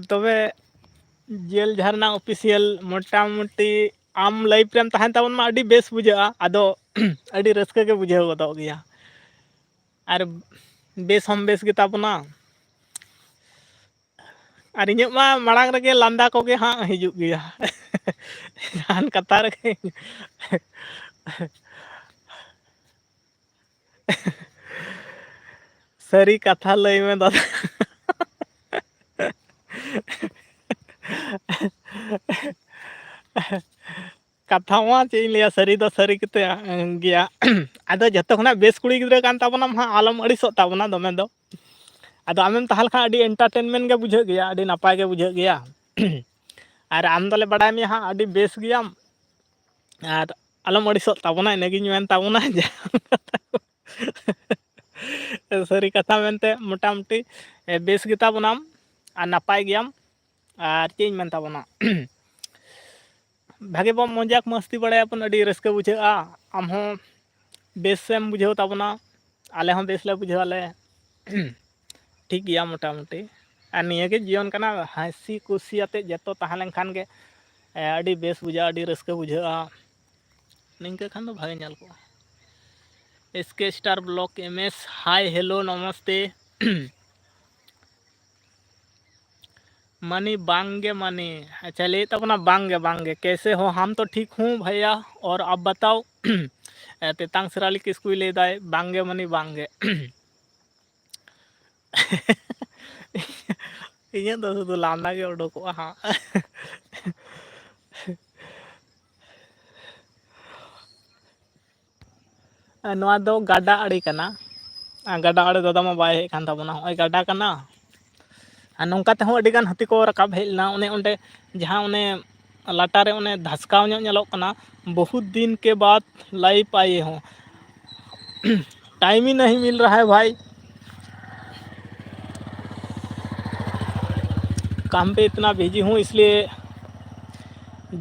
ᱛᱚᱵᱮ ᱡᱮᱞ ᱡᱷᱟᱨᱱᱟ ᱚᱯᱷᱤᱥᱤᱭᱟᱞ, ᱢᱚᱴᱟᱢᱩᱴᱤ ᱟᱢ ᱞᱟᱭᱤᱯᱷ ᱨᱮᱢ ᱛᱟᱦᱮᱱ ᱛᱟᱵᱚᱱ ᱢᱟ, ᱟᱹᱰᱤ ᱵᱮᱥ ᱵᱩᱡᱷᱟᱹᱜᱼᱟ᱾ ᱟᱫᱚ ᱟᱹᱰᱤ ᱨᱟᱹᱥᱠᱟᱹ ᱜᱮ ᱵᱩᱡᱷᱟᱹᱣ ᱜᱚᱫᱚᱜ ᱜᱮᱭᱟ᱾ ᱟᱨ ᱵᱮᱥ ᱦᱚᱸᱢ ᱵᱮᱥ ᱜᱮᱛᱟ ᱵᱚᱱᱟ᱾ ᱟᱨ ᱤᱧᱟᱹᱜ ᱢᱟ ᱢᱟᱲᱟᱝ ᱨᱮᱜᱮ ᱞᱟᱸᱫᱟ ᱠᱚᱜᱮ ᱦᱟᱸᱜ ᱦᱤᱡᱩᱜ ᱜᱮᱭᱟ᱾ ᱡᱟᱦᱟᱱ ᱠᱟᱛᱷᱟ ᱨᱮᱜᱮ᱾ ᱥᱟᱹᱨᱤ ᱠᱟᱛᱷᱟ ᱞᱟᱹᱭ ᱢᱮ ᱫᱟᱫᱟ᱾ ᱠᱟᱛᱷᱟ ᱢᱟ ᱪᱮᱫ ᱤᱧ ᱞᱟᱹᱭᱟ, ᱥᱟᱹᱨᱤ ᱫᱚ ᱥᱟᱹᱨᱤ ᱠᱟᱛᱮ ᱜᱮᱭᱟ᱾ ᱟᱫᱚ ᱡᱚᱛᱚ ᱠᱷᱚᱱᱟᱜ ᱵᱮᱥ ᱠᱩᱲᱤ ᱜᱤᱫᱽᱨᱟᱹ ᱠᱟᱱ ᱛᱟᱵᱚᱱᱟᱢ ᱦᱟᱸᱜ, ᱟᱞᱚᱢ ᱟᱹᱲᱤᱥᱚᱜ ᱛᱟᱵᱚᱱᱟ ᱫᱚᱢᱮ ᱫᱚ᱾ ᱟᱫᱚ ᱟᱢᱮᱢ ᱛᱟᱦᱮᱸ ᱞᱮᱠᱷᱟᱱ ᱟᱹᱰᱤ entertainment ᱜᱮ ᱵᱩᱡᱷᱟᱹᱜ ᱜᱮᱭᱟ, ᱟᱹᱰᱤ ᱱᱟᱯᱟᱭ ᱜᱮ ᱵᱩᱡᱷᱟᱹᱜ ᱜᱮᱭᱟ᱾ ᱟᱨ ᱟᱢ ᱫᱚᱞᱮ ᱵᱟᱲᱟᱭ ᱢᱮᱭᱟ ᱦᱟᱸᱜ ᱟᱹᱰᱤ ᱵᱮᱥ ᱜᱮᱭᱟᱢ, ᱟᱨ ᱟᱞᱚᱢ ᱟᱹᱲᱤᱥᱚᱜ ᱛᱟᱵᱚᱱᱟ, ᱤᱱᱟᱹᱜᱤᱧ ᱢᱮᱱ ᱛᱟᱵᱚᱱᱟ᱾ ᱡᱟᱦᱟᱸ ᱥᱟᱹᱨᱤ ᱠᱟᱛᱷᱟ ᱢᱮᱱᱛᱮ ᱢᱚᱴᱟᱢᱩᱴᱤ, ᱮ, ᱵᱮᱥ ᱜᱮᱛᱟ ᱵᱚᱱᱟᱢ ᱟᱨ ᱱᱟᱯᱟᱭ ᱜᱮᱭᱟᱢ᱾ ᱟᱨ ᱪᱮᱫ ᱤᱧ ᱢᱮᱱ ᱛᱟᱵᱚᱱᱟ, ᱵᱷᱟᱜᱮ ᱵᱚᱱ ᱢᱚᱡᱟᱠ ᱢᱟᱥᱛᱤ ᱵᱟᱲᱟᱭᱟᱵᱚᱱ, ᱟᱹᱰᱤ ᱨᱟᱹᱥᱠᱟᱹ ᱵᱩᱡᱷᱟᱹᱜᱼᱟ᱾ ᱟᱢ ᱦᱚᱸ ᱵᱮᱥ ᱮᱢ ᱵᱩᱡᱷᱟᱹᱣ ᱛᱟᱵᱚᱱᱟ, ᱟᱞᱮ ᱦᱚᱸ ᱵᱮᱥ ᱞᱮ ᱵᱩᱡᱷᱟᱹᱣᱟᱞᱮ᱾ ᱴᱷᱤᱠ ᱜᱮᱭᱟ ᱢᱚᱴᱟᱢᱩᱴᱤ᱾ ᱟᱨ ᱱᱤᱭᱟᱹ ᱜᱮ ᱡᱤᱭᱚᱱ ᱠᱟᱱᱟ, ᱦᱟᱹᱥᱤ ᱠᱩᱥᱤ ᱟᱛᱮ ᱡᱚᱛᱚ ᱛᱟᱦᱮᱸ ᱞᱮᱱᱠᱷᱟᱱ ᱜᱮ, ᱮ, ᱟᱹᱰᱤ ᱵᱮᱥ ᱵᱩᱡᱷᱟᱹᱜᱼᱟ, ᱟᱹᱰᱤ ᱨᱟᱹᱥᱠᱟᱹ ᱵᱩᱡᱷᱟᱹᱜᱼᱟ᱾ ᱱᱤᱝᱠᱟᱹ ᱠᱷᱟᱱ ᱫᱚ ᱵᱷᱟᱜᱮ ᱧᱮᱞ ᱠᱚᱜᱼᱟ᱾ S K Star Vlog M S, hi, hello, ᱱᱚᱢᱚᱥᱛᱮ᱾ ᱢᱟᱱᱤ ᱵᱟᱝᱜᱮ ᱢᱟᱱᱤ, ᱟᱪᱪᱷᱟ, ᱞᱟᱹᱭᱮᱫ ᱛᱟᱵᱚᱱᱟ ᱵᱟᱝᱜᱮ, ᱵᱟᱝᱜᱮ, कैसे हो? हम तो ठीक हूँ भैया, और आप बताओ? ᱛᱮᱛᱟᱝ ᱥᱮᱨᱟᱞᱤ ᱠᱤᱥᱠᱩᱭ ᱞᱟᱹᱭᱫᱟᱭ ᱵᱟᱝᱜᱮ ᱢᱟᱱᱤ ᱵᱟᱝᱜᱮ᱾ ᱤᱧᱟᱹᱜ ᱫᱚ ᱥᱩᱫᱷᱩ ᱞᱟᱸᱫᱟ ᱜᱮ ᱩᱰᱩᱠᱚᱜᱼᱟ ᱦᱟᱸᱜ᱾ ᱟᱨ ᱱᱚᱣᱟ ᱫᱚ ᱜᱟᱰᱟ ᱟᱲᱮ ᱠᱟᱱᱟ᱾ ᱟᱨ ᱜᱟᱰᱟ ᱟᱲᱮ ᱫᱟᱫᱟ ᱢᱟ ᱵᱟᱭ ᱦᱮᱡ ᱠᱟᱱ ᱛᱟᱵᱚᱱᱟ, ᱱᱚᱜᱼᱚᱭ ᱜᱟᱰᱟ ᱠᱟᱱᱟ᱾ ᱟᱨ ᱱᱚᱝᱠᱟ ᱛᱮᱦᱚᱸ ᱟᱹᱰᱤᱜᱟᱱ ᱦᱟᱹᱛᱤ ᱠᱚ ᱨᱟᱠᱟᱵ ᱦᱮᱡ ᱞᱮᱱᱟ᱾ ᱚᱱᱮ ᱚᱸᱰᱮ ᱡᱟᱦᱟᱸ ᱚᱱᱮ ᱞᱟᱴᱟᱨᱮ ᱚᱱᱮ ᱫᱷᱟᱥᱠᱟᱣ ᱧᱚᱜ ᱧᱮᱞᱚᱜ ᱠᱟᱱᱟ, ᱵᱚᱦᱩᱛ ᱫᱤᱱ ᱠᱮ ᱵᱟᱫ live ᱟᱭᱮ ᱦᱚᱸ, time ही नहीं मिल रहा है भाई, काम पे इतना बिजी हूँ, इसलिए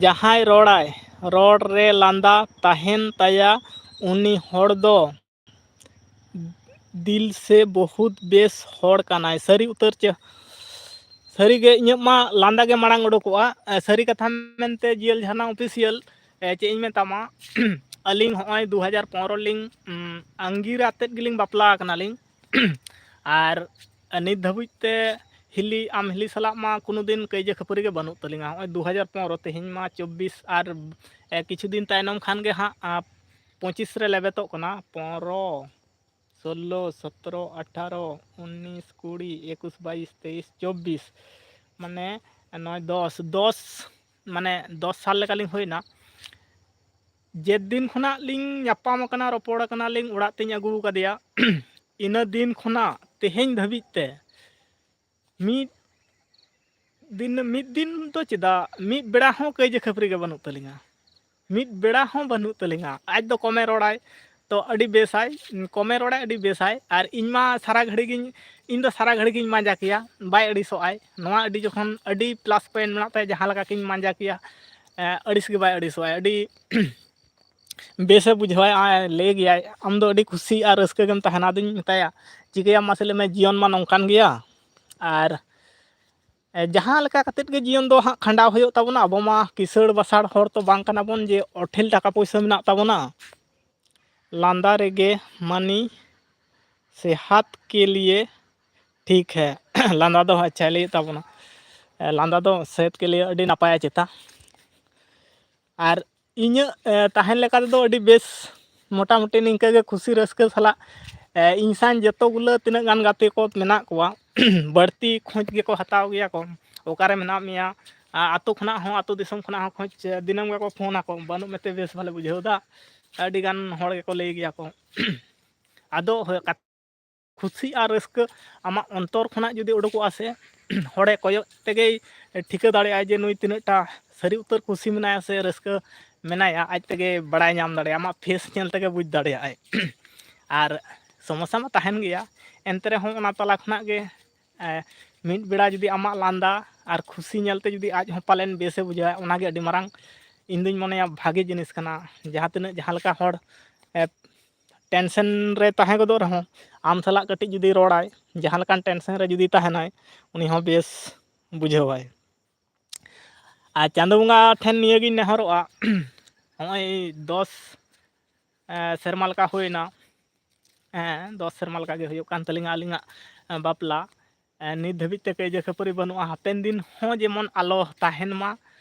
ᱡᱟᱦᱟᱸᱭ ᱨᱚᱲᱟᱭ, ᱨᱚᱲ ᱨᱮ ᱞᱟᱸᱫᱟ ᱛᱟᱦᱮᱱ ᱛᱟᱭᱟ, ᱩᱱᱤ ᱦᱚᱲ ᱫᱚ ᱫᱤᱞ ᱥᱮ ᱵᱚᱦᱩᱛ ᱵᱮᱥ ᱦᱚᱲ ᱠᱟᱱᱟᱭ᱾ ᱥᱟᱹᱨᱤ ᱩᱛᱟᱹᱨ ᱪᱮ, ᱥᱟᱹᱨᱤᱜᱮ ᱤᱧᱟᱹᱜ ᱢᱟ ᱞᱟᱸᱫᱟ ᱜᱮ ᱢᱟᱲᱟᱝ ᱩᱰᱩᱠᱚᱜᱼᱟ᱾ ᱮ, ᱥᱟᱹᱨᱤ ᱠᱟᱛᱷᱟ ᱢᱮᱱᱛᱮ ᱡᱤᱭᱟᱹᱞ ᱡᱷᱟᱨᱱᱟ official, ᱮ, ᱪᱮᱫ ᱤᱧ ᱢᱮᱛᱟᱢᱟ, ᱟᱹᱞᱤᱧ ᱦᱚᱸᱜᱼᱚᱭ ᱫᱩ ᱦᱟᱡᱟᱨ ᱯᱚᱱᱨᱚ ᱞᱤᱧ, ᱩᱢ, ᱟᱸᱜᱤᱨ ᱟᱛᱮᱫ ᱜᱮᱞᱤᱧ ᱵᱟᱯᱞᱟ ᱟᱠᱟᱱᱟᱞᱤᱧ᱾ ᱟᱨ ᱱᱤᱛ ᱫᱷᱟᱹᱵᱤᱡ ᱛᱮ ᱦᱤᱞᱤ, ᱟᱢ ᱦᱤᱞᱤ ᱥᱟᱞᱟᱜ ᱢᱟ ᱠᱳᱱᱳ ᱫᱤᱱ ᱠᱟᱹᱭᱡᱟᱹ ᱠᱷᱟᱹᱯᱟᱹᱨᱤ ᱜᱮ ᱵᱟᱹᱱᱩᱜ ᱛᱟᱹᱞᱤᱧᱟ᱾ ᱦᱚᱸᱜᱼᱚᱭ ᱫᱩ ᱦᱟᱡᱟᱨ ᱯᱚᱱᱨᱚ, ᱛᱮᱦᱮᱧ ᱢᱟ ᱪᱚᱵᱵᱤᱥ, ᱟᱨ, ᱮ, ᱠᱤᱪᱷᱩ ᱫᱤᱱ ᱛᱟᱭᱱᱚᱢ ᱠᱷᱟᱱ ᱜᱮ ᱦᱟᱸᱜ, ᱟ, ᱯᱚᱸᱪᱤᱥ ᱨᱮ ᱞᱮᱵᱮᱫᱚᱜ ᱠᱟᱱᱟ᱾ ᱯᱚᱱᱨᱚ, ᱥᱳᱞᱞᱳ, ᱥᱚᱛᱨᱚ, ᱟᱴᱷᱟᱨᱚ, ᱩᱱᱤᱥ, ᱠᱩᱲᱤ, ᱮᱠᱩᱥ, ᱵᱟᱭᱤᱥ, ᱛᱮᱭᱤᱥ, ᱪᱚᱵᱵᱤᱥ, ᱢᱟᱱᱮ ᱱᱚᱭ, ᱫᱚᱥ, ᱫᱚᱥ, ᱢᱟᱱᱮ ᱫᱚᱥ ᱥᱟᱞ ᱞᱮᱠᱟᱞᱤᱧ ᱦᱩᱭᱱᱟ᱾ ᱡᱮ ᱫᱤᱱ ᱠᱷᱚᱱᱟᱜ ᱞᱤᱧ ᱧᱟᱯᱟᱢ ᱟᱠᱟᱱᱟ, ᱨᱚᱯᱚᱲ ᱟᱠᱟᱱᱟᱞᱤᱧ, ᱚᱲᱟᱜ ᱛᱤᱧ ᱟᱹᱜᱩ ᱟᱠᱟᱫᱮᱭᱟ, ᱤᱱᱟᱹ ᱫᱤᱱ ᱠᱷᱚᱱᱟᱜ ᱛᱮᱦᱮᱧ ᱫᱷᱟᱹᱵᱤᱡ ᱛᱮ ᱢᱤᱫ ᱫᱤᱱ, ᱢᱤᱫ ᱫᱤᱱ ᱫᱚ ᱪᱮᱫᱟᱜ, ᱢᱤᱫ ᱵᱮᱲᱟ ᱦᱚᱸ ᱠᱟᱹᱭᱡᱟᱹ ᱠᱷᱟᱹᱯᱟᱹᱨᱤ ᱜᱮ ᱵᱟᱹᱱᱩᱜ ᱛᱟᱹᱞᱤᱧᱟ᱾ ᱢᱤᱫ ᱵᱮᱲᱟ ᱦᱚᱸ ᱵᱟᱹᱱᱩᱜ ᱛᱟᱹᱞᱤᱧᱟ᱾ ᱟᱡ ᱫᱚ ᱠᱚᱢᱮ ᱨᱚᱲᱟᱭ, ᱛᱚ ᱟᱹᱰᱤ ᱵᱮᱥᱟᱭ, ᱠᱚᱢᱮ ᱨᱚᱲᱟᱭ, ᱟᱹᱰᱤ ᱵᱮᱥᱟᱭ᱾ ᱟᱨ ᱤᱧ ᱢᱟ ᱥᱟᱨᱟ ᱜᱷᱟᱹᱲᱤ ᱜᱤᱧ, ᱤᱧ ᱫᱚ ᱥᱟᱨᱟ ᱜᱷᱟᱹᱲᱤ ᱜᱤᱧ ᱢᱟᱸᱡᱟ ᱠᱮᱭᱟ, ᱵᱟᱭ ᱟᱹᱲᱤᱥᱚᱜᱼᱟᱭ᱾ ᱱᱚᱣᱟ ᱟᱹᱰᱤ ᱡᱚᱠᱷᱚᱱ ᱟᱹᱰᱤ plus point ᱢᱮᱱᱟᱜ ᱛᱟᱭᱟ, ᱡᱟᱦᱟᱸ ᱞᱮᱠᱟ ᱠᱤᱧ ᱢᱟᱸᱡᱟ ᱠᱮᱭᱟ, ᱮ, ᱟᱹᱲᱤᱥ ᱜᱮ ᱵᱟᱭ ᱟᱹᱲᱤᱥᱚᱜᱼᱟᱭ᱾ ᱟᱹᱰᱤ ᱵᱮᱥᱮ ᱵᱩᱡᱷᱟᱹᱣᱟᱭ, ᱟᱨ ᱞᱟᱹᱭ ᱜᱮᱭᱟᱭ, "ᱟᱢ ᱫᱚ ᱟᱹᱰᱤ ᱠᱩᱥᱤ ᱟᱨ ᱨᱟᱹᱥᱠᱟᱹ ᱜᱮᱢ ᱛᱟᱦᱮᱱᱟ᱾" ᱟᱫᱚᱧ ᱢᱮᱛᱟᱭᱟ, "ᱪᱤᱠᱟᱹᱭᱟᱢ ᱢᱟᱥᱮ ᱞᱟᱹᱭ ᱢᱮ, ᱡᱤᱭᱚᱱ ᱢᱟ ᱱᱚᱝᱠᱟᱱ ᱜᱮᱭᱟ, ᱟᱨ, ᱮ, ᱡᱟᱦᱟᱸ ᱞᱮᱠᱟ ᱠᱟᱛᱮᱫ ᱜᱮ ᱡᱤᱭᱚᱱ ᱫᱚ ᱦᱟᱸᱜ ᱠᱷᱟᱸᱰᱟᱣ ᱦᱩᱭᱩᱜ ᱛᱟᱵᱚᱱᱟ᱾ ᱟᱵᱚ ᱢᱟ ᱠᱤᱥᱟᱹᱬ ᱵᱟᱥᱟᱲ ᱦᱚᱲ ᱛᱚ ᱵᱟᱝ ᱠᱟᱱᱟ ᱵᱚᱱ ᱡᱮ ᱚᱴᱷᱮᱞ ᱴᱟᱠᱟ ᱯᱩᱭᱥᱟᱹ ᱢᱮᱱᱟᱜ ᱛᱟᱵᱚᱱᱟ᱾ ᱞᱟᱸᱫᱟ ᱨᱮᱜᱮ ᱢᱟᱹᱱᱤ ᱥᱮᱦᱟᱛ ᱠᱮ ᱞᱤᱭᱮ ᱴᱷᱤᱠ ᱦᱮ᱾" ᱞᱟᱸᱫᱟ ᱫᱚ ᱟᱪᱪᱷᱟᱭ ᱞᱟᱹᱭᱮᱫ ᱛᱟᱵᱚᱱᱟ, ᱮ, ᱞᱟᱸᱫᱟ ᱫᱚ ᱥᱮᱦᱟᱛ ᱠᱮ ᱞᱤᱭᱮ ᱟᱹᱰᱤ ᱱᱟᱯᱟᱭᱟ ᱪᱮᱛᱟ᱾ ᱟᱨ ᱤᱧᱟᱹᱜ, ᱮ, ᱛᱟᱦᱮᱱ ᱞᱮᱠᱟ ᱛᱮᱫᱚ ᱟᱹᱰᱤ ᱵᱮᱥ, ᱢᱚᱴᱟᱢᱩᱴᱤ ᱱᱤᱝᱠᱟᱹ ᱜᱮ ᱠᱷᱩᱥᱤ ᱨᱟᱹᱥᱠᱟᱹ ᱥᱟᱞᱟᱜ, ᱮ, ᱤᱧ ᱥᱟᱶ ᱡᱚᱛᱚ ᱜᱩᱞᱟᱹ ᱛᱤᱱᱟᱹᱜ ᱜᱟᱱ ᱜᱟᱛᱮ ᱠᱚ ᱢᱮᱱᱟᱜ ᱠᱚᱣᱟ, ᱵᱟᱹᱲᱛᱤ ᱠᱷᱚᱡᱽ ᱜᱮᱠᱚ ᱦᱟᱛᱟᱣ ᱜᱮᱭᱟ ᱠᱚ, "ᱚᱠᱟᱨᱮ ᱢᱮᱱᱟᱜ ᱢᱮᱭᱟ?" ᱟ-, ᱟᱛᱳ ᱠᱷᱚᱱᱟᱜ ᱦᱚᱸ, ᱟᱛᱳ ᱫᱤᱥᱚᱢ ᱠᱷᱚᱱᱟᱜ ᱦᱚᱸ ᱠᱷᱚᱡᱽ ᱫᱤᱱᱟᱹᱢ ᱜᱮᱠᱚ ᱯᱷᱳᱱ ᱟᱠᱚ, "ᱵᱟᱹᱱᱩᱜ ᱢᱮᱛᱮ ᱵᱮᱥ ᱵᱟᱞᱮ ᱵᱩᱡᱷᱟᱹᱣ ᱮᱫᱟ", ᱟᱹᱰᱤ ᱜᱟᱱ ᱦᱚᱲ ᱜᱮᱠᱚ ᱞᱟᱹᱭ ᱜᱮᱭᱟ ᱠᱚ᱾ ᱟᱫᱚ ᱦᱳᱭ, ᱠᱟᱛ-, ᱠᱷᱩᱥᱤ ᱟᱨ ᱨᱟᱹᱥᱠᱟᱹ ᱟᱢᱟᱜ ᱚᱱᱛᱚᱨ ᱠᱷᱚᱱᱟᱜ ᱡᱩᱫᱤ ᱩᱰᱩᱠᱚᱜᱼᱟ ᱥᱮ, ᱦᱚᱲᱮ ᱠᱚᱭᱚᱜ ᱛᱮᱜᱮᱭ ᱴᱷᱤᱠᱟᱹ ᱫᱟᱲᱮᱭᱟᱜᱼᱟ ᱡᱮ ᱱᱩᱭ ᱛᱤᱱᱟᱹᱜ ᱴᱟ ᱥᱟᱹᱨᱤ ᱩᱛᱟᱹᱨ ᱠᱩᱥᱤ ᱢᱮᱱᱟᱭᱟ ᱥᱮ ᱨᱟᱹᱥᱠᱟᱹ ᱢᱮᱱᱟᱭᱟ, ᱟᱡ ᱛᱮᱜᱮ ᱵᱟᱲᱟᱭ ᱧᱟᱢ ᱫᱟᱲᱮᱭᱟᱜᱼᱟ, ᱟᱢᱟᱜ face ᱧᱮᱞ ᱛᱮᱜᱮ ᱵᱩᱡᱽ ᱫᱟᱲᱮᱭᱟᱜᱼᱟᱭ᱾ ᱟᱨ ᱥᱚᱢᱚᱥᱥᱟ ᱢᱟ ᱛᱟᱦᱮᱱ ᱜᱮᱭᱟ, ᱮᱱᱛᱮ ᱨᱮᱦᱚᱸ ᱚᱱᱟ ᱛᱟᱞᱟ ᱠᱷᱚᱱᱟᱜ ᱜᱮ, ᱮ, ᱢᱤᱫ ᱵᱮᱲᱟ ᱡᱩᱫᱤ ᱟᱢᱟᱜ ᱞᱟᱸᱫᱟ ᱟᱨ ᱠᱷᱩᱥᱤ ᱧᱮᱞᱛᱮ ᱡᱩᱫᱤ ᱟᱡ ᱦᱚᱸ ᱯᱟᱞᱮᱱ ᱵᱮᱥᱮ ᱵᱩᱡᱷᱟᱹᱣᱟ, ᱚᱱᱟᱜᱮ ᱟᱹᱰᱤ ᱢᱟᱨᱟᱝ, ᱤᱧ ᱫᱩᱧ ᱢᱚᱱᱮᱭᱟ, ᱵᱷᱟᱜᱮ ᱡᱤᱱᱤᱥ ᱠᱟᱱᱟ᱾ ᱡᱟᱦᱟᱸ ᱛᱤᱱᱟᱹᱜ ᱡᱟᱦᱟᱸ ᱞᱮᱠᱟ ᱦᱚᱲ, ᱮ, tension ᱨᱮ ᱛᱟᱦᱮᱸ ᱜᱚᱫᱚᱜ ᱨᱮᱦᱚᱸ, ᱟᱢ ᱥᱟᱞᱟᱜ ᱠᱟᱹᱴᱤᱡ ᱡᱩᱫᱤ ᱨᱚᱲᱟᱭ, ᱡᱟᱦᱟᱸ ᱞᱮᱠᱟᱱ tension ᱨᱮ ᱡᱩᱫᱤ ᱛᱟᱦᱮᱱᱟᱭ, ᱩᱱᱤ ᱦᱚᱸ ᱵᱮᱥ ᱵᱩᱡᱷᱟᱹᱣᱟᱭ᱾ ᱟᱨ ᱪᱟᱸᱫᱚ ᱵᱚᱸᱜᱟ ᱴᱷᱮᱱ ᱱᱤᱭᱟᱹᱜᱤᱧ ᱱᱮᱦᱚᱨᱚᱜᱼᱟ, ᱱᱚᱜᱼᱚᱭ ᱫᱚᱥ ᱥᱮᱨᱢᱟ ᱞᱮᱠᱟ ᱦᱩᱭᱱᱟ᱾ ᱦᱮᱸ, ᱫᱚᱥ ᱥᱮᱨᱢᱟ ᱞᱮᱠᱟ ᱜᱮ ᱦᱩᱭᱩᱜ ᱠᱟᱱ ᱛᱟᱹᱞᱤᱧᱟ ᱟᱹᱞᱤᱧᱟᱜ ᱵᱟᱯᱞᱟ᱾ ᱱᱤᱛ ᱫᱷᱟᱹᱵᱤᱡ ᱛᱮ ᱠᱟᱹᱭᱡᱟᱹ ᱠᱷᱟᱹᱯᱟᱹᱨᱤ ᱵᱟᱹᱱᱩᱜᱼᱟ᱾ ᱦᱟᱯᱮᱱ ᱫᱤᱱ ᱦᱚᱸ ᱡᱮᱢᱚᱱ ᱟᱞᱚ ᱛᱟᱦᱮᱱ ᱢᱟ,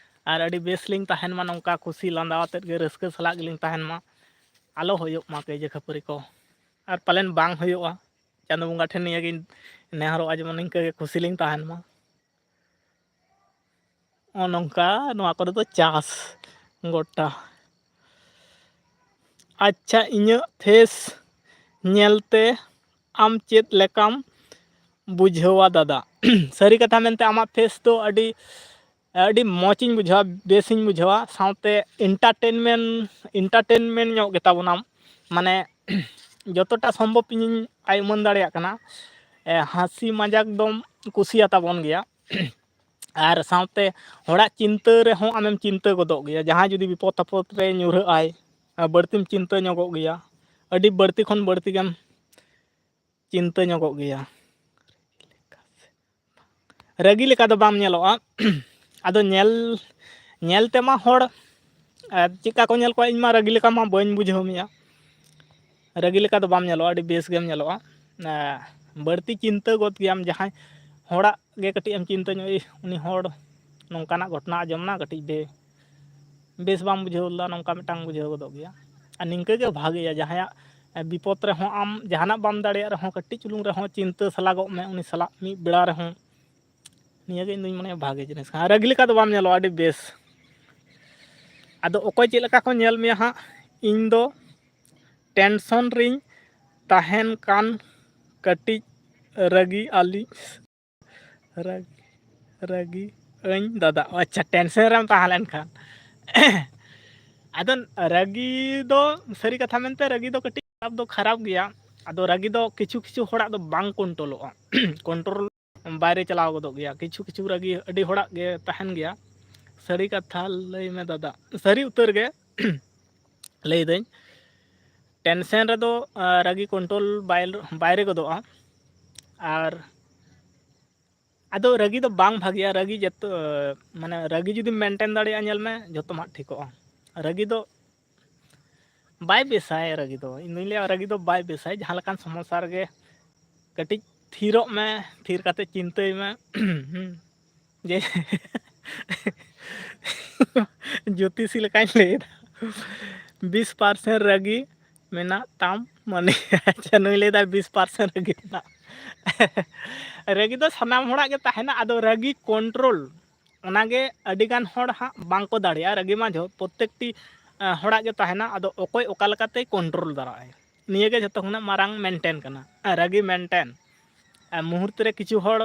ᱟᱨ ᱟᱹᱰᱤ ᱵᱮᱥ ᱞᱤᱧ ᱛᱟᱦᱮᱱ ᱢᱟ, ᱱᱚᱝᱠᱟ ᱠᱩᱥᱤ ᱞᱟᱸᱫᱟ ᱟᱛᱮᱫ ᱜᱮ ᱨᱟᱹᱥᱠᱟᱹ ᱥᱟᱞᱟᱜ ᱜᱮᱞᱤᱧ ᱛᱟᱦᱮᱱ ᱢᱟ, ᱟᱞᱚ ᱦᱩᱭᱩᱜ ᱢᱟ ᱠᱟᱹᱭᱡᱟᱹ ᱠᱷᱟᱹᱯᱟᱹᱨᱤ ᱠᱚ᱾ ᱟᱨ ᱯᱟᱞᱮᱱ ᱵᱟᱝ ᱦᱩᱭᱩᱜᱼᱟ, ᱪᱟᱸᱫᱚ ᱵᱚᱸᱜᱟ ᱴᱷᱮᱱ ᱱᱤᱭᱟᱹᱜᱤᱧ ᱱᱮᱦᱚᱨᱚᱜᱼᱟ, ᱡᱮᱢᱚᱱ ᱱᱤᱝᱠᱟᱹ ᱜᱮ ᱠᱩᱥᱤ ᱞᱤᱧ ᱛᱟᱦᱮᱱ ᱢᱟ᱾ ᱱᱚᱜᱼᱚ ᱱᱚᱝᱠᱟ ᱱᱚᱣᱟ ᱠᱚᱨᱮ ᱫᱚ ᱪᱟᱥ ᱜᱚᱴᱟ᱾ ᱟᱪᱪᱷᱟ, ᱤᱧᱟᱹᱜ ᱯᱷᱮᱥ ᱧᱮᱞᱛᱮ ᱟᱢ ᱪᱮᱫ ᱞᱮᱠᱟᱢ ᱵᱩᱡᱷᱟᱹᱣᱟ ᱫᱟᱫᱟ? ᱥᱟᱹᱨᱤ ᱠᱟᱛᱷᱟ ᱢᱮᱱᱛᱮ ᱟᱢᱟᱜ ᱯᱷᱮᱥ ᱫᱚ ᱟᱹᱰᱤ, ᱟᱹᱰᱤ ᱢᱚᱡᱽ ᱤᱧ ᱵᱩᱡᱷᱟᱹᱣᱟ, ᱵᱮᱥ ᱤᱧ ᱵᱩᱡᱷᱟᱹᱣᱟ, ᱥᱟᱶᱛᱮ ᱮᱱᱴᱟᱨᱴᱮᱱᱢᱮᱱᱴ, ᱮᱱᱴᱟᱨᱴᱮᱱᱢᱮᱱᱴ ᱧᱚᱜ ᱜᱮᱛᱟ ᱵᱚᱱᱟᱢ᱾ ᱢᱟᱱᱮ ᱡᱚᱛᱚᱴᱟ ᱥᱚᱢᱵᱷᱚᱵ ᱤᱧᱤᱧ ᱟᱭ ᱩᱢᱟᱹᱱ ᱫᱟᱲᱮᱭᱟᱜ ᱠᱟᱱᱟ, ᱮ, ᱦᱟᱹᱥᱤ ᱢᱟᱡᱟᱠ ᱫᱚᱢ ᱠᱩᱥᱤᱭᱟᱛᱟ ᱵᱚᱱ ᱜᱮᱭᱟ᱾ ᱟᱨ ᱥᱟᱶᱛᱮ ᱦᱚᱲᱟᱜ ᱪᱤᱱᱛᱟᱹ ᱨᱮᱦᱚᱸ ᱟᱢᱮᱢ ᱪᱤᱱᱛᱟᱹ ᱜᱚᱫᱚᱜ ᱜᱮᱭᱟ᱾ ᱡᱟᱦᱟᱸᱭ ᱡᱩᱫᱤ ᱵᱤᱯᱚᱫ ᱟᱯᱚᱫ ᱨᱮ ᱧᱩᱨᱦᱟᱹᱜ ᱟᱭ, ᱵᱟᱹᱲᱛᱤᱢ ᱪᱤᱱᱛᱟᱹ ᱧᱚᱜᱚᱜ ᱜᱮᱭᱟ, ᱟᱹᱰᱤ ᱵᱟᱹᱲᱛᱤ ᱠᱷᱚᱱ ᱵᱟᱹᱲᱛᱤ ᱜᱮᱢ ᱪᱤᱱᱛᱟᱹ ᱧᱚᱜᱚᱜ ᱜᱮᱭᱟ᱾ ᱨᱟᱹᱜᱤ ᱞᱮᱠᱟ ᱫᱚ ᱵᱟᱢ ᱧᱮᱞᱚᱜᱼᱟ᱾ ᱟᱫᱚ ᱧᱮᱞ, ᱧᱮᱞ ᱛᱮᱢᱟ ᱦᱚᱲ, ᱟᱨ ᱪᱮᱫᱠᱟ ᱠᱚ ᱧᱮᱞ ᱠᱚᱣᱟ, ᱤᱧ ᱢᱟ ᱨᱟᱹᱜᱤ ᱞᱮᱠᱟ ᱢᱟ ᱵᱟᱹᱧ ᱵᱩᱡᱷᱟᱹᱣ ᱢᱮᱭᱟ᱾ ᱨᱟᱹᱜᱤ ᱞᱮᱠᱟ ᱫᱚ ᱵᱟᱢ ᱧᱮᱞᱚᱜᱼᱟ, ᱟᱹᱰᱤ ᱵᱮᱥ ᱜᱮᱢ ᱧᱮᱞᱚᱜᱼᱟ᱾ ᱮᱸ, ᱵᱟᱹᱲᱛᱤ ᱪᱤᱱᱛᱟᱹ ᱜᱚᱫ ᱜᱮᱭᱟᱢ, ᱡᱟᱦᱟᱸᱭ ᱦᱚᱲᱟᱜ ᱜᱮ ᱠᱟᱹᱴᱤᱡ ᱮᱢ ᱪᱤᱱᱛᱟᱹ ᱧᱚᱜ, "ᱤᱦ, ᱩᱱᱤ ᱦᱚᱲ ᱱᱚᱝᱠᱟᱱᱟᱜ ᱜᱷᱚᱴᱚᱱᱟ ᱟᱸᱡᱚᱢ ᱮᱱᱟ, ᱠᱟᱹᱴᱤᱡ ᱵᱮ-, ᱵᱮᱥ ᱵᱟᱢ ᱵᱩᱡᱷᱟᱹᱣ ᱞᱮᱫᱟ", ᱱᱚᱝᱠᱟ ᱢᱤᱫᱴᱟᱝ ᱵᱩᱡᱷᱟᱹᱣ ᱜᱚᱫᱚᱜ ᱜᱮᱭᱟ᱾ ᱟᱨ ᱱᱤᱝᱠᱟᱹ ᱜᱮ ᱵᱷᱟᱜᱮᱭᱟ, ᱡᱟᱦᱟᱸᱭᱟᱜ ᱵᱤᱯᱚᱫ ᱨᱮᱦᱚᱸ ᱟᱢ ᱡᱟᱦᱟᱱᱟᱜ ᱵᱟᱢ ᱫᱟᱲᱮᱭᱟᱜ ᱨᱮᱦᱚᱸ, ᱠᱟᱹᱴᱤᱡ ᱪᱩᱞᱩᱝ ᱨᱮᱦᱚᱸ ᱪᱤᱱᱛᱟᱹ ᱥᱟᱞᱟᱜᱚᱜ ᱢᱮ ᱩᱱᱤ ᱥᱟᱞᱟᱜ ᱢᱤᱫ ᱵᱮᱲᱟ ᱨᱮᱦᱚᱸ᱾ ᱱᱤᱭᱟᱹ ᱜᱮ ᱤᱧ ᱫᱩᱧ ᱢᱚᱱᱮᱭᱟ ᱵᱷᱟᱜᱮ ᱡᱤᱱᱤᱥ ᱠᱟᱱᱟ᱾ ᱨᱟᱹᱜᱤ ᱞᱮᱠᱟ ᱫᱚ ᱵᱟᱢ ᱧᱮᱞᱚᱜᱼᱟ, ᱟᱹᱰᱤ ᱵᱮᱥ᱾ ᱟᱫᱚ ᱚᱠᱚᱭ ᱪᱮᱫ ᱞᱮᱠᱟ ᱠᱚ ᱧᱮᱞ ᱢᱮᱭᱟ ᱦᱟᱸᱜ, ᱤᱧ ᱫᱚ ᱴᱮᱱᱥᱚᱱ ᱨᱤᱧ ᱛᱟᱦᱮᱱ ᱠᱟᱱ ᱠᱟᱹᱴᱤᱡ ᱨᱟᱹᱜᱤ ᱟᱹᱞᱤᱧ, ᱨᱟᱹᱜᱤ, ᱨᱟᱹᱜᱤ ᱟᱹᱧ ᱫᱟᱫᱟ᱾ ᱟᱪᱪᱷᱟ, ᱴᱮᱱᱥᱚᱱ ᱨᱮᱢ ᱛᱟᱦᱮᱸ ᱞᱮᱱᱠᱷᱟᱱ᱾ ᱟᱫᱚ ᱨᱟᱹᱜᱤ ᱫᱚ ᱥᱟᱹᱨᱤ ᱠᱟᱛᱷᱟ ᱢᱮᱱᱛᱮ ᱨᱟᱹᱜᱤ ᱫᱚ ᱠᱟᱹᱴᱤᱡ ᱠᱷᱟᱨᱟᱯ ᱫᱚ ᱠᱷᱟᱨᱟᱯ ᱜᱮᱭᱟ᱾ ᱟᱫᱚ ᱨᱟᱹᱜᱤ ᱫᱚ ᱠᱤᱪᱷᱩ ᱠᱤᱪᱷᱩ ᱦᱚᱲᱟᱜ ᱫᱚ ᱵᱟᱝ ᱠᱚᱱᱴᱨᱳᱞᱚᱜᱼᱟ᱾ ᱠᱚᱱᱴᱨᱳᱞ ᱵᱟᱭᱨᱮ ᱪᱟᱞᱟᱣ ᱜᱚᱫᱚᱜ ᱜᱮᱭᱟ᱾ ᱠᱤᱪᱷᱩ ᱠᱤᱪᱷᱩ ᱨᱟᱹᱜᱤ ᱟᱹᱰᱤ ᱦᱚᱲᱟᱜ ᱜᱮ ᱛᱟᱦᱮᱱ ᱜᱮᱭᱟ᱾ ᱥᱟᱹᱨᱤ ᱠᱟᱛᱷᱟ ᱞᱟᱹᱭ ᱢᱮ ᱫᱟᱫᱟ, ᱥᱟᱹᱨᱤ ᱩᱛᱟᱹᱨ ᱜᱮ ᱞᱟᱹᱭᱫᱟᱹᱧ, ᱴᱮᱱᱥᱮᱱ ᱨᱮᱫᱚ, ᱟᱸ, ᱨᱟᱹᱜᱤ ᱠᱚᱱᱴᱨᱳᱞ ᱵᱟᱭ-, ᱵᱟᱭᱨᱮ ᱜᱚᱫᱚᱜᱼᱟ᱾ ᱟᱨ ᱟᱫᱚ ᱨᱟᱹᱜᱤ ᱫᱚ ᱵᱟᱝ ᱵᱷᱟᱜᱮᱭᱟ᱾ ᱨᱟᱹᱜᱤ ᱡᱚᱛᱚ, ᱢᱟᱱᱮ, ᱨᱟᱹᱜᱤ ᱡᱩᱫᱤᱢ ᱢᱮᱱᱴᱮᱱ ᱫᱟᱲᱮᱭᱟᱜᱼᱟ, ᱧᱮᱞ ᱢᱮ, ᱡᱚᱛᱚᱢᱟᱜ ᱴᱷᱤᱠᱚᱜᱼᱟ᱾ ᱨᱟᱹᱜᱤ ᱫᱚ ᱵᱟᱭ ᱵᱮᱥᱟᱭ ᱨᱟᱹᱜᱤ ᱫᱚ᱾ ᱤᱧ ᱫᱩᱧ ᱞᱟᱹᱭᱟ ᱨᱟᱹᱜᱤ ᱫᱚ ᱵᱟᱭ ᱵᱮᱥᱟᱭ᱾ ᱡᱟᱦᱟᱸ ᱞᱮᱠᱟᱱ ᱥᱚᱢᱚᱥᱥᱟ ᱨᱮᱜᱮ ᱠᱟᱹᱴᱤᱡ ᱛᱷᱤᱨᱚᱜ ᱢᱮ, ᱛᱷᱤᱨ ᱠᱟᱛᱮ ᱪᱤᱱᱛᱟᱹᱭ ᱢᱮ᱾ ᱡᱮ ᱡᱳᱛᱤᱥᱤ ᱞᱮᱠᱟᱧ ᱞᱟᱹᱭᱫᱟ, ᱵᱤᱥ ᱯᱟᱨᱥᱮᱱᱴ ᱨᱟᱹᱜᱤ ᱢᱮᱱᱟᱜ ᱛᱟᱢ ᱢᱟᱱᱮ᱾ ᱟᱪᱪᱷᱟ, ᱱᱩᱭ ᱞᱟᱹᱭᱫᱟ ᱵᱤᱥ ᱯᱟᱨᱥᱮᱱᱴ ᱨᱟᱹᱜᱤ ᱢᱮᱱᱟᱜ᱾ ᱨᱟᱹᱜᱤ ᱫᱚ ᱥᱟᱱᱟᱢ ᱦᱚᱲᱟᱜ ᱜᱮ ᱛᱟᱦᱮᱱᱟ, ᱟᱫᱚ ᱨᱟᱹᱜᱤ ᱠᱚᱱᱴᱨᱳᱞ, ᱚᱱᱟᱜᱮ ᱟᱹᱰᱤᱜᱟᱱ ᱦᱚᱲ ᱦᱟᱸᱜ ᱵᱟᱝᱠᱚ ᱫᱟᱲᱮᱭᱟᱜᱼᱟ᱾ ᱨᱟᱹᱜᱤ ᱢᱟ ᱡᱷᱚ-, ᱯᱨᱚᱛᱮᱠᱴᱤ, ᱮᱸ, ᱦᱚᱲᱟᱜ ᱜᱮ ᱛᱟᱦᱮᱱᱟ, ᱟᱫᱚ ᱚᱠᱚᱭ ᱚᱠᱟ ᱞᱮᱠᱟᱛᱮᱭ ᱠᱚᱱᱴᱨᱳᱞ ᱫᱟᱲᱮᱭᱟᱜᱼᱟᱭ, ᱱᱤᱭᱟᱹᱜᱮ ᱡᱷᱚᱛᱚ ᱠᱷᱚᱱᱟᱜ ᱢᱟᱨᱟᱝ ᱢᱮᱱᱴᱮᱱ ᱠᱟᱱᱟ, ᱮᱸ, ᱨᱟᱹᱜᱤ ᱢᱮᱱᱴᱮᱱ᱾ ᱟᱨ ᱢᱩᱦᱩᱨᱛ ᱨᱮ ᱠᱤᱪᱷᱩ ᱦᱚᱲ,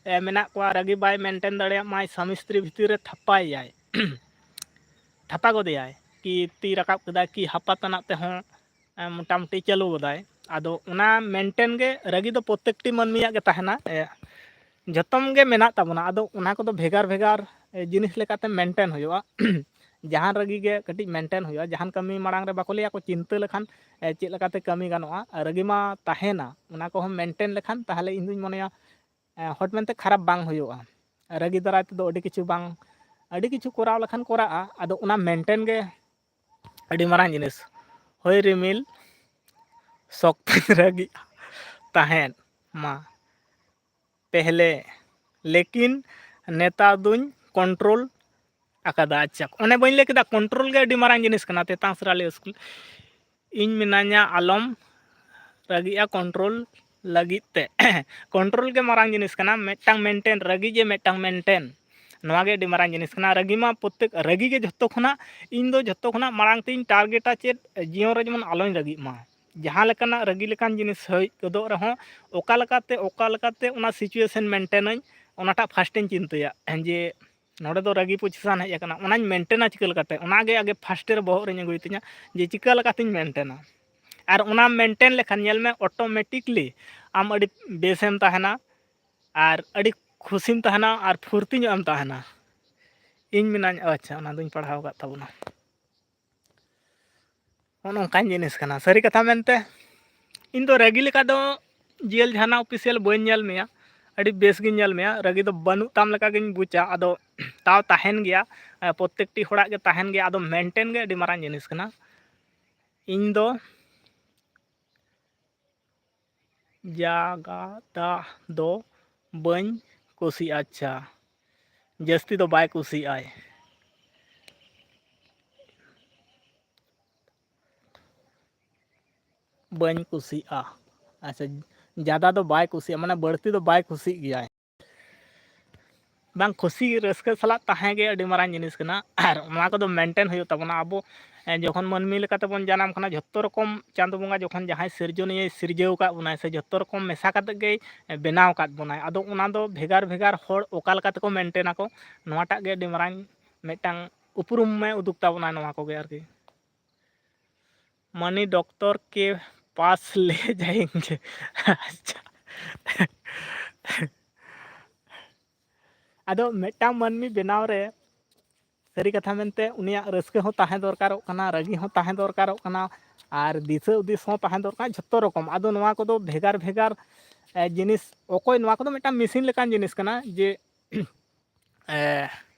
ᱮᱸ, ᱢᱮᱱᱟᱜ ᱠᱚᱣᱟ, ᱨᱟᱹᱜᱤ ᱵᱟᱭ ᱢᱮᱱᱴᱮᱱ ᱫᱟᱲᱮᱭᱟᱜ ᱢᱟᱭ, ᱥᱟᱢᱤ ᱥᱛᱨᱤ ᱵᱷᱤᱛᱤᱨ ᱨᱮ ᱛᱷᱟᱯᱟᱭᱮᱭᱟᱭ, ᱛᱷᱟᱯᱟ ᱜᱚᱫᱮᱭᱟᱭ, ᱠᱤ ᱛᱤ ᱨᱟᱠᱟᱵ ᱠᱮᱫᱟᱭ, ᱠᱤ ᱦᱟᱯᱟ ᱛᱟᱱᱟᱜ ᱛᱮᱦᱚᱸ, ᱮᱸ, ᱢᱚᱴᱟᱢᱩᱴᱤ ᱪᱟᱹᱞᱩ ᱜᱚᱫᱟᱭ᱾ ᱟᱫᱚ ᱚᱱᱟ ᱢᱮᱱᱴᱮᱱ ᱜᱮ ᱨᱟᱹᱜᱤ ᱫᱚ ᱯᱨᱚᱛᱮᱠᱴᱤ ᱢᱟᱹᱱᱢᱤᱭᱟᱜ ᱜᱮ ᱛᱟᱦᱮᱱᱟ, ᱮ, ᱡᱚᱛᱚᱢ ᱜᱮ ᱢᱮᱱᱟᱜ ᱛᱟᱵᱚᱱᱟ᱾ ᱟᱫᱚ ᱚᱱᱟ ᱠᱚᱫᱚ ᱵᱷᱮᱜᱟᱨ ᱵᱷᱮᱜᱟᱨ, ᱮ, ᱡᱤᱱᱤᱥ ᱞᱮᱠᱟᱛᱮ ᱢᱮᱱᱴᱮᱱ ᱦᱩᱭᱩᱜᱼᱟ᱾ ᱡᱟᱦᱟᱱ ᱨᱟᱹᱜᱤ ᱜᱮ ᱠᱟᱹᱴᱤᱡ ᱢᱮᱱᱴᱮᱱ ᱦᱩᱭᱩᱜᱼᱟ᱾ ᱡᱟᱦᱟᱱ ᱠᱟᱹᱢᱤ ᱢᱟᱲᱟᱝ ᱨᱮ ᱵᱟᱠᱚ ᱞᱟᱹᱭᱟ ᱠᱚ ᱪᱤᱱᱛᱟᱹ ᱞᱮᱠᱷᱟᱱ, ᱮ, ᱪᱮᱫ ᱞᱮᱠᱟᱛᱮ ᱠᱟᱹᱢᱤ ᱜᱟᱱᱚᱜᱼᱟ, ᱨᱟᱹᱜᱤ ᱢᱟ ᱛᱟᱦᱮᱱᱟ᱾ ᱚᱱᱟ ᱠᱚᱦᱚᱸ ᱢᱮᱱᱴᱮᱱ ᱞᱮᱠᱷᱟᱱ ᱛᱟᱦᱚᱞᱮ ᱤᱧ ᱫᱩᱧ ᱢᱚᱱᱮᱭᱟ, ᱮ, ᱦᱚᱴ ᱢᱮᱱᱛᱮ ᱠᱷᱟᱨᱟᱯ ᱵᱟᱝ ᱦᱩᱭᱩᱜᱼᱟ᱾ ᱨᱟᱹᱜᱤ ᱫᱟᱨᱟᱭ ᱛᱮᱫᱚ ᱟᱹᱰᱤ ᱠᱤᱪᱷᱩ ᱵᱟᱝ, ᱟᱹᱰᱤ ᱠᱤᱪᱷᱩ ᱠᱚᱨᱟᱣ ᱞᱮᱠᱷᱟᱱ ᱠᱚᱨᱟᱜᱼᱟ᱾ ᱟᱫᱚ ᱚᱱᱟ ᱢᱮᱱᱴᱮᱱ ᱜᱮ ᱟᱹᱰᱤ ᱢᱟᱨᱟᱝ ᱡᱤᱱᱤᱥ᱾ ᱦᱳᱭ ᱨᱤᱢᱤᱞ, ᱥᱚᱠᱛᱚᱧ ᱨᱟᱹᱜᱤᱜᱼᱟ ᱛᱟᱦᱮᱸᱫ ᱢᱟ ᱯᱮᱦᱞᱮ, ᱞᱮᱠᱤᱱ ᱱᱮᱛᱟᱨ ᱫᱩᱧ ᱠᱚᱱᱴᱨᱳᱞ ᱟᱠᱟᱫᱟ᱾ ᱟᱪᱪᱷᱟ, ᱚᱱᱮ ᱵᱟᱹᱧ ᱞᱟᱹᱭ ᱠᱮᱫᱟ, ᱠᱚᱱᱴᱨᱳᱞ ᱜᱮ ᱟᱹᱰᱤ ᱢᱟᱨᱟᱝ ᱡᱤᱱᱤᱥ ᱠᱟᱱᱟ᱾ ᱛᱮᱛᱟᱝ ᱥᱮᱨᱟᱞᱤ ᱥᱠᱩᱞ, ᱤᱧ ᱢᱮᱱᱟᱧᱟ ᱟᱞᱚᱢ ᱨᱟᱹᱜᱤᱜᱼᱟ ᱠᱚᱱᱴᱨᱳᱞ ᱞᱟᱹᱜᱤᱫ ᱛᱮ᱾ ᱠᱚᱱᱴᱨᱳᱞ ᱜᱮ ᱢᱟᱨᱟᱝ ᱡᱤᱱᱤᱥ ᱠᱟᱱᱟ, ᱢᱤᱫᱴᱟᱝ ᱢᱮᱱᱴᱮᱱ, ᱨᱟᱹᱜᱤ ᱡᱮ ᱢᱤᱫᱴᱟᱝ ᱢᱮᱱᱴᱮᱱ, ᱱᱚᱣᱟ ᱜᱮ ᱟᱹᱰᱤ ᱢᱟᱨᱟᱝ ᱡᱤᱱᱤᱥ ᱠᱟᱱᱟ᱾ ᱨᱟᱹᱜᱤ ᱢᱟ ᱯᱨᱚᱛᱮᱠ, ᱨᱟᱹᱜᱤ ᱜᱮ ᱡᱷᱚᱛᱚ ᱠᱷᱚᱱᱟᱜ, ᱤᱧ ᱫᱚ ᱡᱷᱚᱛᱚ ᱠᱷᱚᱱᱟᱜ ᱢᱟᱲᱟᱝ ᱛᱮᱧ ᱴᱟᱨᱜᱮᱴᱟ ᱪᱮᱫ, ᱡᱤᱭᱚᱱ ᱨᱮ ᱡᱮᱢᱚᱱ ᱟᱞᱚᱧ ᱨᱟᱹᱜᱤᱜ ᱢᱟ᱾ ᱡᱟᱦᱟᱸ ᱞᱮᱠᱟᱱᱟᱜ ᱨᱟᱹᱜᱤ ᱞᱮᱠᱟᱱ ᱡᱤᱱᱤᱥ ᱦᱩᱭ ᱜᱚᱫᱚᱜ ᱨᱮᱦᱚᱸ, ᱚᱠᱟ ᱞᱮᱠᱟᱛᱮ, ᱚᱠᱟ ᱞᱮᱠᱟᱛᱮ ᱚᱱᱟ ᱥᱤᱪᱩᱭᱮᱥᱚᱱ ᱢᱮᱱᱴᱮᱱᱟᱹᱧ, ᱚᱱᱟᱴᱟᱜ ᱯᱷᱟᱥᱴ ᱤᱧ ᱪᱤᱱᱛᱟᱹᱭᱟ᱾ ᱡᱮ ᱱᱚᱰᱮ ᱫᱚ ᱨᱟᱹᱜᱤ ᱯᱚᱡᱤᱥᱚᱱ ᱦᱮᱡ ᱟᱠᱟᱱᱟ, ᱚᱱᱟᱧ ᱢᱮᱱᱴᱮᱱᱟ ᱪᱤᱠᱟᱹ ᱞᱮᱠᱟᱛᱮ, ᱚᱱᱟᱜᱮ ᱟᱜᱮ ᱯᱷᱟᱥᱴ ᱨᱮ ᱵᱚᱦᱚᱜ ᱨᱤᱧ ᱟᱹᱜᱩᱭ ᱛᱤᱧᱟ, ᱡᱮ ᱪᱤᱠᱟᱹ ᱞᱮᱠᱟᱛᱤᱧ ᱢᱮᱱᱴᱮᱱᱟ᱾ ᱟᱨ ᱚᱱᱟᱢ ᱢᱮᱱᱴᱮᱱ ᱞᱮᱠᱷᱟᱱ, ᱧᱮᱞ ᱢᱮ, ᱚᱴᱳᱢᱮᱴᱤᱠᱞᱤ ᱟᱢ ᱟᱹᱰᱤ ᱵᱮᱥᱮᱢ ᱛᱟᱦᱮᱱᱟ, ᱟᱨ ᱟᱹᱰᱤ ᱠᱷᱩᱥᱤᱢ ᱛᱟᱦᱮᱱᱟ, ᱟᱨ ᱯᱷᱩᱨᱛᱤ ᱧᱚᱜ ᱮᱢ ᱛᱟᱦᱮᱱᱟ᱾ ᱤᱧ ᱢᱮᱱᱟᱧ, ᱟᱪᱪᱷᱟ, ᱚᱱᱟ ᱫᱩᱧ ᱯᱟᱲᱦᱟᱣ ᱟᱠᱟᱫ ᱛᱟᱵᱚᱱᱟ᱾ ᱱᱚᱜᱼᱚ ᱱᱚᱝᱠᱟᱱ ᱡᱤᱱᱤᱥ ᱠᱟᱱᱟ᱾ ᱥᱟᱹᱨᱤ ᱠᱟᱛᱷᱟ ᱢᱮᱱᱛᱮ, ᱤᱧ ᱫᱚ ᱨᱟᱹᱜᱤ ᱞᱮᱠᱟ ᱫᱚ ᱡᱤᱭᱟᱹᱞ ᱡᱟᱦᱟᱱᱟᱜ ᱚᱯᱷᱤᱥᱤᱭᱟᱞ ᱵᱟᱹᱧ ᱧᱮᱞ ᱢᱮᱭᱟ, ᱟᱹᱰᱤ ᱵᱮᱥ ᱜᱤᱧ ᱧᱮᱞ ᱢᱮᱭᱟ᱾ ᱨᱟᱹᱜᱤ ᱫᱚ ᱵᱟᱹᱱᱩᱜ ᱛᱟᱢ ᱞᱮᱠᱟ ᱜᱤᱧ ᱵᱩᱡᱟ, ᱟᱫᱚ ᱛᱟᱣ ᱛᱟᱦᱮᱱ ᱜᱮᱭᱟ, ᱮ, ᱯᱨᱚᱛᱮᱠᱴᱤ ᱦᱚᱲᱟᱜ ᱜᱮ ᱛᱟᱦᱮᱱ ᱜᱮᱭᱟ᱾ ᱟᱫᱚ ᱢᱮᱱᱴᱮᱱ ᱜᱮ ᱟᱹᱰᱤ ᱢᱟᱨᱟᱝ ᱡᱤᱱᱤᱥ ᱠᱟᱱᱟ᱾ ᱤᱧ ᱫᱚ ᱡᱟᱫᱟ ᱫᱚ ᱵᱟᱹᱧ ᱠᱩᱥᱤᱭᱟᱜᱼᱟ᱾ ᱟᱪᱪᱷᱟ, ᱡᱟᱹᱥᱛᱤ ᱫᱚ ᱵᱟᱭ ᱠᱩᱥᱤᱭᱟᱜᱼᱟᱭ᱾ ᱵᱟᱹᱧ ᱠᱩᱥᱤᱭᱟᱜᱼᱟ᱾ ᱟᱪᱪᱷᱟ, ᱡᱟᱫᱟ ᱫᱚ ᱵᱟᱭ ᱠᱩᱥᱤᱭᱟᱜᱼᱟ, ᱢᱟᱱᱮ ᱵᱟᱹᱲᱛᱤ ᱫᱚ ᱵᱟᱭ ᱠᱩᱥᱤᱜ ᱜᱮᱭᱟᱭ᱾ ᱵᱟᱝ, ᱠᱷᱩᱥᱤ ᱨᱟᱹᱥᱠᱟᱹ ᱥᱟᱞᱟᱜ ᱛᱟᱦᱮᱸ ᱜᱮ ᱟᱹᱰᱤ ᱢᱟᱨᱟᱝ ᱡᱤᱱᱤᱥ ᱠᱟᱱᱟ, ᱟᱨ ᱱᱚᱣᱟ ᱠᱚᱫᱚ maintain ᱦᱩᱭᱩᱜ ᱛᱟᱵᱚᱱᱟ᱾ ᱟᱵᱚ, ᱮ, ᱡᱚᱠᱷᱚᱱ ᱢᱟᱹᱱᱢᱤ ᱞᱮᱠᱟ ᱛᱮᱵᱚᱱ ᱡᱟᱱᱟᱢ ᱠᱟᱱᱟ, ᱡᱷᱚᱛᱚ ᱨᱚᱠᱚᱢ ᱪᱟᱸᱫᱚ ᱵᱚᱸᱜᱟ ᱡᱚᱠᱷᱚᱱ ᱡᱟᱦᱟᱸᱭ ᱥᱤᱨᱡᱚᱱᱤᱭᱟᱹᱭ ᱥᱤᱨᱡᱟᱹᱣ ᱟᱠᱟᱫ ᱵᱚᱱᱟᱭ, ᱥᱮ ᱡᱷᱚᱛᱚ ᱨᱚᱠᱚᱢ ᱢᱮᱥᱟ ᱠᱟᱛᱮᱫ ᱜᱮᱭ, ᱮ, ᱵᱮᱱᱟᱣ ᱟᱠᱟᱫ ᱵᱚᱱᱟᱭ᱾ ᱟᱫᱚ ᱚᱱᱟ ᱫᱚ ᱵᱷᱮᱜᱟᱨ ᱵᱷᱮᱜᱟᱨ ᱦᱚᱲ ᱚᱠᱟ ᱞᱮᱠᱟ ᱛᱮᱠᱚ maintain ᱟᱠᱚ, ᱱᱚᱣᱟᱴᱟᱜ ᱜᱮ ᱟᱹᱰᱤ ᱢᱟᱨᱟᱝ ᱢᱤᱫᱴᱟᱝ ᱩᱯᱨᱩᱢ ᱮ ᱩᱫᱩᱜ ᱛᱟᱵᱚᱱᱟ, ᱱᱚᱣᱟ ᱠᱚᱜᱮ ᱟᱨᱠᱤ᱾ ᱢᱟᱱᱤ ᱰᱚᱠᱴᱚᱨ ᱠᱮ ᱯᱟᱥ ᱞᱮ ᱡᱟᱭᱮᱝᱜᱮ᱾ ᱟᱪᱪᱷᱟ᱾ ᱟᱫᱚ ᱢᱤᱫᱴᱟᱝ ᱢᱟᱹᱱᱢᱤ ᱵᱮᱱᱟᱣ ᱨᱮ ᱥᱟᱹᱨᱤ ᱠᱟᱛᱷᱟ ᱢᱮᱱᱛᱮ ᱩᱱᱤᱭᱟᱜ ᱨᱟᱹᱥᱠᱟᱹ ᱦᱚᱸ ᱛᱟᱦᱮᱸ ᱫᱚᱨᱠᱟᱨᱚᱜ ᱠᱟᱱᱟ, ᱨᱟᱹᱜᱤ ᱦᱚᱸ ᱛᱟᱦᱮᱸ ᱫᱚᱨᱠᱟᱨᱚᱜ ᱠᱟᱱᱟ, ᱟᱨ ᱫᱤᱥᱟᱹ ᱦᱩᱫᱤᱥ ᱦᱚᱸ ᱛᱟᱦᱮᱸ ᱫᱚᱨᱠᱟᱨ, ᱡᱷᱚᱛᱚ ᱨᱚᱠᱚᱢ᱾ ᱟᱫᱚ ᱱᱚᱣᱟ ᱠᱚᱫᱚ ᱵᱷᱮᱜᱟᱨ ᱵᱷᱮᱜᱟᱨ, ᱮ, ᱡᱤᱱᱤᱥ, ᱚᱠᱚᱭ, ᱱᱚᱣᱟ ᱠᱚᱫᱚ ᱢᱤᱫᱴᱟᱝ ᱢᱮᱥᱤᱱ ᱞᱮᱠᱟᱱ ᱡᱤᱱᱤᱥ ᱠᱟᱱᱟ ᱡᱮ, ᱮ,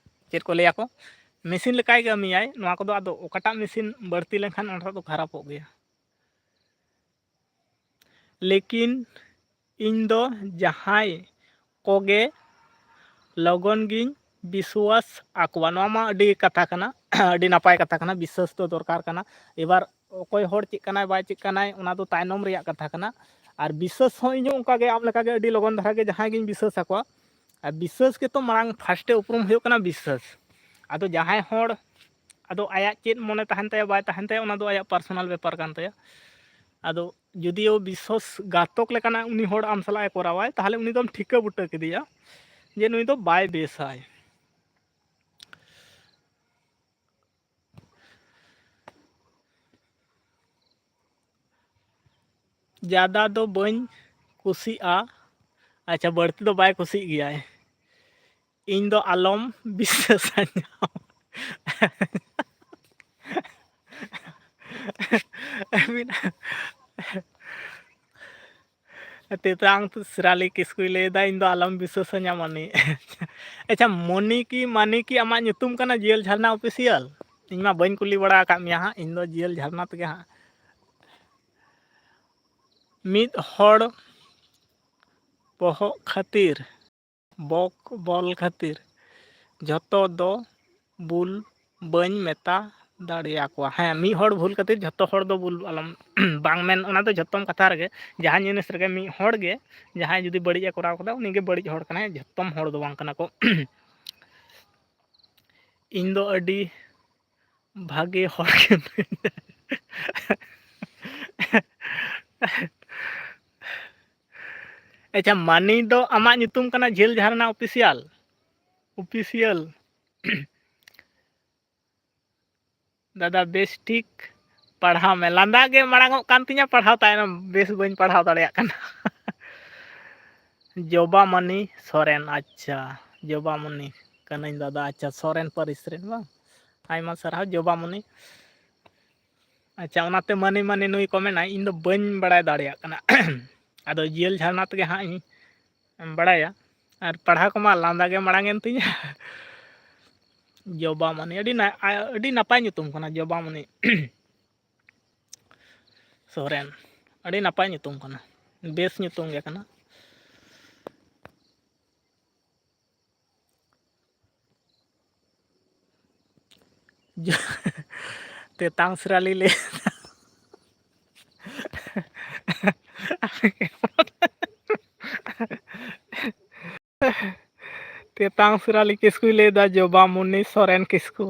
ᱪᱮᱫ ᱠᱚ ᱞᱟᱹᱭᱟ ᱠᱚ, ᱢᱮᱥᱤᱱ ᱞᱮᱠᱟᱭ ᱠᱟᱹᱢᱤᱭᱟᱭ᱾ ᱱᱚᱣᱟ ᱠᱚᱫᱚ ᱟᱫᱚ ᱚᱠᱟᱴᱟᱜ ᱢᱮᱥᱤᱱ ᱵᱟᱹᱲᱛᱤ ᱞᱮᱱᱠᱷᱟᱱ ᱚᱱᱟᱴᱟᱜ ᱫᱚ ᱠᱷᱟᱨᱟᱯᱚᱜ ᱜᱮᱭᱟ᱾ ᱞᱮᱠᱤᱱ ᱤᱧ ᱫᱚ ᱡᱟᱦᱟᱸᱭ ᱠᱚᱜᱮ ᱞᱚᱜᱚᱱ ᱜᱤᱧ ᱵᱤᱥᱣᱟᱥ ᱟᱠᱚᱣᱟ᱾ ᱱᱚᱣᱟ ᱢᱟ ᱟᱹᱰᱤ ᱠᱟᱛᱷᱟ ᱠᱟᱱᱟ, ᱟᱹᱰᱤ ᱱᱟᱯᱟᱭ ᱠᱟᱛᱷᱟ ᱠᱟᱱᱟ, ᱵᱤᱥᱥᱟᱹᱥ ᱫᱚ ᱫᱚᱨᱠᱟᱨ ᱠᱟᱱᱟ᱾ ᱮᱵᱟᱨ ᱚᱠᱚᱭ ᱦᱚᱲ ᱪᱮᱫ ᱠᱟᱱᱟᱭ ᱵᱟᱭ ᱪᱮᱫ ᱠᱟᱱᱟᱭ, ᱚᱱᱟ ᱫᱚ ᱛᱟᱭᱱᱚᱢ ᱨᱮᱭᱟᱜ ᱠᱟᱛᱷᱟ ᱠᱟᱱᱟ᱾ ᱟᱨ ᱵᱤᱥᱥᱟᱹᱥ ᱦᱚᱸ ᱤᱧ ᱦᱚᱸ ᱚᱱᱠᱟ ᱜᱮ, ᱟᱢ ᱞᱮᱠᱟ ᱜᱮ ᱟᱹᱰᱤ ᱞᱚᱜᱚᱱ ᱫᱷᱟᱨᱟ ᱜᱮ ᱡᱟᱦᱟᱸᱭ ᱜᱤᱧ ᱵᱤᱥᱥᱟᱹᱥ ᱟᱠᱚᱣᱟ᱾ ᱟᱨ ᱵᱤᱥᱥᱟᱹᱥ ᱜᱮᱛᱚ ᱢᱟᱲᱟᱝ first ᱮ ᱩᱯᱨᱩᱢ ᱦᱩᱭᱩᱜ ᱠᱟᱱᱟ, ᱵᱤᱥᱥᱟᱹᱥ᱾ ᱟᱫᱚ ᱡᱟᱦᱟᱸᱭ ᱦᱚᱲ, ᱟᱫᱚ ᱟᱭᱟᱜ ᱪᱮᱫ ᱢᱚᱱᱮ ᱛᱟᱦᱮᱱ ᱛᱟᱭᱟ ᱵᱟᱭ ᱛᱟᱦᱮᱱ ᱛᱟᱭᱟ, ᱚᱱᱟ ᱫᱚ ᱟᱭᱟᱜ personal ᱵᱮᱯᱟᱨ ᱠᱟᱱ ᱛᱟᱭᱟ᱾ ᱟᱫᱚ ᱡᱩᱫᱤᱭᱳ ᱵᱤᱥᱥᱟᱹᱥ ᱜᱷᱟᱛᱚᱠ ᱞᱮᱠᱟᱱᱟᱜ ᱩᱱᱤ ᱦᱚᱲ ᱟᱢ ᱥᱟᱞᱟᱜ ᱮ ᱠᱚᱨᱟᱣᱟᱭ, ᱛᱟᱦᱚᱞᱮ ᱩᱱᱤ ᱫᱚᱢ ᱴᱷᱤᱠᱟᱹ ᱵᱩᱴᱟᱹ ᱠᱮᱫᱮᱭᱟ ᱡᱮ ᱱᱩᱭ ᱫᱚ ᱵᱟᱭ ᱵᱮᱥᱟᱭ᱾ ᱡᱟᱫᱟ ᱫᱚ ᱵᱟᱹᱧ ᱠᱩᱥᱤᱜᱼᱟ᱾ ᱟᱪᱪᱷᱟ, ᱵᱟᱹᱲᱛᱤ ᱫᱚ ᱵᱟᱭ ᱠᱩᱥᱤᱜ ᱜᱮᱭᱟᱭ᱾ ᱤᱧ ᱫᱚ ᱟᱞᱚᱢ ᱵᱤᱥᱥᱟᱹᱥᱟᱹᱧᱟ᱾ ᱟᱹᱵᱤᱱ ᱛᱮᱛᱟᱝ ᱥᱤᱨᱟᱞᱤ ᱠᱤᱥᱠᱩᱭ ᱞᱟᱹᱭᱫᱟ, "ᱤᱧ ᱫᱚ ᱟᱞᱚᱢ ᱵᱤᱥᱥᱟᱹᱥᱟᱹᱧᱟ ᱢᱚᱱᱤ᱾" ᱟᱪᱪᱷᱟ, ᱢᱚᱱᱤ ᱠᱤ, ᱢᱟᱱᱤ ᱠᱤ ᱟᱢᱟᱜ ᱧᱩᱛᱩᱢ ᱠᱟᱱᱟ ᱡᱤᱭᱟᱹᱞ ᱡᱷᱟᱨᱱᱟ official? ᱤᱧ ᱢᱟ ᱵᱟᱹᱧ ᱠᱩᱞᱤ ᱵᱟᱲᱟ ᱟᱠᱟᱫ ᱢᱮᱭᱟ ᱦᱟᱸᱜ, ᱤᱧ ᱫᱚ ᱡᱤᱭᱟᱹᱞ ᱡᱷᱟᱨᱱᱟ ᱛᱮᱜᱮ ᱦᱟᱸᱜ ᱢᱤᱫ ᱦᱚᱲ ᱵᱚᱦᱚᱜ ᱠᱷᱟᱹᱛᱤᱨ, ᱵᱚᱠ ᱵᱚᱞ ᱠᱷᱟᱹᱛᱤᱨ ᱡᱷᱚᱛᱚ ᱫᱚ ᱵᱩᱞ ᱵᱟᱹᱧ ᱢᱮᱛᱟ ᱫᱟᱲᱮᱭᱟᱠᱚᱣᱟ᱾ ᱦᱮᱸ, ᱢᱤᱫ ᱦᱚᱲ ᱵᱷᱩᱞ ᱠᱷᱟᱹᱛᱤᱨ ᱡᱷᱚᱛᱚ ᱦᱚᱲ ᱫᱚ ᱵᱩᱞ ᱟᱞᱚᱢ ᱵᱟᱝ ᱢᱮᱱ, ᱚᱱᱟ ᱫᱚ ᱡᱷᱚᱛᱚᱢ ᱠᱟᱛᱷᱟ ᱨᱮᱜᱮ, ᱡᱟᱦᱟᱸ ᱡᱤᱱᱤᱥ ᱨᱮᱜᱮ ᱢᱤᱫ ᱦᱚᱲ ᱜᱮ ᱡᱟᱦᱟᱸᱭ ᱡᱩᱫᱤ ᱵᱟᱹᱲᱤᱡ ᱮ ᱠᱚᱨᱟᱣ ᱠᱟᱫᱟ, ᱩᱱᱤ ᱜᱮ ᱵᱟᱹᱲᱤᱡ ᱦᱚᱲ ᱠᱟᱱᱟᱭ, ᱡᱷᱚᱛᱚᱢ ᱦᱚᱲ ᱫᱚ ᱵᱟᱝ ᱠᱟᱱᱟ ᱠᱚ᱾ ᱤᱧ ᱫᱚ ᱟᱹᱰᱤ ᱵᱷᱟᱜᱮ ᱦᱚᱲ ᱠᱟᱹᱱᱟᱹᱧ᱾ ᱟᱪᱪᱷᱟ, ᱢᱟᱹᱱᱤ ᱫᱚ ᱟᱢᱟᱜ ᱧᱩᱛᱩᱢ ᱠᱟᱱᱟ ᱡᱷᱟᱹᱞ ᱡᱷᱟᱨᱱᱟ ᱚᱯᱷᱤᱥᱤᱭᱟᱞ? ᱚᱯᱷᱤᱥᱤᱭᱟᱞ᱾ ᱫᱟᱫᱟ, ᱵᱮᱥ ᱴᱷᱤᱠ ᱯᱟᱲᱦᱟᱣ ᱢᱮ᱾ ᱞᱟᱸᱫᱟ ᱜᱮ ᱢᱟᱲᱟᱝ ᱚᱜ ᱠᱟᱱ ᱛᱤᱧᱟ, ᱯᱟᱲᱦᱟᱣ ᱛᱟᱭᱱᱚᱢ ᱵᱮᱥ ᱵᱟᱹᱧ ᱯᱟᱲᱦᱟᱣ ᱫᱟᱲᱮᱭᱟᱜ ᱠᱟᱱᱟ᱾ ᱡᱚᱵᱟᱢᱚᱱᱤ ᱥᱚᱨᱮᱱ, ᱟᱪᱪᱷᱟ, ᱡᱚᱵᱟᱢᱚᱱᱤ ᱠᱟᱹᱱᱟᱹᱧ ᱫᱟᱫᱟ, ᱟᱪᱪᱷᱟ, ᱥᱚᱨᱮᱱ ᱯᱟᱹᱨᱤᱥ ᱨᱮᱱ ᱵᱟᱝ? ᱟᱭᱢᱟ ᱥᱟᱨᱦᱟᱣ ᱡᱚᱵᱟᱢᱚᱱᱤ᱾ ᱟᱪᱪᱷᱟ, ᱚᱱᱟᱛᱮ ᱢᱟᱹᱱᱤ ᱢᱟᱹᱱᱤ ᱱᱩᱭ ᱠᱚ ᱢᱮᱱᱟ, ᱤᱧ ᱫᱚ ᱵᱟᱹᱧ ᱵᱟᱲᱟᱭ ᱫᱟᱲᱮᱭᱟᱜ ᱠᱟᱱᱟ᱾ ᱟᱫᱚ ᱡᱤᱭᱟᱹᱞ ᱡᱷᱟᱨᱱᱟ ᱛᱮᱜᱮ ᱦᱟᱸᱜ ᱤᱧ ᱵᱟᱲᱟᱭᱟ᱾ ᱟᱨ ᱯᱟᱲᱦᱟᱣ ᱠᱚᱢᱟ ᱞᱟᱸᱫᱟ ᱜᱮ ᱢᱟᱲᱟᱝ ᱮᱱ ᱛᱤᱧᱟ᱾ ᱡᱚᱵᱟᱢᱚᱱᱤ, ᱟᱹᱰᱤ ᱱᱟ-, ᱟᱹᱰᱤ ᱱᱟᱯᱟᱭ ᱧᱩᱛᱩᱢ ᱠᱟᱱᱟ ᱡᱚᱵᱟᱢᱚᱱᱤ ᱥᱚᱨᱮᱱ, ᱟᱹᱰᱤ ᱱᱟᱯᱟᱭ ᱧᱩᱛᱩᱢ ᱠᱟᱱᱟ, ᱵᱮᱥ ᱧᱩᱛᱩᱢ ᱜᱮ ᱠᱟᱱᱟ᱾ ᱛᱮᱛᱟᱝ ᱥᱨᱟᱞᱤ ᱞᱮ ᱛᱮᱛᱟᱝ ᱥᱨᱟᱞᱤ ᱠᱤᱥᱠᱩᱭ ᱞᱟᱹᱭᱫᱟ, ᱡᱚᱵᱟᱢᱚᱱᱤ ᱥᱚᱨᱮᱱ ᱠᱤᱥᱠᱩ᱾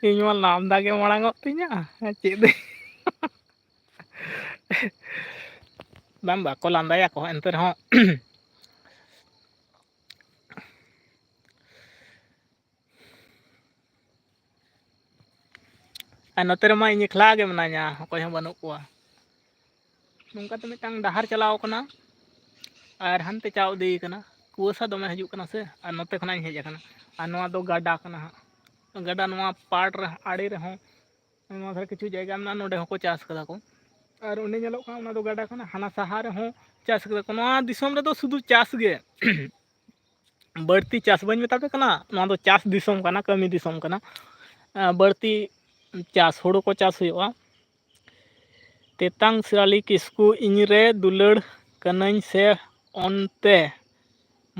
ᱤᱧ ᱢᱟ ᱞᱟᱸᱫᱟ ᱜᱮ ᱢᱟᱲᱟᱝ ᱚᱜ ᱛᱤᱧᱟ, ᱪᱮᱫ ᱫᱚ ᱵᱟᱝ, ᱵᱟᱠᱚ ᱞᱟᱸᱫᱟᱭᱟᱠᱚ, ᱮᱱᱛᱮ ᱨᱮᱦᱚᱸ᱾ ᱟᱨ ᱱᱚᱛᱮ ᱨᱮᱢᱟ ᱤᱧ ᱮᱠᱞᱟ ᱜᱮ ᱢᱮᱱᱟᱧᱟ, ᱚᱠᱚᱭ ᱦᱚᱸ ᱵᱟᱹᱱᱩᱜ ᱠᱚᱣᱟ᱾ ᱱᱚᱝᱠᱟᱛᱮ ᱢᱤᱫᱴᱟᱝ ᱰᱟᱦᱟᱨ ᱪᱟᱞᱟᱣ ᱠᱟᱱᱟ ᱟᱨ ᱦᱟᱱᱛᱮ ᱪᱟᱣ ᱤᱫᱤᱭ ᱠᱟᱱᱟ᱾ ᱠᱩᱣᱟᱹᱥᱟ ᱫᱚᱢᱮ ᱦᱤᱡᱩᱜ ᱠᱟᱱᱟ ᱥᱮ, ᱟᱨ ᱱᱚᱛᱮ ᱠᱷᱚᱱᱟᱜ ᱤᱧ ᱦᱮᱡ ᱟᱠᱟᱱᱟ᱾ ᱟᱨ ᱱᱚᱣᱟ ᱫᱚ ᱜᱟᱰᱟ ᱠᱟᱱᱟ ᱦᱟᱸᱜ᱾ ᱜᱟᱰᱟ ᱱᱚᱣᱟ ᱯᱟᱲ ᱨᱮ, ᱟᱲᱮ ᱨᱮᱦᱚᱸ ᱱᱚᱣᱟ ᱫᱷᱟᱨᱮ ᱠᱤᱪᱷᱩ ᱡᱟᱭᱜᱟ ᱢᱮᱱᱟᱜᱼᱟ, ᱱᱚᱰᱮ ᱦᱚᱸᱠᱚ ᱪᱟᱥ ᱠᱟᱫᱟ ᱠᱚ᱾ ᱟᱨ ᱚᱸᱰᱮ ᱧᱮᱞᱚᱜ ᱠᱟᱱᱟ, ᱚᱱᱟ ᱫᱚ ᱜᱟᱰᱟ ᱠᱟᱱᱟ, ᱦᱟᱱᱟ ᱥᱟᱦᱟ ᱨᱮᱦᱚᱸ ᱪᱟᱥ ᱠᱟᱫᱟ ᱠᱚ᱾ ᱱᱚᱣᱟ ᱫᱤᱥᱚᱢ ᱨᱮᱫᱚ ᱥᱩᱫᱷᱩ ᱪᱟᱥ ᱜᱮ᱾ ᱵᱟᱹᱲᱛᱤ ᱪᱟᱥ ᱵᱟᱹᱧ ᱢᱮᱛᱟ ᱯᱮ ᱠᱟᱱᱟ, ᱱᱚᱣᱟ ᱫᱚ ᱪᱟᱥ ᱫᱤᱥᱚᱢ ᱠᱟᱱᱟ, ᱠᱟᱹᱢᱤ ᱫᱤᱥᱚᱢ ᱠᱟᱱᱟ᱾ ᱟᱸ, ᱵᱟᱹᱲᱛᱤ ᱪᱟᱥ, ᱦᱩᱲᱩ ᱠᱚ ᱪᱟᱥ ᱦᱩᱭᱩᱜᱼᱟ᱾ ᱛᱮᱛᱟᱝ ᱥᱤᱨᱟᱞᱤ ᱠᱤᱥᱠᱩ, ᱤᱧ ᱨᱮ ᱫᱩᱞᱟᱹᱲ ᱠᱟᱹᱱᱟᱹᱧ ᱥᱮ ᱚᱱᱛᱮ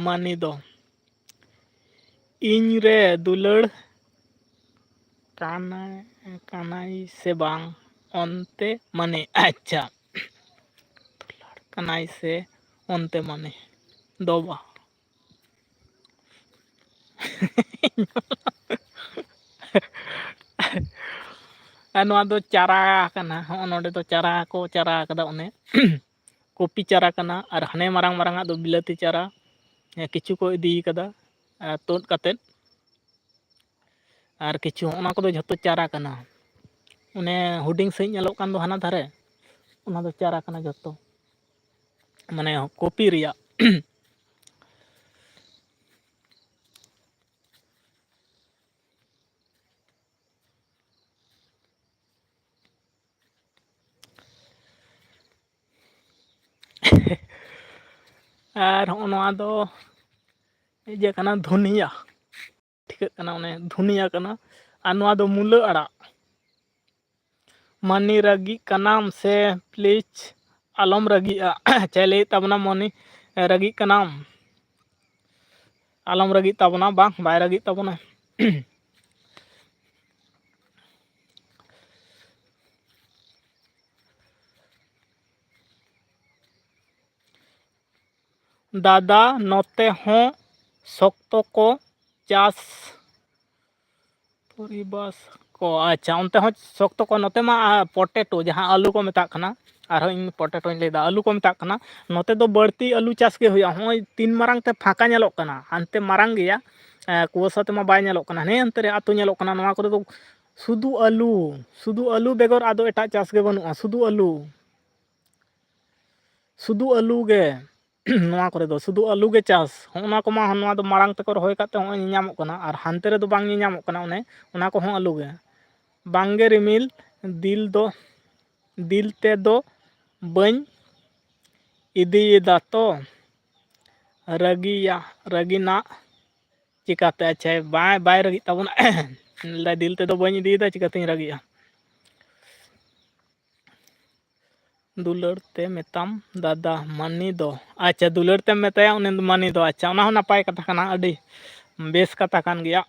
ᱢᱟᱹᱱᱤ ᱫᱚ? ᱤᱧ ᱨᱮ ᱫᱩᱞᱟᱹᱲ ᱠᱟᱱᱟᱭ, ᱠᱟᱱᱟᱭ ᱥᱮ ᱵᱟᱝ ᱚᱱᱛᱮ ᱢᱟᱹᱱᱤ? ᱟᱪᱪᱷᱟ, ᱫᱩᱞᱟᱹᱲ ᱠᱟᱱᱟᱭ ᱥᱮ ᱚᱱᱛᱮ ᱢᱟᱹᱱᱤ ᱫᱚ ᱵᱟᱝ᱾ ᱟᱨ ᱱᱚᱣᱟ ᱫᱚ ᱪᱟᱨᱟ ᱠᱟᱱᱟ᱾ ᱦᱚᱸᱜᱼᱚ ᱱᱚᱰᱮ ᱫᱚ ᱪᱟᱨᱟ ᱠᱚ ᱪᱟᱨᱟ ᱠᱟᱫᱟ, ᱚᱱᱮ ᱠᱚᱯᱤ ᱪᱟᱨᱟ ᱠᱟᱱᱟ᱾ ᱟᱨ ᱦᱟᱱᱮ ᱢᱟᱨᱟᱝ ᱢᱟᱨᱟᱝ ᱟᱜ ᱫᱚ ᱵᱤᱞᱟᱹᱛᱤ ᱪᱟᱨᱟ, ᱦᱮᱸ, ᱠᱤᱪᱷᱩ ᱠᱚ ᱤᱫᱤ ᱠᱟᱫᱟ, ᱟᱨ ᱛᱩᱫ ᱠᱟᱛᱮᱫ᱾ ᱟᱨ ᱠᱤᱪᱷᱩ ᱚᱱᱟ ᱠᱚᱫᱚ ᱡᱷᱚᱛᱚ ᱪᱟᱨᱟ ᱠᱟᱱᱟ᱾ ᱚᱱᱮ ᱦᱩᱰᱤᱧ ᱥᱟᱺᱦᱤᱡ ᱧᱮᱞᱚᱜ ᱠᱟᱱ ᱫᱚ ᱦᱟᱱᱟ ᱫᱷᱟᱨᱮ, ᱚᱱᱟ ᱫᱚ ᱪᱟᱨᱟ ᱠᱟᱱᱟ ᱡᱷᱚᱛᱚ, ᱢᱟᱱᱮ ᱠᱚᱯᱤ ᱨᱮᱭᱟᱜ᱾ ᱟᱨ ᱦᱚᱸᱜᱼᱚ ᱱᱚᱣᱟ ᱫᱚ ᱤᱭᱟᱹ ᱠᱟᱱᱟ, ᱫᱷᱩᱱᱤᱭᱟ᱾ ᱴᱷᱤᱠᱟᱹᱜ ᱠᱟᱱᱟ, ᱚᱱᱮ ᱫᱷᱩᱱᱤᱭᱟ ᱠᱟᱱᱟ᱾ ᱟᱨ ᱱᱚᱣᱟ ᱫᱚ ᱢᱩᱞᱟᱹ ᱟᱲᱟᱜ᱾ ᱢᱟᱹᱱᱤ, ᱨᱟᱹᱜᱤᱜ ᱠᱟᱱᱟᱢ ᱥᱮ? ᱯᱞᱤᱡᱽ ᱟᱞᱚᱢ ᱨᱟᱹᱜᱤᱜᱼᱟ᱾ ᱪᱮᱫ ᱞᱟᱹᱭᱮᱫ ᱛᱟᱵᱚᱱᱟ ᱢᱟᱹᱱᱤ, ᱨᱟᱹᱜᱤᱜ ᱠᱟᱱᱟᱢ? ᱟᱞᱚᱢ ᱨᱟᱹᱜᱤᱜ ᱛᱟᱵᱚᱱᱟ᱾ ᱵᱟᱝ, ᱵᱟᱭ ᱨᱟᱹᱜᱤᱜ ᱛᱟᱵᱚᱱᱟ᱾ ᱫᱟᱫᱟ, ᱱᱚᱛᱮ ᱦᱚᱸ ᱥᱚᱠᱛᱚ ᱠᱚ ᱪᱟᱥ ᱯᱚᱨᱤᱵᱟᱥ ᱠᱚ᱾ ᱟᱪᱪᱷᱟ, ᱚᱱᱛᱮ ᱦᱚᱸ ᱥᱚᱠᱛᱚ ᱠᱚ, ᱱᱚᱛᱮ ᱢᱟ, ᱟ, ᱯᱚᱴᱮᱴᱳ, ᱡᱟᱦᱟᱸ ᱟᱹᱞᱩ ᱠᱚ ᱢᱮᱛᱟᱜ ᱠᱟᱱᱟ, ᱟᱨᱦᱚᱸ ᱤᱧ ᱯᱚᱴᱮᱴᱳᱧ ᱞᱟᱹᱭᱫᱟ, ᱟᱹᱞᱩ ᱠᱚ ᱢᱮᱛᱟᱜ ᱠᱟᱱᱟ᱾ ᱱᱚᱛᱮ ᱫᱚ ᱵᱟᱹᱲᱛᱤ ᱟᱹᱞᱩ ᱪᱟᱥ ᱜᱮ ᱦᱩᱭᱩᱜᱼᱟ᱾ ᱦᱚᱸᱜᱼᱚᱭ ᱛᱤᱱ ᱢᱟᱨᱟᱝ ᱛᱮ ᱯᱷᱟᱸᱠᱟ ᱧᱮᱞᱚᱜ ᱠᱟᱱᱟ, ᱦᱟᱱᱛᱮ ᱢᱟᱨᱟᱝ ᱜᱮᱭᱟ, ᱮ, ᱠᱩᱣᱟᱹᱥᱟ ᱛᱮᱢᱟ ᱵᱟᱭ ᱧᱮᱞᱚᱜ ᱠᱟᱱᱟ, ᱦᱟᱱᱮ ᱦᱟᱱᱛᱮ ᱨᱮ ᱟᱹᱛᱩ ᱧᱮᱞᱚᱜ ᱠᱟᱱᱟ, ᱱᱚᱣᱟ ᱠᱚᱨᱮ ᱫᱚ ᱥᱩᱫᱷᱩ ᱟᱹᱞᱩ, ᱥᱩᱫᱷᱩ ᱟᱹᱞᱩ ᱵᱮᱜᱚᱨ ᱟᱫᱚ ᱮᱴᱟᱜ ᱪᱟᱥ ᱜᱮ ᱵᱟᱹᱱᱩᱜᱼᱟ, ᱥᱩᱫᱷᱩ ᱟᱹᱞᱩ, ᱥᱩᱫᱷᱩ ᱟᱹᱞᱩ ᱜᱮ᱾ ᱱᱚᱣᱟ ᱠᱚᱨᱮ ᱫᱚ ᱥᱩᱫᱷᱩ ᱟᱹᱞᱩ ᱜᱮ ᱪᱟᱥ᱾ ᱦᱚᱸᱜᱼᱚ ᱱᱚᱣᱟ ᱠᱚᱢᱟ, ᱱᱚᱣᱟ ᱫᱚ ᱢᱟᱲᱟᱝ ᱛᱮᱠᱚ ᱨᱚᱦᱚᱭ ᱠᱟᱜ ᱛᱮ ᱦᱚᱸᱜᱼᱚᱭ ᱧᱮᱧᱟᱢᱚᱜ ᱠᱟᱱᱟ, ᱟᱨ ᱦᱟᱱᱛᱮ ᱨᱮᱫᱚ ᱵᱟᱝ ᱧᱮᱧᱟᱢᱚᱜ ᱠᱟᱱᱟ᱾ ᱚᱱᱮ ᱚᱱᱟ ᱠᱚᱦᱚᱸ ᱟᱹᱞᱩ ᱜᱮ᱾ ᱵᱟᱝᱜᱮ ᱨᱤᱢᱤᱞ, ᱫᱤᱞ ᱫᱚ, ᱫᱤᱞ ᱛᱮᱫᱚ ᱵᱟᱹᱧ ᱤᱫᱤᱭᱮᱫᱟ ᱛᱚ, ᱨᱟᱹᱜᱤᱭᱟ, ᱨᱟᱹᱜᱤᱱᱟᱜ ᱪᱤᱠᱟᱹᱛᱮ? ᱟᱪᱪᱷᱟ, ᱵᱟᱭ, ᱵᱟᱭ ᱨᱟᱹᱜᱤᱜ ᱛᱟᱵᱚᱱᱟ᱾ ᱞᱟᱹᱭᱫᱟᱭ, ᱫᱤᱞ ᱛᱮᱫᱚ ᱵᱟᱹᱧ ᱤᱫᱤᱭᱮᱫᱟ, ᱪᱤᱠᱟᱹᱛᱤᱧ ᱨᱟᱹᱜᱤᱜᱼᱟ? ᱫᱩᱞᱟᱹᱲ ᱛᱮ ᱢᱮᱛᱟᱢ ᱫᱟᱫᱟ ᱢᱟᱹᱱᱤ ᱫᱚ᱾ ᱟᱪᱪᱷᱟ, ᱫᱩᱞᱟᱹᱲ ᱛᱮᱢ ᱢᱮᱛᱟᱭᱟ ᱩᱱᱤ ᱫᱚ ᱢᱟᱹᱱᱤ ᱫᱚ᱾ ᱟᱪᱪᱷᱟ, ᱚᱱᱟ ᱦᱚᱸ ᱱᱟᱯᱟᱭ ᱠᱟᱛᱷᱟ ᱠᱟᱱᱟ, ᱟᱹᱰᱤ ᱵᱮᱥ ᱠᱟᱛᱷᱟ ᱠᱟᱱ ᱜᱮᱭᱟ᱾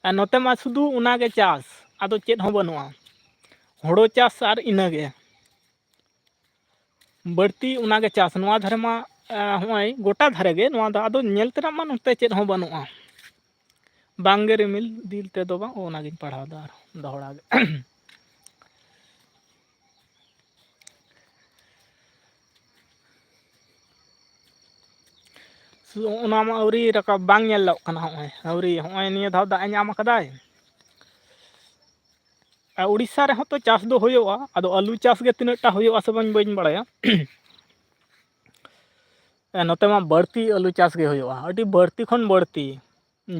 ᱟᱨ ᱱᱚᱛᱮ ᱢᱟ ᱥᱩᱫᱷᱩ ᱚᱱᱟᱜᱮ ᱪᱟᱥ, ᱟᱫᱚ ᱪᱮᱫ ᱦᱚᱸ ᱵᱟᱹᱱᱩᱜᱼᱟ, ᱦᱳᱲᱳ ᱪᱟᱥ ᱟᱨ ᱤᱱᱟᱹᱜᱮ᱾ ᱵᱟᱹᱲᱛᱤ ᱚᱱᱟᱜᱮ ᱪᱟᱥ᱾ ᱱᱚᱣᱟ ᱫᱷᱟᱨᱮ ᱢᱟ, ᱮ, ᱦᱚᱸᱜᱼᱚᱭ ᱜᱚᱴᱟ ᱫᱷᱟᱨᱮ ᱜᱮ ᱱᱚᱣᱟ ᱫᱚ, ᱟᱫᱚ ᱧᱮᱞ ᱛᱮᱱᱟᱜ ᱢᱟ ᱱᱚᱛᱮ ᱪᱮᱫ ᱦᱚᱸ ᱵᱟᱹᱱᱩᱜᱼᱟ᱾ ᱵᱟᱝᱜᱮ ᱨᱤᱢᱤᱞ ᱫᱤᱞ ᱛᱮᱫᱚ ᱵᱟᱝ, ᱚᱱᱟᱜᱤᱧ ᱯᱟᱲᱦᱟᱣ ᱫᱟ ᱟᱨ ᱫᱚᱦᱲᱟ ᱜᱮ᱾ ᱥᱩ-, ᱚᱱᱟ ᱢᱟ ᱟᱹᱣᱨᱤ ᱨᱟᱠᱟᱵ, ᱵᱟᱝ ᱧᱮᱞᱚᱜ ᱠᱟᱱᱟ᱾ ᱦᱚᱸᱜᱼᱚᱭ ᱟᱹᱣᱨᱤ, ᱦᱚᱸᱜᱼᱚᱭ ᱱᱤᱭᱟᱹ ᱫᱷᱟᱣ ᱫᱟᱜ ᱮ ᱧᱟᱢ ᱟᱠᱟᱫᱟᱭ᱾ ᱟᱨ ᱩᱲᱤᱥᱥᱟ ᱨᱮᱦᱚᱸ ᱛᱚ ᱪᱟᱥ ᱫᱚ ᱦᱩᱭᱩᱜᱼᱟ, ᱟᱫᱚ ᱟᱹᱞᱩ ᱪᱟᱥ ᱜᱮ ᱛᱤᱱᱟᱹᱜ ᱴᱟ ᱦᱩᱭᱩᱜᱼᱟ ᱥᱮ ᱵᱟᱝ, ᱵᱟᱹᱧ ᱵᱟᱲᱟᱭᱟ᱾ ᱱᱚᱛᱮ ᱢᱟ ᱵᱟᱹᱲᱛᱤ ᱟᱹᱞᱩ ᱪᱟᱥ ᱜᱮ ᱦᱩᱭᱩᱜᱼᱟ, ᱟᱹᱰᱤ ᱵᱟᱹᱲᱛᱤ ᱠᱷᱚᱱ ᱵᱟᱹᱲᱛᱤ᱾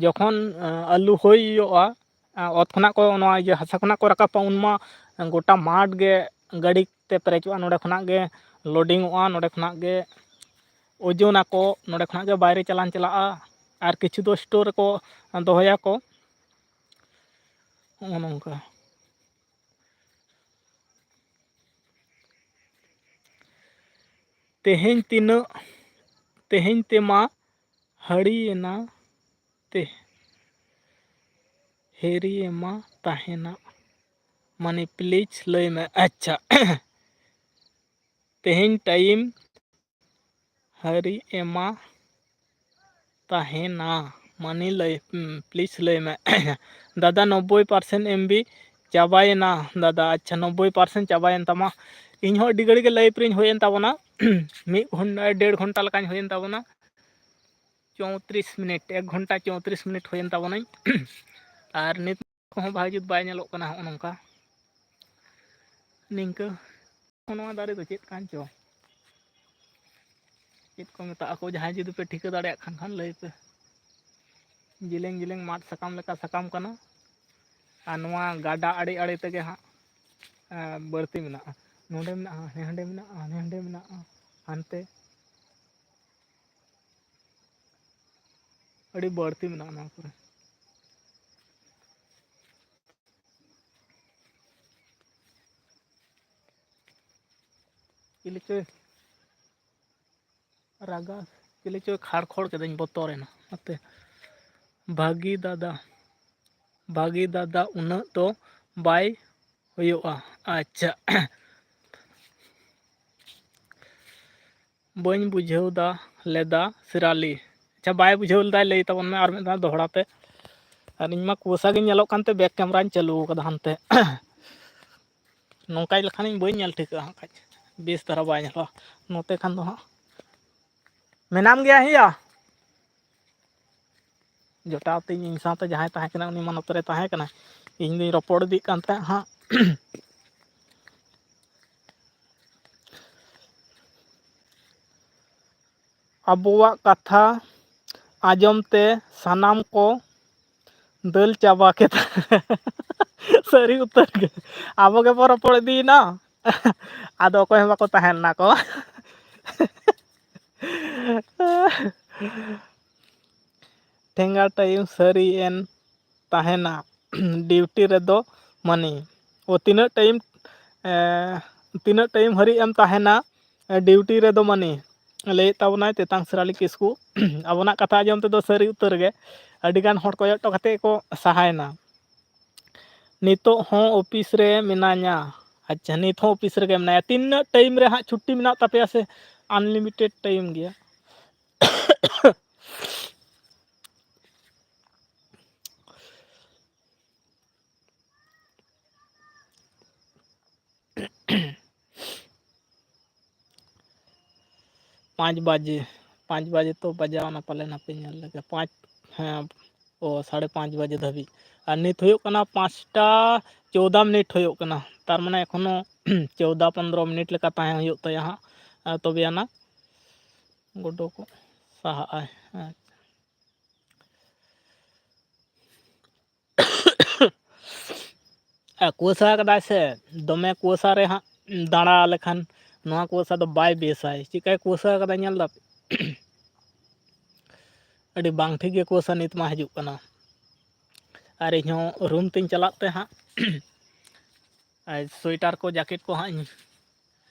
ᱡᱚᱠᱷᱚᱱ, ᱮ, ᱟᱹᱞᱩ ᱦᱩᱭᱩᱜᱼᱟ, ᱮ, ᱚᱛ ᱠᱷᱚᱱᱟᱜ ᱠᱚ, ᱱᱚᱣᱟ ᱤᱭᱟᱹ ᱦᱟᱥᱟ ᱠᱷᱚᱱᱟᱜ ᱠᱚ ᱨᱟᱠᱟᱵᱟ, ᱩᱱᱢᱟ ᱜᱚᱴᱟ ᱢᱟᱴᱷ ᱜᱮ ᱜᱟᱹᱰᱤ ᱛᱮ ᱯᱮᱨᱮᱡᱚᱜᱼᱟ᱾ ᱱᱚᱸᱰᱮ ᱠᱷᱚᱱᱟᱜ ᱜᱮ loading ᱚᱜᱼᱟ, ᱱᱚᱸᱰᱮ ᱠᱷᱚᱱᱟᱜ ᱜᱮ ᱳᱡᱚᱱᱟᱠᱚ, ᱱᱚᱸᱰᱮ ᱠᱷᱚᱱᱟᱜ ᱜᱮ ᱵᱟᱭᱨᱮ ᱪᱟᱞᱟᱱ ᱪᱟᱞᱟᱜᱼᱟ, ᱟᱨ ᱠᱤᱪᱷᱩ ᱫᱚ store ᱨᱮᱠᱚ ᱫᱚᱦᱚᱭᱟᱠᱚ᱾ ᱱᱚᱜᱼᱚ ᱱᱚᱝᱠᱟ᱾ ᱛᱮᱦᱮᱧ ᱛᱤᱱᱟᱹᱜ, ᱛᱮᱦᱮᱧ ᱛᱮᱢᱟ ᱦᱟᱹᱲᱤᱭᱮᱱᱟ ᱛᱮ, ᱦᱮᱨᱤᱭᱮᱢᱟ ᱛᱟᱦᱮᱱᱟ᱾ ᱢᱟᱱᱮ please ᱞᱟᱹᱭ ᱢᱮ᱾ ᱟᱪᱪᱷᱟ, ᱛᱮᱦᱮᱧ time ᱦᱟᱹᱨᱤ ᱮᱢᱟ ᱛᱟᱦᱮᱱᱟ᱾ ᱢᱟᱱᱮ ᱞᱟᱹᱭ, ᱦᱩᱸ, please ᱞᱟᱹᱭ ᱢᱮ᱾ ᱫᱟᱫᱟ, ᱱᱚᱵᱵᱳᱭ percent MB ᱪᱟᱵᱟᱭᱮᱱᱟ ᱫᱟᱫᱟ᱾ ᱟᱪᱪᱷᱟ, ᱱᱚᱵᱵᱳᱭ percent ᱪᱟᱵᱟᱭᱮᱱ ᱛᱟᱢᱟ᱾ ᱤᱧ ᱦᱚᱸ ᱟᱹᱰᱤ ᱜᱷᱟᱹᱲᱤᱡ ᱜᱮ live ᱨᱮᱧ ᱦᱩᱭᱮᱱ ᱛᱟᱵᱚᱱᱟ᱾ ᱢᱤᱫ ᱜᱷᱚᱱᱴᱟ, ᱰᱮᱲ ᱜᱷᱚᱱᱴᱟ ᱞᱮᱠᱟᱧ ᱦᱩᱭᱮᱱ ᱛᱟᱵᱚᱱᱟ᱾ ᱪᱳᱭᱛᱨᱤᱥ ᱢᱤᱱᱤᱴ, ᱮᱠ ᱜᱷᱚᱱᱴᱟ ᱪᱳᱭᱛᱨᱤᱥ ᱢᱤᱱᱤᱴ ᱦᱩᱭᱮᱱ ᱛᱟᱵᱚᱱᱟᱹᱧ᱾ ᱟᱨ ᱱᱤᱛ ᱠᱚᱦᱚᱸ ᱵᱷᱟᱜᱮ ᱡᱩᱛ ᱵᱟᱭ ᱧᱮᱞᱚᱜ ᱠᱟᱱᱟ᱾ ᱦᱚᱸᱜᱼᱚ ᱱᱚᱝᱠᱟ, ᱱᱤᱝᱠᱟᱹ᱾ ᱱᱚᱣᱟ ᱫᱟᱨᱮ ᱫᱚ ᱪᱮᱫ ᱠᱟᱱ ᱪᱚ, ᱪᱮᱫ ᱠᱚ ᱢᱮᱛᱟᱜᱼᱟ ᱠᱚ, ᱡᱟᱦᱟᱸᱭ ᱡᱩᱫᱤ ᱯᱮ ᱴᱷᱤᱠᱟᱹ ᱫᱟᱲᱮᱭᱟᱜ ᱠᱷᱟᱱ, ᱠᱷᱟᱱ ᱞᱟᱹᱭ ᱯᱮ᱾ ᱡᱮᱞᱮᱧ ᱡᱮᱞᱮᱧ ᱢᱟᱫ ᱥᱟᱠᱟᱢ ᱞᱮᱠᱟ ᱥᱟᱠᱟᱢ ᱠᱟᱱᱟ᱾ ᱟᱨ ᱱᱚᱣᱟ ᱜᱟᱰᱟ ᱟᱲᱮ ᱟᱲᱮ ᱛᱮᱜᱮ ᱦᱟᱸᱜ, ᱮᱸ, ᱵᱟᱹᱲᱛᱤ ᱢᱮᱱᱟᱜᱼᱟ᱾ ᱱᱚᱸᱰᱮ ᱢᱮᱱᱟᱜᱼᱟ, ᱦᱟᱱᱮ ᱦᱟᱸᱰᱮ ᱢᱮᱱᱟᱜᱼᱟ, ᱦᱟᱱᱮ ᱦᱟᱸᱰᱮ ᱢᱮᱱᱟᱜᱼᱟ, ᱦᱟᱱᱛᱮ ᱟᱹᱰᱤ ᱵᱟᱹᱲᱛᱤ ᱢᱮᱱᱟᱜᱼᱟ ᱱᱚᱣᱟ ᱠᱚᱨᱮ᱾ ᱪᱤᱞᱤ ᱪᱚᱭ ᱨᱟᱜᱟ, ᱪᱤᱞᱤ ᱪᱚᱭ ᱠᱷᱟᱲ ᱠᱷᱚᱲ ᱠᱮᱫᱟᱹᱧ, ᱵᱚᱛᱚᱨᱮᱱᱟ᱾ ᱱᱚᱛᱮ ᱵᱷᱟᱹᱜᱤ ᱫᱟᱫᱟ, ᱵᱷᱟᱹᱜᱤ ᱫᱟᱫᱟ ᱩᱱᱟᱹᱜ ᱫᱚ ᱵᱟᱭ ᱦᱩᱭᱩᱜᱼᱟ᱾ ᱟᱪᱪᱷᱟ, ᱵᱟᱹᱧ ᱵᱩᱡᱷᱟᱹᱣ ᱫᱟ ᱞᱮᱫᱟ ᱥᱤᱨᱟᱞᱤ᱾ ᱟᱪᱪᱷᱟ, ᱵᱟᱭ ᱵᱩᱡᱷᱟᱹᱣ ᱞᱮᱫᱟᱭ, ᱞᱟᱹᱭ ᱛᱟᱵᱚᱱ ᱢᱮ ᱟᱨ ᱢᱤᱫ ᱫᱷᱟᱣ ᱫᱚᱦᱲᱟ ᱛᱮ᱾ ᱟᱨ ᱤᱧ ᱢᱟ ᱠᱩᱣᱟᱹᱥᱟ ᱜᱤᱧ ᱧᱮᱞᱚᱜ ᱠᱟᱱᱛᱮ ᱵᱮᱠ ᱠᱮᱢᱨᱟᱧ ᱪᱟᱹᱞᱩ ᱟᱠᱟᱫᱟ ᱦᱟᱱᱛᱮ᱾ ᱱᱚᱝᱠᱟᱭ ᱞᱮᱠᱷᱟᱱᱤᱧ ᱵᱟᱹᱧ ᱧᱮᱞ ᱴᱷᱤᱠᱟᱹᱜᱼᱟ ᱦᱟᱸᱜ ᱠᱷᱟᱡ, ᱵᱮᱥ ᱫᱷᱟᱨᱟ ᱵᱟᱭ ᱧᱮᱞᱚᱜᱼᱟ ᱱᱚᱛᱮ ᱠᱷᱟᱱ ᱫᱚ ᱦᱟᱸᱜ᱾ ᱢᱮᱱᱟᱢ ᱜᱮᱭᱟ ᱦᱮᱸᱭᱟ? ᱡᱚᱴᱟᱣ ᱛᱤᱧ ᱤᱧ ᱥᱟᱶᱛᱮ ᱡᱟᱦᱟᱸᱭ ᱛᱟᱦᱮᱸ ᱠᱟᱱᱟ, ᱩᱱᱤ ᱢᱟ ᱱᱚᱛᱮ ᱨᱮ ᱛᱟᱦᱮᱸ ᱠᱟᱱᱟᱭ᱾ ᱤᱧ ᱫᱩᱧ ᱨᱚᱯᱚᱲ ᱤᱫᱤᱜ ᱠᱟᱱ ᱛᱟᱦᱮᱸᱫ ᱦᱟᱸᱜ᱾ ᱟᱵᱚᱣᱟᱜ ᱠᱟᱛᱷᱟ ᱟᱸᱡᱚᱢ ᱛᱮ ᱥᱟᱱᱟᱢ ᱠᱚ ᱫᱟᱹᱞ ᱪᱟᱵᱟ ᱠᱮᱫᱟ᱾ ᱥᱟᱹᱨᱤ ᱩᱛᱟᱹᱨ ᱜᱮ, ᱟᱵᱚ ᱜᱮᱵᱚ ᱨᱚᱯᱚᱲ ᱤᱫᱤᱭᱮᱱᱟ, ᱟᱫᱚ ᱚᱠᱚᱭ ᱦᱚᱸ ᱵᱟᱠᱚ ᱛᱟᱦᱮᱸ ᱞᱮᱱᱟ ᱠᱚ᱾ ᱴᱷᱮᱸᱜᱟ ᱴᱟᱭᱤᱢ ᱥᱟᱹᱨᱤ ᱮᱱ ᱛᱟᱦᱮᱱᱟ᱾ ᱰᱤᱭᱩᱴᱤ ᱨᱮᱫᱚ ᱢᱟᱱᱮ, ᱳ, ᱛᱤᱱᱟᱹᱜ ᱴᱟᱭᱤᱢ, ᱮ, ᱛᱤᱱᱟᱹᱜ ᱴᱟᱭᱤᱢ ᱦᱟᱹᱨᱤᱡ ᱮᱢ ᱛᱟᱦᱮᱱᱟ, ᱮ, ᱰᱤᱭᱩᱴᱤ ᱨᱮᱫᱚ ᱢᱟᱱᱮ? ᱞᱟᱹᱭᱮᱫ ᱛᱟᱵᱚᱱᱟᱭ ᱛᱮᱛᱟᱝ ᱥᱤᱨᱟᱞᱤ ᱠᱤᱥᱠᱩ᱾ ᱟᱵᱚᱱᱟᱜ ᱠᱟᱛᱷᱟ ᱟᱸᱡᱚᱢ ᱛᱮᱫᱚ ᱥᱟᱹᱨᱤ ᱩᱛᱟᱹᱨ ᱜᱮ, ᱟᱹᱰᱤᱜᱟᱱ ᱦᱚᱲ ᱠᱚᱭᱚᱜ ᱦᱚᱴᱚ ᱠᱟᱛᱮ ᱠᱚ ᱥᱟᱦᱟᱭᱮᱱᱟ᱾ ᱱᱤᱛᱚᱜ ᱦᱚᱸ ᱚᱯᱷᱤᱥ ᱨᱮ ᱢᱮᱱᱟᱧᱟ᱾ ᱟᱪᱪᱷᱟ, ᱱᱤᱛ ᱦᱚᱸ ᱚᱯᱷᱤᱥ ᱨᱮᱜᱮ ᱢᱮᱱᱟᱭᱟ᱾ ᱛᱤᱱᱟᱹᱜ ᱴᱟᱭᱤᱢ ᱨᱮ ᱦᱟᱸᱜ ᱪᱷᱩᱴᱤ ᱢᱮᱱᱟᱜ ᱛᱟᱯᱮᱭᱟ ᱥᱮ ᱟᱱᱞᱤᱢᱤᱴᱮᱰ ᱴᱟᱭᱤᱢ ᱜᱮᱭᱟ? ᱯᱟᱸᱪ ᱵᱟᱡᱮ, ᱯᱟᱸᱪ ᱵᱟᱡᱮ ᱛᱚ ᱵᱟᱡᱟᱣ ᱮᱱᱟ ᱯᱟᱞᱮᱱ, ᱦᱟᱯᱮ ᱧᱮᱞ ᱞᱮᱜᱮ, ᱯᱟᱸᱪ, ᱦᱮᱸ, ᱚ, ᱥᱟᱲᱮ ᱯᱟᱸᱪ ᱵᱟᱡᱮ ᱫᱷᱟᱹᱵᱤᱡ᱾ ᱟᱨ ᱱᱤᱛ ᱦᱩᱭᱩᱜ ᱠᱟᱱᱟ ᱯᱟᱸᱪᱴᱟ ᱪᱳᱣᱫᱟ ᱢᱤᱱᱤᱴ ᱦᱩᱭᱩᱜ ᱠᱟᱱᱟ, ᱛᱟᱨ ᱢᱟᱱᱮ ᱮᱠᱷᱚᱱᱳ ᱪᱳᱣᱫᱟ ᱯᱚᱱᱫᱽᱨᱚ ᱢᱤᱱᱤᱴ ᱞᱮᱠᱟ ᱛᱟᱦᱮᱸ ᱦᱩᱭᱩᱜ ᱛᱟᱭᱟ ᱦᱟᱸᱜ, ᱟᱨ ᱛᱚᱵᱮ ᱟᱱᱟᱜ ᱜᱚᱰᱚ ᱠᱚ ᱥᱟᱦᱟᱜᱼᱟᱭ᱾ ᱦᱮᱸ᱾ ᱟᱨ ᱠᱩᱣᱟᱹᱥᱟ ᱠᱟᱫᱟᱭ ᱥᱮ, ᱫᱚᱢᱮ ᱠᱩᱣᱟᱹᱥᱟ ᱨᱮ ᱦᱟᱸᱜ ᱫᱟᱬᱟ ᱞᱮᱠᱷᱟᱱ ᱱᱚᱣᱟ ᱠᱩᱣᱟᱹᱥᱟ ᱫᱚ ᱵᱟᱭ ᱵᱮᱥᱟᱭ᱾ ᱪᱮᱫᱠᱟᱭ ᱠᱩᱣᱟᱹᱥᱟ ᱠᱟᱫᱟ ᱧᱮᱞ ᱫᱟᱯᱮ? ᱟᱹᱰᱤ ᱵᱟᱝ ᱴᱷᱤᱠ ᱜᱮ ᱠᱩᱣᱟᱹᱥᱟ ᱱᱤᱛ ᱢᱟ ᱦᱤᱡᱩᱜ ᱠᱟᱱᱟ᱾ ᱟᱨ ᱤᱧᱦᱚᱸ ᱨᱩᱢ ᱛᱤᱧ ᱪᱟᱞᱟᱜ ᱛᱮ ᱦᱟᱸᱜ ᱟᱨ ᱥᱳᱭᱮᱴᱟᱨ ᱠᱚ, ᱡᱟᱠᱮᱴ ᱠᱚ ᱦᱟᱸᱜ ᱤᱧ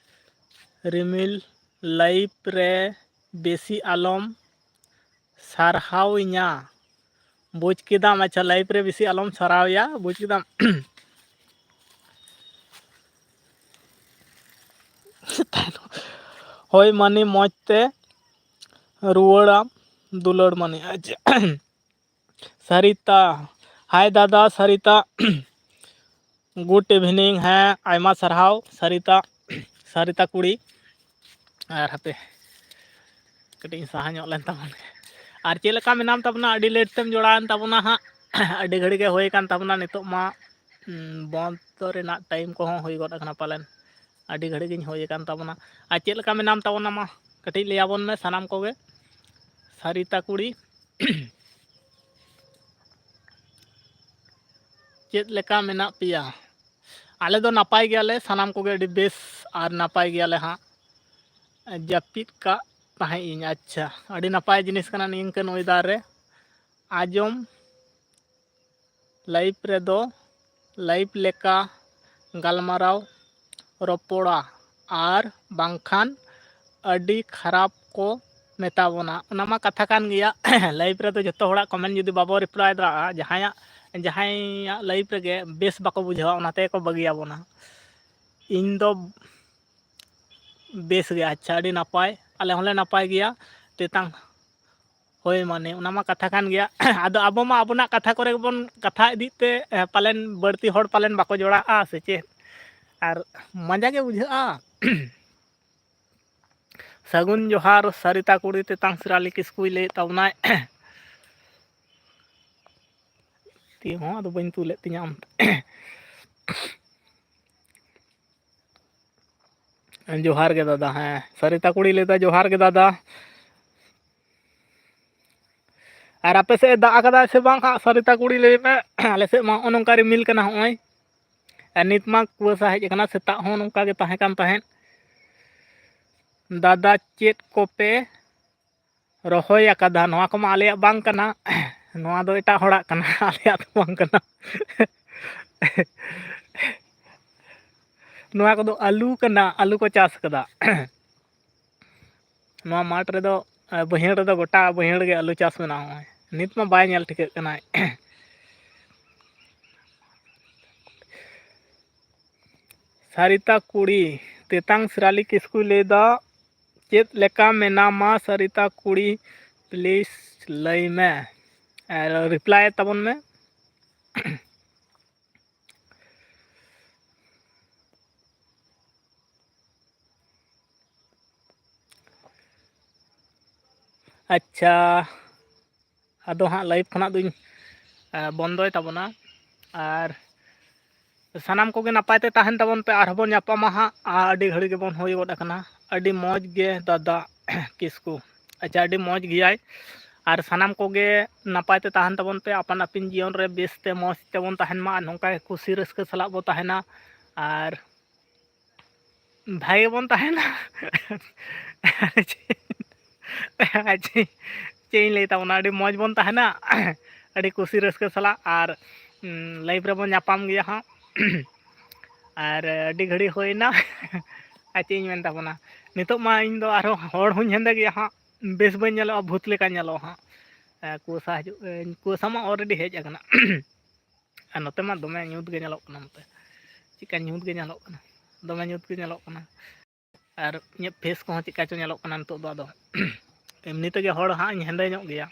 ᱨᱤᱢᱤᱞ, live ᱨᱮ ᱵᱮᱥᱤ ᱟᱞᱚᱢ ᱥᱟᱨᱦᱟᱣᱤᱧᱟ, ᱵᱩᱡᱽ ᱠᱮᱫᱟᱢ? ᱟᱪᱪᱷᱟ, live ᱨᱮ ᱵᱮᱥᱤ ᱟᱞᱚᱢ ᱥᱟᱨᱦᱟᱣᱤᱧᱟ, ᱵᱩᱡᱽ ᱠᱮᱫᱟᱢ? ᱦᱳᱭ ᱢᱟᱹᱱᱤ, ᱢᱚᱡᱽ ᱛᱮ ᱨᱩᱣᱟᱹᱲᱟᱢ ᱫᱩᱞᱟᱹᱲ ᱢᱟᱹᱱᱤ᱾ ᱟᱪᱪᱷᱟ, ᱥᱟᱨᱤᱛᱟ, ᱦᱟᱭ ᱫᱟᱫᱟ ᱥᱟᱨᱤᱛᱟ᱾ Good evening, ᱦᱮᱸ, ᱟᱭᱢᱟ ᱥᱟᱨᱦᱟᱣ ᱥᱟᱨᱤᱛᱟ, ᱥᱟᱨᱤᱛᱟ ᱠᱩᱲᱤ᱾ ᱟᱨ ᱦᱟᱯᱮ, ᱠᱟᱹᱴᱤᱡ ᱤᱧ ᱥᱟᱦᱟ ᱧᱚᱜ ᱞᱮᱱ ᱛᱟᱵᱚᱱ ᱜᱮ᱾ ᱟᱨ ᱪᱮᱫ ᱞᱮᱠᱟ ᱢᱮᱱᱟᱢ ᱛᱟᱵᱚᱱᱟ? ᱟᱹᱰᱤ late ᱛᱮᱢ ᱡᱚᱲᱟᱣᱮᱱ ᱛᱟᱵᱚᱱᱟ ᱦᱟᱸᱜ᱾ ᱟᱹᱰᱤ ᱜᱷᱟᱹᱲᱤ ᱜᱮ ᱦᱩᱭ ᱟᱠᱟᱱ ᱛᱟᱵᱚᱱᱟ᱾ ᱱᱤᱛᱚᱜ ᱢᱟ, ᱩᱸ, ᱵᱚᱱᱫ ᱨᱮᱱᱟᱜ time ᱠᱚᱦᱚᱸ ᱦᱩᱭ ᱜᱚᱫ ᱟᱠᱟᱱᱟ ᱯᱟᱞᱮᱱ᱾ ᱟᱹᱰᱤ ᱜᱷᱟᱹᱲᱤ ᱜᱤᱧ ᱦᱩᱭ ᱟᱠᱟᱱ ᱛᱟᱵᱚᱱᱟ᱾ ᱟᱨ ᱪᱮᱫ ᱞᱮᱠᱟ ᱢᱮᱱᱟᱢ ᱛᱟᱵᱚᱱᱟ, ᱢᱟ ᱠᱟᱹᱴᱤᱡ ᱞᱟᱹᱭ ᱟᱵᱚᱱ ᱢᱮ ᱥᱟᱱᱟᱢ ᱠᱚᱜᱮ᱾ ᱥᱟᱨᱤᱛᱟ ᱠᱩᱲᱤ, ᱪᱮᱫ ᱞᱮᱠᱟ ᱢᱮᱱᱟᱜ ᱯᱮᱭᱟ? ᱟᱞᱮ ᱫᱚ ᱱᱟᱯᱟᱭ ᱜᱮᱭᱟᱞᱮ ᱥᱟᱱᱟᱢ ᱠᱚᱜᱮ, ᱟᱹᱰᱤ ᱵᱮᱥ ᱟᱨ ᱱᱟᱯᱟᱭ ᱜᱮᱭᱟᱞᱮ ᱦᱟᱸᱜ᱾ ᱡᱟᱹᱯᱤᱫ ᱠᱟᱜ ᱛᱟᱦᱮᱸᱫ ᱤᱧ᱾ ᱟᱪᱪᱷᱟ, ᱟᱹᱰᱤ ᱱᱟᱯᱟᱭ ᱡᱤᱱᱤᱥ ᱠᱟᱱᱟ ᱱᱤᱝᱠᱟᱹᱱ weather ᱨᱮ᱾ ᱟᱸᱡᱚᱢ, live ᱨᱮᱫᱚ, live ᱞᱮᱠᱟ ᱜᱟᱞᱢᱟᱨᱟᱣ ᱨᱚᱯᱚᱲᱟ, ᱟᱨ ᱵᱟᱝᱠᱷᱟᱱ ᱟᱹᱰᱤ ᱠᱷᱟᱨᱟᱯ ᱠᱚ ᱢᱮᱛᱟ ᱵᱚᱱᱟ᱾ ᱚᱱᱟ ᱢᱟ ᱠᱟᱛᱷᱟ ᱠᱟᱱ ᱜᱮᱭᱟ᱾ Live ᱨᱮᱫᱚ ᱡᱚᱛᱚ ᱦᱚᱲᱟᱜ comment ᱡᱩᱫᱤ ᱵᱟᱵᱚ reply ᱫᱟᱲᱮᱭᱟᱜᱼᱟ, ᱡᱟᱦᱟᱸᱭᱟᱜ, ᱡᱟᱦᱟᱸᱭᱟᱜ live ᱨᱮᱜᱮ ᱵᱮᱥ ᱵᱟᱠᱚ ᱵᱩᱡᱷᱟᱹᱣᱟ, ᱚᱱᱟ ᱛᱮᱜᱮ ᱠᱚ ᱵᱟᱹᱜᱤᱭᱟᱵᱚᱱᱟ᱾ ᱤᱧ ᱫᱚ ᱵᱮᱥ ᱜᱮ᱾ ᱟᱪᱪᱷᱟ, ᱟᱹᱰᱤ ᱱᱟᱯᱟᱭ, ᱟᱞᱮ ᱦᱚᱸᱞᱮ ᱱᱟᱯᱟᱭ ᱜᱮᱭᱟ᱾ ᱛᱮᱛᱟᱝ, ᱦᱳᱭ, ᱢᱟᱱᱮ ᱚᱱᱟ ᱢᱟ ᱠᱟᱛᱷᱟ ᱠᱟᱱ ᱜᱮᱭᱟ᱾ ᱟᱫᱚ ᱟᱵᱚ ᱢᱟ ᱟᱵᱚᱱᱟᱜ ᱠᱟᱛᱷᱟ ᱠᱚᱨᱮ ᱜᱮᱵᱚᱱ ᱠᱟᱛᱷᱟ ᱤᱫᱤᱜ ᱛᱮ, ᱮ, ᱯᱟᱞᱮᱱ ᱵᱟᱹᱲᱛᱤ ᱦᱚᱲ ᱯᱟᱞᱮᱱ ᱵᱟᱠᱚ ᱡᱚᱲᱟᱜᱼᱟ, ᱥᱮ ᱪᱮᱫ? ᱟᱨ ᱢᱟᱡᱟ ᱜᱮ ᱵᱩᱡᱷᱟᱹᱜᱼᱟ᱾ ᱥᱟᱹᱜᱩᱱ ᱡᱚᱦᱟᱨ, ᱥᱟᱨᱤᱛᱟ ᱠᱩᱲᱤ, ᱛᱮᱛᱟᱝ ᱥᱤᱨᱟᱞᱤ ᱠᱤᱥᱠᱩᱭ ᱞᱟᱹᱭᱮᱫ ᱛᱟᱵᱚᱱᱟᱭ᱾ ᱛᱤ ᱦᱚᱸ ᱟᱫᱚ ᱵᱟᱹᱧ ᱛᱩᱞᱮᱫ ᱛᱤᱧᱟᱹ ᱟᱢ᱾ ᱡᱚᱦᱟᱨ ᱜᱮ ᱫᱟᱫᱟ᱾ ᱦᱮᱸ, ᱥᱟᱨᱤᱛᱟ ᱠᱩᱲᱤ ᱞᱟᱹᱭᱫᱟ, "ᱡᱚᱦᱟᱨ ᱜᱮ ᱫᱟᱫᱟ᱾" ᱟᱨ ᱟᱯᱮ ᱥᱮᱫ ᱮ ᱫᱟᱜ ᱟᱠᱟᱫᱟ ᱥᱮ ᱵᱟᱝ ᱦᱟᱸᱜ, ᱥᱟᱨᱤᱛᱟ ᱠᱩᱲᱤ, ᱞᱟᱹᱭ ᱢᱮ? ᱟᱞᱮ ᱥᱮᱫ ᱢᱟ ᱱᱚᱜᱼᱚ ᱱᱚᱝᱠᱟ ᱨᱤᱢᱤᱞ ᱠᱟᱱᱟ ᱱᱚᱜᱼᱚᱭ᱾ ᱟᱨ ᱱᱤᱛ ᱢᱟ ᱠᱩᱣᱟᱹᱥᱟ ᱦᱮᱡ ᱟᱠᱟᱱᱟ, ᱥᱮᱛᱟᱜ ᱦᱚᱸ ᱱᱚᱝᱠᱟ ᱜᱮ ᱛᱟᱦᱮᱸ ᱠᱟᱱ ᱛᱟᱦᱮᱸᱫ᱾ ᱫᱟᱫᱟ, ᱪᱮᱫ ᱠᱚᱯᱮ ᱨᱚᱦᱚᱭ ᱟᱠᱟᱫᱟ? ᱱᱚᱣᱟ ᱠᱚᱢᱟ ᱟᱞᱮᱭᱟᱜ ᱵᱟᱝ ᱠᱟᱱᱟ, ᱱᱚᱣᱟ ᱫᱚ ᱮᱴᱟᱜ ᱦᱚᱲᱟᱜ ᱠᱟᱱᱟ, ᱟᱞᱮᱭᱟᱜ ᱫᱚ ᱵᱟᱝ ᱠᱟᱱᱟ᱾ ᱱᱚᱣᱟ ᱠᱚᱫᱚ ᱟᱹᱞᱩ ᱠᱟᱱᱟ, ᱟᱹᱞᱩ ᱠᱚ ᱪᱟᱥ ᱠᱟᱫᱟ᱾ ᱱᱚᱣᱟ ᱢᱟᱴᱷ ᱨᱮᱫᱚ, ᱮ, ᱵᱟᱹᱭᱦᱟᱹᱲ ᱨᱮᱫᱚ ᱜᱚᱴᱟ ᱵᱟᱹᱭᱦᱟᱹᱲ ᱜᱮ ᱟᱹᱞᱩ ᱪᱟᱥ ᱢᱮᱱᱟᱜᱼᱟ᱾ ᱱᱚᱜᱼᱚᱭ ᱱᱤᱛ ᱢᱟ ᱵᱟᱭ ᱧᱮᱞ ᱴᱷᱤᱠᱟᱹᱜ ᱠᱟᱱᱟᱭ᱾ ᱥᱟᱨᱤᱛᱟ ᱠᱩᱲᱤ, ᱛᱮᱛᱟᱝ ᱥᱤᱨᱟᱞᱤ ᱠᱤᱥᱠᱩᱭ ᱞᱟᱹᱭᱫᱟ, ᱪᱮᱫ ᱞᱮᱠᱟ ᱢᱮᱱᱟᱢᱟ ᱥᱟᱨᱤᱛᱟ ᱠᱩᱲᱤ? ᱯᱞᱤᱡᱽ ᱞᱟᱹᱭ ᱢᱮ ᱟᱨ ᱨᱤᱯᱞᱟᱭ ᱛᱟᱵᱚᱱ ᱢᱮ᱾ ᱟᱪᱪᱷᱟ, ᱟᱫᱚ ᱦᱟᱸᱜ ᱞᱟᱭᱤᱵᱷ ᱠᱷᱚᱱᱟᱜ ᱫᱚᱧ, ᱮ, ᱵᱚᱱᱫᱚᱭ ᱛᱟᱵᱚᱱᱟ᱾ ᱟᱨ ᱥᱟᱱᱟᱢ ᱠᱚᱜᱮ ᱱᱟᱯᱟᱭ ᱛᱮ ᱛᱟᱦᱮᱱ ᱛᱟᱵᱚᱱ ᱯᱮ, ᱟᱨᱦᱚᱸ ᱵᱚᱱ ᱧᱟᱯᱟᱢᱟ ᱦᱟᱸᱜ᱾ ᱟᱨ ᱟᱹᱰᱤ ᱜᱷᱟᱹᱲᱤ ᱜᱮᱵᱚᱱ ᱦᱩᱭ ᱜᱚᱫ ᱟᱠᱟᱱᱟ᱾ ᱟᱹᱰᱤ ᱢᱚᱡᱽ ᱜᱮ ᱫᱟᱫᱟ ᱠᱤᱥᱠᱩ᱾ ᱟᱪᱪᱷᱟ, ᱟᱹᱰᱤ ᱢᱚᱡᱽ ᱜᱮᱭᱟᱭ᱾ ᱟᱨ ᱥᱟᱱᱟᱢ ᱠᱚᱜᱮ ᱱᱟᱯᱟᱭ ᱛᱮ ᱛᱟᱦᱮᱱ ᱛᱟᱵᱚᱱ ᱯᱮ, ᱟᱯᱟᱱ ᱟᱹᱯᱤᱱ ᱡᱤᱭᱚᱱ ᱨᱮ ᱵᱮᱥ ᱛᱮ ᱢᱚᱡᱽ ᱛᱮᱵᱚᱱ ᱛᱟᱦᱮᱱ ᱢᱟ, ᱟᱨ ᱱᱚᱝᱠᱟ ᱜᱮ ᱠᱩᱥᱤ ᱨᱟᱹᱥᱠᱟᱹ ᱥᱟᱞᱟᱜ ᱵᱚ ᱛᱟᱦᱮᱱᱟ᱾ ᱟᱨ ᱵᱷᱟᱜᱮ ᱵᱚᱱ ᱛᱟᱦᱮᱱᱟ᱾ ᱟᱨ ᱪᱮᱫ, ᱟᱨ ᱪᱮᱫ, ᱪᱮᱫ ᱤᱧ ᱞᱟᱹᱭ ᱛᱟᱵᱚᱱᱟ, ᱟᱹᱰᱤ ᱢᱚᱡᱽ ᱵᱚᱱ ᱛᱟᱦᱮᱱᱟ, ᱟᱹᱰᱤ ᱠᱩᱥᱤ ᱨᱟᱹᱥᱠᱟᱹ ᱥᱟᱞᱟᱜ, ᱟᱨ, ᱩᱸ, ᱞᱟᱭᱤᱵᱷ ᱨᱮᱵᱚᱱ ᱧᱟᱯᱟᱢ ᱜᱮᱭᱟ ᱦᱟᱸᱜ᱾ ᱟᱨ ᱟᱹᱰᱤ ᱜᱷᱟᱹᱲᱤ ᱦᱩᱭᱱᱟ᱾ ᱟᱨ ᱪᱮᱫ ᱤᱧ ᱢᱮᱱ ᱛᱟᱵᱚᱱᱟ, ᱱᱤᱛᱚᱜ ᱢᱟ ᱤᱧ ᱫᱚ ᱟᱨᱦᱚᱸ ᱦᱚᱲ ᱦᱚᱸᱧ ᱦᱮᱸᱫᱮ ᱜᱮᱭᱟ ᱦᱟᱸᱜ, ᱵᱮᱥ ᱵᱟᱹᱧ ᱧᱮᱞᱚᱜᱼᱟ, ᱵᱷᱩᱛ ᱞᱮᱠᱟ ᱧᱮᱞᱚᱜᱼᱟ ᱦᱟᱸᱜ᱾ ᱮ, ᱠᱩᱣᱟᱹᱥᱟ ᱦᱤᱡᱩᱜ, ᱮ, ᱠᱩᱣᱟᱹᱥᱟ ᱢᱟ already ᱦᱮᱡ ᱟᱠᱟᱱᱟ᱾ ᱟᱨ ᱱᱚᱛᱮ ᱢᱟ ᱫᱚᱢᱮ ᱧᱩᱛ ᱜᱮ ᱧᱮᱞᱚᱜ ᱠᱟᱱᱟ, ᱱᱚᱛᱮ ᱪᱮᱫᱠᱟ ᱧᱩᱛ ᱜᱮ ᱧᱮᱞᱚᱜ ᱠᱟᱱᱟ, ᱫᱚᱢᱮ ᱧᱩᱛ ᱜᱮ ᱧᱮᱞᱚᱜ ᱠᱟᱱᱟ᱾ ᱟᱨ ᱤᱧᱟᱹᱜ ᱯᱷᱮᱥ ᱠᱚᱦᱚᱸ ᱪᱮᱫᱠᱟ ᱪᱚ ᱧᱮᱞᱚᱜ ᱠᱟᱱᱟ ᱱᱤᱛᱚᱜ ᱫᱚ᱾ ᱟᱫᱚ ᱮᱢᱱᱤ ᱛᱮᱜᱮ ᱦᱚᱲ ᱦᱟᱸᱜ ᱤᱧ ᱦᱮᱸᱫᱮ ᱧᱚᱜ ᱜᱮᱭᱟ᱾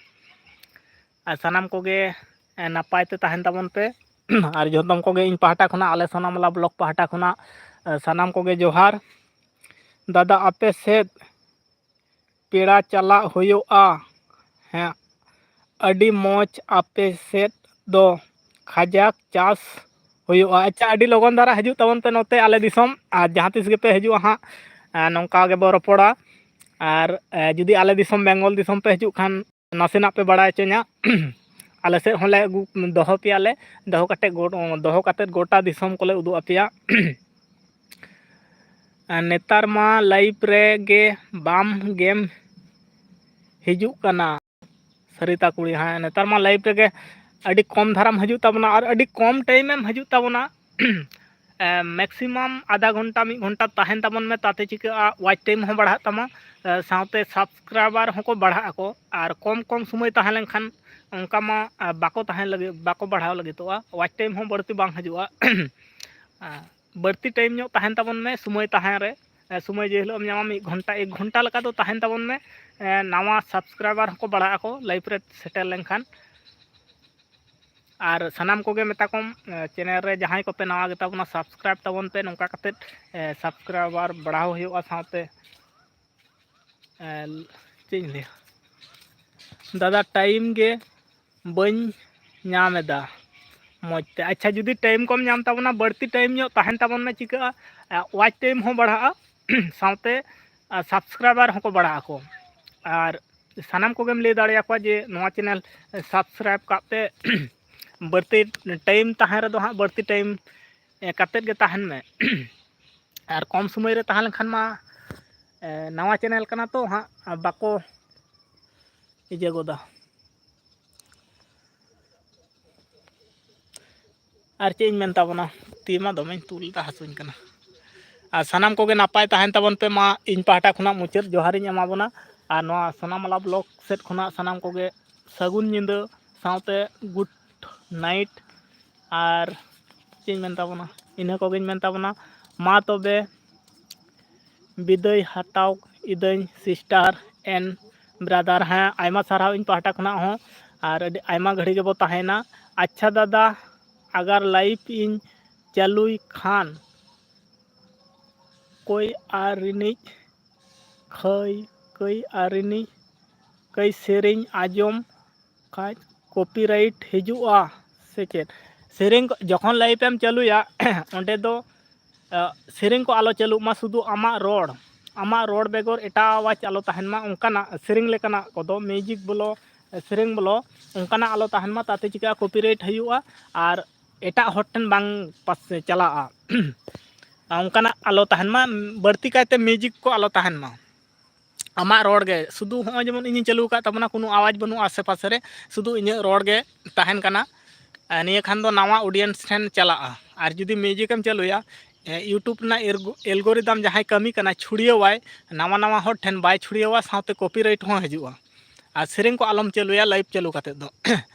ᱟᱨ ᱥᱟᱱᱟᱢ ᱠᱚᱜᱮ, ᱮ, ᱱᱟᱯᱟᱭ ᱛᱮ ᱛᱟᱦᱮᱱ ᱛᱟᱵᱚᱱ ᱯᱮ᱾ ᱟᱨ ᱡᱚᱛᱚᱢ ᱠᱚᱜᱮ ᱤᱧ ᱯᱟᱦᱴᱟ ᱠᱷᱚᱱᱟᱜ, ᱟᱞᱮ ᱥᱳᱱᱟᱢᱟᱞᱟ ᱵᱞᱚᱠ ᱯᱟᱦᱴᱟ ᱠᱷᱚᱱᱟᱜ, ᱮ, ᱥᱟᱱᱟᱢ ᱠᱚᱜᱮ ᱡᱚᱦᱟᱨ᱾ ᱫᱟᱫᱟ, ᱟᱯᱮ ᱥᱮᱫ ᱯᱮᱲᱟ ᱪᱟᱞᱟᱜ ᱦᱩᱭᱩᱜᱼᱟ᱾ ᱦᱮᱸ, ᱟᱹᱰᱤ ᱢᱚᱡᱽ, ᱟᱯᱮ ᱥᱮᱫ ᱫᱚ ᱠᱟᱡᱟᱠ ᱪᱟᱥ ᱦᱩᱭᱩᱜᱼᱟ᱾ ᱟᱪᱪᱷᱟ, ᱟᱹᱰᱤ ᱞᱚᱜᱚᱱ ᱫᱷᱟᱨᱟ ᱦᱤᱡᱩᱜ ᱛᱟᱵᱚᱱ ᱯᱮ ᱱᱚᱛᱮ ᱟᱞᱮ ᱫᱤᱥᱚᱢ, ᱟᱨ ᱡᱟᱦᱟᱸ ᱛᱤᱥ ᱜᱮᱯᱮ ᱦᱤᱡᱩᱜᱼᱟ ᱦᱟᱸᱜ, ᱮ, ᱱᱚᱝᱠᱟ ᱜᱮᱵᱚ ᱨᱚᱯᱚᱲᱟ᱾ ᱟᱨ, ᱮ, ᱡᱩᱫᱤ ᱟᱞᱮ ᱫᱤᱥᱚᱢ ᱵᱮᱝᱜᱚᱞ ᱫᱤᱥᱚᱢ ᱯᱮ ᱦᱤᱡᱩᱜ ᱠᱷᱟᱱ, ᱱᱟᱥᱮᱱᱟᱜ ᱯᱮ ᱵᱟᱲᱟᱭ ᱦᱚᱪᱚᱧᱟ᱾ ᱟᱞᱮ ᱥᱮᱫ ᱦᱚᱸᱞᱮ ᱟᱹᱜᱩ, ᱫᱚᱦᱚ ᱯᱮᱭᱟᱞᱮ, ᱫᱚᱦᱚ ᱠᱟᱛᱮᱫ ᱜᱚ-, ᱫᱚᱦᱚ ᱠᱟᱛᱮᱫ ᱜᱚᱴᱟ ᱫᱤᱥᱚᱢ ᱠᱚᱞᱮ ᱩᱫᱩᱜ ᱟᱯᱮᱭᱟ᱾ ᱟᱨ ᱱᱮᱛᱟᱨ ᱢᱟ ᱞᱟᱭᱤᱵᱷ ᱨᱮᱜᱮ ᱵᱟᱢ ᱜᱮᱢ ᱦᱤᱡᱩᱜ ᱠᱟᱱᱟ᱾ ᱥᱟᱹᱨᱤᱛᱟ ᱠᱩᱲᱤ, ᱦᱮᱸ, ᱱᱮᱛᱟᱨ ᱢᱟ ᱞᱟᱭᱤᱵᱷ ᱨᱮᱜᱮ ᱟᱹᱰᱤ ᱠᱚᱢ ᱫᱷᱟᱨᱟᱢ ᱦᱤᱡᱩᱜ ᱛᱟᱵᱚᱱᱟ ᱟᱨ ᱟᱹᱰᱤ ᱠᱚᱢ ᱴᱟᱭᱤᱢᱮᱢ ᱦᱤᱡᱩᱜ ᱛᱟᱵᱚᱱᱟ᱾ ᱢᱮᱠᱥᱤᱢᱟᱢ ᱟᱫᱷᱟ ᱜᱷᱚᱱᱴᱟ, ᱢᱤᱫ ᱜᱷᱚᱱᱴᱟ ᱛᱟᱦᱮᱱ ᱛᱟᱵᱚᱱ ᱢᱮ, ᱛᱟᱛᱮ ᱪᱤᱠᱟᱹᱜᱼᱟ, ᱣᱟᱪ ᱴᱟᱭᱤᱢ ᱦᱚᱸ ᱵᱟᱲᱦᱟᱜ ᱛᱟᱢᱟ, ᱮ, ᱥᱟᱶᱛᱮ ᱥᱟᱵᱥᱠᱨᱟᱭᱵᱟᱨ ᱦᱚᱸᱠᱚ ᱵᱟᱲᱦᱟᱜ ᱟᱠᱚ᱾ ᱟᱨ ᱠᱚᱢ ᱠᱚᱢ ᱥᱚᱢᱚᱭ ᱛᱟᱦᱮᱸ ᱞᱮᱱᱠᱷᱟᱱ ᱚᱱᱠᱟ ᱢᱟ, ᱮ, ᱵᱟᱠᱚ ᱛᱟᱦᱮᱸ ᱞᱟᱹᱜᱤᱫ, ᱵᱟᱠᱚ ᱵᱟᱲᱦᱟᱣ ᱞᱟᱹᱜᱤᱫᱚᱜᱼᱟ, ᱣᱟᱪ ᱴᱟᱭᱤᱢ ᱦᱚᱸ ᱵᱟᱹᱲᱛᱤ ᱵᱟᱝ ᱦᱤᱡᱩᱜᱼᱟ᱾ ᱮ, ᱵᱟᱹᱲᱛᱤ ᱴᱟᱭᱤᱢ ᱧᱚᱜ ᱛᱟᱦᱮᱱ ᱛᱟᱵᱚᱱ ᱢᱮ ᱥᱚᱢᱚᱭ ᱛᱟᱦᱮᱸ ᱨᱮ, ᱮ, ᱥᱚᱢᱚᱭ ᱡᱮ ᱦᱤᱞᱳᱜ ᱮᱢ ᱧᱟᱢᱟ, ᱢᱤᱫ ᱜᱷᱚᱱᱴᱟ, ᱮᱠ ᱜᱷᱚᱱᱴᱟ ᱞᱮᱠᱟ ᱫᱚ ᱛᱟᱦᱮᱱ ᱛᱟᱵᱚᱱ ᱢᱮ᱾ ᱮ, ᱱᱟᱣᱟ ᱥᱟᱵᱥᱠᱨᱟᱭᱵᱟᱨ ᱦᱚᱸᱠᱚ ᱵᱟᱲᱦᱟᱜ ᱟᱠᱚ ᱞᱟᱭᱤᱯᱷ ᱨᱮ ᱥᱮᱴᱮᱨ ᱞᱮᱱᱠᱷᱟᱱ᱾ ᱟᱨ ᱥᱟᱱᱟᱢ ᱠᱚᱜᱮ ᱢᱮᱛᱟ ᱠᱚᱢ, ᱮ, ᱪᱮᱱᱮᱞ ᱨᱮ ᱡᱟᱦᱟᱸᱭ ᱠᱚᱯᱮ ᱱᱟᱣᱟ ᱜᱮᱛᱟ ᱵᱚᱱᱟ, ᱥᱟᱵᱥᱠᱨᱟᱭᱤᱵ ᱛᱟᱵᱚᱱ ᱯᱮ᱾ ᱱᱚᱝᱠᱟ ᱠᱟᱛᱮᱫ, ᱮ, ᱥᱟᱵᱥᱠᱨᱟᱭᱵᱟᱨ ᱵᱟᱲᱦᱟᱣ ᱦᱩᱭᱩᱜᱼᱟ, ᱥᱟᱶᱛᱮ, ᱮ, ᱪᱮᱫ ᱤᱧ ᱞᱟᱹᱭᱟ, ᱫᱟᱫᱟ, ᱴᱟᱭᱤᱢ ᱜᱮ ᱵᱟᱹᱧ ᱧᱟᱢ ᱮᱫᱟ ᱢᱚᱡᱽ ᱛᱮ᱾ ᱟᱪᱪᱷᱟ, ᱡᱩᱫᱤ ᱴᱟᱭᱤᱢ ᱠᱚᱢ ᱧᱟᱢ ᱛᱟᱵᱚᱱᱟ, ᱵᱟᱹᱲᱛᱤ ᱴᱟᱭᱤᱢ ᱧᱚᱜ ᱛᱟᱦᱮᱱ ᱛᱟᱵᱚᱱ ᱢᱮ, ᱪᱤᱠᱟᱹᱜᱼᱟ, ᱮ, ᱣᱟᱪ ᱴᱟᱭᱤᱢ ᱦᱚᱸ ᱵᱟᱲᱦᱟᱜᱼᱟ, ᱥᱟᱶᱛᱮ, ᱮ, ᱥᱟᱵᱥᱠᱨᱟᱭᱵᱟᱨ ᱦᱚᱸᱠᱚ ᱵᱟᱲᱦᱟᱜ ᱟᱠᱚ᱾ ᱟᱨ ᱥᱟᱱᱟᱢ ᱠᱚᱜᱮᱢ ᱞᱟᱹᱭ ᱫᱟᱲᱮᱭᱟᱠᱚᱣᱟ ᱡᱮ ᱱᱚᱣᱟ ᱪᱮᱱᱮᱞ ᱥᱟᱵᱥᱠᱨᱟᱭᱤᱵ ᱠᱟᱜ ᱯᱮ᱾ ᱵᱟᱹᱲᱛᱤ ᱴᱟᱭᱤᱢ ᱛᱟᱦᱮᱸ ᱨᱮᱫᱚ ᱦᱟᱸᱜ ᱵᱟᱹᱲᱛᱤ ᱴᱟᱭᱤᱢ, ᱮ, ᱠᱟᱛᱮᱫ ᱜᱮ ᱛᱟᱦᱮᱱ ᱢᱮ᱾ ᱟᱨ ᱠᱚᱢ ᱥᱚᱢᱚᱭ ᱨᱮ ᱛᱟᱦᱮᱸ ᱞᱮᱱᱠᱷᱟᱱ ᱢᱟ, ᱮ, ᱱᱟᱣᱟ ᱪᱮᱱᱮᱞ ᱠᱟᱱᱟ ᱛᱚ ᱦᱟᱸᱜ, ᱵᱟᱠᱚ ᱤᱭᱟᱹ ᱜᱚᱫᱟ᱾ ᱟᱨ ᱪᱮᱫ ᱤᱧ ᱢᱮᱱ ᱛᱟᱵᱚᱱᱟ, ᱛᱤ ᱢᱟ ᱫᱚᱢᱮᱧ ᱛᱩᱞ ᱮᱫᱟ, ᱦᱟᱹᱥᱩᱧ ᱠᱟᱱᱟ᱾ ᱟᱨ ᱥᱟᱱᱟᱢ ᱠᱚᱜᱮ ᱱᱟᱯᱟᱭ ᱛᱟᱦᱮᱱ ᱛᱟᱵᱚᱱ ᱯᱮ᱾ ᱢᱟ ᱤᱧ ᱯᱟᱦᱴᱟ ᱠᱷᱚᱱᱟᱜ ᱢᱩᱪᱟᱹᱫ ᱡᱚᱦᱟᱨᱤᱧ ᱮᱢᱟ ᱵᱚᱱᱟ᱾ ᱟᱨ ᱱᱚᱣᱟ ᱥᱳᱱᱟᱢᱟᱞᱟ ᱵᱞᱚᱜ ᱥᱮᱫ ᱠᱷᱚᱱᱟᱜ ᱥᱟᱱᱟᱢ ᱠᱚᱜᱮ ᱥᱟᱹᱜᱩᱱ ᱧᱤᱫᱟᱹ, ᱥᱟᱶᱛᱮ ᱜᱩᱰ ᱱᱟᱭᱤᱴ᱾ ᱟᱨ ᱪᱮᱫ ᱤᱧ ᱢᱮᱱ ᱛᱟᱵᱚᱱᱟ, ᱤᱱᱟᱹ ᱠᱚᱜᱮᱧ ᱢᱮᱱ ᱛᱟᱵᱚᱱᱟ᱾ ᱢᱟ ᱛᱚᱵᱮ ᱵᱤᱫᱟᱹᱭ ᱦᱟᱛᱟᱣ ᱤᱫᱟᱹᱧ, sister and brother᱾ ᱦᱮᱸ, ᱟᱭᱢᱟ ᱥᱟᱨᱦᱟᱣ ᱤᱧ ᱯᱟᱦᱴᱟ ᱠᱷᱚᱱᱟᱜ ᱦᱚᱸ, ᱟᱨ ᱟᱹᱰᱤ ᱟᱭᱢᱟ ᱜᱷᱟᱹᱲᱤ ᱜᱮᱵᱚ ᱛᱟᱦᱮᱱᱟ᱾ ᱟᱪᱪᱷᱟ ᱫᱟᱫᱟ, ᱟᱜᱟᱨ ᱞᱟᱭᱤᱵᱷ ᱤᱧ ᱪᱟᱹᱞᱩᱭ ᱠᱷᱟᱱ, ᱠᱚᱭ ᱟᱨ ᱨᱤᱱᱤᱡ ᱠᱷᱟᱹᱭ, ᱠᱟᱹᱭ ᱟᱨ ᱨᱤᱱᱤᱡ ᱠᱟᱹᱭ ᱥᱮᱨᱮᱧ ᱟᱸᱡᱚᱢ ᱠᱷᱟᱡ ᱠᱚᱯᱤᱨᱟᱭᱤᱴ ᱦᱤᱡᱩᱜᱼᱟ ᱥᱮ ᱪᱮᱫ? ᱥᱮᱨᱮᱧ ᱠᱚ, ᱡᱚᱠᱷᱚᱱ ᱞᱟᱭᱤᱵᱷ ᱮᱢ ᱪᱟᱹᱞᱩᱭᱟ, ᱚᱸᱰᱮ ᱫᱚ, ᱟ, ᱥᱮᱨᱮᱧ ᱠᱚ ᱟᱞᱚ ᱪᱟᱹᱞᱩᱜ ᱢᱟ, ᱥᱩᱫᱷᱩ ᱟᱢᱟᱜ ᱨᱚᱲ, ᱟᱢᱟᱜ ᱨᱚᱲ ᱵᱮᱜᱚᱨ ᱮᱴᱟᱜ ᱟᱣᱟᱡᱽ ᱟᱞᱚ ᱛᱟᱦᱮᱱ ᱢᱟ᱾ ᱚᱱᱠᱟᱱᱟᱜ ᱥᱮᱨᱮᱧ ᱞᱮᱠᱟᱱᱟᱜ ᱠᱚᱫᱚ, ᱢᱤᱣᱡᱤᱠ ᱵᱚᱞᱚ, ᱥᱮᱨᱮᱧ ᱵᱚᱞᱚ, ᱚᱱᱠᱟᱱᱟᱜ ᱟᱞᱚ ᱛᱟᱦᱮᱱ ᱢᱟ, ᱛᱟᱛᱮ ᱪᱤᱠᱟᱹᱜᱼᱟ, ᱠᱚᱯᱤᱨᱟᱭᱤᱴ ᱦᱩᱭᱩᱜᱼᱟ ᱟᱨ ᱮᱴᱟᱜ ᱦᱚᱲ ᱴᱷᱮᱱ ᱵᱟᱝ ᱯᱟᱥ ᱪᱟᱞᱟᱜᱼᱟ᱾ ᱚᱱᱠᱟᱱᱟᱜ ᱟᱞᱚ ᱛᱟᱦᱮᱱ ᱢᱟ, ᱵᱟᱹᱲᱛᱤ ᱠᱟᱭᱛᱮ ᱢᱤᱣᱡᱤᱠ ᱠᱚ ᱟᱞᱚ ᱛᱟᱦᱮᱱ ᱢᱟ᱾ ᱟᱢᱟᱜ ᱨᱚᱲ ᱜᱮ ᱥᱩᱫᱷᱩ, ᱦᱚᱸᱜᱼᱚᱭ ᱡᱮᱢᱚᱱ ᱤᱧᱤᱧ ᱪᱟᱹᱞᱩ ᱟᱠᱟᱫ ᱛᱟᱵᱚᱱᱟ, ᱠᱳᱱᱳ ᱟᱣᱟᱡᱽ ᱵᱟᱹᱱᱩᱜᱼᱟ ᱟᱥᱮ ᱯᱟᱥᱮ ᱨᱮ, ᱥᱩᱫᱷᱩ ᱤᱧᱟᱹᱜ ᱨᱚᱲ ᱜᱮ ᱛᱟᱦᱮᱱ ᱠᱟᱱᱟ᱾ ᱱᱤᱭᱟᱹ ᱠᱷᱟᱱ ᱫᱚ ᱱᱟᱣᱟ audience ᱴᱷᱮᱱ ᱪᱟᱞᱟᱜᱼᱟ᱾ ᱟᱨ ᱡᱩᱫᱤ music ᱮᱢ ᱪᱟᱹᱞᱩᱭᱟ, YouTube ᱨᱮᱱᱟᱜ algorithm ᱡᱟᱦᱟᱸᱭ ᱠᱟᱹᱢᱤ ᱠᱟᱱᱟ, ᱪᱷᱩᱲᱭᱟᱹᱣᱟᱭ, ᱱᱟᱣᱟ ᱱᱟᱣᱟ ᱦᱚᱲ ᱴᱷᱮᱱ ᱵᱟᱭ ᱪᱷᱩᱲᱭᱟᱹᱣᱟ, ᱥᱟᱶᱛᱮ copyright ᱦᱚᱸ ᱦᱤᱡᱩᱜᱼᱟ᱾ ᱟᱨ ᱥᱮᱨᱮᱧ ᱠᱚ ᱟᱞᱚᱢ ᱪᱟᱹᱞᱩᱭᱟ live ᱪᱟᱹᱞᱩ ᱠᱟᱛᱮᱫ ᱫᱚ᱾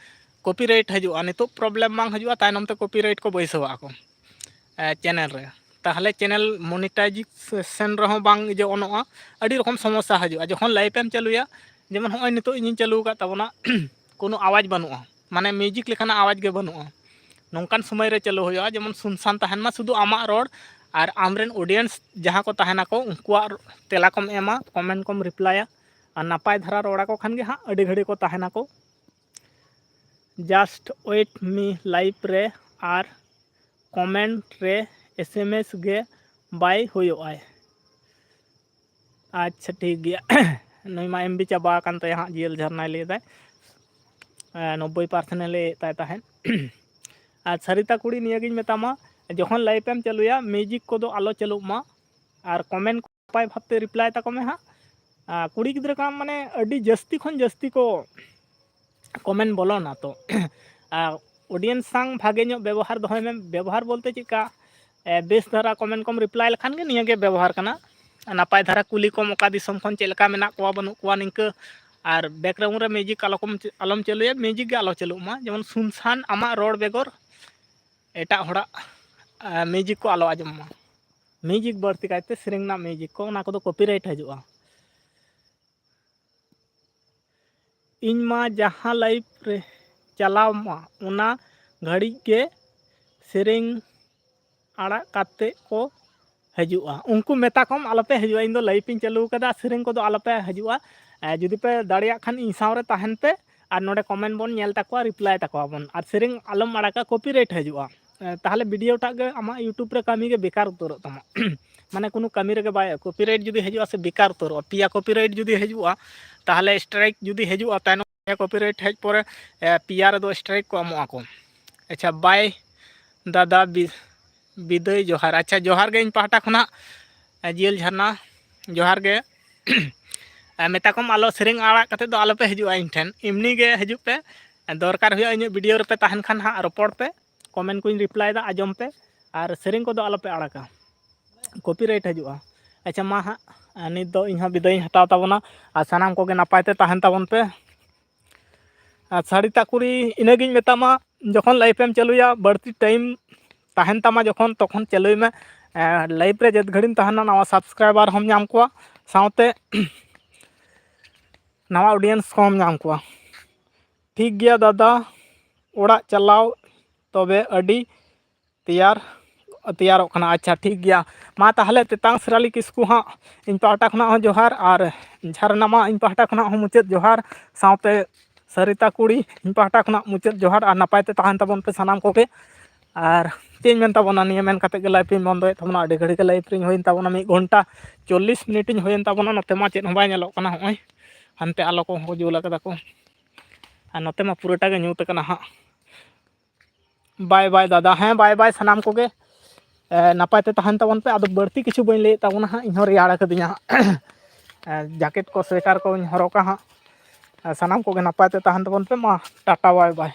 Copyright ᱦᱤᱡᱩᱜᱼᱟ, ᱱᱤᱛᱚᱜ problem ᱵᱟᱝ ᱦᱤᱡᱩᱜᱼᱟ, ᱛᱟᱭᱱᱚᱢ ᱛᱮ copyright ᱠᱚ ᱵᱟᱹᱭᱥᱟᱹᱣᱟᱜᱼᱟ ᱠᱚ channel ᱨᱮ᱾ ᱛᱟᱦᱚᱞᱮ channel monetization ᱨᱮᱦᱚᱸ ᱵᱟᱝ ᱤᱭᱟᱹ ᱚᱱᱚᱜᱼᱟ, ᱟᱹᱰᱤ ᱨᱚᱠᱚᱢ ᱥᱚᱢᱚᱥᱥᱟ ᱦᱤᱡᱩᱜᱼᱟ᱾ ᱡᱚᱠᱷᱚᱱ live ᱮᱢ ᱪᱟᱹᱞᱩᱭᱟ, ᱡᱮᱢᱚᱱ ᱦᱚᱸᱜᱼᱚᱭ ᱱᱤᱛᱚᱜ ᱤᱧᱤᱧ ᱪᱟᱹᱞᱩ ᱟᱠᱟᱫ ᱛᱟᱵᱚᱱᱟ, ᱠᱳᱱᱳ ᱟᱣᱟᱡᱽ ᱵᱟᱹᱱᱩᱜᱼᱟ, ᱢᱟᱱᱮ music ᱞᱮᱠᱟᱱᱟᱜ ᱟᱣᱟᱡᱽ ᱜᱮ ᱵᱟᱹᱱᱩᱜᱼᱟ᱾ ᱱᱚᱝᱠᱟᱱ ᱥᱚᱢᱚᱭ ᱨᱮ ᱪᱟᱹᱞᱩ ᱦᱩᱭᱩᱜᱼᱟ, ᱡᱮᱢᱚᱱ ᱥᱩᱱᱥᱟᱱ ᱛᱟᱦᱮᱱ ᱢᱟ, ᱥᱩᱫᱷᱩ ᱟᱢᱟᱜ ᱨᱚᱲ ᱟᱨ ᱟᱢᱨᱮᱱ audience ᱡᱟᱦᱟᱸ ᱠᱚ ᱛᱟᱦᱮᱱᱟᱠᱚ, ᱩᱱᱠᱩᱣᱟᱜ ᱛᱮᱞᱟ ᱠᱚᱢ ᱮᱢᱟ, comment ᱠᱚᱢ replyᱟ, ᱟᱨ ᱱᱟᱯᱟᱭ ᱫᱷᱟᱨᱟ ᱨᱚᱲ ᱟᱠᱚ ᱠᱷᱟᱱ ᱜᱮ ᱦᱟᱸᱜ ᱟᱹᱰᱤ ᱜᱷᱟᱹᱲᱤ ᱠᱚ ᱛᱟᱦᱮᱱᱟᱠᱚ᱾ Just wait me live ᱨᱮ ᱟᱨ comment ᱨᱮ S M S ᱜᱮ ᱵᱟᱭ ᱦᱩᱭᱩᱜᱼᱟᱭ᱾ ᱟᱪᱪᱷᱟ, ᱴᱷᱤᱠ ᱜᱮᱭᱟ᱾ ᱱᱩᱭ ᱢᱟ M B ᱪᱟᱵᱟ ᱟᱠᱟᱱ ᱛᱟᱭᱟ ᱦᱟᱸᱜ, ᱡᱤᱭᱟᱹᱞ ᱡᱷᱟᱨᱱᱟᱭ ᱞᱟᱹᱭ ᱮᱫᱟᱭ᱾ ᱮᱸ, ᱱᱚᱵᱵᱳᱭ percent ᱮ ᱞᱟᱹᱭᱮᱫ ᱛᱟᱭ ᱛᱟᱦᱮᱸᱫ᱾ ᱟᱨ ᱥᱟᱹᱨᱤᱛᱟ ᱠᱩᱲᱤ, ᱱᱤᱭᱟᱹᱜᱤᱧ ᱢᱮᱛᱟᱢᱟ, ᱡᱚᱠᱷᱚᱱ live ᱮᱢ ᱪᱟᱹᱞᱩᱭᱟ, music ᱠᱚᱫᱚ ᱟᱞᱚ ᱪᱟᱹᱞᱩᱜ ᱢᱟ, ᱟᱨ comment ᱠᱚ ᱱᱟᱯᱟᱭ ᱵᱷᱟᱵᱽᱛᱮ reply ᱛᱟᱠᱚ ᱢᱮ ᱦᱟᱸᱜ᱾ ᱟᱨ ᱠᱩᱲᱤ ᱜᱤᱫᱽᱨᱟᱹ ᱠᱟᱱᱟᱢ, ᱢᱟᱱᱮ, ᱟᱹᱰᱤ ᱡᱟᱹᱥᱛᱤ ᱠᱷᱚᱱ ᱡᱟᱹᱥᱛᱤ ᱠᱚ comment ᱵᱚᱞᱚᱱᱟ ᱛᱚ᱾ ᱟᱨ audience ᱥᱟᱶ ᱵᱷᱟᱜᱮ ᱧᱚᱜ ᱵᱮᱵᱚᱦᱟᱨ ᱫᱚᱦᱚᱭ ᱢᱮ᱾ ᱵᱮᱵᱚᱦᱟᱨ ᱵᱚᱞᱛᱮ ᱪᱮᱫᱠᱟ, ᱮ, ᱵᱮᱥ ᱫᱷᱟᱨᱟ comment ᱠᱚᱢ reply ᱞᱮᱠᱷᱟᱱ ᱜᱮ ᱱᱤᱭᱟᱹ ᱜᱮ ᱵᱮᱵᱚᱦᱟᱨ ᱠᱟᱱᱟ᱾ ᱱᱟᱯᱟᱭ ᱫᱷᱟᱨᱟ ᱠᱩᱞᱤ ᱠᱚᱢ, ᱚᱠᱟ ᱫᱤᱥᱚᱢ ᱠᱷᱚᱱ ᱪᱮᱫ ᱞᱮᱠᱟ ᱢᱮᱱᱟᱜ ᱠᱚᱣᱟ, ᱵᱟᱹᱱᱩᱜ ᱠᱚᱣᱟ, ᱱᱤᱝᱠᱟᱹ᱾ ᱟᱨ background ᱨᱮ music ᱟᱞᱚ ᱠᱚᱢ, ᱟᱞᱚᱢ ᱪᱟᱹᱞᱩᱭᱟ, music ᱜᱮ ᱟᱞᱚ ᱪᱟᱹᱞᱩᱜ ᱢᱟ᱾ ᱡᱮᱢᱚᱱ ᱥᱩᱱᱥᱟᱱ ᱟᱢᱟᱜ ᱨᱚᱲ ᱵᱮᱜᱚᱨ ᱮᱴᱟᱜ ᱦᱚᱲᱟᱜ, ᱮ, music ᱠᱚ ᱟᱞᱚ ᱟᱸᱡᱚᱢ ᱢᱟ᱾ Music ᱵᱟᱹᱲᱛᱤ ᱠᱟᱭᱛᱮ ᱥᱮᱨᱮᱧ ᱨᱮᱱᱟᱜ music ᱠᱚ, ᱚᱱᱟ ᱠᱚᱫᱚ copyright ᱦᱤᱡᱩᱜᱼᱟ᱾ ᱤᱧ ᱢᱟ ᱡᱟᱦᱟᱸ live ᱨᱮ ᱪᱟᱞᱟᱣ ᱢᱟ, ᱚᱱᱟ ᱜᱷᱟᱹᱲᱤᱡ ᱜᱮ ᱥᱮᱨᱮᱧ ᱟᱲᱟᱜ ᱠᱟᱛᱮ ᱠᱚ ᱦᱤᱡᱩᱜᱼᱟ᱾ ᱩᱱᱠᱩ ᱢᱮᱛᱟ ᱠᱚᱢ, ᱟᱞᱚᱯᱮ ᱦᱤᱡᱩᱜᱼᱟ, ᱤᱧ ᱫᱚ live ᱤᱧ ᱪᱟᱹᱞᱩ ᱠᱟᱫᱟ, ᱥᱮᱨᱮᱧ ᱠᱚᱫᱚ ᱟᱞᱚᱯᱮ ᱦᱤᱡᱩᱜᱼᱟ᱾ ᱮ, ᱡᱩᱫᱤ ᱯᱮ ᱫᱟᱲᱮᱭᱟᱜ ᱠᱷᱟᱱ ᱤᱧ ᱥᱟᱶ ᱨᱮ ᱛᱟᱦᱮᱱ ᱯᱮ, ᱟᱨ ᱱᱚᱰᱮ comment ᱵᱚᱱ ᱧᱮᱞ ᱛᱟᱠᱚᱣᱟ, reply ᱛᱟᱠᱚᱣᱟ ᱵᱚᱱ, ᱟᱨ ᱥᱮᱨᱮᱧ ᱟᱞᱚᱢ ᱟᱲᱟᱜᱟ, copyright ᱦᱤᱡᱩᱜᱼᱟ᱾ ᱮ, ᱛᱟᱦᱚᱞᱮ video ᱴᱟᱜ ᱜᱮ ᱟᱢᱟᱜ YouTube ᱨᱮ ᱠᱟᱹᱢᱤ ᱜᱮ ᱵᱮᱠᱟᱨ ᱩᱛᱟᱹᱨᱚᱜ ᱛᱟᱢᱟ᱾ ᱢᱟᱱᱮ ᱠᱳᱱᱳ ᱠᱟᱹᱢᱤ ᱨᱮᱜᱮ ᱵᱟᱭ, copyright ᱡᱩᱫᱤ ᱦᱤᱡᱩᱜᱼᱟ ᱥᱮ ᱵᱮᱠᱟᱨ ᱩᱛᱟᱹᱨᱚᱜᱼᱟ᱾ ᱯᱮᱭᱟ copyright ᱡᱩᱫᱤ ᱦᱤᱡᱩᱜᱼᱟ, ᱛᱟᱦᱚᱞᱮ strike ᱡᱩᱫᱤ ᱦᱤᱡᱩᱜᱼᱟ, ᱛᱟᱭᱱᱚᱢ ᱯᱮᱭᱟ copyright ᱦᱮᱡ ᱯᱚᱨᱮ, ᱮ, ᱯᱮᱭᱟ ᱨᱮᱫᱚ strike ᱠᱚ ᱮᱢᱚᱜᱼᱟ ᱠᱚ᱾ ᱟᱪᱪᱷᱟ, bye ᱫᱟᱫᱟ, ᱵᱤ-, ᱵᱤᱫᱟᱹᱭ, ᱡᱚᱦᱟᱨ᱾ ᱟᱪᱪᱷᱟ, ᱡᱚᱦᱟᱨ ᱜᱮ ᱤᱧ ᱯᱟᱦᱴᱟ ᱠᱷᱚᱱᱟᱜ, ᱮ, ᱡᱤᱭᱟᱹᱞ ᱡᱷᱟᱨᱱᱟ, ᱡᱚᱦᱟᱨ ᱜᱮ᱾ ᱮ, ᱢᱮᱛᱟ ᱠᱚᱢ ᱟᱞᱚ, ᱥᱮᱨᱮᱧ ᱟᱲᱟᱜ ᱠᱟᱛᱮ ᱫᱚ ᱟᱞᱚᱯᱮ ᱦᱤᱡᱩᱜᱼᱟ ᱤᱧ ᱴᱷᱮᱱ, ᱮᱢᱱᱤ ᱜᱮ ᱦᱤᱡᱩᱜ ᱯᱮ᱾ ᱫᱚᱨᱠᱟᱨ ᱦᱩᱭᱩᱜᱼᱟ ᱤᱧᱟᱹᱜ ᱵᱷᱤᱰᱤᱭᱳ ᱨᱮᱯᱮ ᱛᱟᱦᱮᱱ ᱠᱷᱟᱱ ᱦᱟᱸᱜ ᱨᱚᱯᱚᱲ ᱯᱮ, ᱠᱚᱢᱮᱱᱴ ᱠᱚᱧ ᱨᱤᱯᱞᱟᱭ ᱫᱟ, ᱟᱸᱡᱚᱢ ᱯᱮ᱾ ᱟᱨ ᱥᱮᱨᱮᱧ ᱠᱚᱫᱚ ᱟᱞᱚᱯᱮ ᱟᱲᱟᱜᱟ, ᱠᱚᱯᱤᱨᱟᱭᱤᱴ ᱦᱤᱡᱩᱜᱼᱟ᱾ ᱟᱪᱪᱷᱟ, ᱢᱟ ᱦᱟᱸᱜ ᱱᱤᱛ ᱫᱚ ᱤᱧ ᱦᱚᱸ ᱵᱤᱫᱟᱹᱭ ᱤᱧ ᱦᱟᱛᱟᱣ ᱛᱟᱵᱚᱱᱟ᱾ ᱟᱨ ᱥᱟᱱᱟᱢ ᱠᱚᱜᱮ ᱱᱟᱯᱟᱭ ᱛᱮ ᱛᱟᱦᱮᱱ ᱛᱟᱵᱚᱱ ᱯᱮ᱾ ᱟᱨ ᱥᱟᱹᱨᱤᱛᱟ ᱠᱩᱲᱤ, ᱤᱱᱟᱹᱜᱤᱧ ᱢᱮᱛᱟᱢᱟ, ᱡᱚᱠᱷᱚᱱ ᱞᱟᱭᱤᱯᱷ ᱮᱢ ᱪᱟᱹᱞᱩᱭᱟ, ᱵᱟᱹᱲᱛᱤ ᱴᱟᱭᱤᱢ ᱛᱟᱦᱮᱱ ᱛᱟᱢᱟ ᱡᱚᱠᱷᱚᱱ, ᱛᱚᱠᱷᱚᱱ ᱪᱟᱹᱞᱩᱭ ᱢᱮ᱾ ᱞᱟᱭᱤᱯᱷ ᱨᱮ ᱡᱮᱫ ᱜᱷᱟᱹᱲᱤᱢ ᱛᱟᱦᱮᱱᱟ, ᱱᱟᱣᱟ ᱥᱟᱵᱥᱠᱨᱟᱭᱵᱟᱨ ᱦᱚᱸᱢ ᱧᱟᱢ ᱠᱚᱣᱟ, ᱥᱟᱶᱛᱮ ᱱᱟᱣᱟ ᱚᱰᱤᱭᱮᱱᱥ ᱠᱚᱦᱚᱸᱢ ᱧᱟᱢ ᱠᱚᱣᱟ᱾ ᱴᱷᱤᱠ ᱜᱮᱭᱟ ᱫᱟᱫᱟ, ᱚᱲᱟᱜ ᱪᱟᱞᱟᱣ ᱛᱚᱵᱮ ᱟᱹᱰᱤ ᱛᱮᱭᱟᱨ, ᱛᱮᱭᱟᱨᱚᱜ ᱠᱟᱱᱟ᱾ ᱟᱪᱪᱷᱟ, ᱴᱷᱤᱠ ᱜᱮᱭᱟ᱾ ᱢᱟ ᱛᱟᱦᱚᱞᱮ ᱛᱮᱛᱟᱝ ᱥᱮᱨᱟᱞᱤ ᱠᱤᱥᱠᱩ ᱦᱟᱸᱜ ᱤᱧ ᱯᱟᱦᱴᱟ ᱠᱷᱚᱱᱟᱜ ᱦᱚᱸ ᱡᱚᱦᱟᱨ, ᱟᱨ ᱡᱷᱟᱨᱱᱟ ᱢᱟ ᱤᱧ ᱯᱟᱦᱴᱟ ᱠᱷᱚᱱᱟᱜ ᱦᱚᱸ ᱢᱩᱪᱟᱹᱫ ᱡᱚᱦᱟᱨ, ᱥᱟᱶᱛᱮ ᱥᱟᱹᱨᱤᱛᱟ ᱠᱩᱲᱤ ᱤᱧ ᱯᱟᱦᱴᱟ ᱠᱷᱚᱱᱟᱜ ᱢᱩᱪᱟᱹᱫ ᱡᱚᱦᱟᱨ, ᱟᱨ ᱱᱟᱯᱟᱭ ᱛᱮ ᱛᱟᱦᱮᱱ ᱛᱟᱵᱚᱱ ᱯᱮ ᱥᱟᱱᱟᱢ ᱠᱚᱜᱮ᱾ ᱟᱨ ᱪᱮᱫ ᱤᱧ ᱢᱮᱱ ᱛᱟᱵᱚᱱᱟ, ᱱᱤᱭᱟᱹ ᱢᱮᱱ ᱠᱟᱛᱮ ᱜᱮ ᱞᱟᱭᱤᱯᱷ ᱤᱧ ᱵᱚᱱᱫᱚᱭᱮᱫ ᱛᱟᱵᱚᱱᱟ᱾ ᱟᱹᱰᱤ ᱜᱷᱟᱹᱲᱤᱡ ᱜᱮ ᱞᱟᱭᱤᱯᱷ ᱨᱤᱧ ᱦᱩᱭᱮᱱ ᱛᱟᱵᱚᱱᱟ, ᱢᱤᱫ ᱜᱷᱚᱱᱴᱟ ᱪᱚᱞᱞᱤᱥ ᱢᱤᱱᱤᱴ ᱤᱧ ᱦᱩᱭᱮᱱ ᱛᱟᱵᱚᱱᱟ᱾ ᱱᱚᱛᱮ ᱢᱟ ᱪᱮᱫ ᱦᱚᱸ ᱵᱟᱭ ᱧᱮᱞᱚᱜ ᱠᱟᱱᱟ, ᱦᱚᱸᱜᱼᱚᱭ ᱦᱟᱱᱛᱮ ᱟᱞᱚ ᱠᱚᱦᱚᱸ ᱠᱚ ᱡᱩᱞ ᱟᱠᱟᱫᱟ ᱠᱚ, ᱟᱨ ᱱᱚᱛᱮ ᱢᱟ ᱯᱩᱨᱟᱹᱴᱟ ᱜᱮ ᱧᱩᱛ ᱟᱠᱟᱱᱟ ᱦᱟᱸᱜ᱾ ᱵᱟᱭ ᱵᱟᱭ ᱫᱟᱫᱟ, ᱦᱮᱸ ᱵᱟᱭ ᱵᱟᱭ ᱥᱟᱱᱟᱢ ᱠᱚᱜᱮ᱾ ᱮ, ᱱᱟᱯᱟᱭ ᱛᱮ ᱛᱟᱦᱮᱱ ᱛᱟᱵᱚᱱ ᱯᱮ᱾ ᱟᱫᱚ ᱵᱟᱹᱲᱛᱤ ᱠᱤᱪᱷᱩ ᱵᱟᱹᱧ ᱞᱟᱹᱭᱮᱫ ᱛᱟᱵᱚᱱᱟ ᱦᱟᱸᱜ, ᱤᱧ ᱦᱚᱸ ᱨᱮᱭᱟᱲ ᱟᱠᱟᱫᱤᱧᱟ ᱦᱟᱸᱜ᱾ ᱮ, ᱡᱟᱠᱮᱴ ᱠᱚ ᱥᱳᱭᱮᱴᱟᱨ ᱠᱚᱧ ᱦᱚᱨᱚᱜᱟ ᱦᱟᱸᱜ᱾ ᱮ, ᱥᱟᱱᱟᱢ ᱠᱚᱜᱮ ᱱᱟᱯᱟᱭ ᱛᱮ ᱛᱟᱦᱮᱱ ᱛᱟᱵᱚᱱ ᱯᱮ᱾ ᱢᱟ ᱴᱟᱴᱟ ᱵᱟᱭ ᱵᱟᱭ᱾